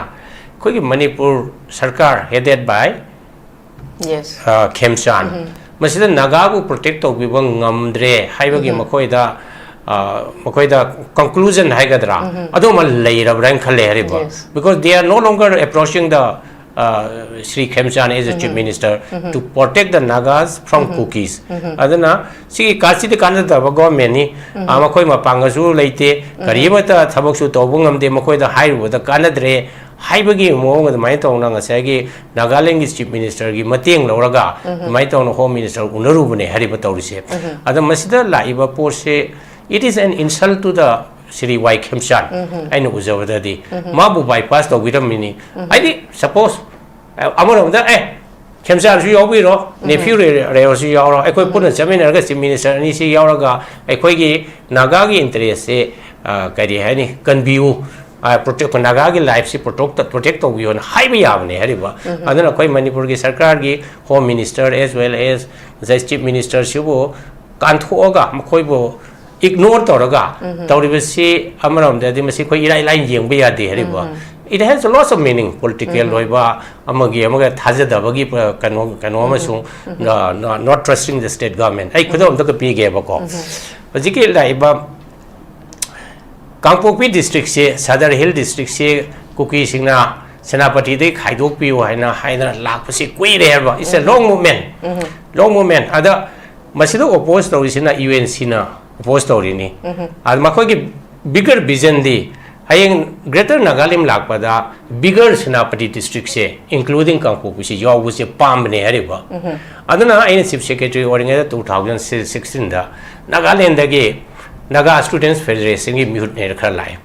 ꯑꯩꯈꯣꯏꯒꯤ ꯃꯅꯤꯄꯨꯔ ꯁꯔꯀꯥꯔ headed by Yes. ꯈꯦꯝꯆꯥꯟ, ꯃꯁꯤꯗ Nagaꯕꯨ protect ꯇꯧꯕꯤꯕ ꯉꯝꯗ꯭ꯔꯦ ꯍꯥꯏꯕꯒꯤ ꯃꯈꯣꯏꯗ, ꯃꯈꯣꯏꯗ conclusion ꯍꯥꯏꯒꯗ꯭ꯔꯥ, ꯑꯗꯨꯃ ꯂꯩꯔꯕ꯭ꯔꯥ ꯍꯥꯏꯅ ꯈꯜꯂꯦ ꯍꯥꯏꯔꯤꯕ꯫ Yes. Because they are no longer approaching the, Shri Khemchand as a Chief Minister to protect the Nagas from Kukis. ꯑꯗꯨꯅ ꯁꯤꯒꯤ ꯀꯥꯁꯤꯗꯤ ꯀꯥꯟꯅꯗꯕ governmentꯅꯤ꯫ ꯃꯈꯣꯏ ꯃꯄꯥꯡꯒꯜꯁꯨ ꯂꯩꯇꯦ, ꯀꯔꯤ ꯑꯃꯠꯇ ꯊꯕꯛꯁꯨ ꯇꯧꯕ ꯉꯝꯗꯦ, ꯃꯈꯣꯏꯗ ꯍꯥꯏꯔꯨꯕꯗ ꯀꯥꯟꯅꯗ꯭ꯔꯦ ꯍꯥꯏꯕꯒꯤ ꯃꯑꯣꯡ ꯑꯗꯨꯃꯥꯏꯅ ꯇꯧꯅ ꯉꯁꯥꯏꯒꯤ Nagalandꯒꯤ Chief Ministerꯒꯤ ꯃꯇꯦꯡ ꯂꯧꯔꯒ ꯑꯗꯨꯃꯥꯏꯅ ꯇꯧꯅ Home Minister ꯎꯅꯔꯨꯕꯅꯦ ꯍꯥꯏꯔꯤꯕ ꯇꯧꯔꯤꯁꯦ꯫ ꯑꯗ ꯃꯁꯤꯗ ꯂꯥꯛꯏꯕ ꯄꯣꯠꯁꯦ, it is an insult to the Shri Y Khemchand, ꯑꯩꯅ ꯎꯖꯕꯗꯗꯤ꯫ ꯃꯥꯕꯨ bypass ꯇꯧꯕꯤꯔꯝꯃꯤꯅꯤ꯫ ꯍꯥꯏꯗꯤ, suppose, ꯑꯃꯔꯣꯝꯗ, ꯑꯦ, ꯈꯦꯝꯆꯥꯟꯁꯨ ꯌꯥꯎꯕꯤꯔꯣ, ꯅꯦꯐ꯭ꯌꯨ ꯔꯦ-, ꯔꯦꯌꯣꯁꯨ ꯌꯥꯎꯔꯣ, ꯑꯩꯈꯣꯏ ꯄꯨꯟꯅ ꯆꯠꯃꯤꯟꯅꯔꯒ ꯆꯤꯐ ꯃꯤꯅꯤꯁꯇꯔ ꯑꯅꯤꯁꯤ ꯌꯥꯎꯔꯒ ꯑꯩꯈꯣꯏꯒꯤ ꯅꯥꯒꯥꯒꯤ ꯏꯟꯇꯔꯦꯁꯁꯦ, ꯑ, ꯀꯔꯤ ꯍꯥꯏꯅꯤ, ꯀꯟꯕꯤꯌꯨ, ꯑ, ꯄ꯭ꯔꯣꯇꯦꯛ-, ꯅꯥꯒꯥꯒꯤ ꯂꯥꯏꯐꯁꯤ ꯄ꯭ꯔꯣꯇꯣꯛ-, ꯄ꯭ꯔꯣꯇꯦꯛ ꯇꯧꯕꯤꯌꯣꯅ ꯍꯥꯏꯕ ꯌꯥꯕꯅꯦ ꯍꯥꯏꯔꯤꯕ꯫ ꯑꯗꯨꯅ ꯑꯩꯈꯣꯏ ꯃꯅꯤꯄꯨꯔꯒꯤ ꯁꯔꯀꯥꯔꯒꯤ home minister as well as chief ꯃꯤꯅꯤꯁꯇꯔꯁꯤꯕꯨ ꯀꯥꯟꯊꯣꯛꯑꯒ ꯃꯈꯣꯏꯕꯨ ꯏꯒꯅꯣꯔ ꯇꯧꯔꯒ ꯇꯧꯔꯤꯕꯁꯤ ꯑꯃꯔꯣꯝꯗꯗꯤ ꯃꯁꯤ ꯑꯩꯈꯣꯏ ꯏꯔꯥꯏ ꯂꯥꯏꯅ ꯌꯦꯡꯕ ꯌꯥꯗꯦ ꯍꯥꯏꯔꯤꯕ꯫ It has lots of meaning, political ꯑꯣꯏꯕ ꯑꯃꯒꯤ ꯑꯃꯒ ꯊꯥꯖꯗꯕꯒꯤ, ꯑ, ꯀꯩꯅꯣ, ꯀꯩꯅꯣ ꯑꯃꯁꯨꯡ, ꯑ, not trusting the state government꯫ ꯑꯩ ꯈꯨꯗꯝ ꯑꯝꯇꯒ ꯄꯤꯒꯦꯕꯀꯣ꯫ ꯍꯧꯖꯤꯛꯀꯤ ꯂꯥꯛꯏꯕ ꯀꯥꯡꯄꯣꯛꯄꯤ ꯗꯤꯁꯇ꯭ꯔꯤꯛꯁꯦ, ꯁꯗꯔ ꯍꯤꯜ ꯗꯤꯁꯇ꯭ꯔꯤꯛꯁꯦ ꯀꯨꯀꯤꯁꯤꯡꯅ ꯁꯦꯅꯥꯄꯇꯤꯗꯒꯤ ꯈꯥꯏꯗꯣꯛꯄꯤꯌꯨ ꯍꯥꯏꯅ, ꯍꯥꯏꯗꯅ ꯂꯥꯛꯄꯁꯤ ꯀꯨꯏꯔꯦ ꯍꯥꯏꯕ꯫ It's a long movement, long movement꯫ ꯑꯗ ꯃꯁꯤꯗ ꯑꯣꯄꯣꯖ ꯇꯧꯔꯤꯁꯤꯅ ꯌꯨ ꯑꯦꯟ ꯁꯤꯅ ꯑꯣꯄꯣꯖ ꯇꯧꯔꯤꯅꯤ꯫ ꯑꯗ ꯃꯈꯣꯏꯒꯤ ꯕꯤꯒꯔ ꯚꯤꯖꯟꯗꯤ ꯍꯌꯦꯡ ꯒ꯭ꯔꯦꯇꯔ ꯅꯥꯒꯥꯂꯦꯟ ꯂꯥꯛꯄꯗ ꯕꯤꯒꯔ ꯁꯦꯅꯥꯄꯇꯤ ꯗꯤꯁꯇ꯭ꯔꯤꯛꯁꯦ, including ꯀꯥꯡꯄꯣꯛꯄꯤꯁꯦ ꯌꯥꯎꯕꯁꯦ ꯄꯥꯝꯕꯅꯦ ꯍꯥꯏꯔꯤꯕ꯫ ꯑꯗꯨꯅ ꯑꯩꯅ ꯆꯤꯐ ꯁꯦꯀ꯭ꯔꯦꯇꯔꯤ ꯑꯣꯏꯔꯤꯉꯩꯗ two thousand sixteenꯗ ꯅꯥꯒꯥꯂꯦꯟꯗꯒꯤ ꯅꯥꯒꯥ ꯁ꯭ꯇꯨꯗꯦꯟꯠꯁ ꯐꯦꯗꯔꯦꯁꯟꯒꯤ ꯃꯤꯍꯨꯠꯅꯦꯅ ꯈꯔ ꯂꯥꯛꯑꯦ꯫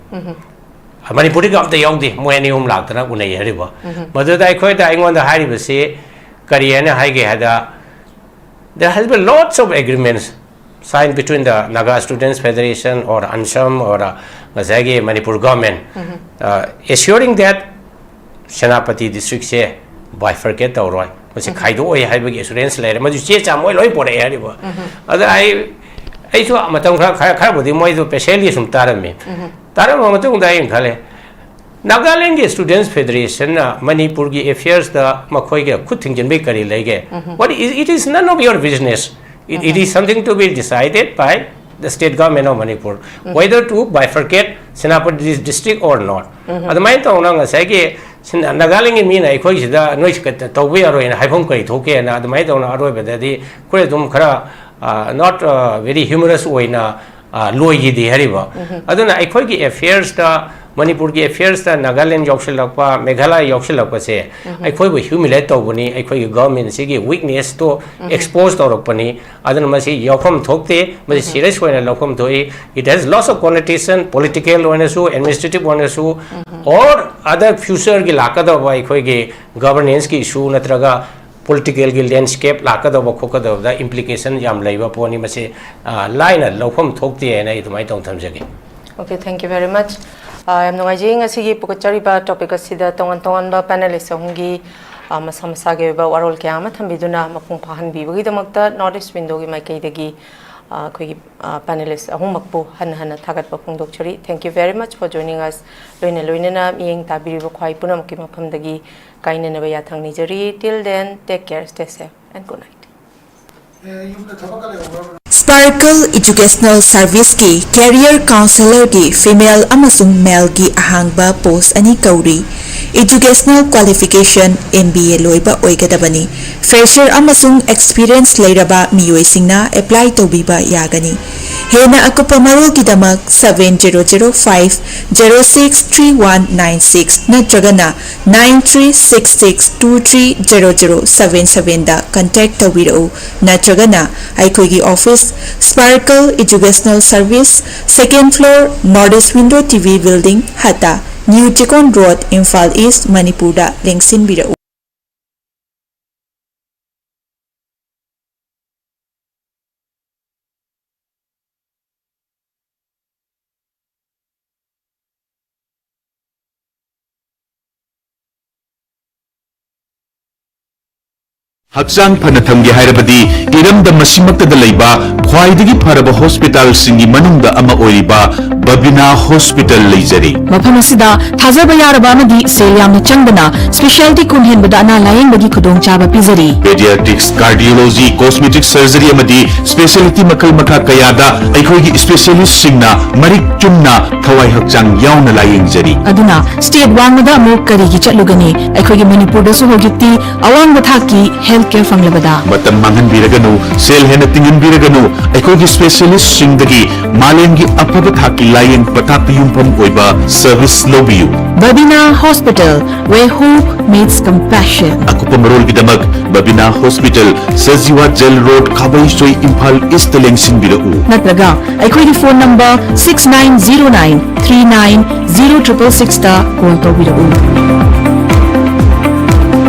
ꯃꯅꯤꯄꯨꯔꯗꯒꯤ ꯑꯝꯇ ꯌꯥꯎꯗꯦ, ꯃꯣꯏ ꯑꯅꯤ ꯑꯍꯨꯝ ꯂꯥꯛꯇꯅ ꯎꯅꯩ ꯍꯥꯏꯔꯤꯕ꯫ ꯃꯗꯨꯗ ꯑꯩꯈꯣꯏꯗ, ꯑꯩꯉꯣꯟꯗ ꯍꯥꯏꯔꯤꯕꯁꯤ ꯀꯔꯤ ꯍꯥꯏꯅ ꯍꯥꯏꯒꯦ ꯍꯥꯏꯗ, there has been lots of agreements signed between the Naga Students Federation or ANSAM or, uh, ꯉꯁꯥꯏꯒꯤ Manipur government, uh, assuring that Senapati ꯗꯤꯁꯇ꯭ꯔꯤꯛꯁꯦ bifurcate ꯇꯧꯔꯣꯏ, ꯃꯁꯤ ꯈꯥꯏꯗꯣꯛꯑꯣꯏ ꯍꯥꯏꯕꯒꯤ ꯑꯦꯁꯨꯔꯦꯟꯁ ꯂꯩꯔꯦ꯫ ꯃꯗꯨ ꯆꯦ ꯆꯥꯡ ꯃꯣꯏ ꯂꯣꯏ ꯄꯣꯔꯛꯑꯦ ꯍꯥꯏꯔꯤꯕ꯫ ꯑꯗ ꯑꯩ, ꯑꯩꯁꯨ ꯃꯇꯝ ꯈꯔ, ꯈꯔ, ꯈꯔꯕꯨꯗꯤ ꯃꯣꯏꯗꯣ ꯄꯦꯁꯦꯟꯂꯤ ꯁꯨꯝ ꯇꯥꯔꯝꯃꯤ꯫ ꯇꯥꯔꯝꯕ ꯃꯇꯨꯡꯗ ꯑꯩꯅ ꯈꯜꯂꯦ, ꯅꯥꯒꯥꯂꯦꯟꯒꯤ ꯁ꯭ꯇꯨꯗꯦꯟꯠꯁ ꯐꯦꯗꯔꯦꯁꯟꯅ ꯃꯅꯤꯄꯨꯔꯒꯤ ꯑꯦꯐꯤꯌꯔꯁꯇ ꯃꯈꯣꯏꯒ ꯈꯨꯠ ꯊꯤꯡꯖꯤꯟꯕꯩ ꯀꯔꯤ ꯂꯩꯒꯦ? What is, it is none of your business. It, it is something to be decided by the state government of Manipur, whether to bifurcate Senapati district or not. ꯑꯗꯨꯃꯥꯏꯅ ꯇꯧꯅ ꯉꯁꯥꯏꯒꯤ ꯁꯤꯟ-, ꯅꯥꯒꯥꯂꯦꯟꯒꯤ ꯃꯤꯅ ꯑꯩꯈꯣꯏꯁꯤꯗ ꯅꯣꯏ ꯁꯤ ꯀ-, ꯇꯧꯕ ꯌꯥꯔꯣꯏꯅ ꯍꯥꯏꯐꯝ ꯀꯔꯤ ꯊꯣꯛꯀꯦꯅ ꯑꯗꯨꯃꯥꯏꯅ ꯇꯧꯅ ꯑꯔꯣꯏꯕꯗꯗꯤ ꯑꯩꯈꯣꯏ ꯑꯗꯨꯝ ꯈꯔ, ꯑ, not, ꯑ, very humorous ꯑꯣꯏꯅ, ꯑ, ꯂꯣꯏꯈꯤꯗꯦ ꯍꯥꯏꯔꯤꯕ꯫ ꯑꯗꯨꯅ ꯑꯩꯈꯣꯏꯒꯤ ꯑꯦꯐꯤꯌꯔꯁꯇ, ꯃꯅꯤꯄꯨꯔꯒꯤ ꯑꯦꯐꯤꯌꯔꯁꯇ ꯅꯥꯒꯥꯂꯦꯟ ꯌꯥꯎꯁꯤꯜꯂꯛꯄ, ꯃꯦꯘꯥꯂꯌꯥ ꯌꯥꯎꯁꯤꯜꯂꯛꯄꯁꯦ ꯑꯩꯈꯣꯏꯕꯨ ꯍ꯭ꯌꯨꯃꯤꯂꯦꯠ ꯇꯧꯕꯅꯤ, ꯑꯩꯈꯣꯏꯒꯤ ꯒꯚꯔꯟꯃꯦꯟꯁꯤꯒꯤ ꯋꯤꯛꯅꯦꯁꯇꯣ ꯑꯦꯛꯁꯄꯣꯖ ꯇꯧꯔꯛꯄꯅꯤ꯫ ꯑꯗꯨꯅ ꯃꯁꯤ ꯌꯥꯎꯐꯝ ꯊꯣꯛꯇꯦ, ꯃꯁꯤ ꯁꯤꯔꯤꯌꯁ ꯑꯣꯏꯅ ꯂꯧꯐꯝ ꯊꯣꯛꯏ꯫ It has lots of connotation, political ꯑꯣꯏꯅꯁꯨ, ꯑꯦꯗꯃꯤꯅꯤꯁꯇ꯭ꯔꯦꯇꯤꯚ ꯑꯣꯏꯅꯁꯨ, or other future ꯒꯤ ꯂꯥꯛꯀꯗꯧꯕ ꯑꯩꯈꯣꯏꯒꯤ ꯒꯚꯔꯅꯦꯟꯁꯀꯤ ꯏꯁꯨ ꯅꯠꯇ꯭ꯔꯒ ꯄꯣꯂꯤꯇꯤꯀꯦꯜꯒꯤ ꯂꯦꯟꯁ꯭ꯀꯦꯞ ꯂꯥꯛꯀꯗꯧꯕ ꯈꯣꯠꯀꯗꯧꯕꯗ ꯏꯝꯄ꯭ꯂꯤꯀꯦꯁꯟ ꯌꯥꯝ ꯂꯩꯕ ꯄꯣꯠꯅꯤ꯫ ꯃꯁꯤ, ꯑ, ꯂꯥꯏꯅ ꯂꯧꯐꯝ ꯊꯣꯛꯇꯦ ꯍꯥꯏꯅ ꯑꯩ ꯑꯗꯨꯃꯥꯏꯅ ꯇꯧꯅ ꯊꯝꯖꯒꯦ꯫ Okay, thank you very much. ꯑ, ꯌꯥꯝ ꯅꯨꯡꯉꯥꯏꯖꯩ ꯉꯁꯤꯒꯤ ꯄꯨꯈꯠꯆꯔꯤꯕ ꯇꯣꯄꯤꯛ ꯑꯁꯤꯗ ꯇꯣꯉꯥꯟ ꯇꯣꯉꯥꯟꯕ ꯄꯦꯅꯦꯂꯤꯁ ꯑꯍꯨꯝꯒꯤ, ꯑ, ꯃꯁꯥ ꯃꯁꯥꯒꯤ ꯑꯣꯏꯕ ꯋꯥꯔꯣꯜ ꯀꯌꯥ ꯑꯃ ꯊꯝꯕꯤꯗꯨꯅ ꯃꯄꯨꯡ ꯐꯥꯍꯟꯕꯤꯕꯒꯤꯗꯃꯛꯇ ꯅꯣꯔꯠ ꯏꯁ ꯋꯤꯟꯗꯣꯒꯤ ꯃꯥꯏꯀꯩꯗꯒꯤ, ꯑ, ꯑꯩꯈꯣꯏꯒꯤ, ꯑ, ꯄꯦꯅꯦꯂꯤꯁ ꯑꯍꯨꯝꯃꯛꯄꯨ ꯍꯟꯅ ꯍꯟꯅ ꯊꯥꯒꯠꯄ ꯐꯣꯡꯗꯣꯛꯆꯔꯤ꯫ Thank you very much for joining us. ꯂꯣꯏꯅ ꯂꯣꯏꯅꯅ ꯃꯤꯠꯌꯦꯡ ꯇꯥꯕꯤꯔꯤꯕ ꯈ꯭ꯋꯥꯏ ꯄꯨꯝꯅꯃꯛꯀꯤ ꯃꯐꯝꯗꯒꯤ ꯀꯥꯏꯅꯅꯕ ꯌꯥꯊꯪ ꯅꯤꯖꯔꯤ꯫ Till then, take care, stay safe and good night. Sparkle Educational Serviceꯀꯤ Career Counselorꯒꯤ female ꯑꯃꯁꯨꯡ maleꯒꯤ ꯑꯍꯥꯡꯕ post ꯑꯅꯤ ꯀꯧꯔꯤ꯫ Educational qualification M B A ꯂꯣꯏꯕ ꯑꯣꯏꯒꯗꯕꯅꯤ꯫ Fresher ꯑꯃꯁꯨꯡ experience ꯂꯩꯔꯕ ꯃꯤꯑꯣꯏꯁꯤꯡꯅ apply ꯇꯧꯕꯤꯕ ꯌꯥꯒꯅꯤ꯫ ꯍꯦꯟꯅ ꯑꯀꯨꯞꯄ ꯃꯔꯣꯜꯒꯤꯗꯃꯛ seven zero zero five zero six three one nine six ꯅꯠꯇ꯭ꯔꯒꯅ nine three six six two three zero zero seven sevenꯗ contact ꯇꯧꯕꯤꯔꯛꯎ, ꯅꯠꯇ꯭ꯔꯒꯅ ꯑꯩꯈꯣꯏꯒꯤ office, Sparkle Educational Service, second floor, North East Window T V Building, ꯍꯠꯇ, New Chikon Road, Imphal East, ꯃꯅꯤꯄꯨꯔꯗ ꯂꯦꯡꯁꯤꯟꯕꯤꯔꯛꯎ꯫ ꯍꯛꯆꯥꯡ ꯐꯅ ꯊꯝꯒꯦ ꯍꯥꯏꯔꯕꯗꯤ ꯏꯔꯝꯗꯝ ꯑꯁꯤꯃꯛꯇꯗ ꯂꯩꯕ ꯈ꯭ꯋꯥꯏꯗꯒꯤ ꯐꯔꯕ ꯍꯣꯁꯄꯤꯇꯥꯜꯁꯤꯡꯒꯤ ꯃꯅꯨꯡꯗ ꯑꯃ ꯑꯣꯏꯔꯤꯕ ꯕꯕꯤꯅꯥ ꯍꯣꯁꯄꯤꯇꯥꯜ ꯂꯩꯖꯔꯤ꯫ ꯃꯐꯝ ꯑꯁꯤꯗ ꯊꯥꯖꯕ ꯌꯥꯔꯕ ꯑꯃꯗꯤ ꯁꯦꯜ ꯌꯥꯝꯅ ꯆꯪꯗꯅ specialty ꯈꯣꯡ ꯍꯦꯟꯕꯗ ꯑꯅꯥ ꯂꯥꯌꯦꯡꯕꯒꯤ ꯈꯨꯗꯣꯡꯆꯥꯕ ꯄꯤꯖꯔꯤ꯫ Pediatrics, cardiology, cosmetic surgery ꯑꯃꯗꯤ specialty ꯃꯈꯜ ꯃꯈꯥ ꯀꯌꯥꯗ ꯑꯩꯈꯣꯏꯒꯤ specialistꯁꯤꯡꯅ ꯃꯔꯤꯛ ꯆꯨꯝꯅ ꯊꯋꯥꯏ ꯍꯛꯆꯥꯡ ꯌꯥꯎꯅ ꯂꯥꯌꯦꯡꯖꯔꯤ꯫ ꯑꯗꯨꯅ state ꯋꯥꯡꯃꯗ ꯑꯃꯨꯛ ꯀꯔꯤꯒꯤ ꯆꯠꯂꯨꯒꯅꯤ? ꯑꯩꯈꯣꯏꯒꯤ ꯃꯅꯤꯄꯨꯔꯗꯁꯨ ꯍꯧꯖꯤꯛꯇꯤ ꯑꯋꯥꯡꯕ ꯊꯥꯛꯀꯤ health care ꯐꯪꯂꯕꯗ꯫ ꯃꯇꯝ ꯃꯥꯡꯍꯟꯕꯤꯔꯒꯅꯨ, ꯁꯦꯜ ꯍꯦꯟꯅ ꯇꯤꯡꯍꯟꯕꯤꯔꯒꯅꯨ, ꯑꯩꯈꯣꯏꯒꯤ specialistꯁꯤꯡꯗꯒꯤ ꯃꯥꯂꯦꯝꯒꯤ ꯑꯐꯕ ꯊꯥꯛꯀꯤ ꯂꯥꯌꯦꯡ ꯄꯊꯥꯞꯇ ꯌꯨꯝꯐꯝ ꯑꯣꯏꯕ service ꯂꯧꯕꯤꯌꯨ꯫ Babina Hospital, where hope meets compassion. ꯑꯀꯨꯞꯄ ꯃꯔꯣꯜꯒꯤꯗꯃꯛ Babina Hospital, Sajiwa Jail Road, ꯈꯥꯕꯩꯁꯣꯏ, Imphal Eastꯇ ꯂꯦꯡꯁꯤꯟꯕꯤꯔꯛꯎ꯫ ꯅꯠꯇ꯭ꯔꯒ ꯑꯩꯈꯣꯏꯒꯤ phone number six nine zero nine three nine zero triple sixꯇ call ꯇꯧꯕꯤꯔꯛꯎ꯫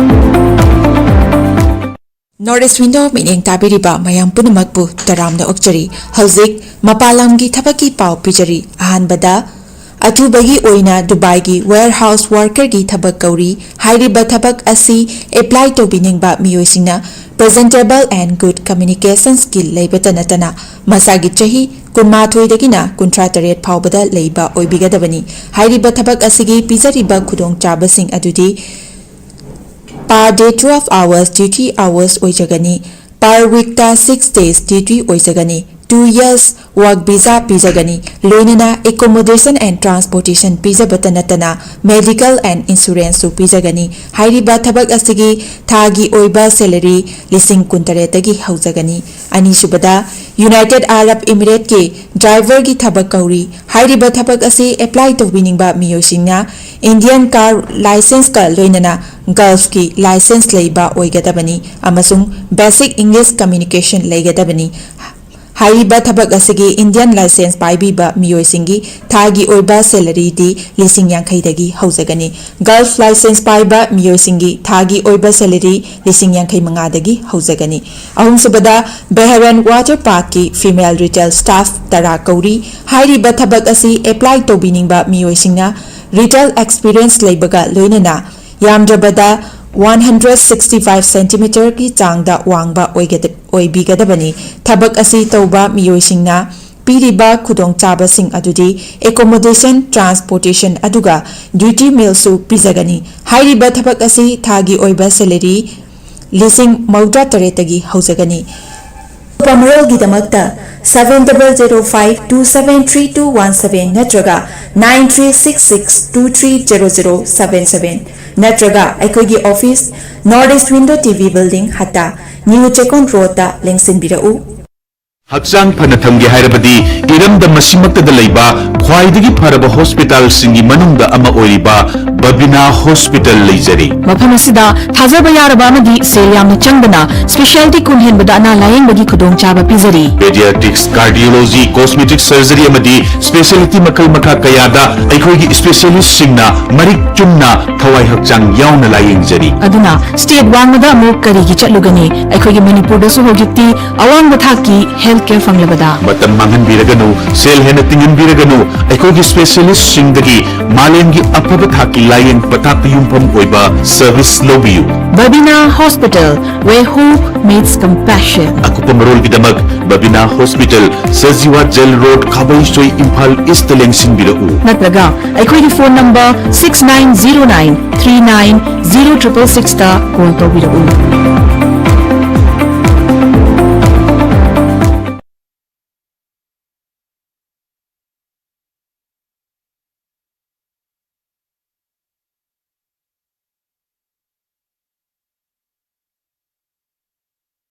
North East Window ꯃꯤꯠꯌꯦꯡ ꯇꯥꯕꯤꯔꯤꯕ ꯃꯌꯥꯝ ꯄꯨꯝꯅꯃꯛꯄꯨ ꯇꯔꯥꯝꯅ ꯑꯣꯛꯆꯔꯤ꯫ ꯍꯧꯖꯤꯛ ꯃꯄꯥꯟ ꯂꯝꯒꯤ ꯊꯕꯛꯀꯤ ꯄꯥꯎ ꯄꯤꯖꯔꯤ꯫ ꯑꯍꯥꯟꯕꯗ, ꯑꯊꯨꯕꯒꯤ ꯑꯣꯏꯅ ꯗꯨꯕꯥꯏꯒꯤ warehouse workerꯒꯤ ꯊꯕꯛ ꯀꯧꯔꯤ꯫ ꯍꯥꯏꯔꯤꯕ ꯊꯕꯛ ꯑꯁꯤ apply ꯇꯧꯕꯤꯅꯤꯡꯕ ꯃꯤꯑꯣꯏꯁꯤꯡꯅ presentable and good communication skill ꯂꯩꯕꯇ ꯅꯠꯇꯅ ꯃꯁꯥꯒꯤ ꯆꯍꯤ ꯀꯨꯟꯃꯥꯊꯣꯏꯗꯒꯤꯅ ꯀꯨꯟꯊ꯭ꯔꯥ ꯇꯔꯦꯠ ꯐꯥꯎꯕꯗ ꯂꯩꯕ ꯑꯣꯏꯕꯤꯒꯗꯕꯅꯤ꯫ ꯍꯥꯏꯔꯤꯕ ꯊꯕꯛ ꯑꯁꯤꯒꯤ ꯄꯤꯖꯔꯤꯕ ꯈꯨꯗꯣꯡꯆꯥꯕꯁꯤꯡ ꯑꯗꯨꯗꯤ per day twelve hours duty hours ꯑꯣꯏꯖꯒꯅꯤ꯫ Per weekꯇ six days duty ꯑꯣꯏꯖꯒꯅꯤ꯫ Two years work visa ꯄꯤꯖꯒꯅꯤ꯫ ꯂꯣꯏꯅꯅ accommodation and transportation ꯄꯤꯖꯕꯇ ꯅꯠꯇꯅ medical and insuranceꯁꯨ ꯄꯤꯖꯒꯅꯤ꯫ ꯍꯥꯏꯔꯤꯕ ꯊꯕꯛ ꯑꯁꯤꯒꯤ ꯊꯥꯒꯤ ꯑꯣꯏꯕ salary ꯂꯤꯁꯤꯡ ꯀꯨꯟꯇꯔꯦꯠꯇꯒꯤ ꯍꯧꯖꯒꯅꯤ꯫ ꯑꯅꯤꯁꯨꯕꯗ, United Arab Emirateꯀꯤ driverꯒꯤ ꯊꯕꯛ ꯀꯧꯔꯤ꯫ ꯍꯥꯏꯔꯤꯕ ꯊꯕꯛ ꯑꯁꯤ apply ꯇꯧꯕꯤꯅꯤꯡꯕ ꯃꯤꯑꯣꯏꯁꯤꯡꯅ Indian car licenceꯀ ꯂꯣꯏꯅꯅ Gulfꯀꯤ license ꯂꯩꯕ ꯑꯣꯏꯒꯗꯕꯅꯤ ꯑꯃꯁꯨꯡ basic English communication ꯂꯩꯒꯗꯕꯅꯤ꯫ ꯍꯥꯏꯔꯤꯕ ꯊꯕꯛ ꯑꯁꯤꯒꯤ Indian license ꯄꯥꯏꯕꯤꯕ ꯃꯤꯑꯣꯏꯁꯤꯡꯒꯤ ꯊꯥꯒꯤ ꯑꯣꯏꯕ salaryꯗꯤ ꯂꯤꯁꯤꯡ ꯌꯥꯡꯈꯩꯗꯒꯤ ꯍꯧꯖꯒꯅꯤ꯫ Gulf license ꯄꯥꯏꯕ ꯃꯤꯑꯣꯏꯁꯤꯡꯒꯤ ꯊꯥꯒꯤ ꯑꯣꯏꯕ salary ꯂꯤꯁꯤꯡ ꯌꯥꯡꯈꯩ ꯃꯉꯥꯗꯒꯤ ꯍꯧꯖꯒꯅꯤ꯫ ꯑꯍꯨꯝꯁꯨꯕꯗ, Bahrain Water Parkꯀꯤ female retail staff ꯇꯔꯥ ꯀꯧꯔꯤ꯫ ꯍꯥꯏꯔꯤꯕ ꯊꯕꯛ ꯑꯁꯤ apply ꯇꯧꯕꯤꯅꯤꯡꯕ ꯃꯤꯑꯣꯏꯁꯤꯡꯅ retail experience ꯂꯩꯕꯒ ꯂꯣꯏꯅꯅ ꯌꯥꯝꯗ꯭ꯔꯕꯗ one hundred sixty five centimeterꯒꯤ ꯆꯥꯡꯗ ꯋꯥꯡꯕ ꯑꯣꯏꯒꯗ-, ꯑꯣꯏꯕꯤꯒꯗꯕꯅꯤ꯫ ꯊꯕꯛ ꯑꯁꯤ ꯇꯧꯕ ꯃꯤꯑꯣꯏꯁꯤꯡꯅ ꯄꯤꯔꯤꯕ ꯈꯨꯗꯣꯡꯆꯥꯕꯁꯤꯡ ꯑꯗꯨꯗꯤ accommodation, transportation ꯑꯗꯨꯒ duty mealꯁꯨ ꯄꯤꯖꯒꯅꯤ꯫ ꯍꯥꯏꯔꯤꯕ ꯊꯕꯛ ꯑꯁꯤ ꯊꯥꯒꯤ ꯑꯣꯏꯕ salary ꯂꯤꯁꯤꯡ ꯃꯧꯗ꯭ꯔꯥ ꯇꯔꯦꯠꯇꯒꯤ ꯍꯧꯖꯒꯅꯤ꯫ ꯑꯀꯨꯞꯄ ꯃꯔꯣꯜꯒꯤꯗꯃꯛꯇ seven double zero five two seven three two one seven ꯅꯠꯇ꯭ꯔꯒ nine three six six two three zero zero seven seven ꯅꯠꯇ꯭ꯔꯒ ꯑꯩꯈꯣꯏꯒꯤ office, North East Window T V Building, ꯍꯠꯇꯥ, New ꯆꯦꯛꯀꯣꯟ ꯔꯣꯗꯇ ꯂꯦꯡꯁꯤꯟꯕꯤꯔꯛꯎ꯫ ꯍꯛꯆꯥꯡ ꯐꯅ ꯊꯝꯒꯦ ꯍꯥꯏꯔꯕꯗꯤ ꯏꯔꯝꯗꯝ ꯑꯁꯤꯃꯛꯇꯗ ꯂꯩꯕ ꯈ꯭ꯋꯥꯏꯗꯒꯤ ꯐꯔꯕ ꯍꯣꯁꯄꯤꯇꯥꯜꯁꯤꯡꯒꯤ ꯃꯅꯨꯡꯗ ꯑꯃ ꯑꯣꯏꯔꯤꯕ ꯕꯕꯤꯅꯥ ꯍꯣꯁꯄꯤꯇꯥꯜ ꯂꯩꯖꯔꯤ꯫ ꯃꯐꯝ ꯑꯁꯤꯗ ꯊꯥꯖꯕ ꯌꯥꯔꯕ ꯑꯃꯗꯤ ꯁꯦꯜ ꯌꯥꯝꯅ ꯆꯪꯗꯅ specialty ꯀꯨꯟ ꯍꯦꯟꯕꯗ ꯑꯅꯥ ꯂꯥꯌꯦꯡꯕꯒꯤ ꯈꯨꯗꯣꯡꯆꯥꯕ ꯄꯤꯖꯔꯤ꯫ Pediatrics, cardiology, cosmetic surgery ꯑꯃꯗꯤ specialty ꯃꯈꯜ ꯃꯈꯥ ꯀꯌꯥꯗ ꯑꯩꯈꯣꯏꯒꯤ specialistꯁꯤꯡꯅ ꯃꯔꯤꯛ ꯆꯨꯝꯅ ꯊꯋꯥꯏ ꯍꯛꯆꯥꯡ ꯌꯥꯎꯅ ꯂꯥꯌꯦꯡꯖꯔꯤ꯫ ꯑꯗꯨꯅ state ꯋꯥꯡꯃꯗ ꯑꯃꯨꯛ ꯀꯔꯤꯒꯤ ꯆꯠꯂꯨꯒꯅꯤ? ꯑꯩꯈꯣꯏꯒꯤ ꯃꯅꯤꯄꯨꯔꯗꯁꯨ ꯍꯧꯖꯤꯛꯇꯤ ꯑꯋꯥꯡꯕ ꯊꯥꯛꯀꯤ health care ꯐꯪꯂꯕꯗ꯫ ꯃꯇꯝ ꯃꯥꯡꯍꯟꯕꯤꯔꯒꯅꯨ, ꯁꯦꯜ ꯍꯦꯟꯅ ꯇꯤꯡꯍꯟꯕꯤꯔꯒꯅꯨ, ꯑꯩꯈꯣꯏꯒꯤ specialistꯁꯤꯡꯗꯒꯤ ꯃꯥꯂꯦꯝꯒꯤ ꯑꯐꯕ ꯊꯥꯛꯀꯤ ꯂꯥꯌꯦꯡ ꯄꯊꯥꯞꯇ ꯌꯨꯝꯐꯝ ꯑꯣꯏꯕ service ꯂꯧꯕꯤꯌꯨ꯫ Babina Hospital, where hope meets compassion. ꯑꯀꯨꯞꯄ ꯃꯔꯣꯜꯒꯤꯗꯃꯛ Babina hospital, Sajiwa jail road, Khabeisoi, Imphal east ꯂꯦꯡꯁꯤꯟꯕꯤꯔꯛꯎ꯫ ꯅꯠꯇ꯭ꯔꯒ ꯑꯩꯈꯣꯏꯒꯤ phone number six nine zero nine three nine zero triple sixꯇ call ꯇꯧꯕꯤꯔꯛꯎ꯫